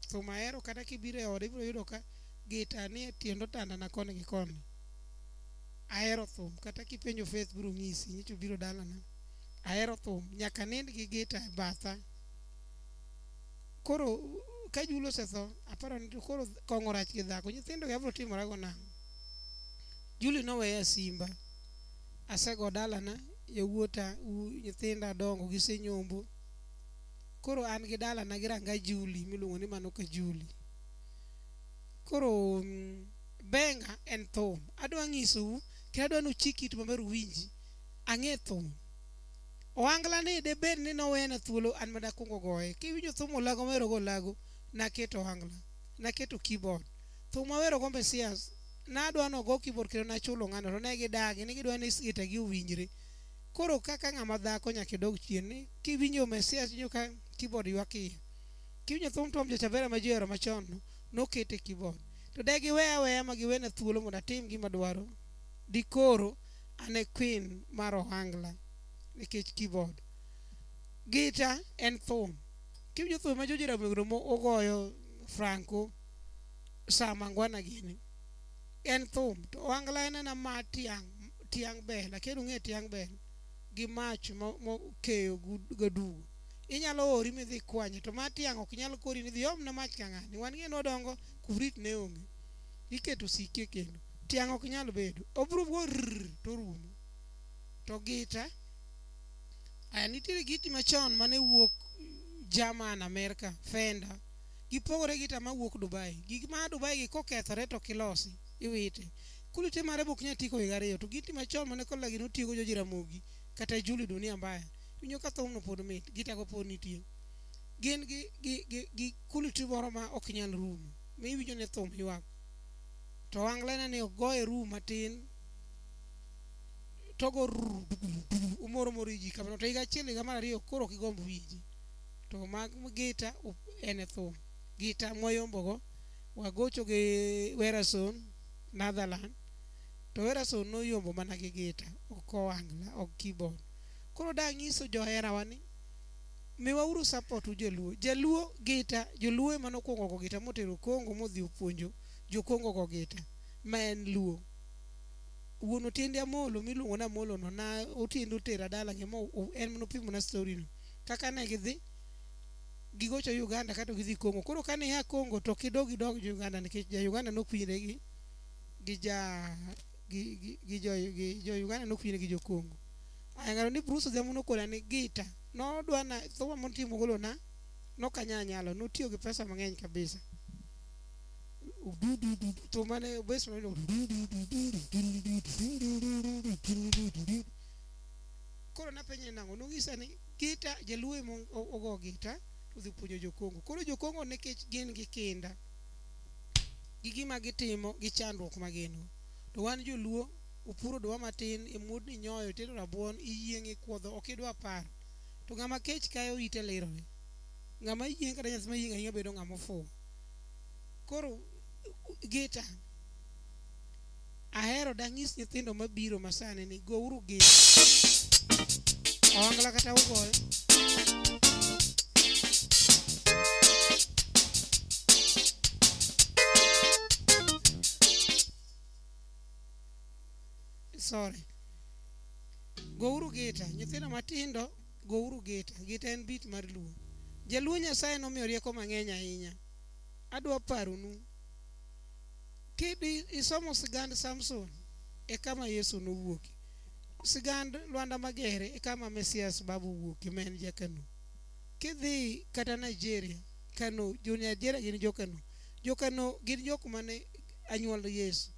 Speaker 1: thum ahero kata kibiro e oda ibiro yudo ka gita ni e tiend otandana koni gi koni. Ahero thum, kata kipenjo Faith biro ng'isi, nyocha obiro dalana. Ahero thum, nyaka nind gi gita e batha. Koro ka Julo osetho, aparo ni to koro kong'o rach gi dhako, nyithindo gi abiro timorago nang'o? Julie noweya Simba. Asego dalana, yawuota, nyithinda dongo gisenyombo. Koro an gi dalana gi ranga Julie miluongo ni mano ka Julie. Koro benga en thum. Adwa nyisou, kendo adwa ni uchik itu maber uwinji. Ang'e thum. Ohangla ni debed ni nowena thuolo an ma dakuongo goye. Kiwinjo thum olago mawerogo olago, naketo ohangla, naketo keyboard. Thum mawerogo Messias, nadwa nogo keyboard kendo nachulo ng'ano to ne gidagi ni gidwa ni gita gi owinjre. Koro kaka ng'ama dhako nyaka idog chien ni kiwinjo Messias iwinjo ka keyboard ywak iye. Kiwinjo thum Tom Jachabera ma ji ohero machon no, nokete keyboard. To de giweya aweya ma giwena thuolo mondo atim gima dwaro. Dikoro an e queen mar ohangla nikech keyboard. Gita en thum. Kiwinjo thum ma George Ramogi mo ogoyo Franco Sama Ngwana gini en thum. To ohangla en ena mar tiang', tiang' bel. Akia ni ung'e tiang' bel gi mach mokeyo gadugo. Inyalo ori midhi kwanye to mar tiang' ok nyal kori ni dhi omna mach ka ng'ani. Wan ng'e nwadongo kubrit ne onge. Iketo siki e kendo. Tiang' ok nyal bedo. Obiro go rrrr to orumo. To gita, aya nitiere giti machon mane wuok German, America, Fender. Gipogore gita mawuok Dubai. Gik ma Dubai gi kokethore to kilosi, iwite. Kulite mare be ok nyal tieko higa ariyo. To giti machon mane kola gi notiyogo George Ramogi kata Julie Dunia Mbaya. Iwinjo ka thumno pod mit, gita go pod nitie. Gin gi quality moro ma ok nyal rumo. Miwinjo ni thum ywak. To ohangla ni ogoye room matin togo rrrr omoro moro ji kamano to higa achiel higa mar ariyo koro ok igomb winje. To mag gita en e thum. Gita mwayombogo wagocho gi Werason Netherland to Werason noyombo mana gi gita ok ohangla ok keyboard. Koro danyiso joherawa ni miwauru support u joluo. Jaluo gita, joluo ema nokwongo go gita motero Congo modhi opuonjo jo Congo go gita ma en luo. Wuon Otiende Amolo miluongo ni Amolo no na Otiende otera dalagi mo en manopimona story no. Kaka ne gidhi gigocho Uganda kato gidhi Congo. Koro kane ia Congo to ok idog idog Uganda nikech ja Uganda nokwinjre gi ja gi jo Uganda nokwinjre gi jo Congo. Aya ng'ano ni Bruce Odhiambo nokona ni gita Nodwa na thuma motimo golona nokanya nyalo notiyo gi pesa mang'eny kabisa. Thum mane bes mane koro napenje nang'o nonyisa ni gita jaluo ema ogo gita to odhi puonjo jokongo. Koro jokongo nikech gin gi kinda gi gima gitimo gi chandruok ma gin go. To wan joluo upuro oduma matin imuodni nyoyo itedo rabuon iyieng' ikuodho ok idwa paro. To ng'ama kech kayo ite lirore. Ng'ama yieng' kata nyathi mayieng' ahinya bedo ng'ama ofuwo. Koro gita ahero dang'is nyithindo mabiro masani ni gouru gita. Ohangla kata ugoyo. Sorry. Gouru gita. Nyithindo matindo gouru gita. Gita en beat mar luo. Jaluo Nyasaye nomiyo rieko mang'eny ahinya. Adwa paronu. Kidhi isomo sigand Samson e kama Yesu nowuokie. Sigand Lwanda Magere e kama Mesias Babu owuokie ma en Jakano. Kidhi kata Nigeria, Kano, jo Nigeria gin jo Kano. Jo Kano gin jok mane anyuol Yesu.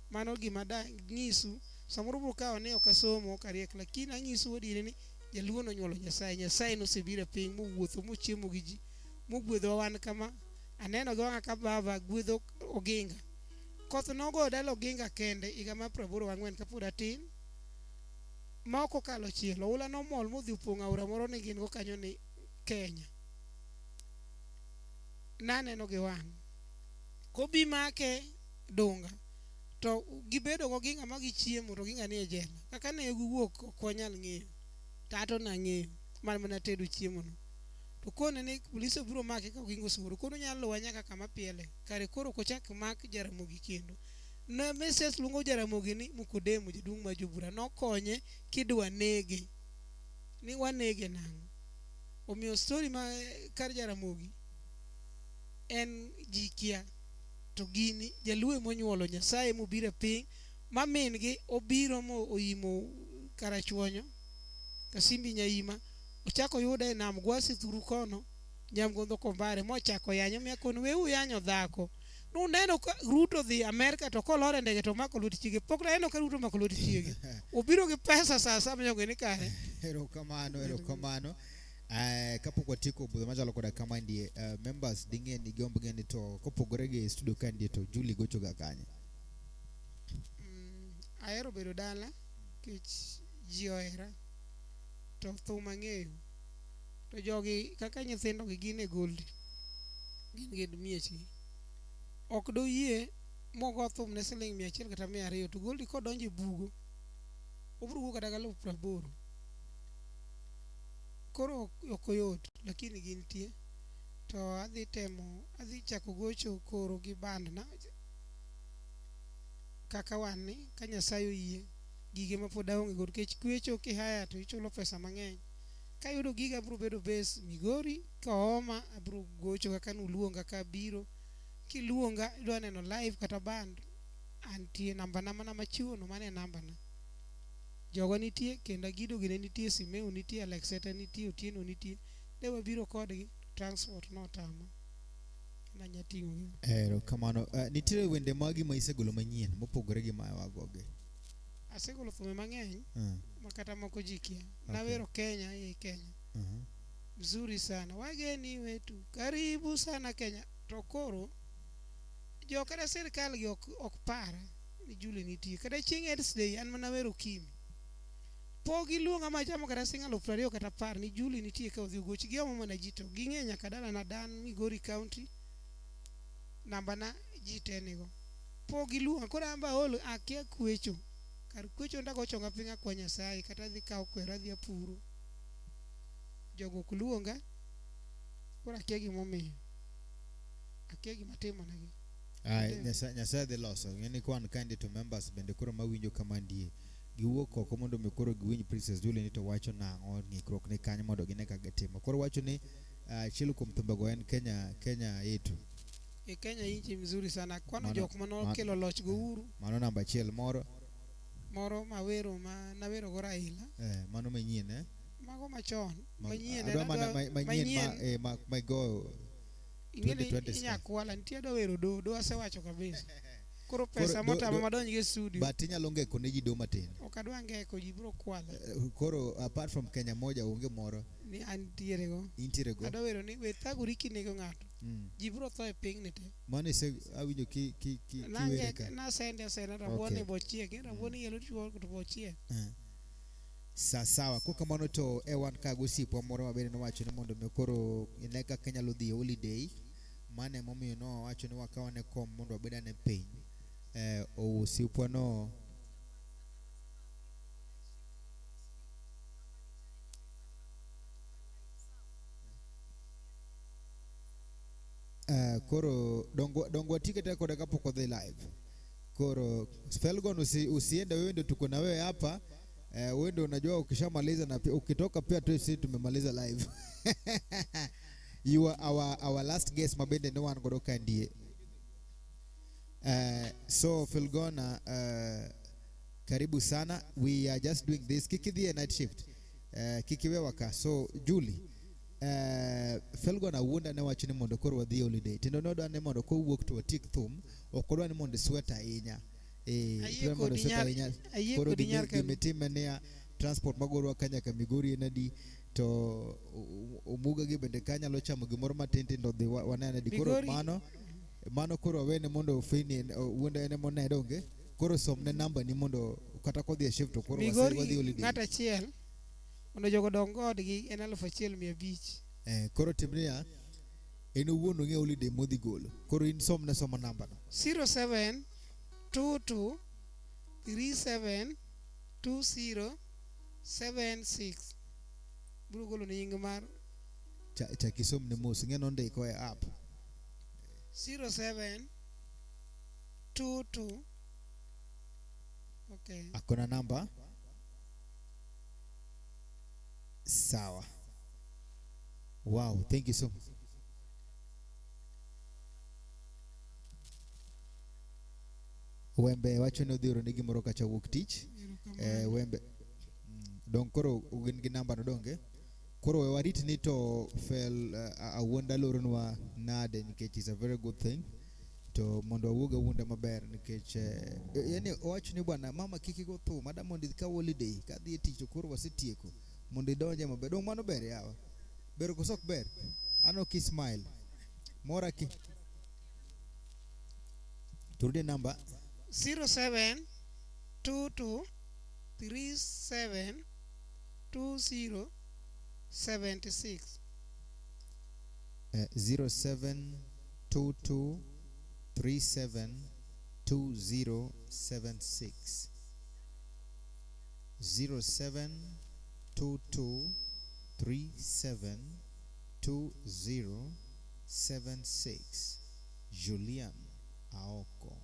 Speaker 1: Mano gima da nyisu. Samoro ubiro kawo ni ok asomo ok ariek lakini anyisu adieri ni jaluo nonyuolo Nyasaye. Nyasaye nosebiro e piny mowuotho mochiemo gi ji mogwedhowa wan kama. Aneno gi wang'a ka baba gwedho Oginga. Koth nogoyo dala Oginga kende higa mar 84 kapod atin. Ma ok okalo chiel. Oula nomol modhi opong'o aora moro ni gin go kanyo ni Kenya. Naneno gi wang'. Kobi make Dunga to gibedo go Oginga ma gichiemo to Oginga nie jela. Kaka ne giwuok ok wanyal ng'eyo. To ato nang'eyo man mana tedo chiemo no. To kone ni polise biro make ka Oginga osewuok. Kono nyalo luwa nyaka kama piele. Kare koro ok ochak mak Jaramogi kendo. Ne Mesias luongo Jaramogi ni Mukodemo jaduong' mar jobura. Nokonye kidwa nege. Ni wanege nang'o? Omiyo story ma kar Jaramogi en ji kia. To gini jaluo emonyuolo Nyasaye mobiro e piny ma min gi obiro mo oimo Karachuonyo Kasimbi Nyaima ochako oyude e nam Gwasi thuru kono Nyamgondho Kombare mochako yanyo mi akoni weuru yanyo dhako. Nuneno ka Ruto dhi Amerka to kolor e ndege to omako lwet chiege. Pok naneno ka Ruto omako lwet chiege. Obiro gi pesa saa asaya minyalo ni kare.
Speaker 2: Erokamano, erokamano. Kapok watieko budho machalo koda kama ndie, members ding'e ni gomb ng'e ni to kopogore gi studio ka ndie to Julie gocho ga kanye?
Speaker 1: Ahero bedo dala nikech ji ohera to thum ang'eyo. To jogi kaka nyithindo gi gin e gold gin gi miechgi. Ok doyie mogo thum ne siling 100 kata 200 to Goldie kodonjo e bugo obiro wuok kata gi 80,000. Koro ok oyot lakini gintie. To adhi temo adhi chako gocho koro gi band na kaka wan ni ka Nyasaye oyie gige ma pod aonge go nikech kwecho kihaya to ichulo pesa mang'eny. Kayudo giga abiro bedo base Migori kooma abiro gocho kaka nuluonga ka abiro. Kiluonga idwa neno live kata band antie namba na mana machiwo no mano e namba na. Jogo nitie kendo Agido gine nitie Simeo nitie Alexeta nitie Otieno nitie. Ne wabiro kodgi transport notama. Nanya ting'o gi.
Speaker 2: Erokamano. Nitiere wende magi ma isegolo manyien mopogore gi ma wagogi?
Speaker 1: Asegolo thumbe mang'eny ma kata moko ji kia. Nawero Kenya ei Kenya. Mzuri sana. Wageni wetu. Karibu sana Kenya. To koro jo kata sirkal gi ok para ni Julie nitie. Kata chieng' AIDS Day an mana wero Kimi. Pok giluonga ma achamo kata siling 20,000 kata 10 ni Julie nitie ka odhi ogochi. Giomo mana ji to ging'e nyaka dalana Dan Migori County. Namba na ji te nigo. Pok giluonga koro an be aol akia kwecho. Kar kwecho ndago chonga piny akwa Nyasaye kata adhi kawo kweru adhi apuro. Jogo ok luonga. Koro akia gimomiyo. Akia gima timonegi.
Speaker 2: Ai, Nyasaye dhi loso. Ng'eni kwan kaendi to members bende koro mawinjo kama ndie. Giwuok oko mondo mi koro giwinj Princess Julie ni to wacho nang'o, ng'ikruok ni kanyo mondo gine kaka gitimo. Koro wacho ni achiel kuom thumbego en Kenya, Kenya yetu.
Speaker 1: E Kenya inchi mzuri sana. Kwano jok manokelo loch go uru.
Speaker 2: Mano namba achiel moro.
Speaker 1: Moro mawero ma nawero go Raila.
Speaker 2: Mano manyien, eh?
Speaker 1: Mago machon. Manyien.
Speaker 2: Adwa mana manyien ma,
Speaker 1: Manyien.
Speaker 2: eh, ma igoyo
Speaker 1: Ing'eni
Speaker 2: 2020
Speaker 1: inya kwala nitie adwa wero do do asewacho kabisa. Koro
Speaker 2: Koro
Speaker 1: pesa motama madonj go e studio.
Speaker 2: But inyalo ngeko ne ji do matin.
Speaker 1: Ok adwa ngeko ji biro kwala.
Speaker 2: Koro apart from Kenya moja onge moro
Speaker 1: Ni antiere go.
Speaker 2: intiere go.
Speaker 1: Adwa wero ni we thagori kinego ng'ato. Ji biro tho e pinyni te.
Speaker 2: Mano ise awinjo ki ki ki kiwere ka.
Speaker 1: Nasende asenda rabuon
Speaker 2: Okay.
Speaker 1: ni bochiek. Rabuon ielo chuo to bochiek.
Speaker 2: Sa sawa. Kok kamano to e wan ka gosiepwa moro mabende nowacho ni mondo mi koro ine kaka inyalo dhi e holiday. Mano emomiyo nowacho ni wakaw ane kom mondo wabed ane piny. Osiepwa no koro dongo watike tena koda kapok odhi live. Koro Felgon usiende wewe ndio tuko na wewe hapa. Wewe ndio unajua ukishamaliza na pia ukitoka pia tu sisi tumemaliza live. You are our last guest mabende no one godo ka ndie. So Felgona, karibu sana. We are just doing this. Kiki dhi e night shift. Kiki wewa ka. So Julie, Felgona wuonda ne wacho ni mondo koro wadhi holiday. Tindo nodwa ni mondo kowuok to watiek thum, ok odwa ni mondo sweat ahinya.
Speaker 1: Ayie
Speaker 2: Odwa mondo
Speaker 1: kodi
Speaker 2: sweat
Speaker 1: nyar-
Speaker 2: ahinya.
Speaker 1: ayie
Speaker 2: Koro
Speaker 1: kodi nyar Kano.
Speaker 2: gimitime niya transport magorwa ka nyaka Migori en adi to omuga gi bende ka nyalo chamo gimoro matin tin to dhi wanene di. Koro
Speaker 1: Migori-
Speaker 2: mano koro awene mondo ofini wuonda en emone donge. Koro somne namba ni mondo kata kodhi e shift to koro
Speaker 1: Migori
Speaker 2: wadhi holiday.
Speaker 1: ng'ato achiel mondo jogo odong godgi en 1500.
Speaker 2: Koro tim niya, en owuon ong'e holiday modhi golo. Koro in somne soma namba no.
Speaker 1: 07 22 37 20 76. Biro golo ni nying mar
Speaker 2: Chak isomne mos, ing'e nondiko e app.
Speaker 1: 07 22. Okay.
Speaker 2: Akona namba. Sawa. Wow, thank you so much. Wembe wacho ni odhi oro ni gimoro kacha wuok tich. Wembe. Dong koro gin gi namba no donge. Koro we warit ni to fel awuonda loronwa nade nikech is a very good thing. To mondo awuog awuonda maber nikech yani owacho ni bwana mama kik igo thum ada mondo ikaw holiday kadhi e tich to koro wasetieko mondo idonje maber. Dong mano ber yawa. Ber koso ok ber? Aneno ki smile. Mora ki. Turudie namba
Speaker 1: 07 22 37 20 76.
Speaker 2: 07 22 37 20 76. 07 22 37 20 76. Julian Aoko.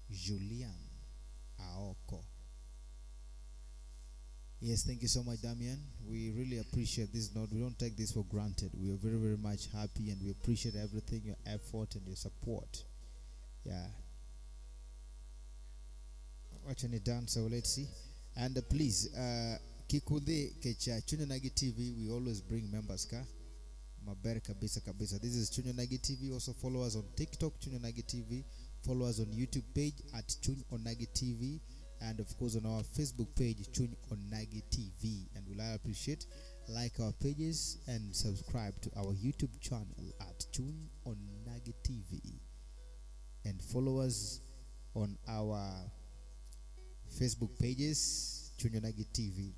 Speaker 2: Julian Aoko. Yes, thank you so much, Damian. We really appreciate this note. We don't take this for granted. We are very, very much happy and we appreciate everything, your effort and your support. Yeah. Watching it done, so let's see. And please, Kikudhi Kecha Chuny Onagi TV, we always bring members ka. Maber kabisa kabisa. This is Chuny Onagi TV. Also follow us on TikTok, Chuny Onagi TV. Follow us on YouTube page at Chuny Onagi TV. And of course on our Facebook page, Chuny Onagi TV. And we'll appreciate, like our pages and subscribe to our YouTube channel at Chuny Onagi TV. And follow us on our Facebook pages, Chuny Onagi TV.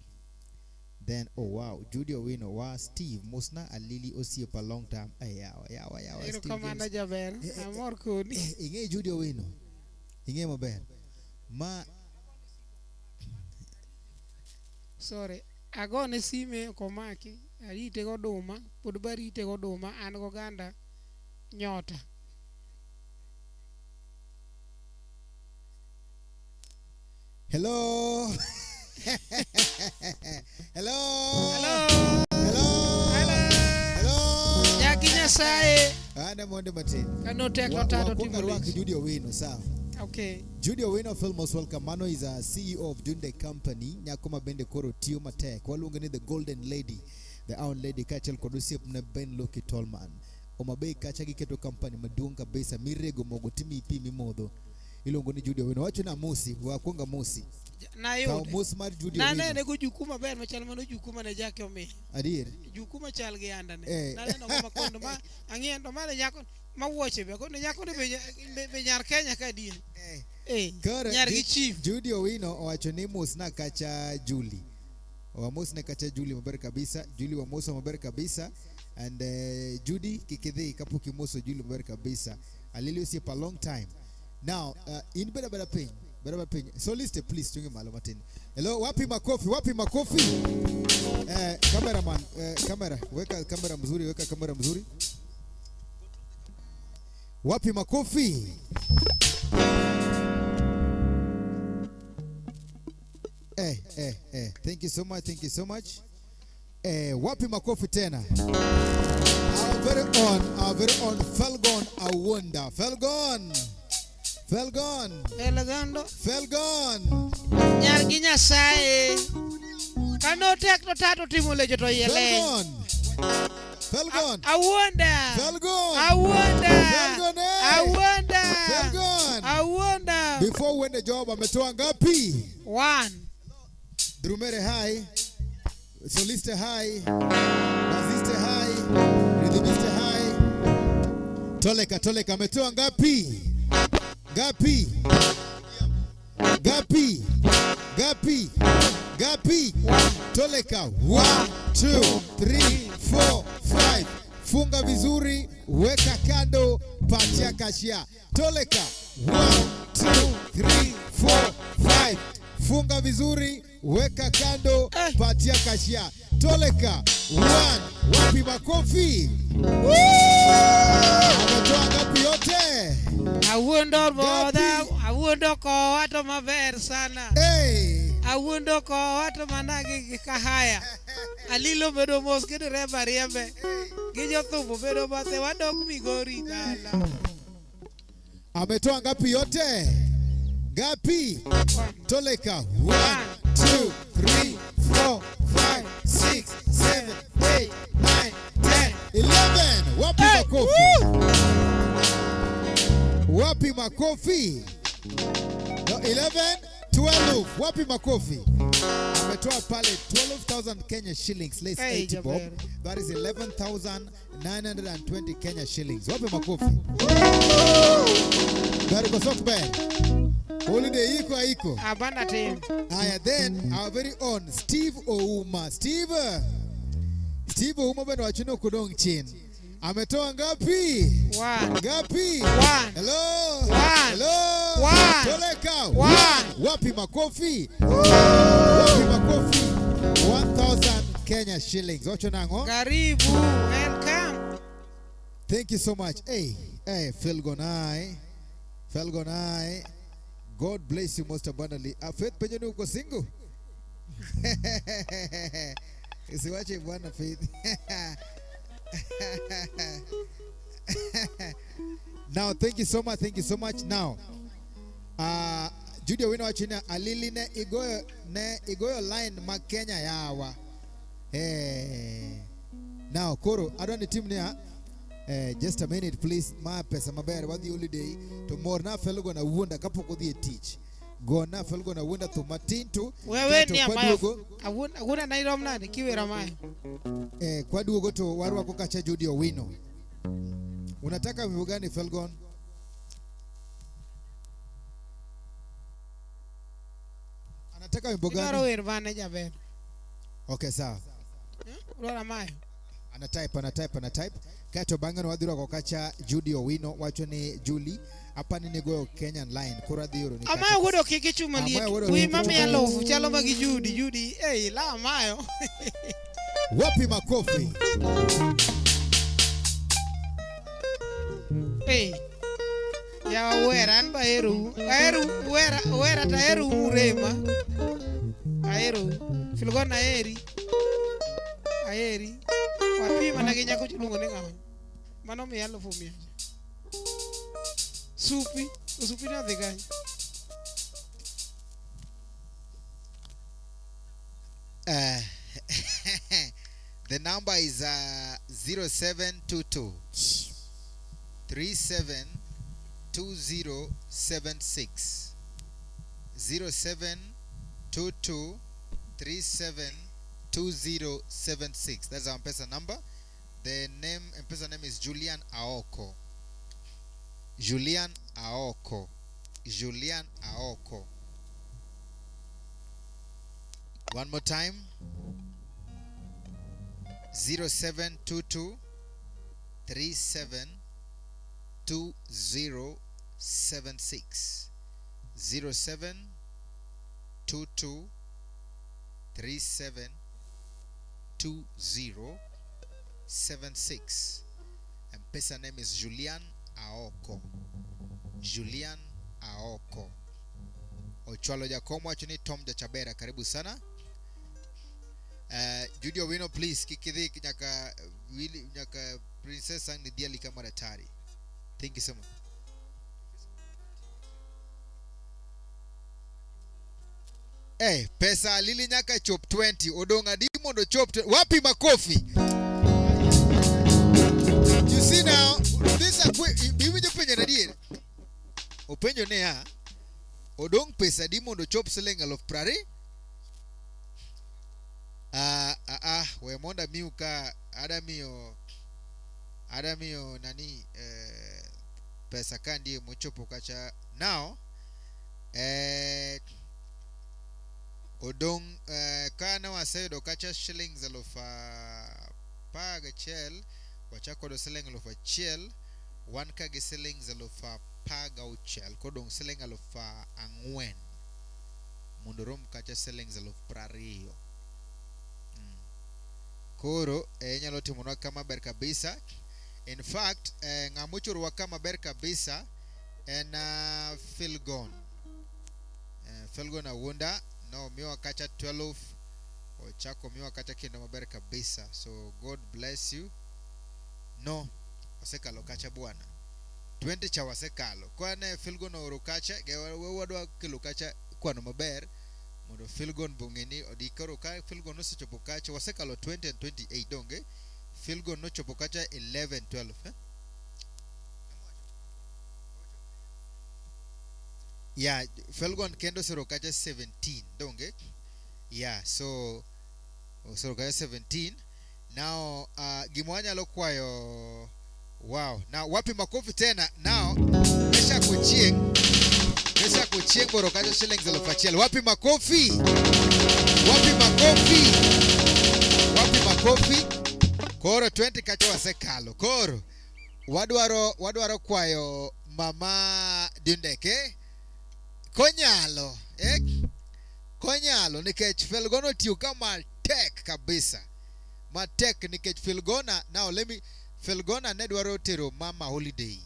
Speaker 2: Then, oh wow, Judy Owino, wa Steve, Mosna, Alili Osiepa, long time. Ay, yawa, yawa, yawa, Steve
Speaker 1: Erokamano
Speaker 2: James.
Speaker 1: jaber, amor kodi.
Speaker 2: Ing'e Judy Owino, ing'e maber. Ma
Speaker 1: Sorry, agone sime ok omaki, arite goduma, pod barite goduma, an goganda nyota.
Speaker 2: Hello. Hello.
Speaker 1: Hello.
Speaker 2: Hello. Hello.
Speaker 1: Nyaki Nyasaye.
Speaker 2: Ane monde matin.
Speaker 1: Kano teko tado
Speaker 2: Wakwongo
Speaker 1: timo
Speaker 2: arwak
Speaker 1: lich.
Speaker 2: Judy Owino, sawa.
Speaker 1: Okay.
Speaker 2: Judy Owino feel most welcome. Mano is a CEO of Junde Company. Nyako ma bende koro tiyo matek. Waluonge ni the Golden Lady, the Iron Lady kaachiel kod osiepne Ben Lucky Tolman. Homa Bay kacha giketo company maduong' kabisa mirego mogo timiyi pi mimodho. Iluongo ni Judy Owino. Wacho ni amosi, we akwong amosi. Kaw
Speaker 1: Nayude.
Speaker 2: mos mar Judy Owino.
Speaker 1: Nanene gojuku maber machal mano ojuku mane Jackie omiyo.
Speaker 2: Adier.
Speaker 1: Juku machal gi andane.
Speaker 2: Eh.
Speaker 1: Naneno go makondo ma ang'iyo to mane nyako ma wuoche be akono nyako ni be nyar Kenya ka adier. Eh.
Speaker 2: Koro
Speaker 1: Nyar gi chief.
Speaker 2: Judy Owino owacho ni mosna kacha Julie. Wamosne kacha Julie maber kabisa. Julie wamoso maber kabisa. And Judy kik idhi kapok imoso Julie maber kabisa. Alili osiepa a long time. Now, in beda beda piny. Beda beda piny. Soliste please chungi malo matin. Hello, wapi makofi? Wapi makofi? Cameraman, camera, weka kamera mzuri, weka kamera mzuri. Wapi makofi? Thank you so much, thank you so much. Wapi makofi tena? Our very own Felgon Awunda. Felgon. Felgon.
Speaker 1: Felgondo.
Speaker 2: Felgon.
Speaker 1: Nyar gi Nyasaye. Kano tek to tato timo leche to iye leny.
Speaker 2: Felgon. Felgon.
Speaker 1: Awuonda.
Speaker 2: Felgon.
Speaker 1: Awuonda.
Speaker 2: Felgon, eh.
Speaker 1: Awuonda.
Speaker 2: Felgon.
Speaker 1: Awuonda.
Speaker 2: Before uende job ametoa ngapi?
Speaker 1: 1.
Speaker 2: Drumere hi. Soliste hi. Basiste hi. Rhythmiste hi. Toleka, Toleka ametoa ngapi? Ngapi? Ngapi? Ngapi? Ngapi? Toleka 1 2 3 4 5. Funga vizuri, weka kando, patia kashia. Toleka 1 2 3 4 5. Funga vizuri, weka kando, patia kashia. Toleka 1. Wapi makofi? Ametoa ngapi yote?
Speaker 1: Awuondo bodha, awuondo kowa to maber sana.
Speaker 2: Hey.
Speaker 1: Awuondo kowa to mana gi kahaya. Alilo bedo mos gi dereba riembe. Gi jothumbo bedo bathe wadok Migori dala.
Speaker 2: Ametoa ngapi yote? Ngapi? Toleka 1 2 3 4 5 6 7 8 9 10 11. Wapi makofi? Wapi makofi? No, 11, 12. Wapi makofi? Ametoa pale 12,000 Kenya shillings less
Speaker 1: Hey,
Speaker 2: 80 bob.
Speaker 1: Jaber.
Speaker 2: That is 11,920 Kenya shillings. Wapi makofi? Gari kwa sokbe. Holiday iko haiko?
Speaker 1: Abana team.
Speaker 2: Haya, then our very own Steve Ouma. Steve. Steve Ouma bado wachino kudong chin. Ametoa ngapi?
Speaker 1: 1.
Speaker 2: Ngapi?
Speaker 1: 1.
Speaker 2: Hello.
Speaker 1: 1.
Speaker 2: Hello.
Speaker 1: 1.
Speaker 2: Toleka.
Speaker 1: 1.
Speaker 2: Wapi makofi? Wapi makofi? 1,000 Kenya shillings. Wacho nango?
Speaker 1: Karibu. Welcome.
Speaker 2: Thank you so much. Hey, hey, Felgonai. Felgonai. God bless you most abundantly. Faith penye ni uko single? Usiwache bwana Faith. Now, thank you so much. Thank you so much. Now, Judy Owino wacho ni alili ne igoyo ne igoyo line ma Kenya yawa. Now, koro adwa ni tim niya. Just a minute please. Ma pesa maber wadhi holiday to morna Felgon Awuonda kapok odhi e tich. Gona Felgon Awuonda thum matin to
Speaker 1: Wewe
Speaker 2: kaeto
Speaker 1: ni amayo.
Speaker 2: kwaduogo
Speaker 1: Awuonda na irom nade kiwero amayo.
Speaker 2: Kwaduogo to warwako kacha Judy Owino. Unataka wimbo gani Felgon? Anataka wimbo
Speaker 1: Idwaro
Speaker 2: gani?
Speaker 1: wer mane jaber?
Speaker 2: Okay, sawa.
Speaker 1: Udwaro amayo?
Speaker 2: Ana type, ana type, ana type. Kaeto bang'e no wadhi rwako kacha Judy Owino wacho ni Julie apa ni nigoyo Kenyan line koro adhi oro ni kacha.
Speaker 1: Amayo wuod okiki chuma
Speaker 2: Amayo
Speaker 1: liet.
Speaker 2: wuod
Speaker 1: Wi
Speaker 2: okiki
Speaker 1: mamiya
Speaker 2: chuma liet.
Speaker 1: lofu chalo ma gi Judy, Judy. Ei, la amayo.
Speaker 2: Wapi makofi?
Speaker 1: Ei. Yawa wera an ba ahero. Ahero wera, wera to ahero urema. Ahero. Filgon aheri. Aheri. Wapima na gi nyako iluongo ni ng'awa? Mano miya alufu mia. Supi, supi nodhi kanye?
Speaker 2: The number is 0722 372076. 0722 372076. That's our M-Pesa number. The name M-Pesa name is Julian Aoko. Julian Aoko. Julian Aoko. One more time. 0722 372076. 0722 372076. M-Pesa name is Julian Aoko. Julian Aoko. Ochwalo Jakom wacho ni Tom Jachabera, karibu sana. Judy Owino, please kik idhi nyaka Willy, nyaka Princess ang nidhiali kama daktari. Thank you so much. Pesa Lili nyaka chop 20, odong' adi mondo chop wapi makofi? You see now, this iwinjo penjo adier. Openjo niya, odong' pesa adi mondo chop siling 20,000? We mondo amiu ka, ada miyo nani, pesa ka ndie mochopo kacha. Now, odong' ka ne waseyudo kacha shillings 11,000, wachako yudo siling 1,000, wan ka gi shillings 16,000, kodong' siling 4,000 mondo rom kacha shillings 20,000. Koro inyalo timonwa kama ber kabisa. In fact, ng'ama ochorowa kama ber kabisa en Philgon. Philgon Awunda no miwa kacha 12, ochako miwa kacha kendo maber kabisa. So God bless you. No, osekalo kacha bwana. 20 cha wasekalo. Kwa ne Philgon ooro kacha, wadwa kelo kacha kwano maber mondo Philgon bong'e ni odi. Koro ka Philgon osechopo kacha, wasekalo 20 and 28 donge. Philgon nochopo kacha 11 12, eh? Yeah, Philgon kendo osero kacha 17 donge. Yeah, so osero kacha 17. Now gima wanyalo kwayo, wow. Now wapi makofi tena? Now Mesha Kuchieng, Mesha Kuchieng boro kacha shillings 1,000. Wapi makofi? Wapi makofi? Wapi makofi? Koro 20 kacha wasekalo. Koro wadwaro kwayo mama Dindeke konyalo, eh? Konyalo nikech Felgona otiyo ka matek kabisa. Matek nikech Felgona, now let me, Felgona ne dwaro tero mama holiday.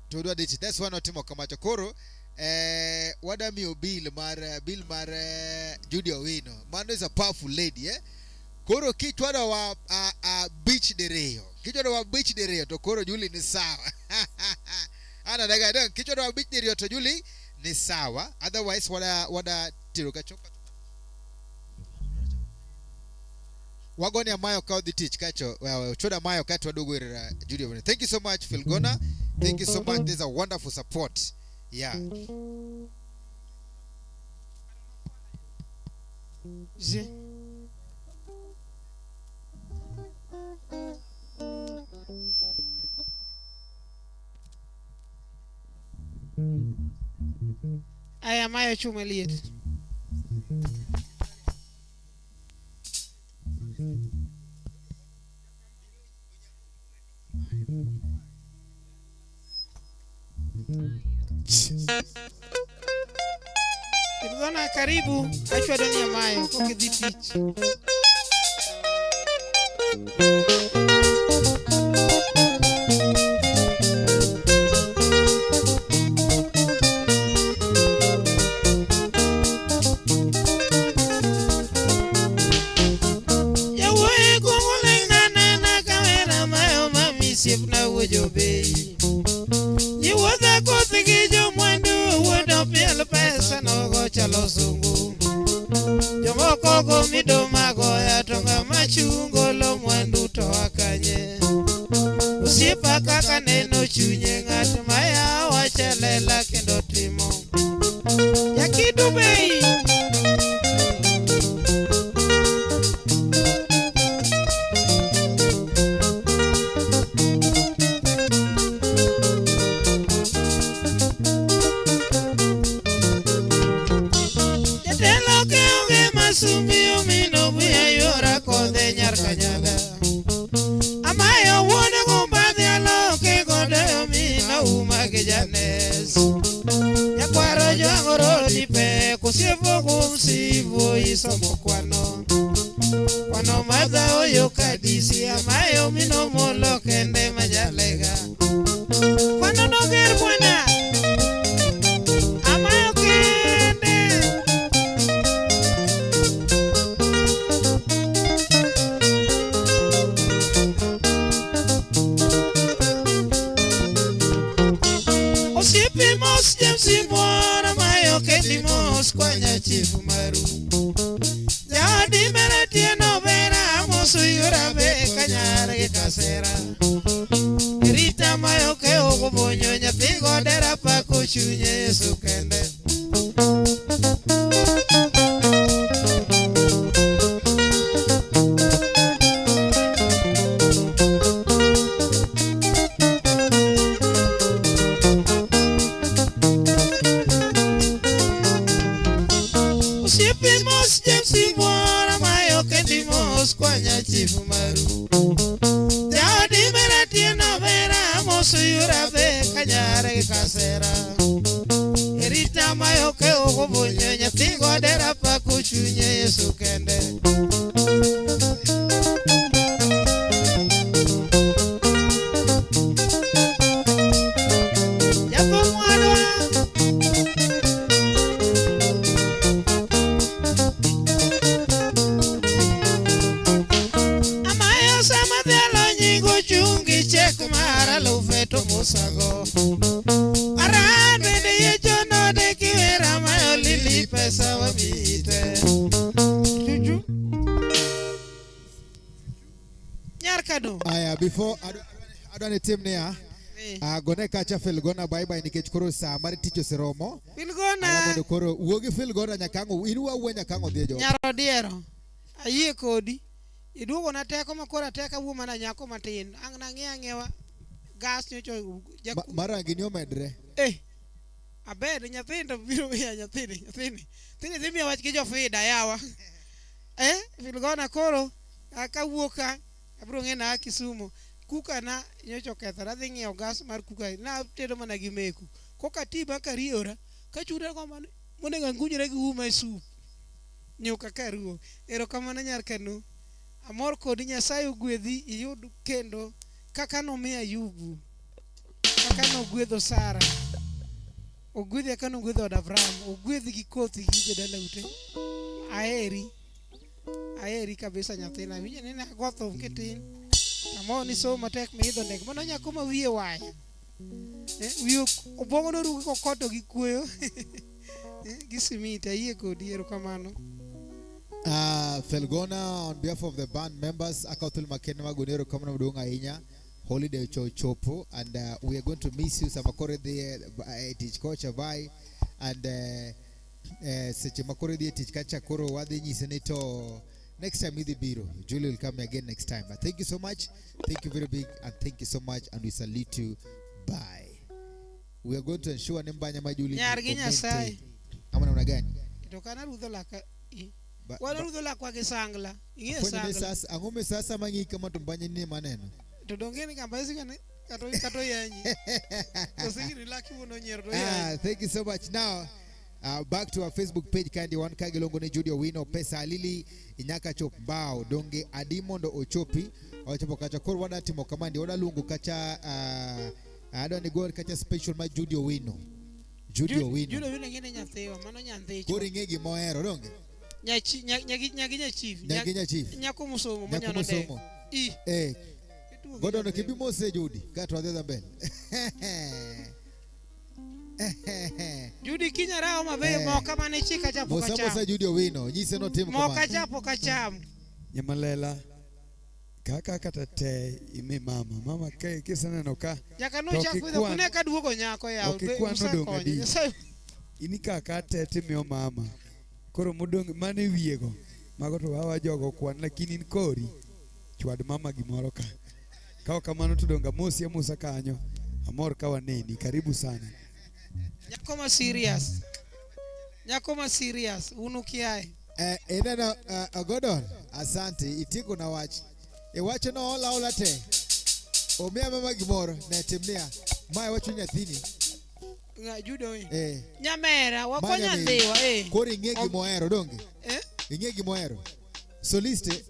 Speaker 2: To dwa dhi, that's why notimo kamacho. Koro wada miyo bill mar Judy Owino. Mano is a powerful lady, eh? Koro kichwado wa beach diriyo. Kichwado wa beach diriyo to koro Julie ni sawa. Ana daga dong, kichwado wa beach diriyo to Julie ni sawa. Otherwise wada tero kachopa. Wagoni amayo ka odhi tich kacho. Well, choda amayo kato waduogo ir Judy Owino. Thank you so much, Philgona. Thank you so much. There's a wonderful support. Yeah.
Speaker 1: Je. Aya mayo chuma liet. Filgona karibu, achwado ni amayo kokidhi tich. Jawuoyi kuongo ling'na nena kawera mayo mami siepna wuo jobei. Jiwuotho osungu. Jomoko go mido magoya to ng'ama chungo lo mwandu to akanye. Osiepa kaka neno chunye ng'at mayawa chalela kendo timo. Jakidu bei. Jatelo keonge masumbi omino buya yora kodhe nyar kanyaga. Amayo wuon gumbadhi aloke gode omino uma gi janes. Nyakwaro jwang'o rodi pek osiepo kumsivo isomo kwano. Kwano madhawo yo kadisi amayo mino molo kende majalega. Kwano noger bwana. Amayo kende. Osiepe mos James mwana mayo kendi mos kwanya chifu maru. Jaodi mere tieno bera mosu yura be kanyar gi kasera. Rita mayo ke ogobonyo nyathi godera pako chunye Yesu kende. Osiepe mos James mwana mayo kendi mos kwanya chifu maru. Jaodi mere tieno bera mosu yura be kanyar gi kasera. Rita mayo ke ogobonyo nyathi godera pako chunye Yesu kende. Japo mwadwa. Amayo sama dhialo nyingo chungi chek mar alufe to musago. Aran bende yecho node kiwera amayo lili pesa wamite. Juju. Nyar kado.
Speaker 2: Aya, before adwa ni tim niya. Gone kacha Filgona bye bye nikech koro saa mar tich oseromo.
Speaker 1: Filgona.
Speaker 2: Adwa mondo koro wuo gi Filgona nyaka ang' in wuo nyaka ang' odhi e joot.
Speaker 1: Nyar odiero. Ayie kodi. Iduogona teko ma koro ateka wuo mana nyako matin. Ang' nang'iyo ang'iewa gas nyocha
Speaker 2: Marangi ni omedre.
Speaker 1: Aber nyithindo biro miya nyathini nyathini. Nyathini dhi miya wach gi jofida yawa. Filgona koro akawuok ka abiro ng'e na Kisumu. Kuka na nyocha okethore adhi ng'iewo gas mar kuka na tedo mana gi meku. Koka ti ba kariora kachura go mano monego angunjre gi uma e sup. Nyuka karuo. Erokamano nyar Kanu. Amor kodi Nyasaye ogwedhi iyud kendo kaka nomiyo Ayubu. Kaka nogwedho Sara. Ogwedhi kaka nogwedho od Abraham. Ogwedhi gi kothi gi jodala ute. Aheri. Aheri kabisa nyathina. Winjo ni nago thum kitin. Amor ni somo matek miidho ndege. Mano nyako ma wiye waya. Wiye obwongo noruki kokoto gi kuoyo. Gi simiti. Ayie kodi. Erokamano.
Speaker 2: Felgona, on behalf of the band members, akawo thuolo makende mag goyo erokamano maduong' ahinya. Holiday ochopo and we are going to miss you sama koro idhi e tich kocha bye and seche ma koro idhi e tich kacha koro wadhi nyisi ni to next time idhi biro. Julie will come again next time. But thank you so much. Thank you very big and thank you so much and we salute you. Bye. We are going to ensure ni mbanya ma Julie
Speaker 1: Nyar gi Nyasaye.
Speaker 2: Ama namna gani?
Speaker 1: To kana rudho laka. Wan rudho lakwa gi sangla. Ing'e
Speaker 2: Afwenyo ni
Speaker 1: sangla.
Speaker 2: sasa, ang'o mi sasa mang'i kama to mbanya ni maneno?
Speaker 1: To donge ni kamba isiko ni kato yanyi. To sigini laki wuon onyiero to yanyi.
Speaker 2: Thank you so much. Now, back to our Facebook page kandi wan ka giluongo ni Judy Owino pesa alili nyaka chop mbao donge adi mondo ochopi ochopo kacha koro wada timo kamandi wada luongo kacha adwa ni gol kacha special ma Judy Owino. Judy Owino.
Speaker 1: Judy Owino ng'e ni nyathiwa, mano nyanthicho.
Speaker 2: Koro ing'e gima ohero donge?
Speaker 1: Nyachi, nyagi, nyagi nyachief.
Speaker 2: Nyagi nyachief.
Speaker 1: Nyako mosomo,
Speaker 2: Nyako
Speaker 1: manyono dek.
Speaker 2: mosomo.
Speaker 1: I. Ituo gi
Speaker 2: Godo no
Speaker 1: nyathi.
Speaker 2: kibi mose Judy, kato wadhi mbele.
Speaker 1: Judy kinya rawo mabe
Speaker 2: Eh.
Speaker 1: moka mane chika cha pok
Speaker 2: Mosa mosa
Speaker 1: achamo.
Speaker 2: Judy Owino, nyise notim
Speaker 1: Moka
Speaker 2: kamano.
Speaker 1: cha pok achamo.
Speaker 10: Nyamalela kaka kata te imi mama mama ke kiseneno ka
Speaker 1: Nyaka
Speaker 10: to
Speaker 1: nochak
Speaker 10: ok
Speaker 1: widho
Speaker 10: ikwan
Speaker 1: kune ka duogo nyako yaw.
Speaker 10: ok ikwan odong' adi
Speaker 1: Nyasaye
Speaker 10: in kaka te timiyo mama koro modong' mane wiyego mago to wawa jogo kwan lakini in kori chwad mama gimoro ka ka ok kamano to dong' amosi amosa kanyo amor ka waneni karibu sana
Speaker 1: nyako ma serious. Nyako ma serious unu kiae.
Speaker 2: Eh, ineno Gordon, asante, itieko na wach. Iwacho no ola ola te. Omiya mama gimoro, ne timnia. Mae wacho nyathini.
Speaker 1: Ng'a Judy Owino.
Speaker 2: Eh.
Speaker 1: Nyamera
Speaker 2: Ma
Speaker 1: wakonya
Speaker 2: nyamin.
Speaker 1: dhiwa eh.
Speaker 2: Koro ing'e gimohero donge?
Speaker 1: Eh?
Speaker 2: Ing'e gimohero. Soliste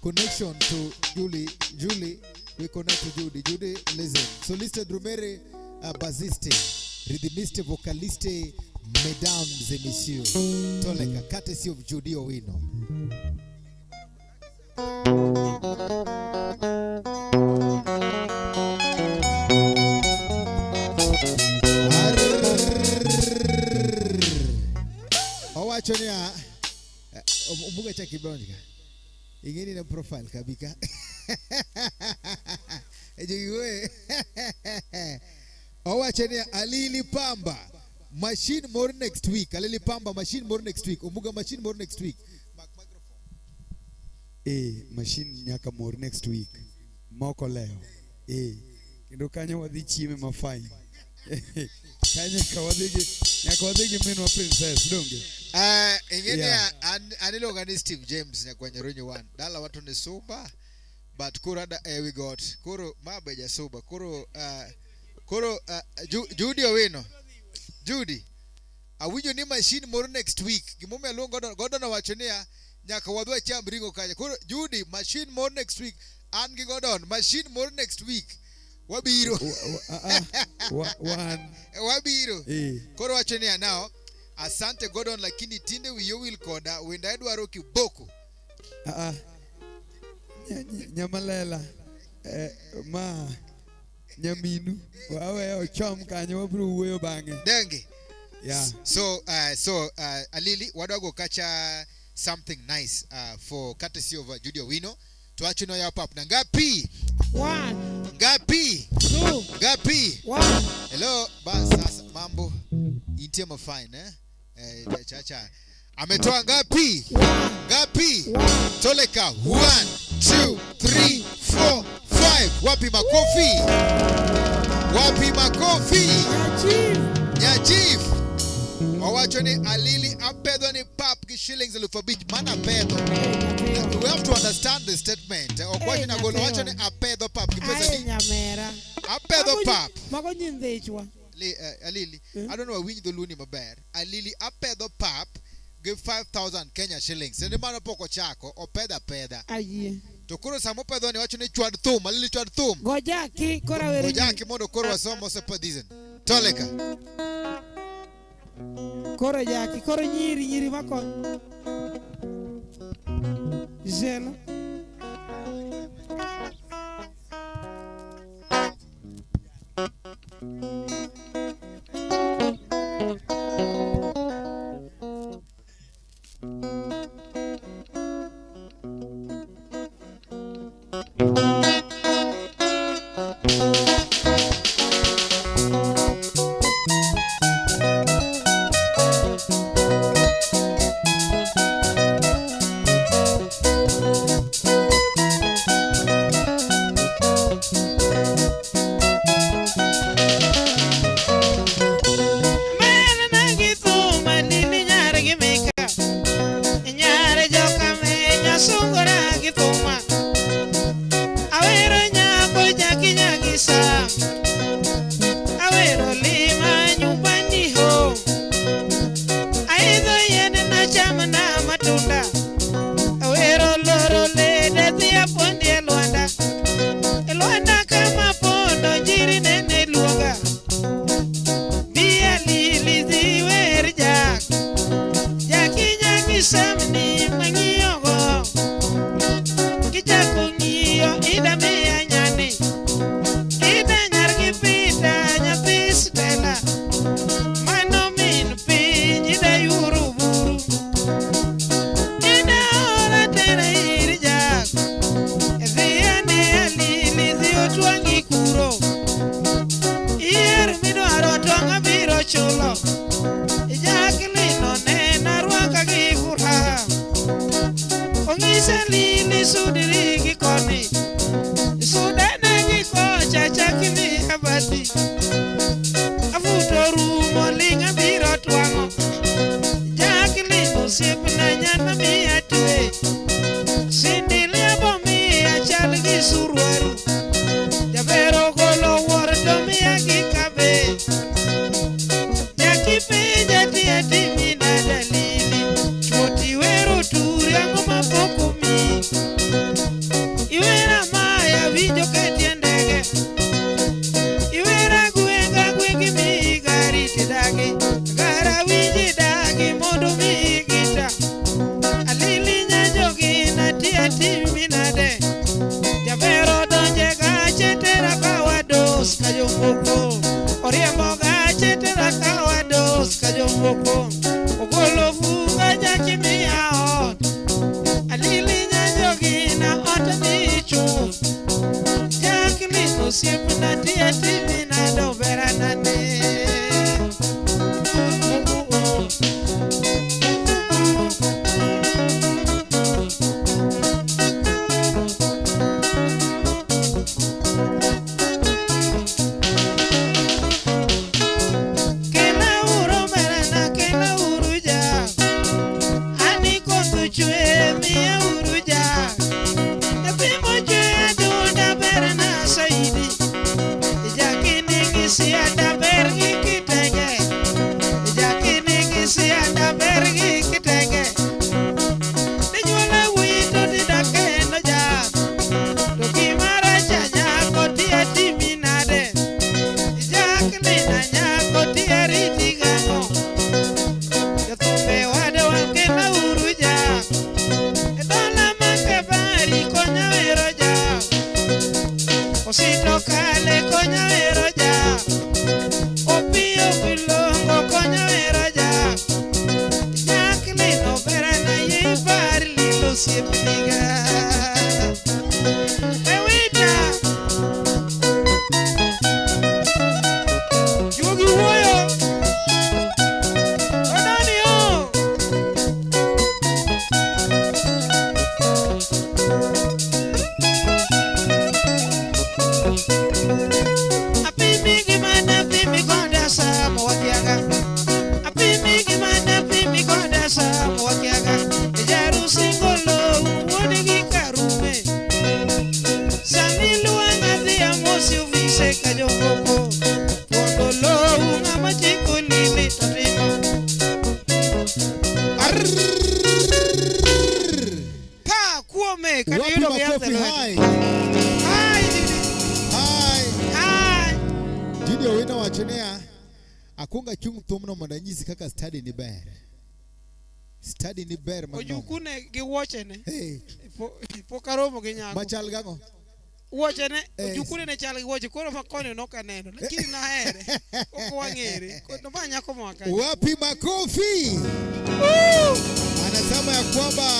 Speaker 2: connection to Julie, Julie, we connect to Judy. Judy, listen. Soliste drumere, bassiste, rhythmiste, vocaliste, mesdames et messieurs. Toleka, courtesy of Judy Owino. Owacho niya, omuga chak ibonj ka. Ing'e ni na profile kabika. Jiwe. Owacho niya, Alili Pamba, machine more next week. Alili Pamba, machine more next week. Omuga machine more next week.
Speaker 10: eh machine nyaka mor next week moko leo eh kendo kanyo wadhi chieme ma fine kanyo nyaka wadhi gi nyaka wadhi gi minwa princess donge
Speaker 2: Ing'e niya,
Speaker 10: Yeah.
Speaker 2: an iluonga ni Steve James Nyakwanyarunyu wan. Dala wato ni Suba, but koro ada ewi got. Koro ma be jasuba. Koro koro Judy Owino. Judy, awinjo ni machine moro next week. Gimomiyo aluongo Gordon, Gordon owacho niya, nyaka wadhi wacham ring'o kacha. Koro Judy, machine moro next week. An gi Gordon, machine moro next week. Wabiro.
Speaker 10: Wan
Speaker 2: Wabiro.
Speaker 10: Eh.
Speaker 2: Koro wacho niya now, asante Gordon lakini tinde wiyi owil koda, wenda idwaro kiboko.
Speaker 10: Ah, ah. Nyamalela ma nyaminu waweyo ochom kanyo wabiro wuoyo bang'e
Speaker 2: Denge.
Speaker 10: Yeah.
Speaker 2: So Alili wadwa go kacha something nice for courtesy of Judy Owino. Tuache no yapo up na ngapi?
Speaker 1: One.
Speaker 2: Ngapi?
Speaker 1: Two.
Speaker 2: Ngapi?
Speaker 1: One.
Speaker 2: Hello, bas sasa mambo. Intie ma fine eh? Chacha. Ametoa ngapi? Ngapi? Toleka 1 2 3 4 5. Wapi makofi? Wapi makofi? Nyachif. Owacho ni Alili apedho ni pap gi shillings 5,000 mana apedho. We have to understand the statement. Ok wacho ni agolo, wacho ni apedho pap gi pesa
Speaker 1: Ae
Speaker 2: di.
Speaker 1: nyamera.
Speaker 2: Apedho pap.
Speaker 1: Mago nyindhichwa.
Speaker 2: Alili, I don't know awinj dholuo ni maber. Alili apedho pap gi 5000 Kenya shillings. Sende mano pok ochako, opedho apedha.
Speaker 1: Ayie.
Speaker 2: To koro sama opedho ni wacho ni chwad thum, Alili chwad thum.
Speaker 1: Gojaki koro awero
Speaker 2: Gojaki mondo koro wasom osepedhisen. Toleka.
Speaker 1: Koro jaki, koro nyiri, nyiri makony. Jela.
Speaker 2: Thank
Speaker 1: chapati. Afuto rumo ling' abiro twang'o. Jacqueline osiepna nyana miya twe. Cindy liabo miya chal gi surwaru. Jaber ogolo wuor to miya gi kabe. Jaki penja ti atimi nade lili. Chuo tiwero turi ang'o mapok omiyi. Iwera maya winjo ka tie ndege. Iwera gwenga gwengi miyi gari tidagi. Gara winji dagi mondo miyi gita. Alili nyanjogi nati atimi nade. Jaber odonje gache tera kawados kajomoko. Oriembo gache tera kawados kajomoko. Ogolo funga nyaki miya ot. Alili nyanjogi na ot mi chuth. Jacqueline osiepna ti atimi nade obera nade. Mungu oh. Kela uru merana, kela uru ja. Ani koth chwe, miya uru ja. Nyathi mochwe adunda berna saidi. Jakini gi sianda ber gi kitenge. Jakini gi sianda ber gi kitenge. Dinyuola wito tidak kendo ja. To gimara cha nyako ti atimi nade. Jacqueline anyako ti ariti gang'o. Jothumbe wadwa kela uru ja. E dala ma Kabari konya wero ja. Osito Kale konya wero ja. Opiyo Bilongo konya wero ja. Jacqueline oberana yie ipar lilo osiepniga. Ewita. Juogi wuoyo. Odoni o. Apimi gimana pimi koda samo wakiaga. Apimi gimana pimi koda samo wakiaga. Jaru singolo wuod gi karume. Sani luanga dhi amosi ofise ka jomoko. Pondo lowo ng'ama chiko lili to timo. Pa kuome kata
Speaker 2: Wapi
Speaker 1: yudo gi yath e
Speaker 2: makofi
Speaker 1: lwete.
Speaker 2: hai.
Speaker 1: Hai Didi.
Speaker 2: Hai.
Speaker 1: Hai.
Speaker 2: Judy Owino wacho niya, akwongo achung thumno mondo anyisi kaka study ni ber. Study ni ber manoma.
Speaker 1: Ojukune gi wuochene.
Speaker 2: Hey,
Speaker 1: Pok aromo gi nyako.
Speaker 2: machal gang'o?
Speaker 1: Wuochene,
Speaker 2: Eh.
Speaker 1: ojukune ne chal gi wuoche, koro ma koni nok aneno. Lakini nahere. Ok wang'ere. Ko- Ma nyako moa kanye.
Speaker 2: Wapi makofi? Anasema ya kwamba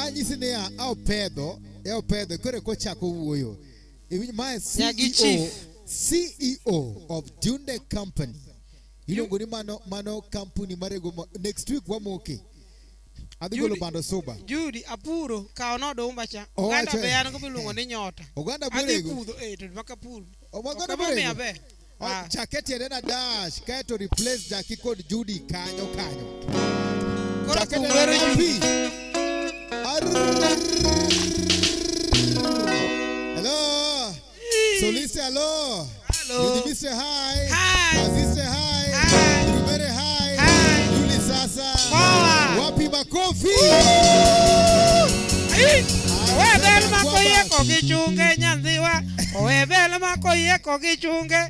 Speaker 2: anyisi niya, aopedho, aopedho koro kochako wuoyo. Iwinj mae
Speaker 1: Nyagi
Speaker 2: CEO,
Speaker 1: chief.
Speaker 2: CEO of Dunde Company. Iluongo ni mano kampuni marego next week wamoke. Adhi golo
Speaker 1: Judy-
Speaker 2: bando suba.
Speaker 1: Judy apuro kaw nodumba cha.
Speaker 2: Owacho
Speaker 1: Oganda be
Speaker 2: e.
Speaker 1: an go miluongo ni nyota.
Speaker 2: Oganda
Speaker 1: Adhi
Speaker 2: borego.
Speaker 1: pudho eh to maka pur.
Speaker 2: Oganda
Speaker 1: Ok ema miya
Speaker 2: borego.
Speaker 1: be. Ah.
Speaker 2: Chake tiende na dash kaeto replace Jackie kod Judy kanyo kanyo.
Speaker 1: Koro
Speaker 2: Chake
Speaker 1: thum
Speaker 2: tiende
Speaker 1: wero
Speaker 2: na
Speaker 1: Judy.
Speaker 2: pi. Hello. Solise hello.
Speaker 1: Hello.
Speaker 2: Rudhimise hi.
Speaker 1: Hi.
Speaker 2: Azise hi.
Speaker 1: Hi.
Speaker 2: Rubere hi.
Speaker 1: Hi.
Speaker 2: Yuli sasa.
Speaker 1: Poa.
Speaker 2: Wapi makofi?
Speaker 1: Ai! Owe bel
Speaker 2: Anasema
Speaker 1: ma
Speaker 2: kwamba-
Speaker 1: koyieko gi chunge nyathiwa. Owe bel ma koyieko gi chunge.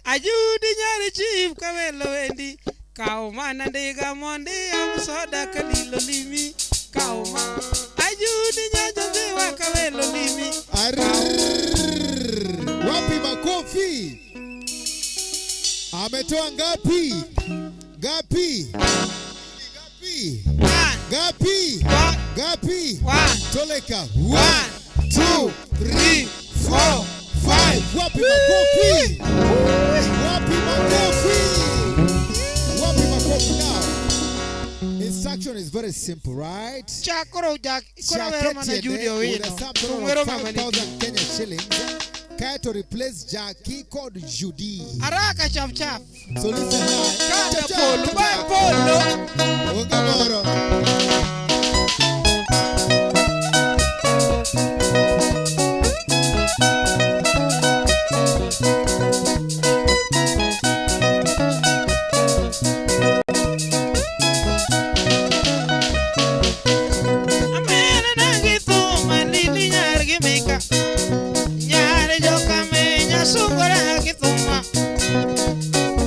Speaker 1: Ajudi nyar chief kawelo wendi. Kaw mana ndiga mondi om soda kalilo limi. Kaw ma. Ajudi nyathiwa kawelo limi.
Speaker 2: Arrrr. Wapi makofi? Ametoa ngapi? Ngapi? Ngapi?
Speaker 1: One,
Speaker 2: Ngapi?
Speaker 1: one,
Speaker 2: Ngapi?
Speaker 1: one,
Speaker 2: Toleka.
Speaker 1: one,
Speaker 2: 1 2 3 4 5. Wapi makofi? Wapi makofi? Wapi makofi now? Instruction is very simple, right?
Speaker 1: Chak koro jak koro wero mana
Speaker 2: Chake
Speaker 1: Judy
Speaker 2: tiende with a
Speaker 1: Owino.
Speaker 2: sum
Speaker 1: Thum
Speaker 2: total
Speaker 1: wero
Speaker 2: of
Speaker 1: ng'ama nigi.
Speaker 2: 5,000 Kenya shillings. Kaeto replace Jackie kod Judy.
Speaker 1: Haraka chap chap.
Speaker 2: So listen now.
Speaker 1: Kanda
Speaker 2: Chap, chap,
Speaker 1: polo,
Speaker 2: chap,
Speaker 1: bye
Speaker 2: chap.
Speaker 1: polo.
Speaker 2: Onge moro.
Speaker 1: Amena nangi thuma lili nyar gi mika. Nyar joka menya sungora gi thuma.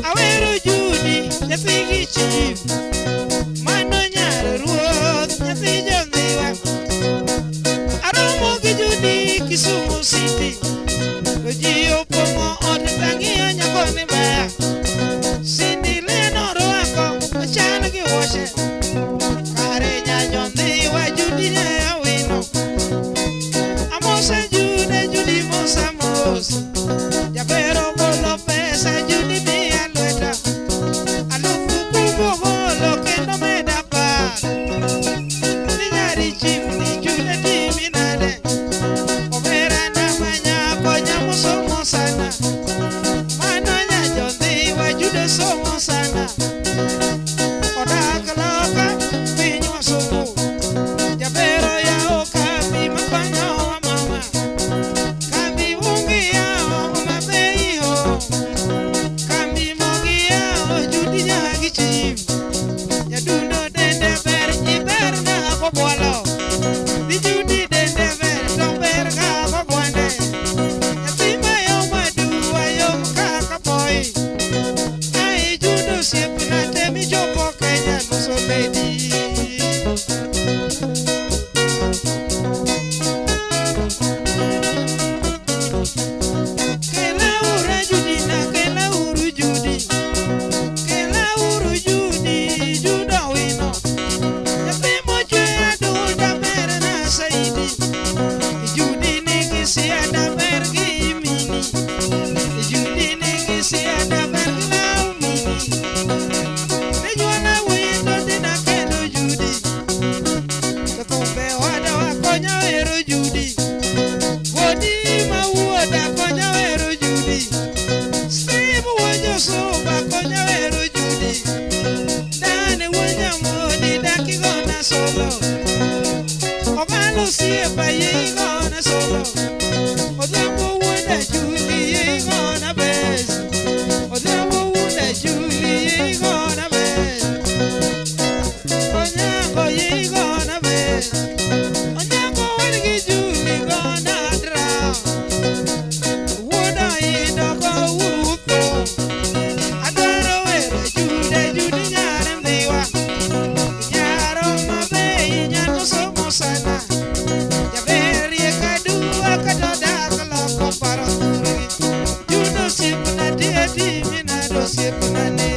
Speaker 1: Awero Judy nyathi gi chief. Mano nyar ruoth nyathi jondhiwa. Aromo gi Judy Kisumu City. To ji opong'o ot tang'iyo nyakoni baya. Cindy Leno orwako ochan gi wuoche. Kare nyanyondhiwa Judy ne awino. Amosa Jude Judy mosa mos. Jabero golo pesa Judy miya lweta. Alufu kubo golo kendo meda apar. Ni nyari chief ni Jude timi nade. Omera na manyako nyamusomo sana. Mano nyajondhiwa Jude somo sana. Odak loka piny wasungu. Jabero yawo kambi makonyowa mama. Kambi ungi yawo Homa-Bay ho. Kambi mogi yawo Judy nyagi chief. Nyadundo dende ber iber na kobwalo. Di Judy dende ber to ber ka kobwande. Nyathi mayom aduwa yom kaka poi. Ai Judy osiepna temi chopo Kenya nusu lady. Kelauru Judy na kelauru Judy. Kelauru Judy, Judo wino. Nyathi mochwe adunda ber na saidi. Judy nigi sianda ber gi mini. Judy nigi sianda ber gi law mini. Ne wito dina kendo Judy. To thumbe wadawa konya wero Judy. Godi ma wuoda konya wero Judy. Steve wuod Josuba konya wero Judy. Dane wuod Nyamodi dak igona solo. Ogalo osiepa yie igona solo. Odhiambo wuod Ajuli yie igona bes. Odhiambo wuod Ajuli yie igona bes. Onyango yie igona bes. Onyango wadgi Juli gona drum. Wuod Oindo go urutho. Adwaro wero Jude, Judy nyar Ndhiwa. Nyar Homa-Bay nyako somo sana. Jaber riek aduwa kata odak loko paro thurgi. Jude osiepna tiyo timi nade osiepna ne.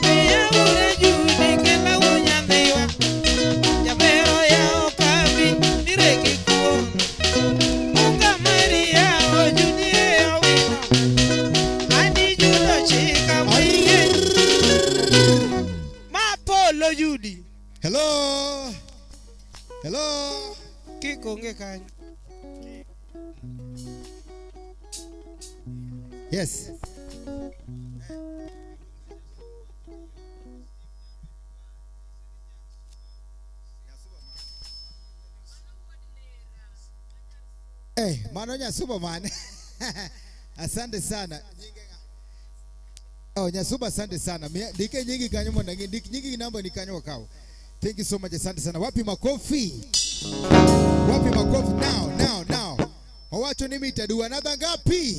Speaker 1: Miyauru Judy kelauru nyandhiwa. Jabero yawo kambi miregi kuon. Unga mari yawo Judy e owino. Andi Judo chika moyie. Ma polo Judy.
Speaker 2: Hello. Hello.
Speaker 1: Kik onge kanyo.
Speaker 2: Yes. Eh, mano nya Superman. Asante sana. Oh, Nyasuba asante sana. Ndike nyingi kanyo mondo ang'e. Ndik nyingi gi namba ni kanyo wakaw. Thank you so much. Asante sana. Wapi makofi? Wapi makofi? Now, now, now. Owacho ni mita dua another ngapi?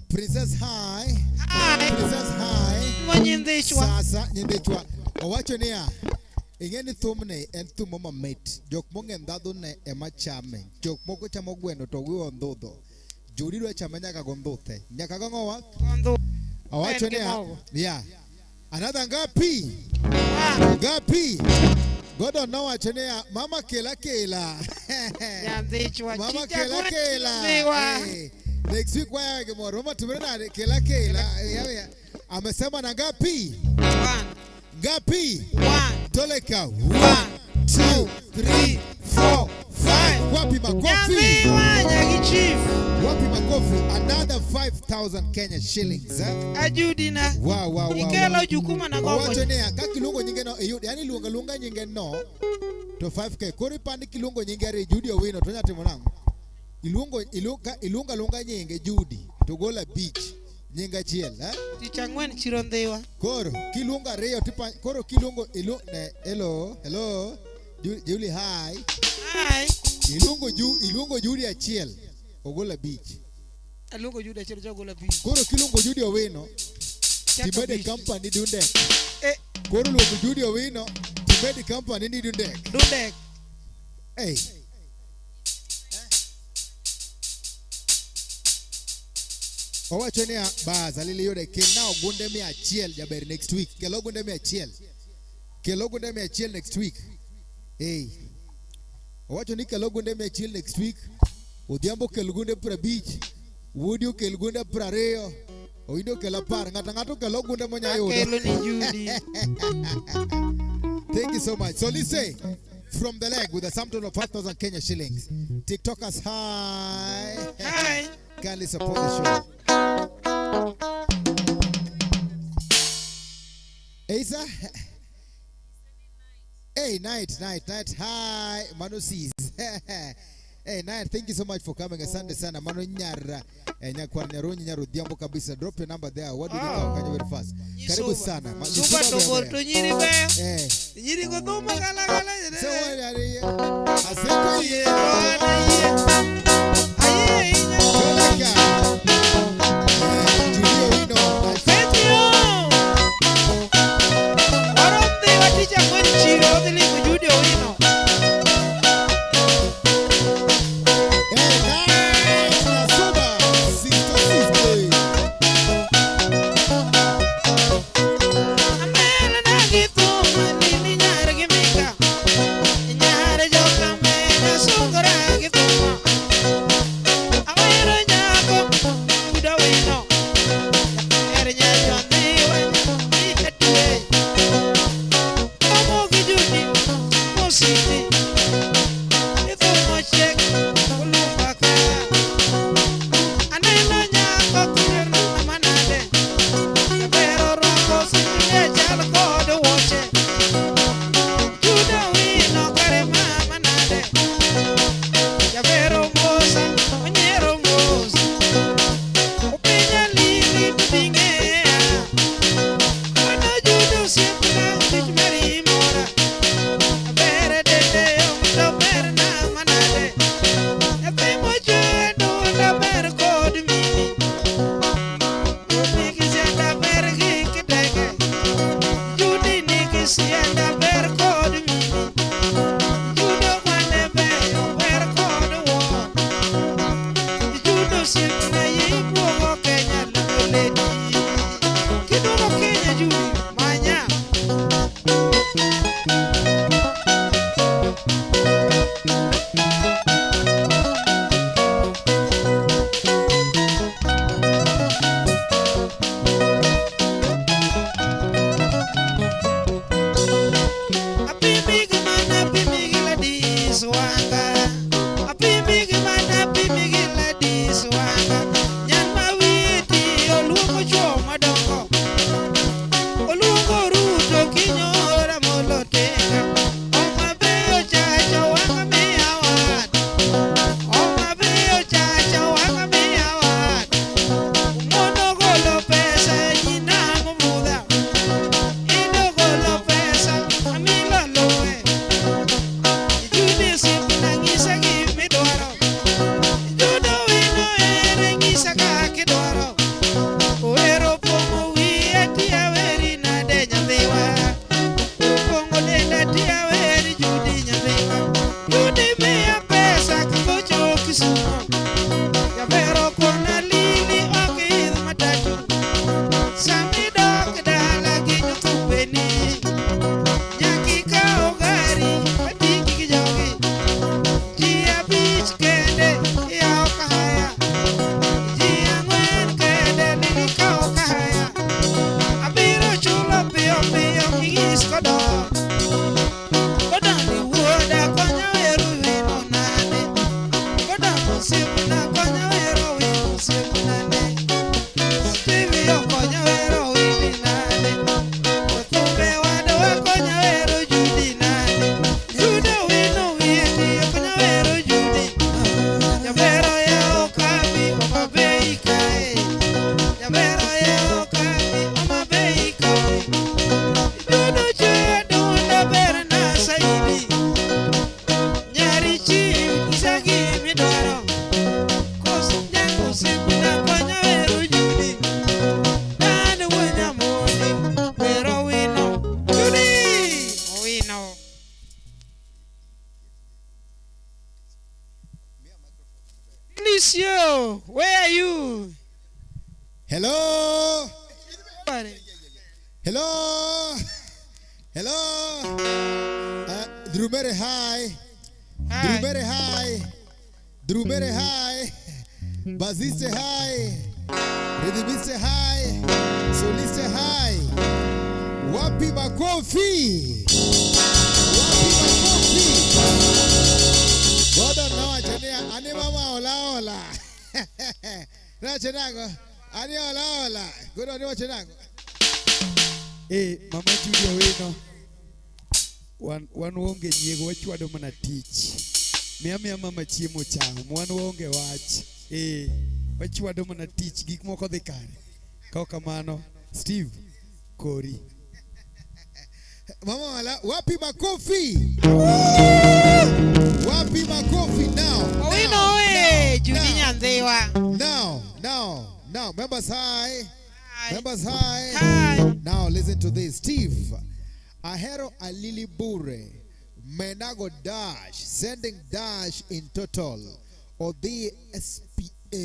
Speaker 2: Princess hi.
Speaker 1: Hi.
Speaker 2: Princess hi.
Speaker 1: Monyindhichwa.
Speaker 2: Sasa nyindhichwa. Owacho niya, ing'e ni thumni en thum mamit. Jok mong'e ndhadhune ema chame. Jok moko chamo gweno to giwe ndhudho. Judi dwa chame nyaka go ndhuthe. Nyaka go ng'owa?
Speaker 1: Go ndhuthe.
Speaker 2: Owacho
Speaker 1: En gi
Speaker 2: niya,
Speaker 1: mogo.
Speaker 2: yeah. Another ngapi? Ngapi? Gordon nowacho niya, mama kela kela.
Speaker 1: Nyadhichwa
Speaker 2: Mama
Speaker 1: chicha
Speaker 2: kela
Speaker 1: gwen
Speaker 2: kela.
Speaker 1: dhiwa.
Speaker 2: Eh, next week waya gimoro. Mama tumere nade kela kela. Yawe amesema na ngapi?
Speaker 1: One.
Speaker 2: Ngapi?
Speaker 1: One.
Speaker 2: Toleka. 1 2 3 4 5. Wapi makofi?
Speaker 1: Nyadhiwa nyagi chief.
Speaker 2: Wapi makofi? Another 5000 Kenya shillings. Eh?
Speaker 1: Ajudina.
Speaker 2: Wow.
Speaker 1: Ikelo jukuma na gombo.
Speaker 2: Owacho niya, kaka iluongo nyinge no, iyud, yani iluongo aluonga nyinge no to 5k. Koro ipandi kiluongo nyinge ariyo Judy Owino to onya timo nang'o? Iluongo iluonga iluongo aluonga nyinge Judy to gol abich nying achiel eh?
Speaker 1: Tich ang'wen chiro ndhiwa.
Speaker 2: Koro kiluongo ariyo tipa, koro kiluongo ilu, ne, hello hello Julie hi.
Speaker 1: Hi.
Speaker 2: Iluongo ju iluongo Judy achiel ogol abich.
Speaker 1: Aluongo Judy achiel to ogol abich.
Speaker 2: Koro kiluongo Judy Owino
Speaker 1: Chako
Speaker 2: timede
Speaker 1: abich.
Speaker 2: company Dundek.
Speaker 1: Eh.
Speaker 2: Koro luongo Judy Owino timede company ni Dundek.
Speaker 1: Dundek.
Speaker 2: Hey. Owacho niya, bas alili yude kelna ogunde 100 jaber next week. Kel ogunde 100. Kel ogunde 100 next week. Hey. Owacho ni kel ogunde 100 next week. Odhiambo kel gunde 50. Wuodi okel gunde 20. Oindo okel 10. Ng'ato ang'ato okel ogunde monya yudo.
Speaker 1: Akelo ni Judy.
Speaker 2: Thank you so much. So listen, from the leg with a sum total of 5,000 Kenya shillings. TikTokers, hi.
Speaker 1: Hi.
Speaker 2: Kindly support the show. Asa? Hey, night, night, night. Hi, Manu sees. Hey, night, thank you so much for coming. Asante sana. Manu nyara. Eh, nyakwar nyarunyi nyarudhiambo kabisa. Drop your number there. What do you think? Kanya very fast. Karibu sana.
Speaker 1: Suba
Speaker 2: Suba
Speaker 1: to bor
Speaker 2: beyo.
Speaker 1: to nyiri beyo.
Speaker 2: Eh.
Speaker 1: Nyiri go thuma gala gala.
Speaker 2: So what are you? Aseko ye. Toleka. Eh, Julio Wino.
Speaker 1: Oro ndhiwa tich ang'wen chiro odhi limo Judy Owino.
Speaker 2: Hey, nice. Nasuba. Sisto, sisto.
Speaker 1: Amena na gi thuma nini nyar gi mika. Nyar joka mena sungora gi thuma. Lisio, where are you?
Speaker 2: Hello. Hello. Hello. Drumere hi.
Speaker 1: Hi.
Speaker 2: Drumere hi. Drumere hi. Baziste hi. Rhythmiste hi. Soliste hi. Wapi makofi? Wapi makofi? Gordon nowacho niya, ani mama hola hola. Nowacho nang'o? Ani hola hola. Gordon iwacho nang'o?
Speaker 10: Eh, mama Judy Awino. Wan waonge nyiego, wachwado mana tich. Miya miya mama chiemo cham, wan waonge wach. Eh, wachwado mana tich, gik moko dhi kare. Kaok kamano, Steve, kori.
Speaker 2: Mama wala, wapi makofi? Wapi makofi now?
Speaker 1: Owino
Speaker 2: now,
Speaker 1: oye, Judy
Speaker 2: now.
Speaker 1: Nyandhiwa.
Speaker 2: Now, now, now, members hi.
Speaker 1: Hi.
Speaker 2: Members hi.
Speaker 1: Hi.
Speaker 2: Now listen to this. Steve, Ahero Alili Bure, Menago Dash, sending dash in total. Odhi SPA.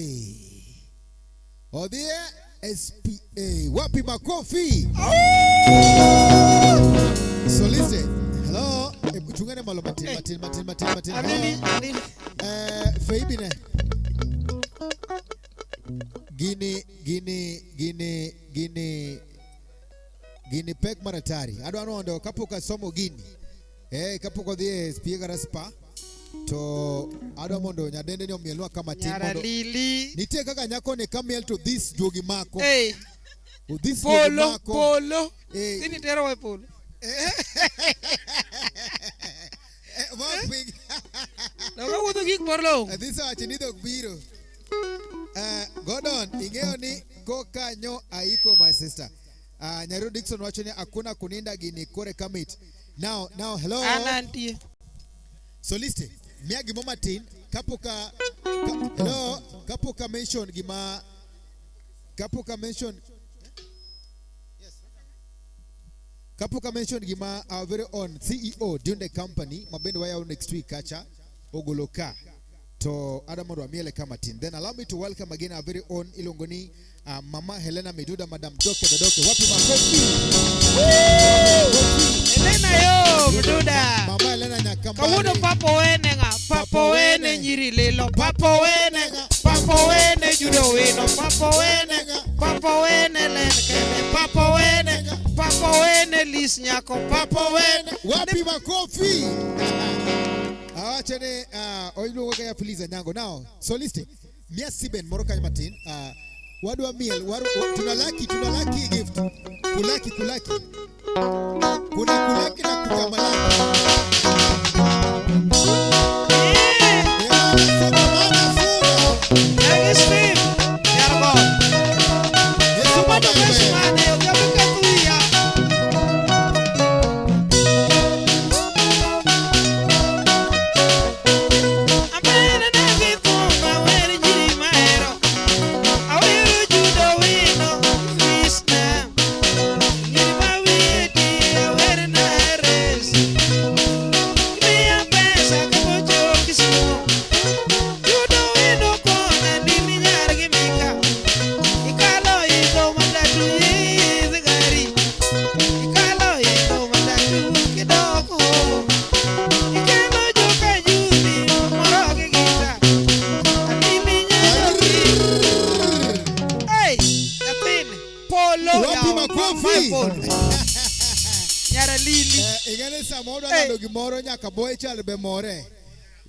Speaker 2: Odhi SPA. Wapi makofi? So listen. Hello. Chungane malo matin, matin, matin, matin, matin.
Speaker 1: Alili, Alili.
Speaker 2: Feibine. Gini, gini, gini, gini, gini pek maratari. Adwa mondo kapok asomo gini. Kapok odhi e SPA kata spa, to adwa mondo nyadende ni omielnwa kama tin
Speaker 1: Nyara
Speaker 2: mondo
Speaker 1: Lili.
Speaker 2: nitie kaka nyako ni kamiel to this juogi mako.
Speaker 1: Hey,
Speaker 2: Oh, this juogi
Speaker 1: polo,
Speaker 2: mako.
Speaker 1: polo.
Speaker 2: Eh.
Speaker 1: Sini tero we polo.
Speaker 2: Mok piny.
Speaker 1: Donge wuotho gik moro long.
Speaker 2: Adhi wacho ni dhok biro. Gordon, ing'eyo ni koka nyo aiko my sister. Nyaru Dixon wacho ni hakuna kuninda gini kore kamit. Now, now, hello.
Speaker 1: An antie.
Speaker 2: Soliste, miya gimo matin kapok hello, kapok a mention gima kapok a mention kapok a mention gima our very own CEO Dunde Company mabende wayawo next week kacha ogolo ka to adwa mondo wamiele ka matin. Then allow me to welcome again our very own iluongo ni Mama Helena Miduda, Madam Doke the Doke. Wapi makofi?
Speaker 1: Helena yo, Mduda.
Speaker 2: Mama Helena Nyakambari.
Speaker 1: Kawuono papo wene ng'a, papo wene nyiri lilo, papo wene, papo wene Judo wino, papo wene, papo wene len kende, papo wene, papo wene lis nyako, papo wene.
Speaker 2: Wapi makofi? Awacho ni oiluongo kaka Feliza Nyango. Now, soliste, miya siben moro kanyo matin. Wadwa miel, tuna lucky gift. Kulaki, kulaki. Kuna kulaki na kutamalaki. Ing'eni sama odwa lando gimoro nyaka boy chal be more.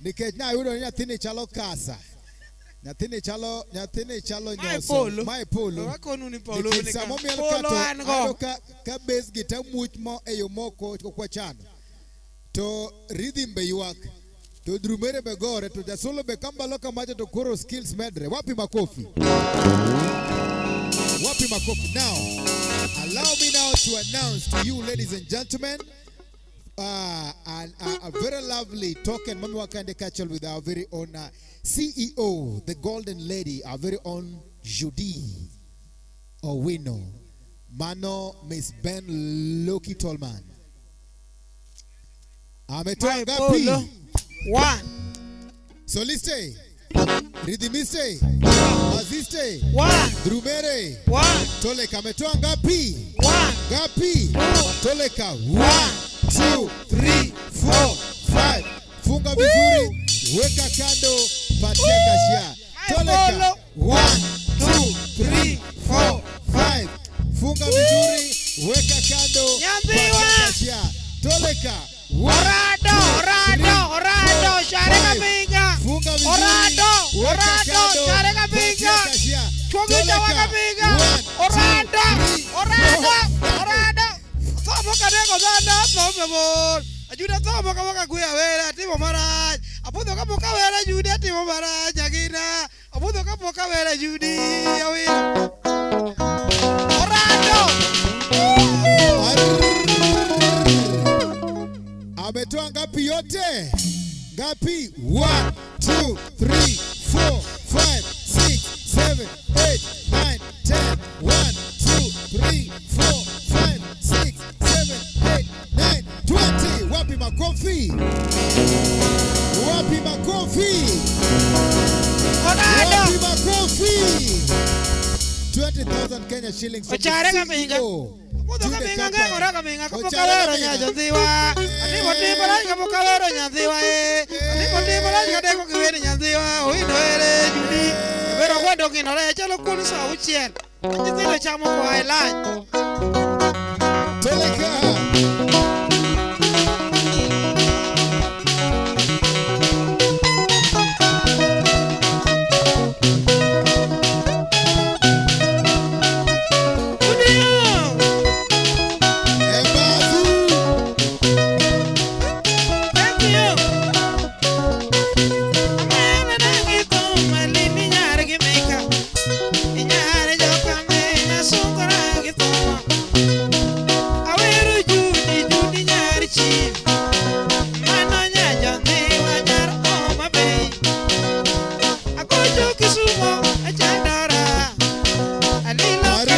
Speaker 2: Nikech nayudo ni nyathini chalo kasa. Nyathini chalo, nyathini chalo
Speaker 1: Mae
Speaker 2: nyoso.
Speaker 1: polo.
Speaker 2: Mae polo.
Speaker 1: Wakonu ni polo
Speaker 2: Nikech
Speaker 1: ni ka.
Speaker 2: sama omiel
Speaker 1: Polo
Speaker 2: ka to
Speaker 1: an go.
Speaker 2: ayudo ka bass guitar muoch mo e yo moko ok wachano. To rhythm be ywak. To drumere be gore, to jasolo be kambalo kamacha to koro skills medre. Wapi makofi? Wapi makofi? Now, allow me now to announce to you, ladies and gentlemen, a very lovely token, Mami Wakande Kachel, with our very own CEO, the golden lady, our very own Judy Owino. Mano Miss Ben Loki Tolman. Ametoa
Speaker 1: Mae
Speaker 2: ngapi?
Speaker 1: polo. One.
Speaker 2: Soliste. Rhythmiste. Aziste.
Speaker 1: One.
Speaker 2: Drumere.
Speaker 1: One.
Speaker 2: Toleka ametoa ngapi?
Speaker 1: One.
Speaker 2: Ngapi? Toleka. 1 2 3 4 5. Funga vizuri, weka kando, patia kashia. Toleka. 1 2 3 4 5. Funga vizuri, weka kando,
Speaker 1: Nyambiwa.
Speaker 2: patia kashia. Toleka. One,
Speaker 1: Orado,
Speaker 2: two,
Speaker 1: orado,
Speaker 2: three,
Speaker 1: orado,
Speaker 2: four,
Speaker 1: share
Speaker 2: five.
Speaker 1: kaminga.
Speaker 2: Funga vizuri,
Speaker 1: Orado,
Speaker 2: weka
Speaker 1: orado,
Speaker 2: kando,
Speaker 1: share
Speaker 2: patia
Speaker 1: kaminga.
Speaker 2: kashia.
Speaker 1: Chuogi chawa
Speaker 2: Toleka.
Speaker 1: kaminga.
Speaker 2: One, two,
Speaker 1: Orado,
Speaker 2: three,
Speaker 1: orado,
Speaker 2: four.
Speaker 1: orado. Somo kadeko dhana, somo mor. Ajuda somo kama kaguya wera, timo marach. Apudho kapo kawera Judy, atimo marach agina. Apudho kapo kawera Judy, awira. Orado.
Speaker 2: Ametoa ngapi yote? Ngapi? 1 2 3 4 5 6 7 8 9 10. 1 2 3 4 5 6 7 8 9 20. Wapi makofi? Wapi makofi?
Speaker 1: Orado.
Speaker 2: Wapi makofi? 20,000 Kenya shillings from the
Speaker 1: Ochare kaminga.
Speaker 2: CEO.
Speaker 1: Apudho
Speaker 2: To the
Speaker 1: kaminga
Speaker 2: company.
Speaker 1: ngeng'ora kaminga kapo
Speaker 2: Ochare
Speaker 1: kawero
Speaker 2: kaminga.
Speaker 1: nyajodhiwa. Atimo timo rach kapo kawero nyadhiwa e. Atimo timo rach kadeko kiweri nyadhiwa. Oindo ere Judy. Bero kwendo ginore chalo kuon sa auchiel. Nyithindo chamo koa e lunch.
Speaker 2: Toleka. Ebazu.
Speaker 1: Thank you. Amene nangi thum lini nyar gi mika. Inyar joka minya sungora gi thum. Awero Judy, Judy nyar chief. Mano nyajondhiwa nyar Homa Bay. Agocho Kisumo achandora. Alilo ka.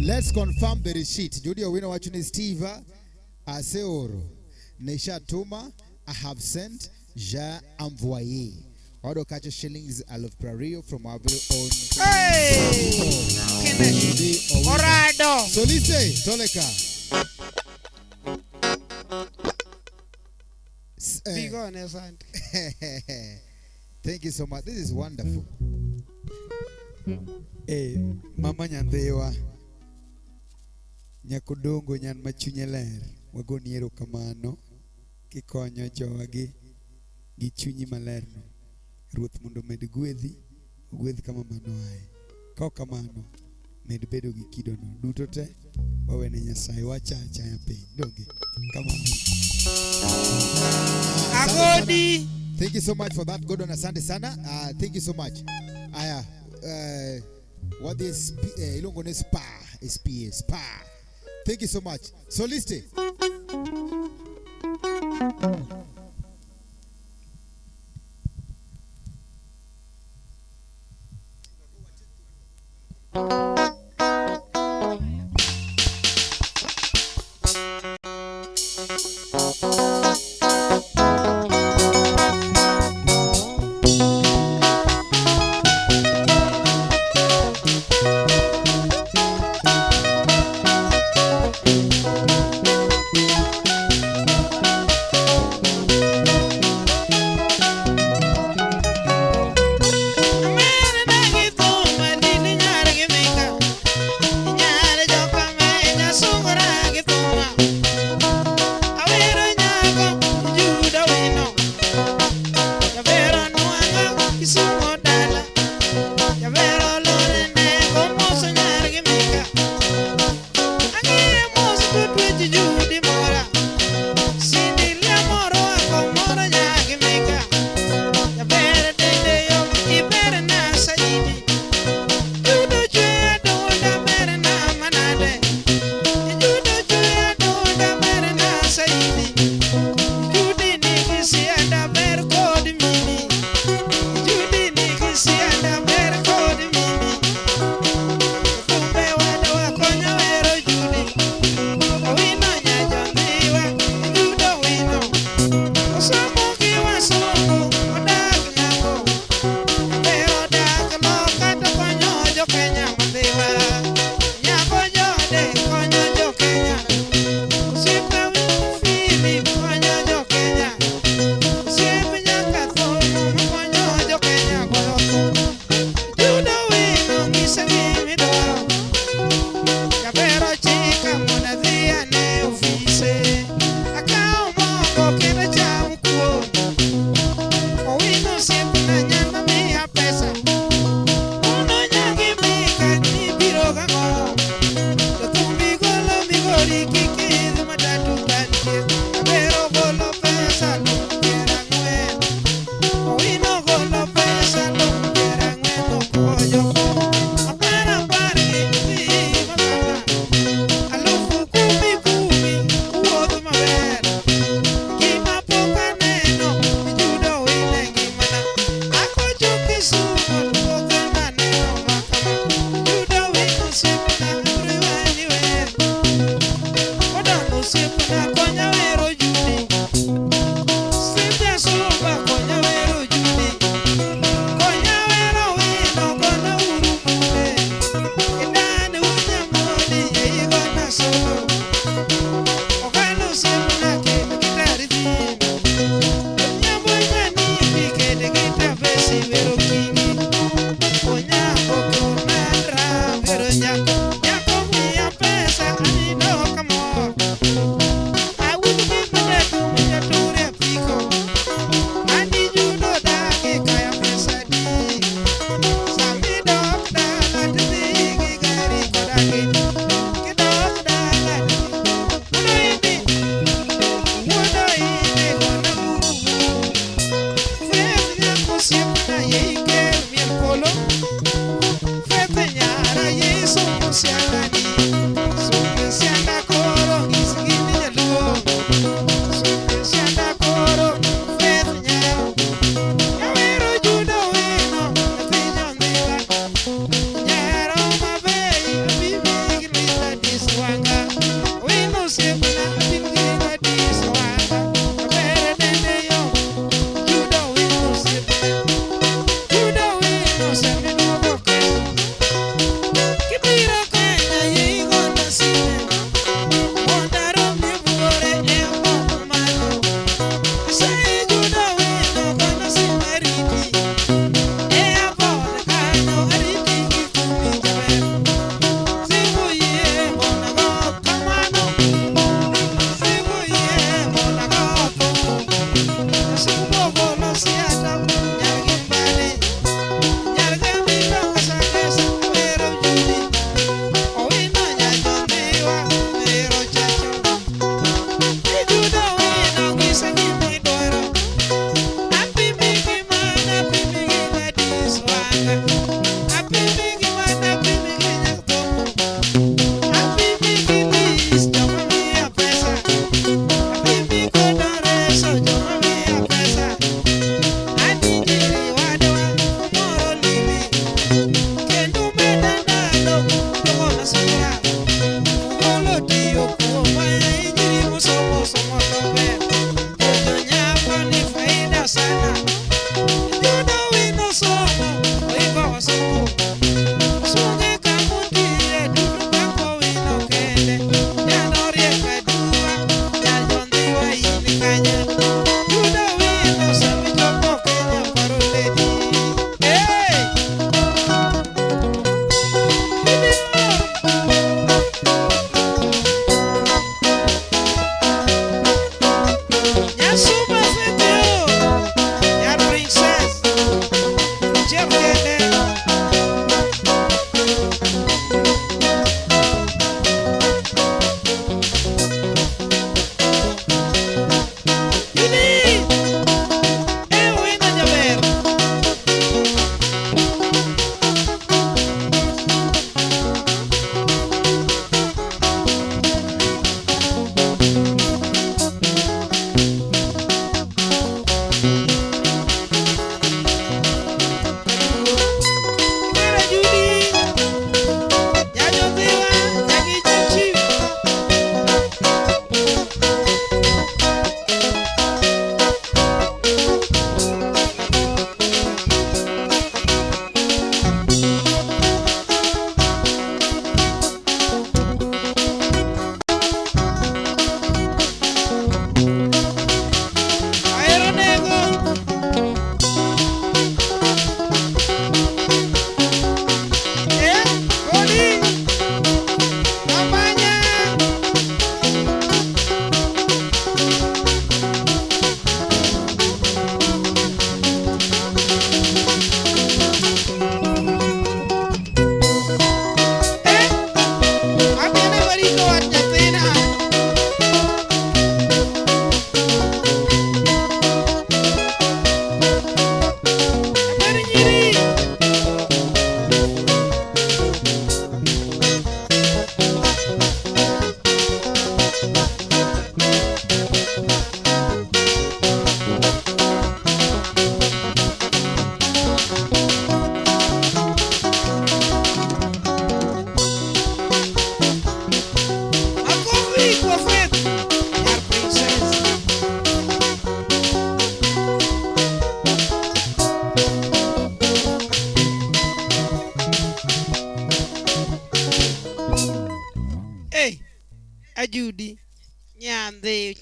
Speaker 2: Let's confirm the receipt. Judy Owino wacho ni Steve aseoro. Nishatuma, I have sent, j'ai envoyé. Wado kacha shillings aluf prario from our very own.
Speaker 1: Hey! Kine.
Speaker 2: Judy Owino.
Speaker 1: Orado.
Speaker 2: Solise Toleka.
Speaker 1: Bigone, asante.
Speaker 2: Thank you so much. This is wonderful.
Speaker 10: Eh, mama nyandhiwa nyakodongo nyan ma chunye ler wagoni erokamano kikonyo jowagi gi chunyi malerno. Ruoth mondo omed gwedhi, ogwedh kama mano aye. Kaok kamano, med bedo gi kidono. Duto te wawene Nyasaye, wacha achaya piny. Donge? Kamano.
Speaker 1: Agodi.
Speaker 2: Thank you so much for that, Gordon. Asante sana. Thank you so much. Aya, what is iluongo ni spa, SPA, spa. Thank you so much. Soliste.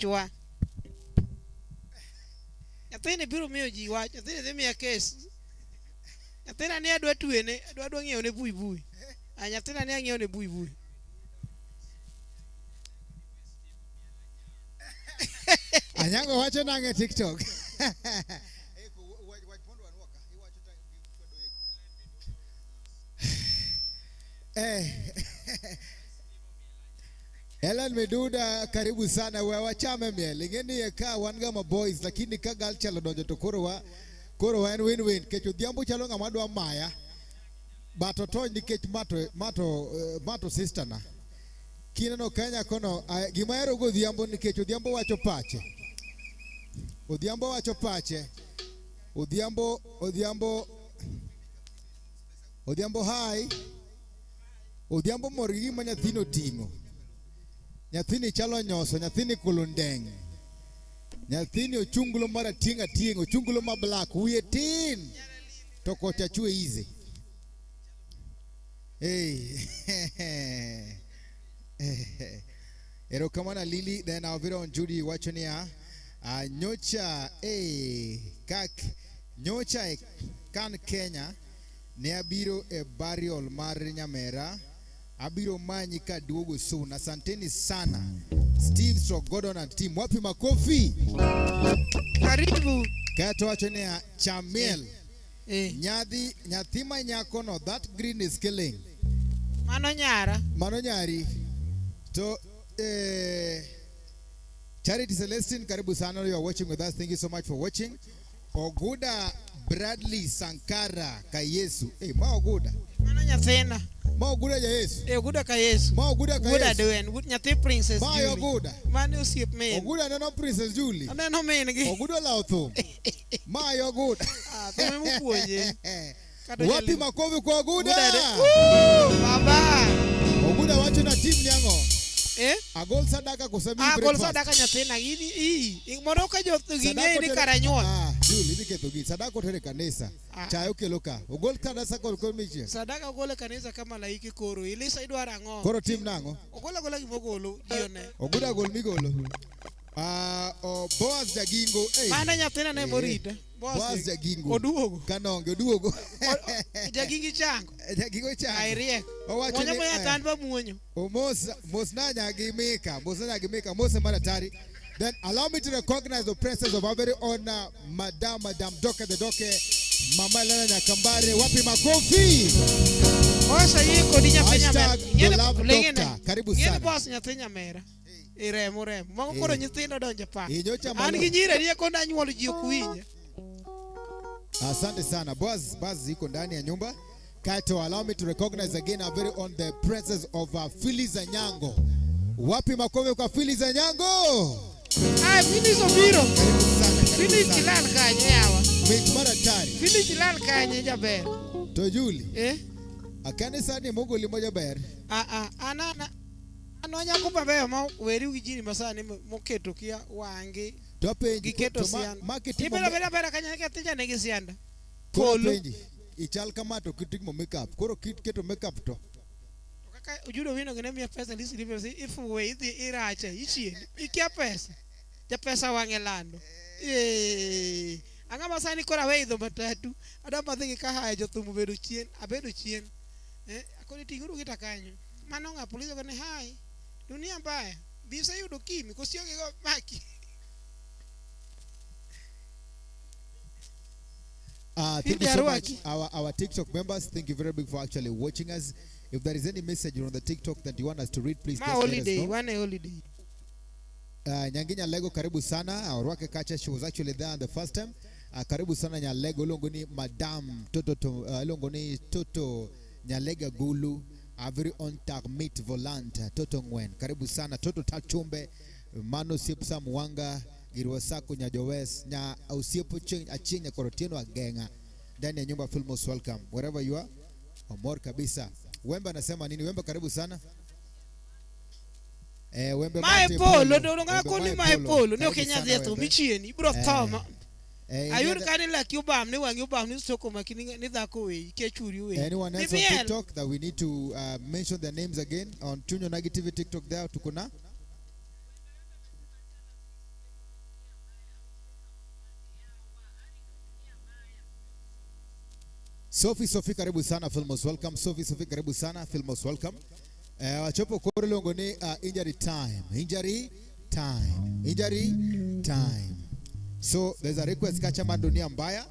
Speaker 1: Nyasachwa. Nyathini biro miyo ji wach, nyathini dhi miya kes. Nyathina ni adwa twene, adwa adwa ng'iewo ne buibui. Ah, nyathina ni ang'iewo ne buibui.
Speaker 2: Anyango wacho nang'e e TikTok? Eh. Helen Meduda, karibu sana. We wachame miel. Ing'e ni ka wan ga ma boys lakini ka gal chalo donjo to koro wa koro wa en win-win. Kech Odhiambo chalo ng'ama dwa maya. But otony nikech mato mato mato sister na. Kineno Kenya kono gima ahero go Odhiambo nikech Odhiambo wacho pache. Odhiambo wacho pache. Odhiambo Odhiambo Odhiambo hi. Odhiambo mor gi gima nyathino oting'o. Nyathini chalo nyoso, nyathini kulundeng'. Nyathini ochungulo mar atieng' atieng', ochungulo ma black, wiye tin. To kocha chwe easy. Hey. Erokamano Lily, then our very own Judy wacho niya, nyocha kak nyocha e kan Kenya ne abiro e burial mar Nyamera, abiro manyi kaduogo soon. Asanteni sana Steve Stroke Gordon and team. Wapi makofi?
Speaker 1: Karibu.
Speaker 2: Kato wacho niya, Chamiel. Nyadhi nyathi ma nyako no, that green is killing.
Speaker 1: Mano nyara.
Speaker 2: Mano nyari. To Charity Celestine, karibu sana. You are watching with us. Thank you so much for watching. Oguda Bradley Sankara Kayesu. Eh, ma Oguda.
Speaker 1: Mano nyathina.
Speaker 2: Ma Oguda ja Yesu.
Speaker 1: Eh, Oguda ka Yesu.
Speaker 2: Ma Oguda ka
Speaker 1: Oguda
Speaker 2: Yesu.
Speaker 1: Dwen, nyathi Princess
Speaker 2: Ma
Speaker 1: Julie.
Speaker 2: Oguda.
Speaker 1: Mano osiep min.
Speaker 2: Oguda neno Princess Julie.
Speaker 1: Aneno min gi.
Speaker 2: Oguda olawo thum. Ma Oguda.
Speaker 1: Ah, thum emopuonje. Kata
Speaker 2: Wapi
Speaker 1: jaluo.
Speaker 2: makofi kwa Oguda?
Speaker 1: Oguda de- Woo! Baba.
Speaker 2: Oguda wacho na team ni ang'o?
Speaker 1: Eh?
Speaker 2: Agol sadaka koso miyi
Speaker 1: Ah, gol
Speaker 2: breakfast?
Speaker 1: sadaka nyathina. Ini i. Mondo ka jo
Speaker 2: Sadaka
Speaker 1: ging'e ni
Speaker 2: otere-
Speaker 1: kara nyuol.
Speaker 2: Ah, Julie, idhi ketho gini. Sadaka otere kanisa.
Speaker 1: Ah.
Speaker 2: Chae okelo ka. Ogol sadaka kod kod michie.
Speaker 1: Sadaka ogol e kanisa ka malaike koro. Elisa idwaro ang'o?
Speaker 2: Koro tim nang'o?
Speaker 1: Ogol agola gimogolo ji one.
Speaker 2: Oguda gol migolo. Ah, oh, Boaz Jagingo. Hey.
Speaker 1: Mano nyathina ne
Speaker 2: Eh.
Speaker 1: morita.
Speaker 2: Boaz Jagingo.
Speaker 1: Oduogo.
Speaker 2: Kanonge oduogo.
Speaker 1: Jagingi chango.
Speaker 2: Jagingo chango.
Speaker 1: Airiek.
Speaker 2: Owacho
Speaker 1: Muonyo
Speaker 2: ni,
Speaker 1: muonya
Speaker 2: eh,
Speaker 1: tan ba muonyo.
Speaker 2: Omos mosna nyagi Mika, mosna nyagi Mika, mose maratari. Then allow me to recognize the presence of our very own Madam, Madam Doke the Doke, Mama Elena Nyakambare. Wapi makofi?
Speaker 1: Boss ayie kodi nyathi nyamera.
Speaker 2: Hashtag the love doctor. Karibu
Speaker 1: Ng'eni
Speaker 2: sana.
Speaker 1: boss nyathi nyamera. Iremo remo. Mago koro
Speaker 2: Eh.
Speaker 1: nyithindo donjo pa.
Speaker 2: Eh, nyocha
Speaker 1: An
Speaker 2: malo.
Speaker 1: gi nyiri ariyo konda anyuolo ji ok winja.
Speaker 2: Asante sana. Boaz, Boaz yuko ndani ya nyumba. Kato, allow me to recognize again our very own the presence of Phyllis Anyango. Wapi makofi kwa Phyllis Anyango?
Speaker 1: Ah, Phyllis obiro.
Speaker 2: Karibu sana. Karibu
Speaker 1: Phyllis
Speaker 2: sana.
Speaker 1: ilal kanye yawa.
Speaker 2: Mit maratari.
Speaker 1: Phyllis ilal kanye jaber.
Speaker 2: To Julie.
Speaker 1: Eh?
Speaker 2: Akane sani mogoli moja ber.
Speaker 1: Ah ah, ana ana an wanyako mabeyo ma weri gi jini masani moketo kia wangi.
Speaker 2: To apenji,
Speaker 1: Giketo
Speaker 2: to ma-
Speaker 1: sianda.
Speaker 2: ma kitimo
Speaker 1: Ibedo
Speaker 2: me-
Speaker 1: abeda bera kanya nyathi cha nigi sianda.
Speaker 2: Koro
Speaker 1: Polo.
Speaker 2: apenji, ichal kama to kitimo makeup. Koro keto makeup to.
Speaker 1: Kaka Ojudo wino gine miya pesa lisi lipe pesa ifuwe idhi irache ichien ikia pesa. Ja pesa wang'e lando. Eh. Ang'o ma sani koro awe idho matatu. Adwa madhi gi kahaya jothum obedo chien, abedo chien. Eh, akoni ting'uru gita kanyo. Mano ng'a polisi ogone hai. Dunia mbaya. Bi useyudo kimi koso ionge go maki.
Speaker 2: Thank you so much,
Speaker 1: Arwaki.
Speaker 2: our TikTok members. Thank you very big for actually watching us. If there is any message on the TikTok that you want us to read, please
Speaker 1: Ma
Speaker 2: just let us
Speaker 1: holiday,
Speaker 2: know.
Speaker 1: wan e holiday.
Speaker 2: Nyangi Nyalego, karibu sana. Orwake Kacha, she was actually there the first time. Karibu sana Nyalego, iluongo ni Madam Toto, to, iluongo ni Toto Nyalega Gulu, our very own Tarmit Volant, Toto Ngwen. Karibu sana Toto Tachumbe, Mano Siep Sam Wanga, Girwasako Nyajowes, Nya Osiepo Achieng Nyakorotieno Agenga. Ndani ya nyumba feel most welcome. Wherever you are, omor kabisa. Wembe anasema nini? Wembe karibu sana. Wembe
Speaker 1: Mae
Speaker 2: Mate
Speaker 1: polo,
Speaker 2: Polo.
Speaker 1: to ng'a
Speaker 2: Wembe
Speaker 1: koni
Speaker 2: Mae
Speaker 1: mae polo, ne
Speaker 2: Karibu
Speaker 1: ok inyal
Speaker 2: sana
Speaker 1: dhi e thum,
Speaker 2: Wembe.
Speaker 1: ichieni, ibiro tho ma. Ayud ka ni laki obam, ni wang'i obam, ni soko maki, ni dhako oweyi, kia churi oweyi.
Speaker 2: Anyone else on
Speaker 1: Nimiel.
Speaker 2: TikTok that we need to mention their names again on Chuny Onagi TV TikTok there tuko na? Sophie Sophie karibu sana Filmos welcome. Sophie Sophie karibu sana Filmos welcome. Wachopo koro iluongo ni injury time. Injury time. Injury time. So there's a request kacha mar Dunia Mbaya.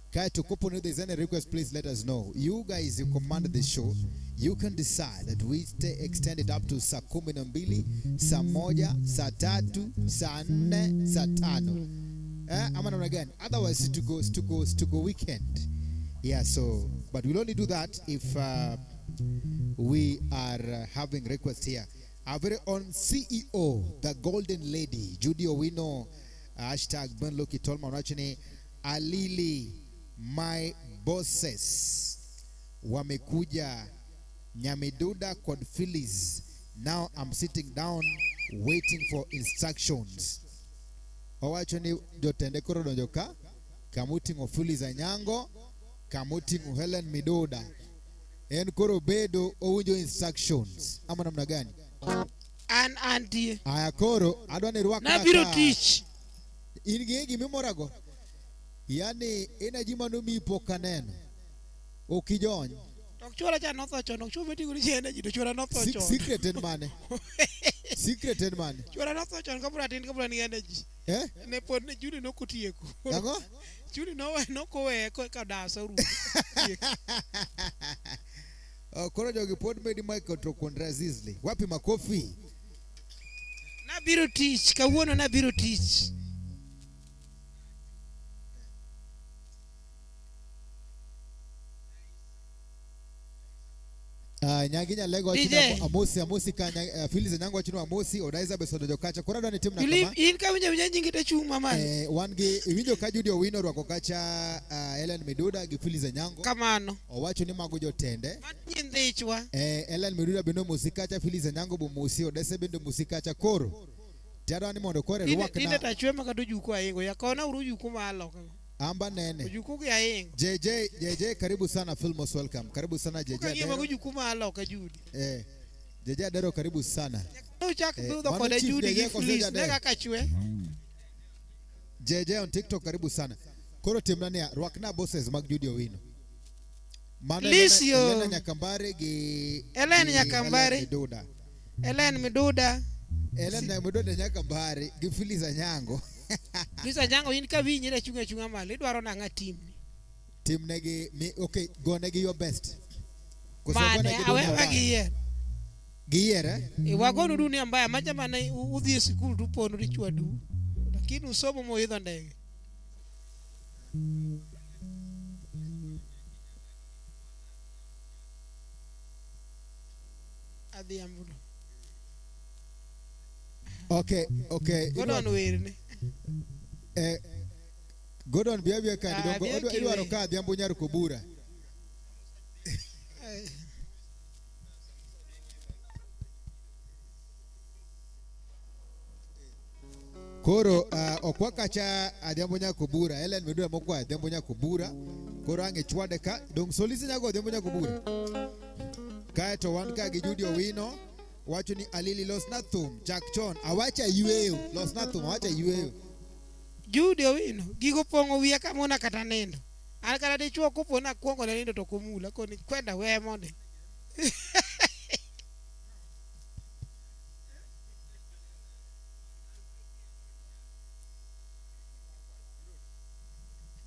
Speaker 2: Kae to kopo ni there's any request please let us know. You guys you command the show. You can decide that we stay extend it up to saa 12, saa 1, saa 3, saa 4, saa 5. Ama namna gani? Otherwise to go weekend. Yeah, so but we'll only do that if we are having requests here. Our very own CEO, the Golden Lady, Judy Owino, hashtag Ben Lucky Tolma Unachini, Alili, my bosses, wamekuja Nyamiduda kod Phyllis. Now I'm sitting down waiting for instructions. Owacho ni jotende koro donjo ka, kamuting'o Phyllis Anyango, kamuting'o Helen Miduda. En koro bedo owinjo instructions. Ama namna gani?
Speaker 1: An antie.
Speaker 2: Aya koro adwa ni rwak
Speaker 1: Nabiro tich.
Speaker 2: In gi gimimorago. Yani energy manomiyi pok aneno. Ok ijony.
Speaker 1: Ok chuora cha notho chon, ok chuo metigo ni energy to chuora notho chon.
Speaker 2: Secret en mane? Secret en mane?
Speaker 1: Chuora notho chon kapod atin kapod an gi energy.
Speaker 2: Eh?
Speaker 1: Ne pod ne Judy nokotieko.
Speaker 2: Ang'o?
Speaker 1: Judy nokoweye ka dasa orumo.
Speaker 2: Koro jogi pod medi Michael to kuon Azizli. Wapi makofi?
Speaker 1: Nabiro tich, kawuono nabiro tich.
Speaker 2: Nyagi Nyalego wacho ni Amosi, Amosi ka Phyllis Anyango wacho ni Amosi, Odaiza Besodo kacha. Koro adwa ni timna kama.
Speaker 1: In ka winjo winjo nyingi to chung' mamalo.
Speaker 2: Wan gi iwinjo ka Judy Owino orwako kacha Ellen Miduda gi Phyllis Anyango.
Speaker 1: Kamano.
Speaker 2: Owacho ni mago jotende.
Speaker 1: Nyithichwa.
Speaker 2: Ellen Miduda bende omosi kacha, Phyllis Anyango be omosi, Odese bende omosi kacha. Koro adwa ni mondo koro irwakna.
Speaker 1: Tinde tachwe ma kata ojuko ahingo. Yakona uru ojuko ma aloka.
Speaker 2: Amba nene.
Speaker 1: Ojuko gi ahingo.
Speaker 2: JJ, JJ karibu sana Filmos welcome. Karibu sana JJ
Speaker 1: Adero.
Speaker 2: Karibu
Speaker 1: jukumu aloka Judy.
Speaker 2: JJ Adero karibu sana.
Speaker 1: Uchak dhudho kode Judy gi Phyllis ne kaka chwe.
Speaker 2: JJ on TikTok karibu sana. Koro timna niya, rwakna bosses mag Judy Owino. Mano Elena Nyakambare gi
Speaker 1: Ellen Nyakambare.
Speaker 2: Ellen Miduda.
Speaker 1: Ellen Miduda.
Speaker 2: Ellen Miduda Nyakambare gi Phyllis Anyango.
Speaker 1: Phyllis Anyango in ka winyi re chunga chunga malo idwaro nang'a timni.
Speaker 2: Timnegi okay, gonegi your best.
Speaker 1: Mane awewa giyier.
Speaker 2: Giyier eh?
Speaker 1: Wagonu dunia mbaya macha mane udhi e sikul tupono tichwadu. Lakini usomo moidho ndege. Adhiambo.
Speaker 2: Okay, okay.
Speaker 1: Gordon werne.
Speaker 2: Gordon biabia kandi dongo idwaro ka Adhiambo nyar kobura. Koro okwa kacha Adhiambo nyar kobura, Ellen Miduda mokwa Adhiambo nyar kobura. Koro ange chwade ka dong solisi nyago Adhiambo nyar kobura. Kae to wan ka gi Judy Owino wacho ni Alili losna thum chak chon awacha yweyo losna thum awacha yweyo.
Speaker 1: Judy Owino gigo pong'o wiya kamona kata nindo. An kata dichuo kopona kuongo ne nindo to komula koni kwenda we monde.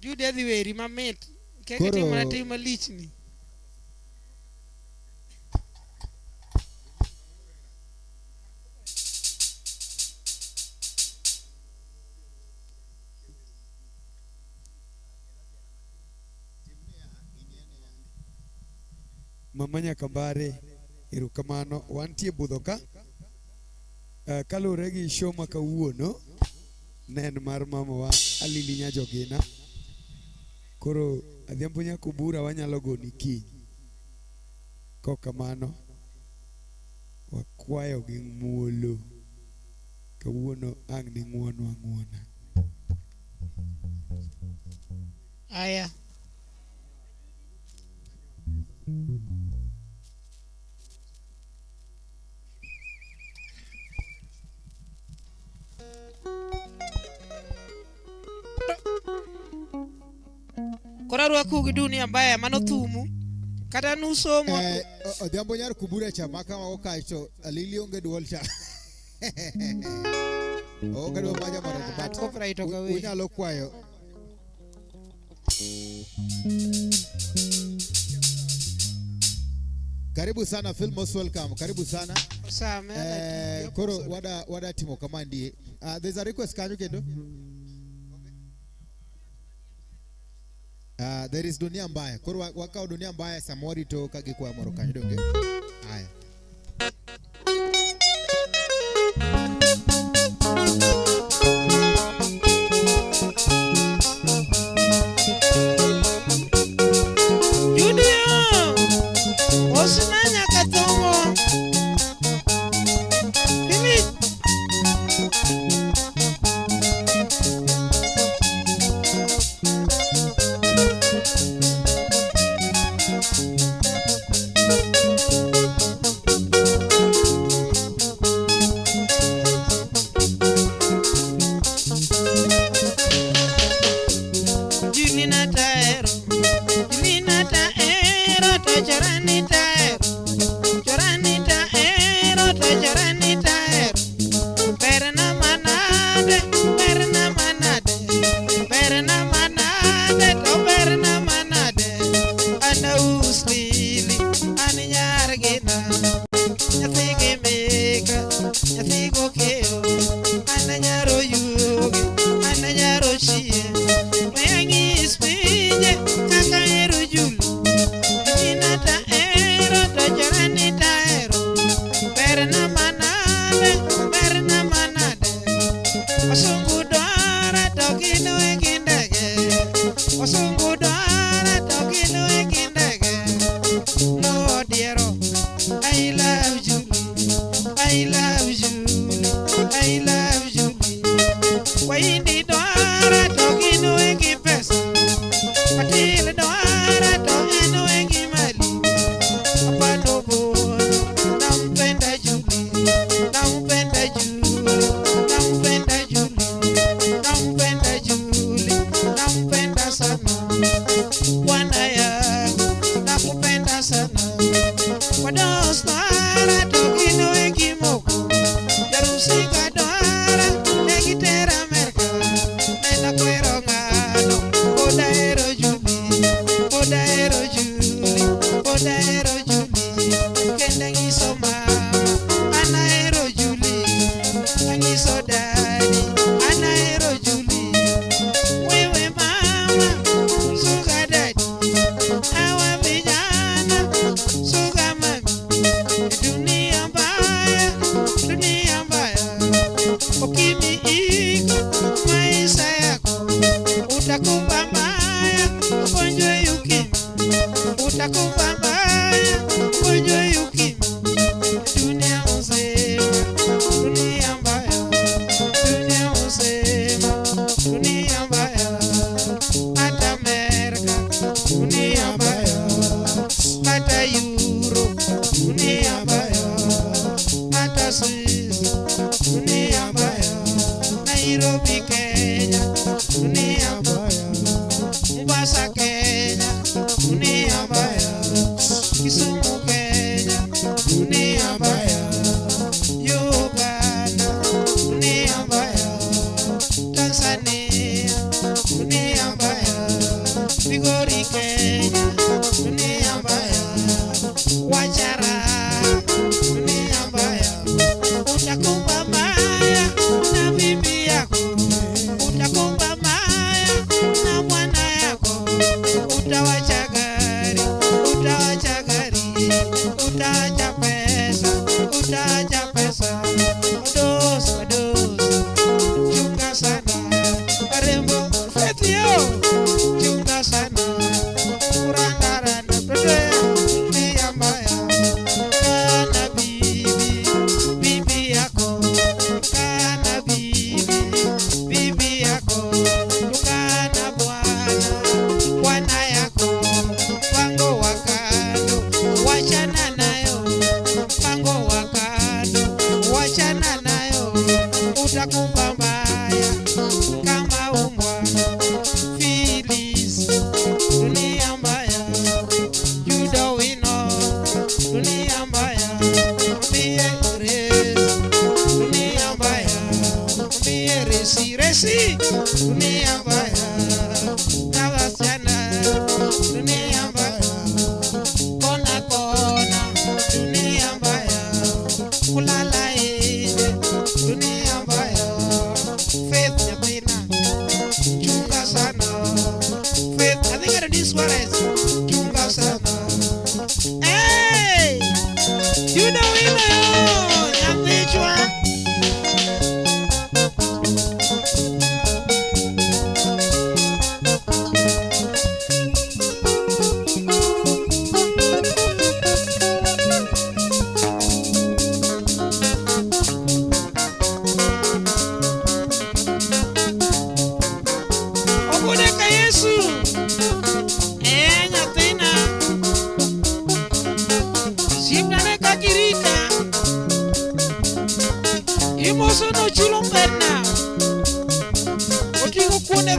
Speaker 1: Judy adhi weri mamit. Keke timo mana tim malich ni.
Speaker 10: Mama Nyakambare erokamano wantie budho ka kaluwore gi show ma kawuono ne en mar mamawa Alili Nyajogina. Koro Adhiambo Nyakobura wanyalo goni kiny. Kokamano wakwayo gi muolo kawuono ang' ni ng'uonwa ng'uona.
Speaker 1: Aya. Koro arwakou gi dunia mbaya mano thumu. Kata nusomo.
Speaker 2: Eh, Odhiambo nyar kubura cha maka mago kacho alili onge duol cha. Ok adwa maja marach but
Speaker 1: Copyright ok awe.
Speaker 2: unyalo kwayo. Karibu sana Phil, most welcome. Karibu sana.
Speaker 1: Osame.
Speaker 2: Eh, koro wada timo kama ndie. There's a request kanyo kendo. There is dunia mbaya. Koro wakao dunia mbaya samori to kagikwa moro kanyo donge. Haya.
Speaker 1: Judio! Osna nyaka thongo. Philip. Julina taero, Julina taero, to chorani taero, chorani taero, to chorani taero. Berna manade, berna manade, berna manade, to berna manade. Ana uslili, an nyargina, nyathi gi mika, nyathi gokeo, an nyaro yuogi, an nyaro chie. We ang'is pinje kaka ero Juli, Julina taero, to chorani taero. Berna manade, berna manade. Osungu dwara to gin wegi ndege. Osungu dwara to gin wegi ndege. No diero, I love Julie, I love Julie, I love Julie. Waindi dwara to gin wegi pesa. Patil dwara to en wegi mali. Apando bono, nampenda Julie, nampenda Julie, nampenda Julie, nampenda Julie, nampenda sana.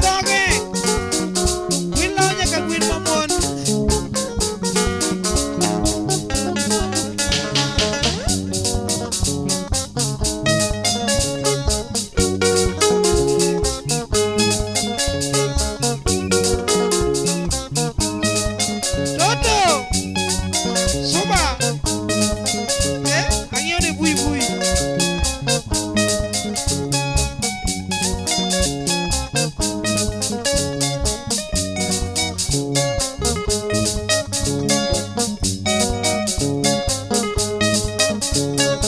Speaker 1: dhoge. Gwen lawo nyaka gwen mamon. Toto! Suba! Eh? Ang'iewo ne bui bui.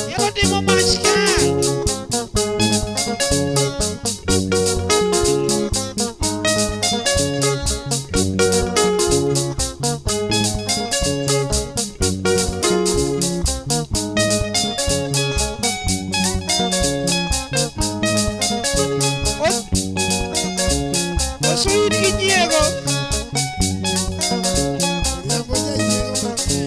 Speaker 1: Nyalo timo mach ka. Osuid gi nyiego.
Speaker 3: Odhiambo janyiego mang'eny.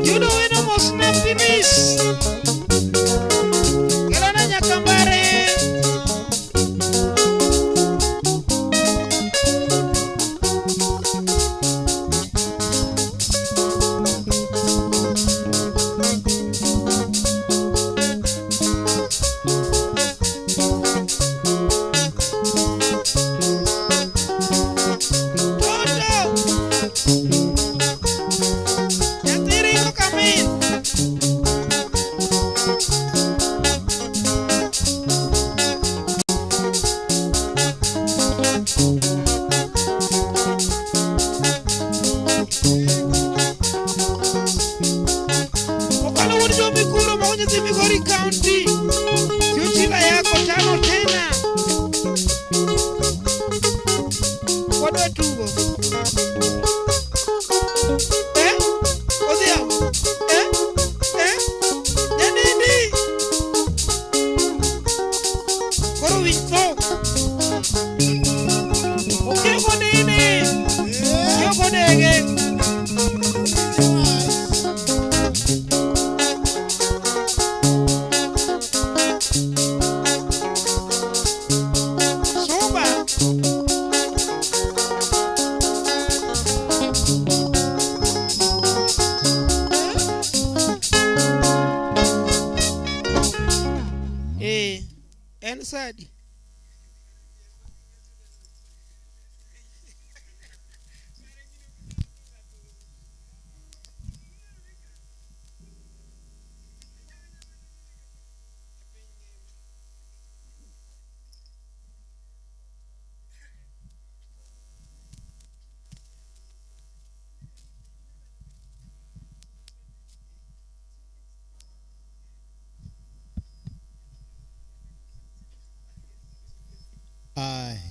Speaker 1: Yudo weno mosna Phyllis. Kelona nyaka mbare. Toto! Nyathi ringo kamin. Okalo wuod jomikuro moko nyithi Migori County. Siuchila yako tano tena. Wadwa tugo. Eh? Odhiambo. Eh? Eh? Nyanindi. Koro winj tho. Okiego nini? Okiego dege. Suba. Eh, en sadi.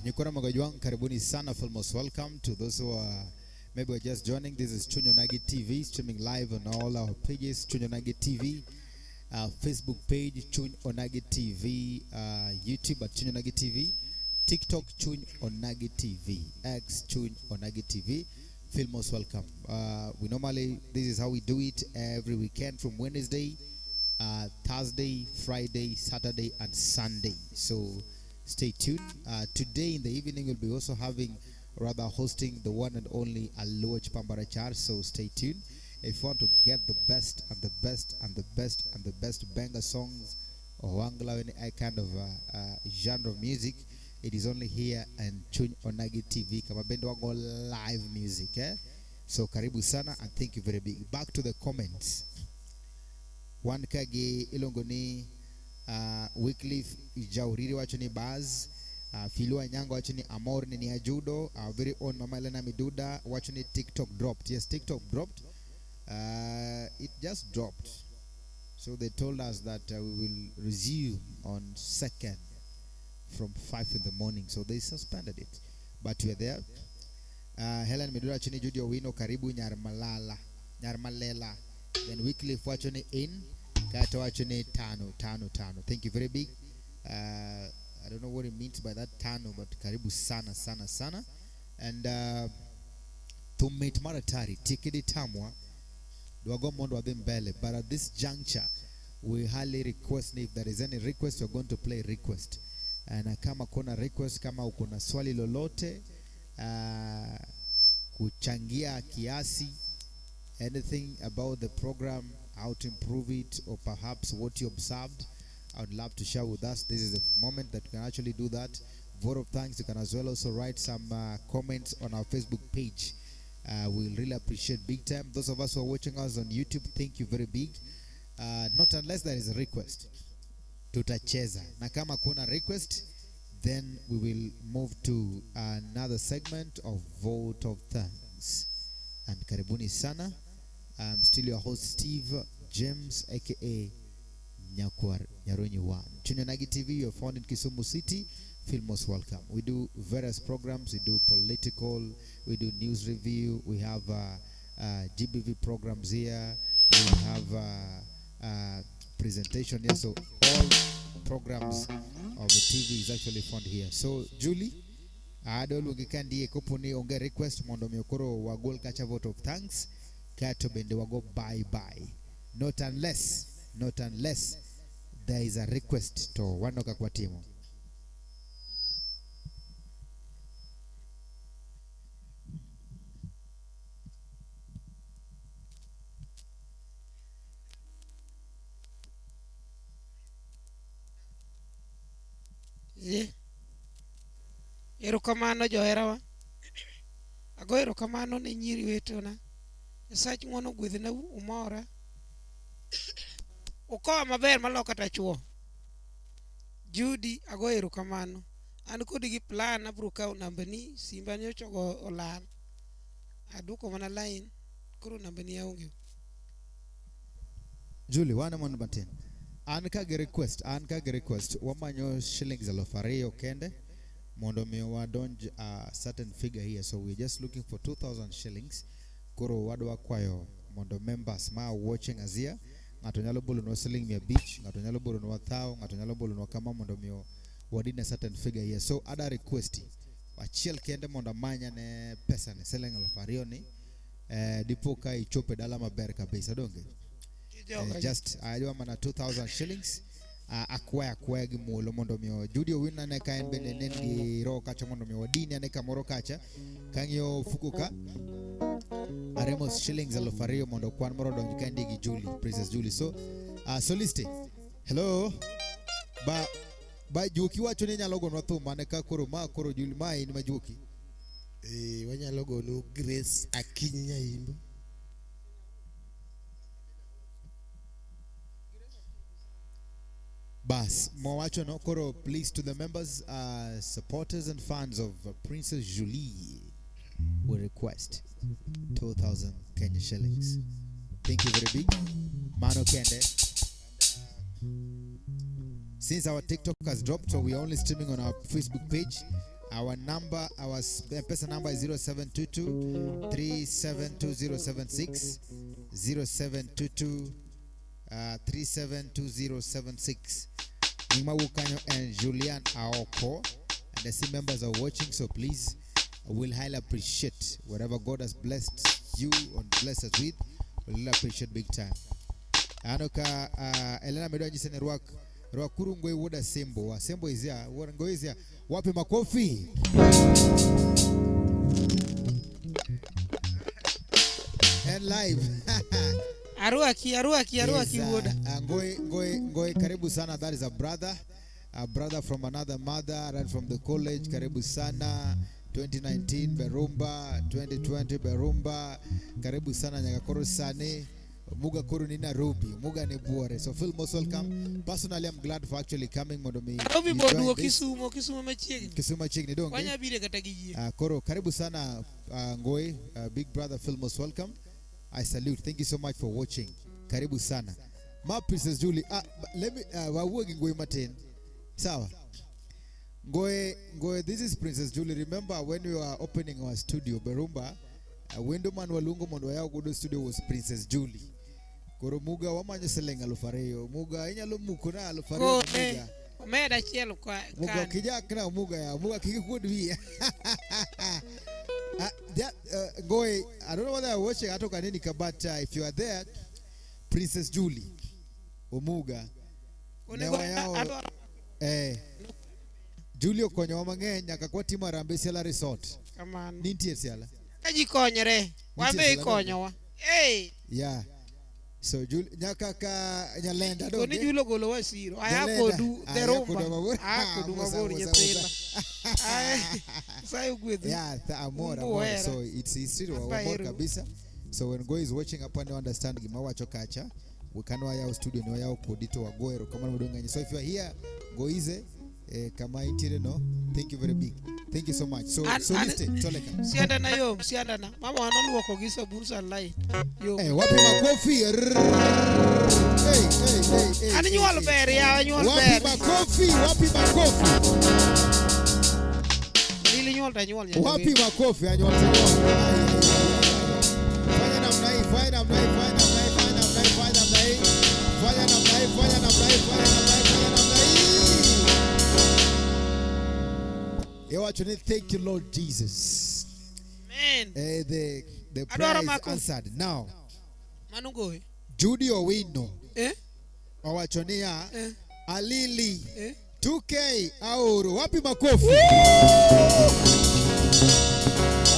Speaker 2: Nyikora Magajwang, karibuni sana. Feel most welcome to those who are maybe are just joining. This is Chuny Onagi TV, streaming live on all our pages. Chuny Onagi TV, Facebook page Chuny Onagi TV, YouTube at Chuny Onagi TV, TikTok Chuny Onagi TV, X Chuny Onagi TV. Feel most welcome. We normally, this is how we do it every weekend from Wednesday, Thursday, Friday, Saturday, and Sunday. So stay tuned. Today in the evening, we'll be also having, rather hosting the one and only Aluoch Pambarachar. So stay tuned. If you want to get the best and the best and the best and the best banger songs or Wangla, any kind of genre of music, it is only here and Chuny Onagi TV. Kama bendo wago live music. Eh? So karibu sana and thank you very big. Back to the comments. Wan kagi iluongo ni Wycliffe Jauriri wacho ni Baz, Filua Nyango wacho ni Amor ni Ajudo, our very own Mama Elena Miduda wacho ni TikTok dropped. Yes, TikTok dropped. It just dropped. So they told us that we will resume on 2nd from 5 in the morning. So they suspended it. But we are there. Helen Miduda wacho ni Judy Owino karibu Nyarmalala, Nyarmalela. Then Wycliffe wacho ni in, Kato wacho ni tano, tano, tano. Thank you very big. I don't know what it means by that tano, but karibu sana, sana, sana. And thum mit maratari, tikidi tamwa. Dwago mondo wadhi mbele. But at this juncture, we highly request if there is any request, we're going to play request. Na kama kuna request, kama uko na swali lolote, kuchangia kiasi, anything about the program, how to improve it, or perhaps what you observed, I would love to share with us. This is the moment that you can actually do that. Vote of thanks. You can as well also write some comments on our Facebook page. We'll really appreciate big time. Those of us who are watching us on YouTube, thank you very big. Not unless there is a request. Tutacheza. Na kama kuna request, then we will move to another segment of vote of thanks. And karibuni sana. I'm still your host, Steve James, aka Nyakwar Nyarunyi 1. Chuny Onagi TV, you're found in Kisumu City. Feel most welcome. We do various programs. We do political, we do news review, we have GBV programs here, we have presentation here. So all programs of the TV is actually found here. So Julie, adwa luongi ka ndie kopo ni onge request mondo mi koro wagol kacha vote of thanks kato bende wago bye bye. Not unless there is a request to wano kaka watimo.
Speaker 1: Ye. Erokamano joherawa. Ago erokamano ne nyiri wetena. Nyasach ng'wono ogwedhnau umora. Ukowa maber maloyo kata chuo. Judy ago erokamano. An kodi gi plan abiro kawo nambani, simba nyocha ogo olal. Aduoko mana line, koro nambani aonge.
Speaker 2: Julie, wane mondo matin. An ka gi request, an ka gi request, wamanyo shillings 2,000 kende mondo mi wadonj a certain figure here. So we're just looking for 2,000 shillings. Koro wadwa kwayo mondo members ma are watching us here, ng'ato nyalo bolonwa siling 500, ng'ato nyalo bolonwa thao, ng'ato nyalo bolonwa kama mondo mi wadin a certain figure here. So ada request achiel kende mondo amanya ne pesa ne siling 2,000 ni dipo ka ichopo e dala maber kabisa donge? Just adwa mana 2000 shillings akwaya akwaya gi muolo mondo mi Judy Owino ane ka en bende ne en gi roho kacha mondo mi wadini ane kamoro kacha kang'iyo ofuko ka aremo shillings 2,000 mondo kwan moro odonj kaendi gi Julie, Princess Julie. So Soliste, hello ba Juoki wacho ni nyalo gonwa thum mane ka koro ma koro Julie ma in ma Juoki.
Speaker 3: Eh, wanyalo gonu Grace Akinyi Nyaimbo.
Speaker 2: Bas, mowacho no koro please to the members, supporters and fans of Princess Julie, we request 2,000 Kenya shillings. Thank you very big. Mano Kende. Since our TikTok has dropped, so we are only streaming on our Facebook page. Our number, our M-Pesa number is 0722 372076 0722 372076. Nima Wukanyo and Julian Aoko, and the same members are watching, so please, we'll highly appreciate whatever God has blessed you and blessed us with. We'll really appreciate big time. Anoka Elena Medwa nyise ni rwak rwakuru ngwe wuod Asembo. Asembo is here. Ngwe is here. Wapi makofi? And live.
Speaker 1: Arwaki, arwaki, arwaki.
Speaker 2: Yes,
Speaker 1: wuoda.
Speaker 2: Ngoi, Ngoi, Ngoi, karibu sana. That is a brother from another mother, right from the college. Karibu sana. 2019 Berumba, 2020 Berumba. Karibu sana Nyakakoro Sane. Muga koro ni Nairobi, Muga ni Buore. So feel most welcome. Personally, I'm glad for actually coming mondo mi
Speaker 1: Nairobi
Speaker 2: you
Speaker 1: bor
Speaker 2: join
Speaker 1: duogo
Speaker 2: this.
Speaker 1: Kisumo, Kisumo machiegni.
Speaker 2: Kisumu machiegni donge?
Speaker 1: Wanya bire kata gi yie.
Speaker 2: Koro karibu sana Ngoi, big brother, feel most welcome. I salute. Thank you so much for watching. Karibu sana. Ma Princess Julie, let me wawuo gi Ngoi matin. Sawa. Ngoi, Ngoi, this is Princess Julie. Remember when we were opening our studio, Berumba, wendo man waluongo mondo wayaw godo studio was Princess Julie. Koro Muga wamanyo siling 2,000. Muga inyalo muko na 2,000
Speaker 1: Kone,
Speaker 2: Muga.
Speaker 1: omed achiel kwa
Speaker 2: Muga
Speaker 1: kan.
Speaker 2: kijak na Muga ya. Muga kik ikuod wiya. Ngoe, I don't know whether you're watching Ato Kaninika, but if you are there, Princess Julie Omuga ne
Speaker 1: Onego
Speaker 2: wayawo
Speaker 1: adwaro
Speaker 2: eh, Julie okonyowa mang'eny nyaka kwatimo Harambee Siala Resort.
Speaker 1: kamano.
Speaker 2: Nitie Siala.
Speaker 1: Ka ji konyre, wan be
Speaker 2: Nitie Siala
Speaker 1: ikonyowa. Hey,
Speaker 2: Yeah. So Julie nyaka ka Nyalenda
Speaker 1: koni
Speaker 2: donge?
Speaker 1: Julie ogolowa siro. Aya
Speaker 2: Nyalenda.
Speaker 1: kodu
Speaker 2: Aya
Speaker 1: the rumba.
Speaker 2: kodu mabor.
Speaker 1: Aya kodu
Speaker 2: Musa,
Speaker 1: mabor
Speaker 2: Musa,
Speaker 1: nyithinda.
Speaker 2: Musa.
Speaker 1: Ay, Nyasaye ogwedhu.
Speaker 2: Yeah, amor,
Speaker 1: Mungu
Speaker 2: amor.
Speaker 1: ohera.
Speaker 2: So it's history wa
Speaker 1: Apa
Speaker 2: amor
Speaker 1: ero.
Speaker 2: kabisa. So when Go is watching up and understand gima wacho kacha, we can wayawo studio ni wayawo kodi to wago erokamano maduong' ahinya. So if you are here, Go Ize, kama intiere no, thank you very big. Thank you so much. So
Speaker 1: An-
Speaker 2: so liste toleka.
Speaker 1: Sianda na yom, sianda na. Mama wan oluoko gi sabun sunlight. Yom.
Speaker 2: Eh, wapi makofi? Rrrr. Hey, hey, hey, hey.
Speaker 1: An nyuol ber yawa, nyuol
Speaker 2: Wapi
Speaker 1: ber.
Speaker 2: makofi? Wapi makofi?
Speaker 1: Lili nyuol ta nyuol nyaka
Speaker 2: Wapi
Speaker 1: weri.
Speaker 2: makofi? Anyuol ta nyuol. Ai, ai, ai, ai, ai. Fanya namna hii, fanya namna hii, fanya namna hii, fanya namna hii, fanya namna hii. Fanya namna hii, fanya namna hii, fanya namna hii, fanya namna hii. Iwacho ni thank you Lord Jesus.
Speaker 1: Amen.
Speaker 2: The prayer
Speaker 1: Adwaro
Speaker 2: is
Speaker 1: mako.
Speaker 2: answered. Now,
Speaker 1: Mano goyi.
Speaker 2: Judy Owino
Speaker 1: Eh?
Speaker 2: owacho niya
Speaker 1: Eh?
Speaker 2: Alili
Speaker 1: Eh?
Speaker 2: 2K aoro. Wapi makofi?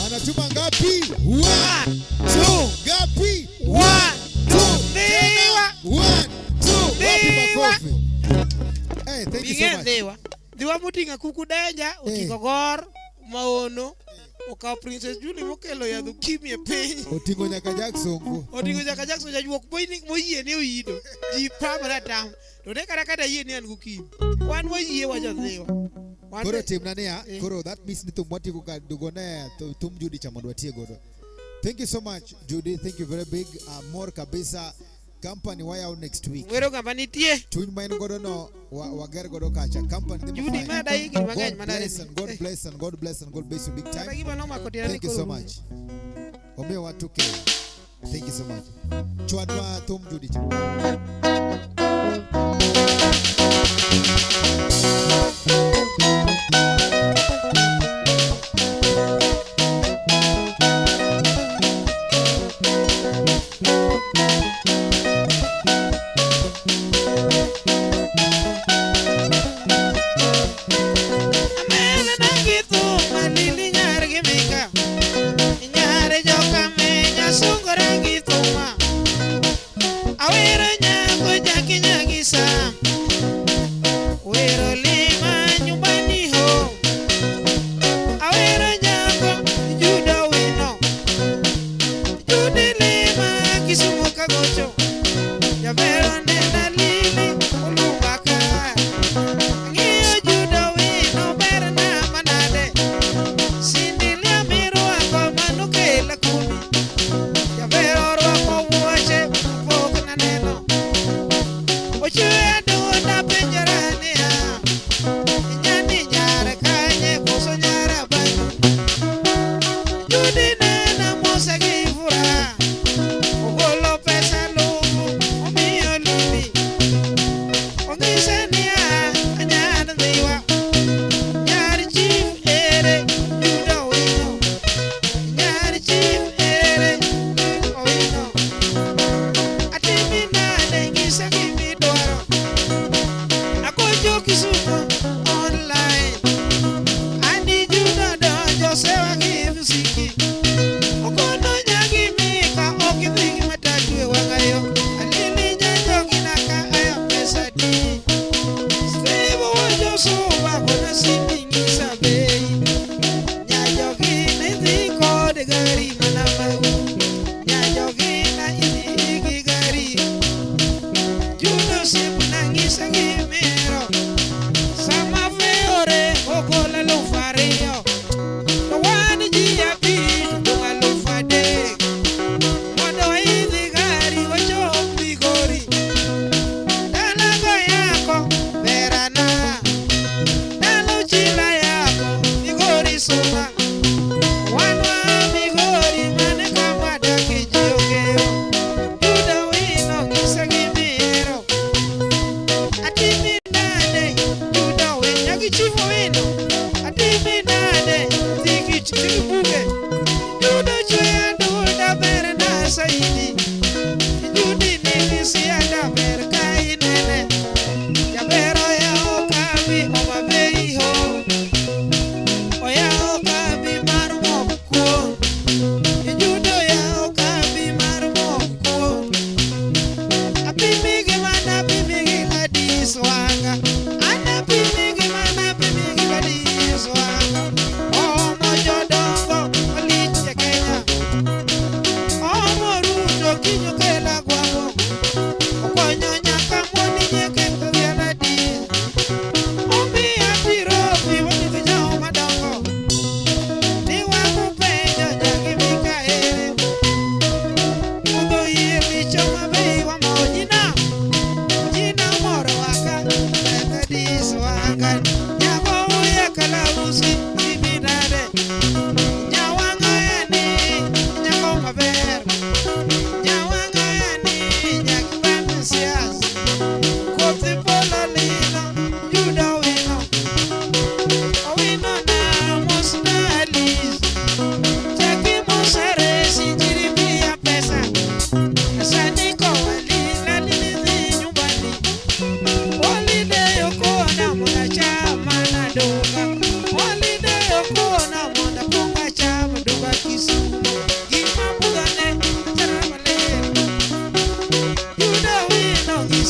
Speaker 2: Anatuma ngapi? One, two, ngapi?
Speaker 1: One,
Speaker 2: two,
Speaker 1: Dhiwa.
Speaker 2: One, two. Wapi
Speaker 1: Dhiwa.
Speaker 2: makofi? Hey, thank you so
Speaker 1: Ing'e
Speaker 2: much.
Speaker 1: dhiwa. Dhiwa moting'o akuku denja, oting'o gor, maono, okawo Princess Julie mokelo yadh ukimi e piny.
Speaker 2: Oting'o nyaka Jack Sonko.
Speaker 1: Oting'o nyaka Jackson jajuok moyie ni oido. Ji pamre atam. To ne kata kata yie ni an gokimi. Wan wayie wajodhiwa. Wan
Speaker 2: Koro
Speaker 1: be-
Speaker 2: timna niya,
Speaker 1: Eh.
Speaker 2: koro that means ni thum watieko ka dugone thum Judy cha mondo watie godo. Thank you so much Judy, thank you very big. Mor kabisa. Company wayawo next week.
Speaker 1: Wero ng'ama nitie.
Speaker 2: Chuny ma en godo no wager godo kacha. Company dhi
Speaker 1: Judy,
Speaker 2: mafine.
Speaker 1: meda higni mang'eny
Speaker 2: God
Speaker 1: manade
Speaker 2: bless
Speaker 1: ni.
Speaker 2: and God bless and God bless and God bless you big
Speaker 1: Kata
Speaker 2: time.
Speaker 1: gima nomako tienda ni
Speaker 2: Thank you
Speaker 1: koro
Speaker 2: so
Speaker 1: rumo.
Speaker 2: much. Omiyowa 2K. Thank you so much. Chwadwa thum Judy cha.
Speaker 1: Amena na gi thum alili nyar gi mika. Nyare joka menya sungore gi thuma. Awero nyako jaki nyagisa. Wero lima nyumbani ho. Awero nyako Juda wino. Jude lima Kisumu kagocho. Jabero nena lili oluwa ka. Ang'iyo Juda wino berna manade. Sindilia mirwako mano kela kumi. Jaber orwako wuoche pok naneno. Ochwe adunda penjora niya. Nyani nyar kanye koso nyar abandu. Judy nena mose gi furaha. Ogolo pesa lufu omiyo lili.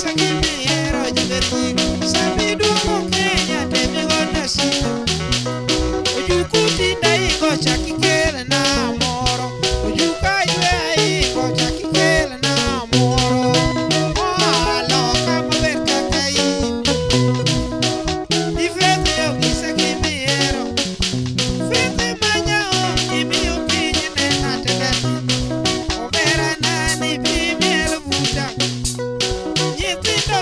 Speaker 1: ogisa gimihero jaber ji. Sami duogo Kenya temigoda simu. Ojuku tinda ingo chak ikelna moro. Ojuka ywe ingo chak ikelna moro. Oa loka maber kaka in. Ifedhe ogisa gimihero. Fedhe manyao imiyo piny nena teber. Omera nani bi miel buta. Nyithindo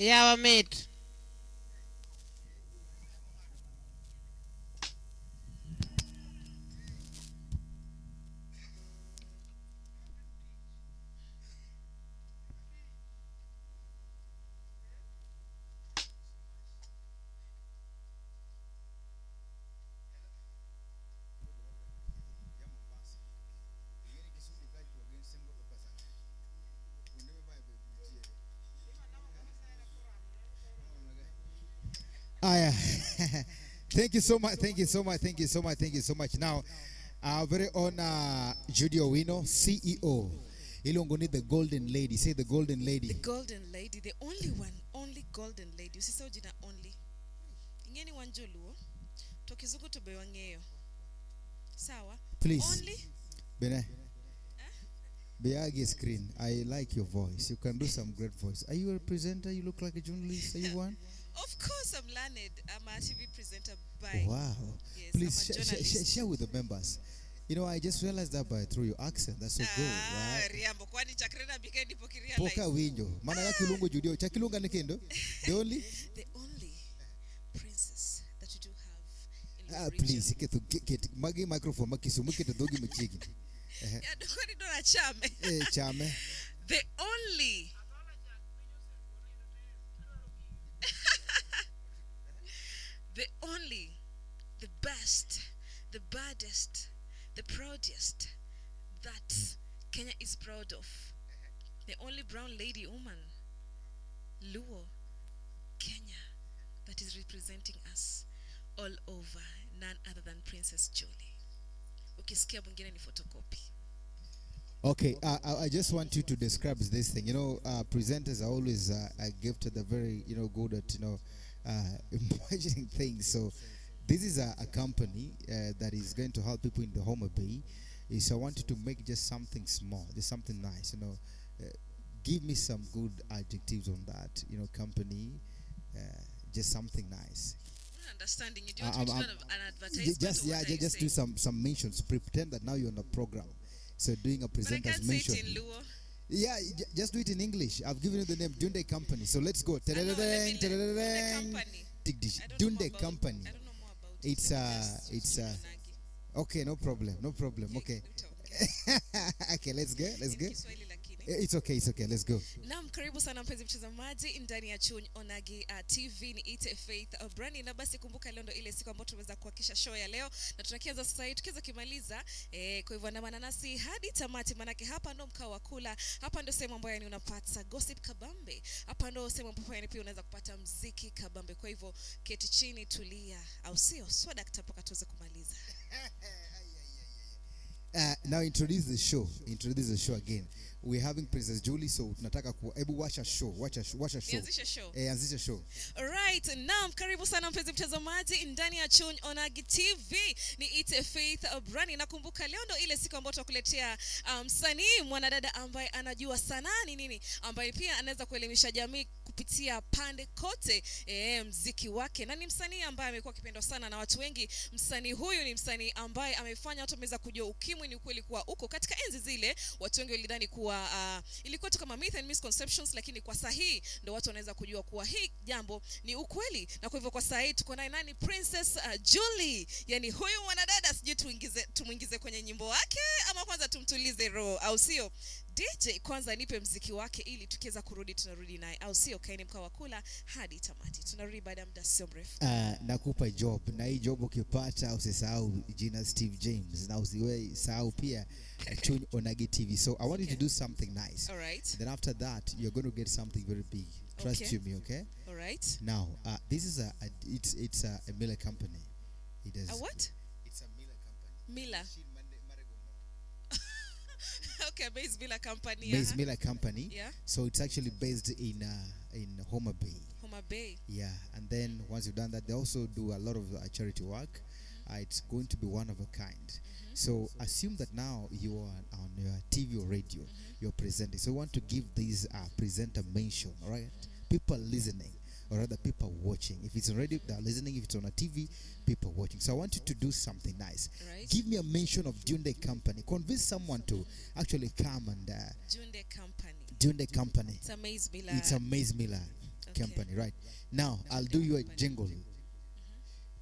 Speaker 1: Yawa mit.
Speaker 2: Aya. Thank you so much. Thank you so much. Thank you so much. Thank you so much. Now, our very own Judy Owino, CEO. Iluongo ni the golden lady. Say the golden lady.
Speaker 6: The golden lady, the only one, only golden lady. Usisahau jina only. Ing'eni wan joluo to kizungu to be wang'eyo. Sawa?
Speaker 2: Please.
Speaker 6: Only
Speaker 2: Bene. Biagi screen. I like your voice. You can do some great voice. Are you a presenter? You look like a journalist. Are you one?
Speaker 6: Of course I'm learned. I'm a TV presenter by
Speaker 2: Wow.
Speaker 6: Yes,
Speaker 2: Please
Speaker 6: I'm a journalist.
Speaker 2: share with the members. You know, I just realized that by through your accent. That's so good,
Speaker 6: Ah,
Speaker 2: right?
Speaker 6: riambo kwani chakrena bike ndipo kirealize.
Speaker 2: Poka winjo. Mana kaka iluongo Judy. Chak iluonga ni kendo. The only
Speaker 6: The only princess that we do have in
Speaker 2: Ah,
Speaker 6: the region.
Speaker 2: please iketo ket magi microphone ma Kisumu iketo dhogi machiegni. Ehe.
Speaker 6: Yeah, kwani ndo nachame.
Speaker 2: Eh, chame.
Speaker 6: The only the only, the best, the baddest, the proudest that Kenya is proud of. The only brown lady woman, Luo, Kenya, that is representing us all over, none other than Princess Julie. Ukisikia mwingine ni photocopy.
Speaker 2: Okay, I just want you to describe this thing. You know, presenters are always gifted. They're very, you know, good at, you know, imagining things. So this is a company that is going to help people in the Homa Bay. So I want you to make just something small, just something nice. You know, give me some good adjectives on that. You know, company, just something nice.
Speaker 6: I'm not understanding you. Do you want me to do an advertisement?
Speaker 2: Just
Speaker 6: or what
Speaker 2: yeah,
Speaker 6: are you
Speaker 2: just do
Speaker 6: saying?
Speaker 2: some mentions. Pretend that now you're on a program. So doing a
Speaker 6: But I
Speaker 2: presenter's
Speaker 6: can't say
Speaker 2: mention.
Speaker 6: it in Luo.
Speaker 2: Yeah, just do it in English. I've given you the name Dunde Company. So let's go.
Speaker 6: I know, let me
Speaker 2: Tadadadang,
Speaker 6: Dunde
Speaker 2: tadadadang.
Speaker 6: Company.
Speaker 2: Tick dish.
Speaker 6: I don't know more
Speaker 2: Dunde
Speaker 6: about-
Speaker 2: Company.
Speaker 6: I don't know more about it.
Speaker 2: It's
Speaker 6: Let me just
Speaker 2: it's
Speaker 6: do Onagi.
Speaker 2: okay, no problem, no problem. Okay. Okay, let's go. Let's
Speaker 6: In
Speaker 2: go.
Speaker 6: Kiswahili lakini.
Speaker 2: It's okay, it's okay. Let's go.
Speaker 6: Naam, karibu sana mpenzi mtazamaji ndani ya Chuny Onagi TV ni Ite Faith Brandi, na basi kumbuka leo ndo ile siku ambayo tumeweza kuhakikisha show ya leo na tunakianza sasa hivi tukiweza kimaliza kwa hivyo andamana nasi hadi tamati, manake hapa ndo mkao wa kula, hapa ndo sehemu ambayo yani unapata gossip kabambe, hapa ndo sehemu ambapo yani pia unaweza kupata mziki kabambe. Kwa hivyo keti chini, tulia, au sio? Swadakta mpaka tuweze kumaliza.
Speaker 2: Now introduce the show. Introduce the show again. We're having Princess Julie, so tunataka ku hebu washa show, washa show, washa show.
Speaker 6: Nianzishe show.
Speaker 2: Eh, anzisha show.
Speaker 6: Alright, naam, karibu sana mpenzi mtazamaji ndani ya Chuny Onagi TV. Ni Ite Faith Brani. Nakumbuka leo ndo ile siku ambayo tutakuletea msanii mwanadada ambaye anajua sanaa ni nini, ambaye pia anaweza kuelimisha jamii kupitia pande kote mziki wake, na ni msanii ambaye amekuwa akipendwa sana na watu wengi. Msanii huyu ni msanii ambaye amefanya watu wameweza kujua ukimwi ni ukweli kuwa uko. Katika enzi zile watu wengi walidhani kuwa ilikuwa tu kama myth and misconceptions, lakini kwa sahihi ndo watu wanaweza kujua kuwa hii jambo ni ukweli. Na kwa hivyo kwa sahihi tuko naye nani? Princess Julie. Yani huyu mwanadada sijui tumuingize kwenye nyimbo wake ama kwanza tumtulize roho, au sio? DJ kwanza nipe mziki wake ili tukiweza kurudi tunarudi naye, au sio? Kaeni mkao wa kula hadi tamati. Tunarudi baada ya muda sio mrefu.
Speaker 2: Nakupa job, na hii job ukipata usisahau jina Steve James, na usiwe sahau pia Chuny Onagi TV. So I want you to do something nice.
Speaker 6: All right.
Speaker 2: Then after that you're going to get something very big. Trust
Speaker 6: Okay.
Speaker 2: you me, okay?
Speaker 6: All right.
Speaker 2: Now, this is a Miller company. It does.
Speaker 6: A what?
Speaker 2: It's a Miller company.
Speaker 6: Miller. Okay, Maize Miller Company.
Speaker 2: Maize Miller Company.
Speaker 6: Yeah.
Speaker 2: So it's actually based in Homa Bay.
Speaker 6: Homa Bay.
Speaker 2: Yeah, and then once you've done that, they also do a lot of charity work. It's going to be one of a kind. So assume that now you are on your TV or radio, you're presenting. So we want to give this presenter mention, all right? People listening, or rather people watching. If it's on radio, they're listening. If it's on a TV, people watching. So I want you to do something nice.
Speaker 6: Right.
Speaker 2: Give me a mention of Dunde Company. Convince someone to actually come and...
Speaker 6: Dunde Company.
Speaker 2: Dunde Company.
Speaker 6: It's a Maize Miller.
Speaker 2: It's a Maize Miller. Company, right? Now I'll do you a jingle.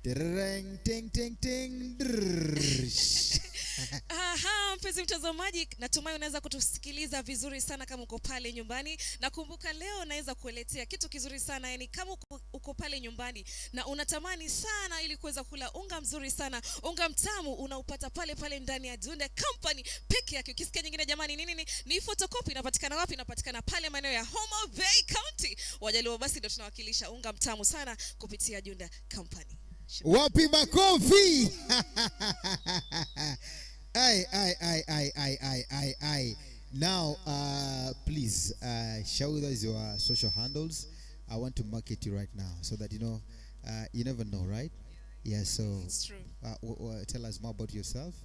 Speaker 2: Terereng, ting ting ting. Drrrr.
Speaker 6: Aha, mpenzi mtazamaji, natumai unaweza kutusikiliza vizuri sana kama uko pale nyumbani. Nakumbuka leo naweza kueletea kitu kizuri sana, yani kama uko pale nyumbani na unatamani sana ili kuweza kula unga mzuri sana, unga mtamu unaupata pale pale ndani ya Dunde Company peke yake. Ukisikia nyingine jamani, nini nini ni photocopy, inapatikana wapi? Inapatikana pale maeneo ya Homa Bay County. Wajaluo basi ndio tunawakilisha unga mtamu sana kupitia Junda Company.
Speaker 2: Wapi makofi? Ai, ai, ai, ai, ai, ai, ai, ai. Now, please share with us your social handles. I want to market you right now so that you know, you never know, right? Yeah, so
Speaker 6: It's true.
Speaker 2: Tell us more about yourself.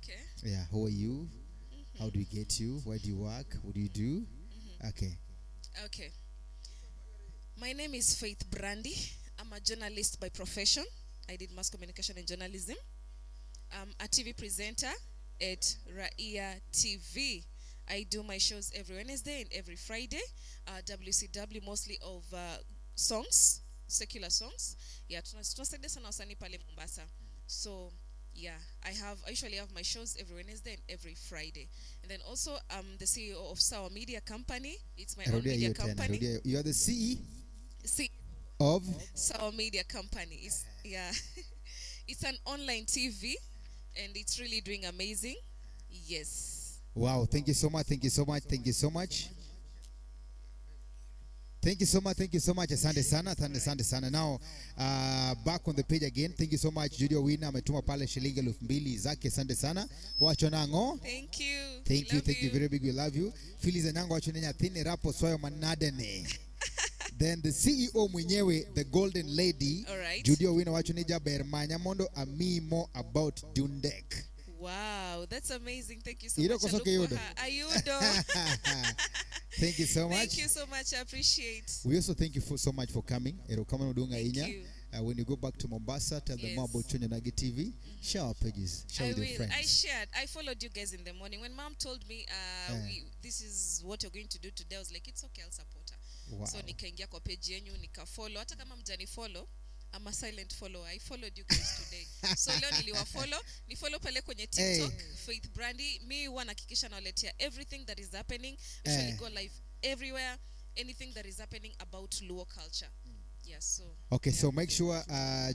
Speaker 6: Okay.
Speaker 2: Yeah, who are you? How do we get you? Where do you work? What do you do? Okay.
Speaker 6: Okay. My name is Faith Brandy. I'm a journalist by profession. I did mass communication and journalism. I'm a TV presenter at Raia TV. I do my shows every Wednesday and every Friday. WCW, mostly of songs, secular songs. Yeah, tunasaidia sana wasanii pale Mombasa. So yeah, I usually have my shows every Wednesday and every Friday. And then also I'm the CEO of Sawa Media Company. It's my own
Speaker 2: Rudia
Speaker 6: media
Speaker 2: hiyo tena.
Speaker 6: company.
Speaker 2: Rudia. You are the CEO
Speaker 6: C
Speaker 2: of
Speaker 6: Sawa Media Company. It's, yeah. It's an online TV and it's really doing amazing. Yes.
Speaker 2: Wow, thank you so much. Thank you so much. Thank you so much. Thank you so much. Thank you so much. Asante sana. Asante, asante sana. Now, back on the page again. Thank you so much. Judy Owina ametuma pale shilingi 2000 zake. Asante sana. Wacho nango.
Speaker 6: Thank you.
Speaker 2: Thank
Speaker 6: We
Speaker 2: you.
Speaker 6: love
Speaker 2: Thank you very big. We love you. Phyllis Anyango wacho nenya thine rapo swayo manadene. Then the CEO mwenyewe, the golden lady,
Speaker 6: All right.
Speaker 2: Judy Owino wacho ni jaber manya mondo ami more about Dundek.
Speaker 6: Wow, that's amazing. Thank you so
Speaker 2: Iro
Speaker 6: much.
Speaker 2: koso
Speaker 6: I look
Speaker 2: kiyudo?
Speaker 6: for her. Ayudo.
Speaker 2: Thank you so much.
Speaker 6: Thank you so much. I appreciate.
Speaker 2: We also thank you for so much for coming. Erokamano maduong' ahinya.
Speaker 6: you.
Speaker 2: When you go back to Mombasa, tell them more
Speaker 6: Yes.
Speaker 2: about Chuny Onagi TV. Share our pages. Share
Speaker 6: I
Speaker 2: with your
Speaker 6: will.
Speaker 2: friends.
Speaker 6: I shared. I followed you guys in the morning. When mom told me
Speaker 2: Yeah.
Speaker 6: this is what you're going to do today, I was like, it's okay, I'll support her.
Speaker 2: Wow.
Speaker 6: So nikaingia kwa page yenyu nikafollow. Hata kama mjani follow, I'm a silent follower. I followed you guys today. So leo niliwafollow. Ni follow pale kwenye TikTok,
Speaker 2: Hey.
Speaker 6: Faith Brandy. Mi huwa nahakikisha nawaletea everything that is happening. Usually
Speaker 2: Eh.
Speaker 6: go live everywhere. Anything that is happening about Luo culture. Yeah, so
Speaker 2: Okay, so make sure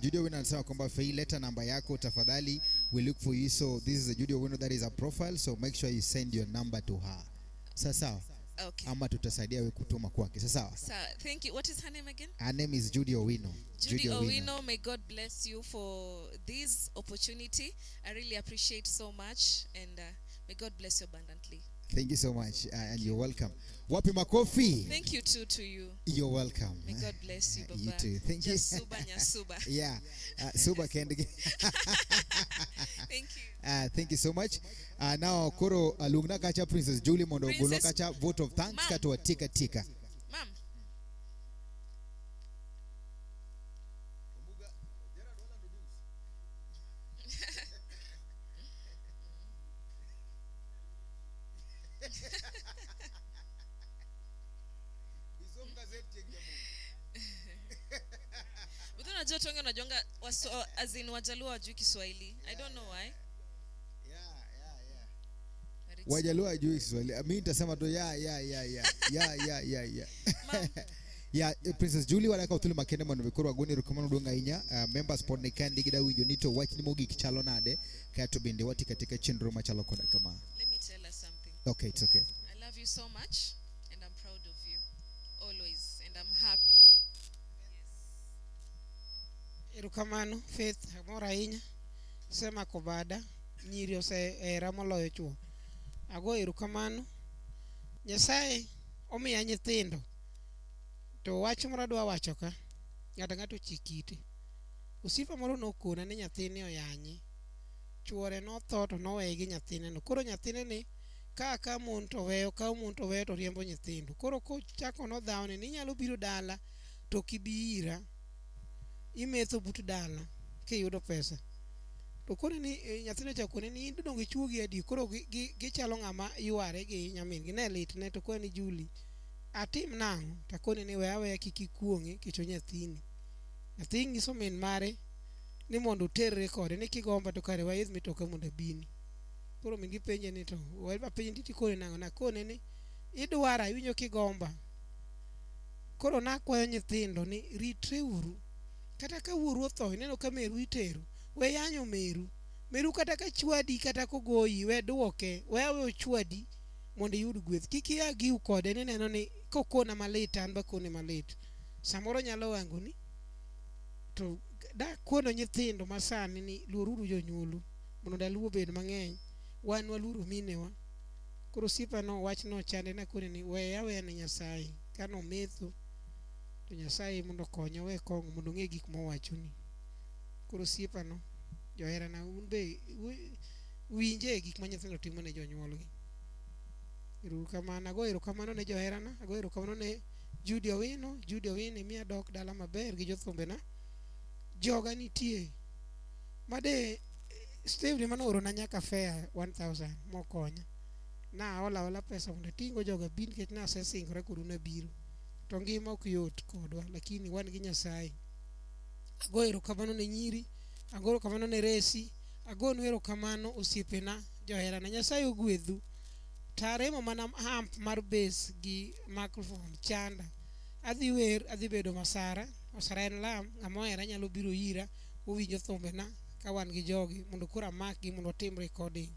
Speaker 2: Judy Owino anasema kwamba Fei, leta namba yako tafadhali. We look for you. So this is a Judy Owino, that is a profile. So make sure you send your number to her. Sawa sawa.
Speaker 6: Okay.
Speaker 2: Ama tutasaidia wewe kutuma kwake. Sawa sawa.
Speaker 6: So, thank you. What is her name again?
Speaker 2: Her name is Judy Owino.
Speaker 6: Judy Owino, may God bless you for this opportunity. I really appreciate so much, and may God bless you abundantly.
Speaker 2: Thank you so much, and you're welcome. Wapi makofi?
Speaker 6: Thank you too to you.
Speaker 2: You're welcome.
Speaker 6: May God bless you, Baba.
Speaker 2: You too. Thank you.
Speaker 6: Jasuba nyasuba.
Speaker 2: Yeah, suba kende.
Speaker 6: Thank you.
Speaker 2: Thank you so much. Now koro alumna kacha Princess Julie mondo ogolwa
Speaker 6: Princess-
Speaker 2: kacha vote of thanks
Speaker 6: Ma'am.
Speaker 2: kato tika tika.
Speaker 6: Ma'am. But unajua watu wengi wanajuanga as in Wajaluo hawajui Kiswahili. I don't know why. But it's
Speaker 2: Wajaluo hawajui Kiswahili. Mimi nitasema tu ya ya ya ya ya ya ya ya. Yeah, Princess Julie wadaka uthulu makende mondo koro wagoni erokamano maduong' ahinya. Members pod ni kandi gida winjo ni to wachni mogik chalo nade kaeto bende wati katika chenro machalo koda kama.
Speaker 6: Let me tell her something.
Speaker 2: Okay, it's okay.
Speaker 6: I love you so much and I'm proud of you always and I'm happy.
Speaker 1: Erokamano Faith, amor ahinya. Semako bada, nyiri osehera moloyo chuo. Ago erokamano. Nyasaye omiya nyithindo. To wach moro adwa wacho ka, ng'ato ang'ato ochik ite. Osiepa moro nokona ni nyathine oyanyi. Chuore notho to noweye gi nyathine no. Koro nyathine ni ka mon to weyo, ka mon to weyo to riembo nyithindo. Koro kochako nodhawne ni inyalo biro dala to ok ibi ira. Imetho but dala kiyudo pesa. To koro ni nyathine ochako kone ni in to donge ichuogi adi. Koro gichalo ng'ama yware gi nyamin gi. Ne litne to kone ni Julie, Atim nang'o? Takone ni we aweya kik ikuong'e nikech onyathini. Nyathi nyiso min mare ni mondo oterre kode ni kigomba to kare waidh mitoka mondo abini. Koro min gi penje ni to apenje ni tikone nang'o? Nakone ni idwara iwinjo kigomba. Koro nakwayo nyithindo ni ritre uru. Kata ka wuoru otho ineno ka meru itero, we yanyo meru. Meru kata ka chwadi kata kogoyi we duoke, we awe ochwadi mondo iyud gweth. Kik ia giu kode ni neno ni kokona malit an bakone malit. Samoro nyalo wangoni. To dakono nyithindo masani ni luoruru jonyuolu mondo ndalou obed mang'eny. Wan waluoro minewa. Koro osiepano wachno chande nakone ni weye aweya ne Nyasaye. Kanometho to Nyasaye mondo okonye owe kong'o mondo ong'e gik mowachoni. Koro osiepano, joherana un be winje gik ma nyithindo timo ne jonyuolgi. Ero uru kamano. Ago erokamano ne joherana, ago erokamano ne Judy Owino. Judy Owino imiya dok dala maber gi jothumbena. Joga nitie. Made Steve ema noorona nyaka fare 1000 mokonya. Naola aola pesa mondo ating'go joga bi nikech nasesingora kodu nabiro. To ngima ok yot kodwa lakini wan gi Nyasaye. Ago erokamano ne nyiri, ago erokamano ne Resi, agonu erokamano osiepena, joherana. Nyasaye ogwedhu. Taremo mana amp mar bass gi microphone chanda. Adhi wer, adhi bedo Masara. Masara en lam, ng'ama ohera nyalo biro ira, owinjo thumbena ka wan gi jogi mondo koro amakgi mondo watim recording.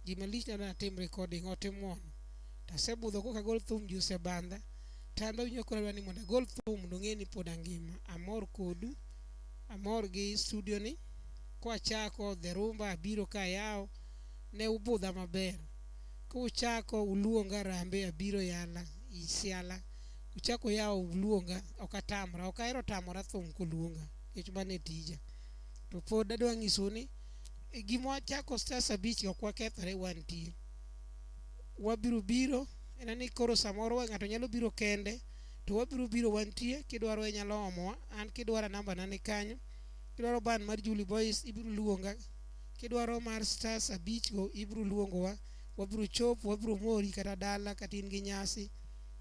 Speaker 1: Gima lich na atim recording otim ng'uono. To asebudho koka agol thum ji osebandha. To an be awinjo koro adwa ni mondo agol thum mondo ong'e ni pod angima. Amor kodu, amor gi studio ni. Kwachako The Rumba abiro ka ayawo, ne ubudha maber. Kuchako uluonga Harambee abiro yala, Isiala. Uchako yawo uluonga, ok atamra. Ok ahero tamora thum koluonga, nikech mano e tija. To pod adwa nyisou ni gima wachako Stars abich ok wakethore wantie. Wabiro biro, en ni koro samoro ng'ato nyalo biro kende, to wabiro biro wantie, kidwaro inyalo omowa, an kidwaro namba na ni kanyo. Kidwaro band mar Julie Boys ibiro luonga. Kidwaro mar Stars abich go ibiro luongowa. Wabiro chopo, wabiro mori kata dala kata in gi nyasi.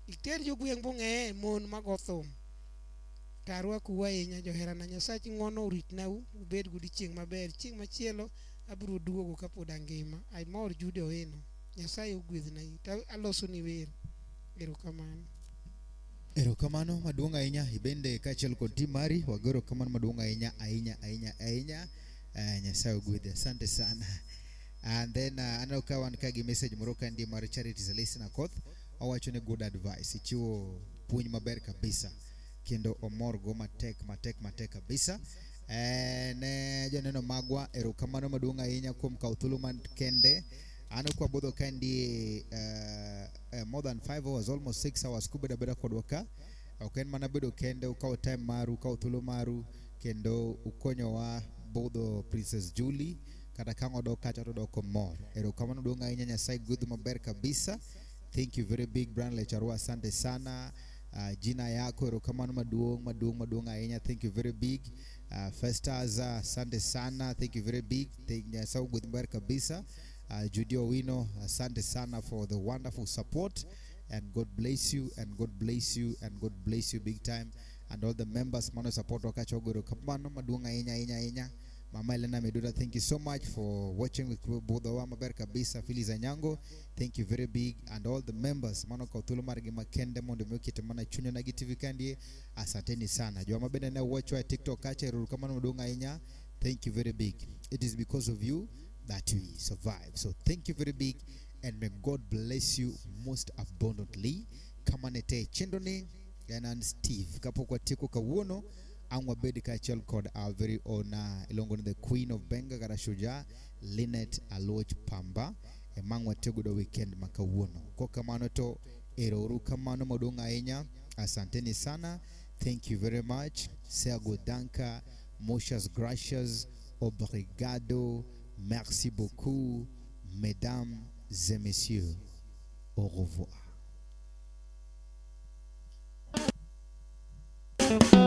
Speaker 1: Iter jogweng' bong'eye mon mago thum. To arwakou ahinya joherana. Nyasach ng'uono oritnau, ubed godiochieng' maber. Chieng' machielo abiro duogo kapod angima. Amor Jude Owino. Nyasaye ogwedhnai. To alosoni wer. Erokamano.
Speaker 2: Erokamano maduong' ahinya ibende kaachiel kod tim mari wago erokamano maduong' ahinya ahinya ahinya ahinya. Nyasaye ogwedhi. Asante sana. And then aneno ka wan ka gi message moro ka ndi mar Charity Celestina Koth owacho ni good advice, ichiwo puonj maber kabisa kendo omor go matek matek matek kabisa. Ne joneno magwa erokamano maduong' ahinya kuom kawo thuolo man kende. An ok wabudho ka ndi more than 5 hours, almost 6 hours kubedo abeda kodwa ka. Ok en mana bedo kende, ukawo time maru, ukawo thuolo maru kendo ukonyowa budho Princess Julie kata ka odok kacha to odok komor. Erokamano maduong' ahinya, Nyasaye gwedhu maber kabisa. Thank you very big Brian Lecharwa, asante sana. Jina yako erokamano maduong' maduong' maduong' ahinya. Thank you very big. Festus, asante sana. Thank you very big. Thank Nyasaye ogwedhu maber kabisa. Judy Owino, asante sana for the wonderful support, and God bless you, and God bless you, and God bless you big time. And all the members mano support wakacha erokamano maduong' ahinya ahinya ahinya. Mama Elena Meduda, thank you so much for watching with Budhowa maber kabisa. Phyllis Anyango, thank you very big. And all the members mano kawo thuolo margi makende mondo mi oket mana chuny Onagi TV kandie, asanteni sana. Joma bende ne watch e TikTok kacha, erokamano maduong' ahinya. Thank you very big. It is because of you that we survive. So thank you very big, and may God bless you most abundantly. Kamane te chenro ni en an Steve. Kapok watieko kawuono, ang' wabed kaachiel kod our very own iluongo ni the Queen of Benga kata Shujaa Linet Aluoch Pamba ema ang' watieko godo weekend ma kawuono. Kokamano to ero uru kamano maduong' ahinya. Asanteni sana. Thank you very much. Sehr gut, danke. Muchas gracias. Obrigado. Merci beaucoup. Mesdames et messieurs. Au revoir.
Speaker 11: Pole.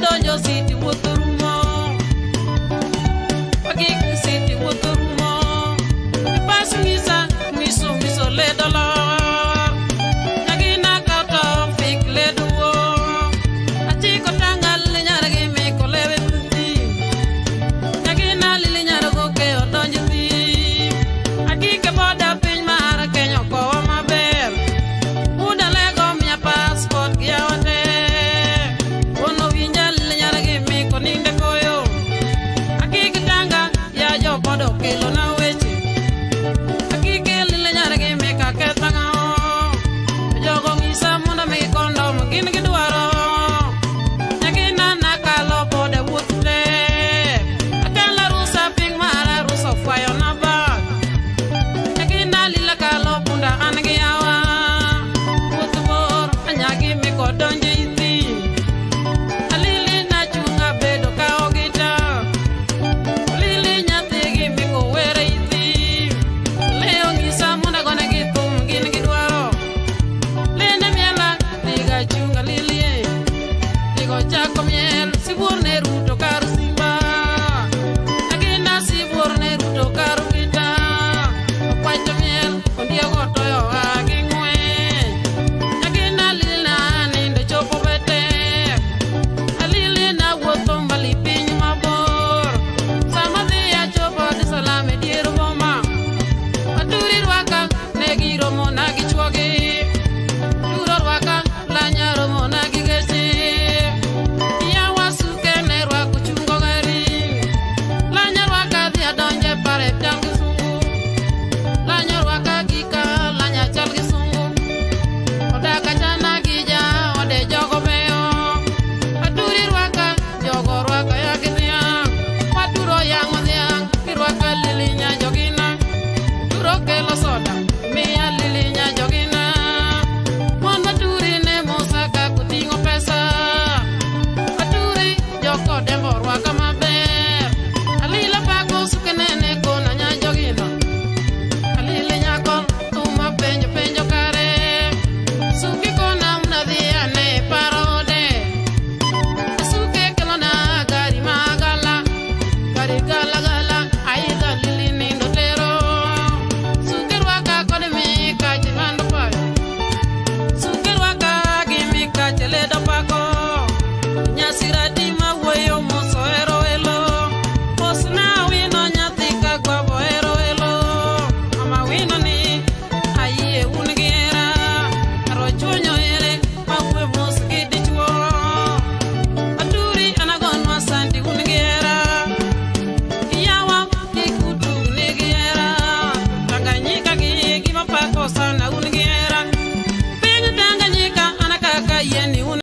Speaker 11: Donjo city wuotho.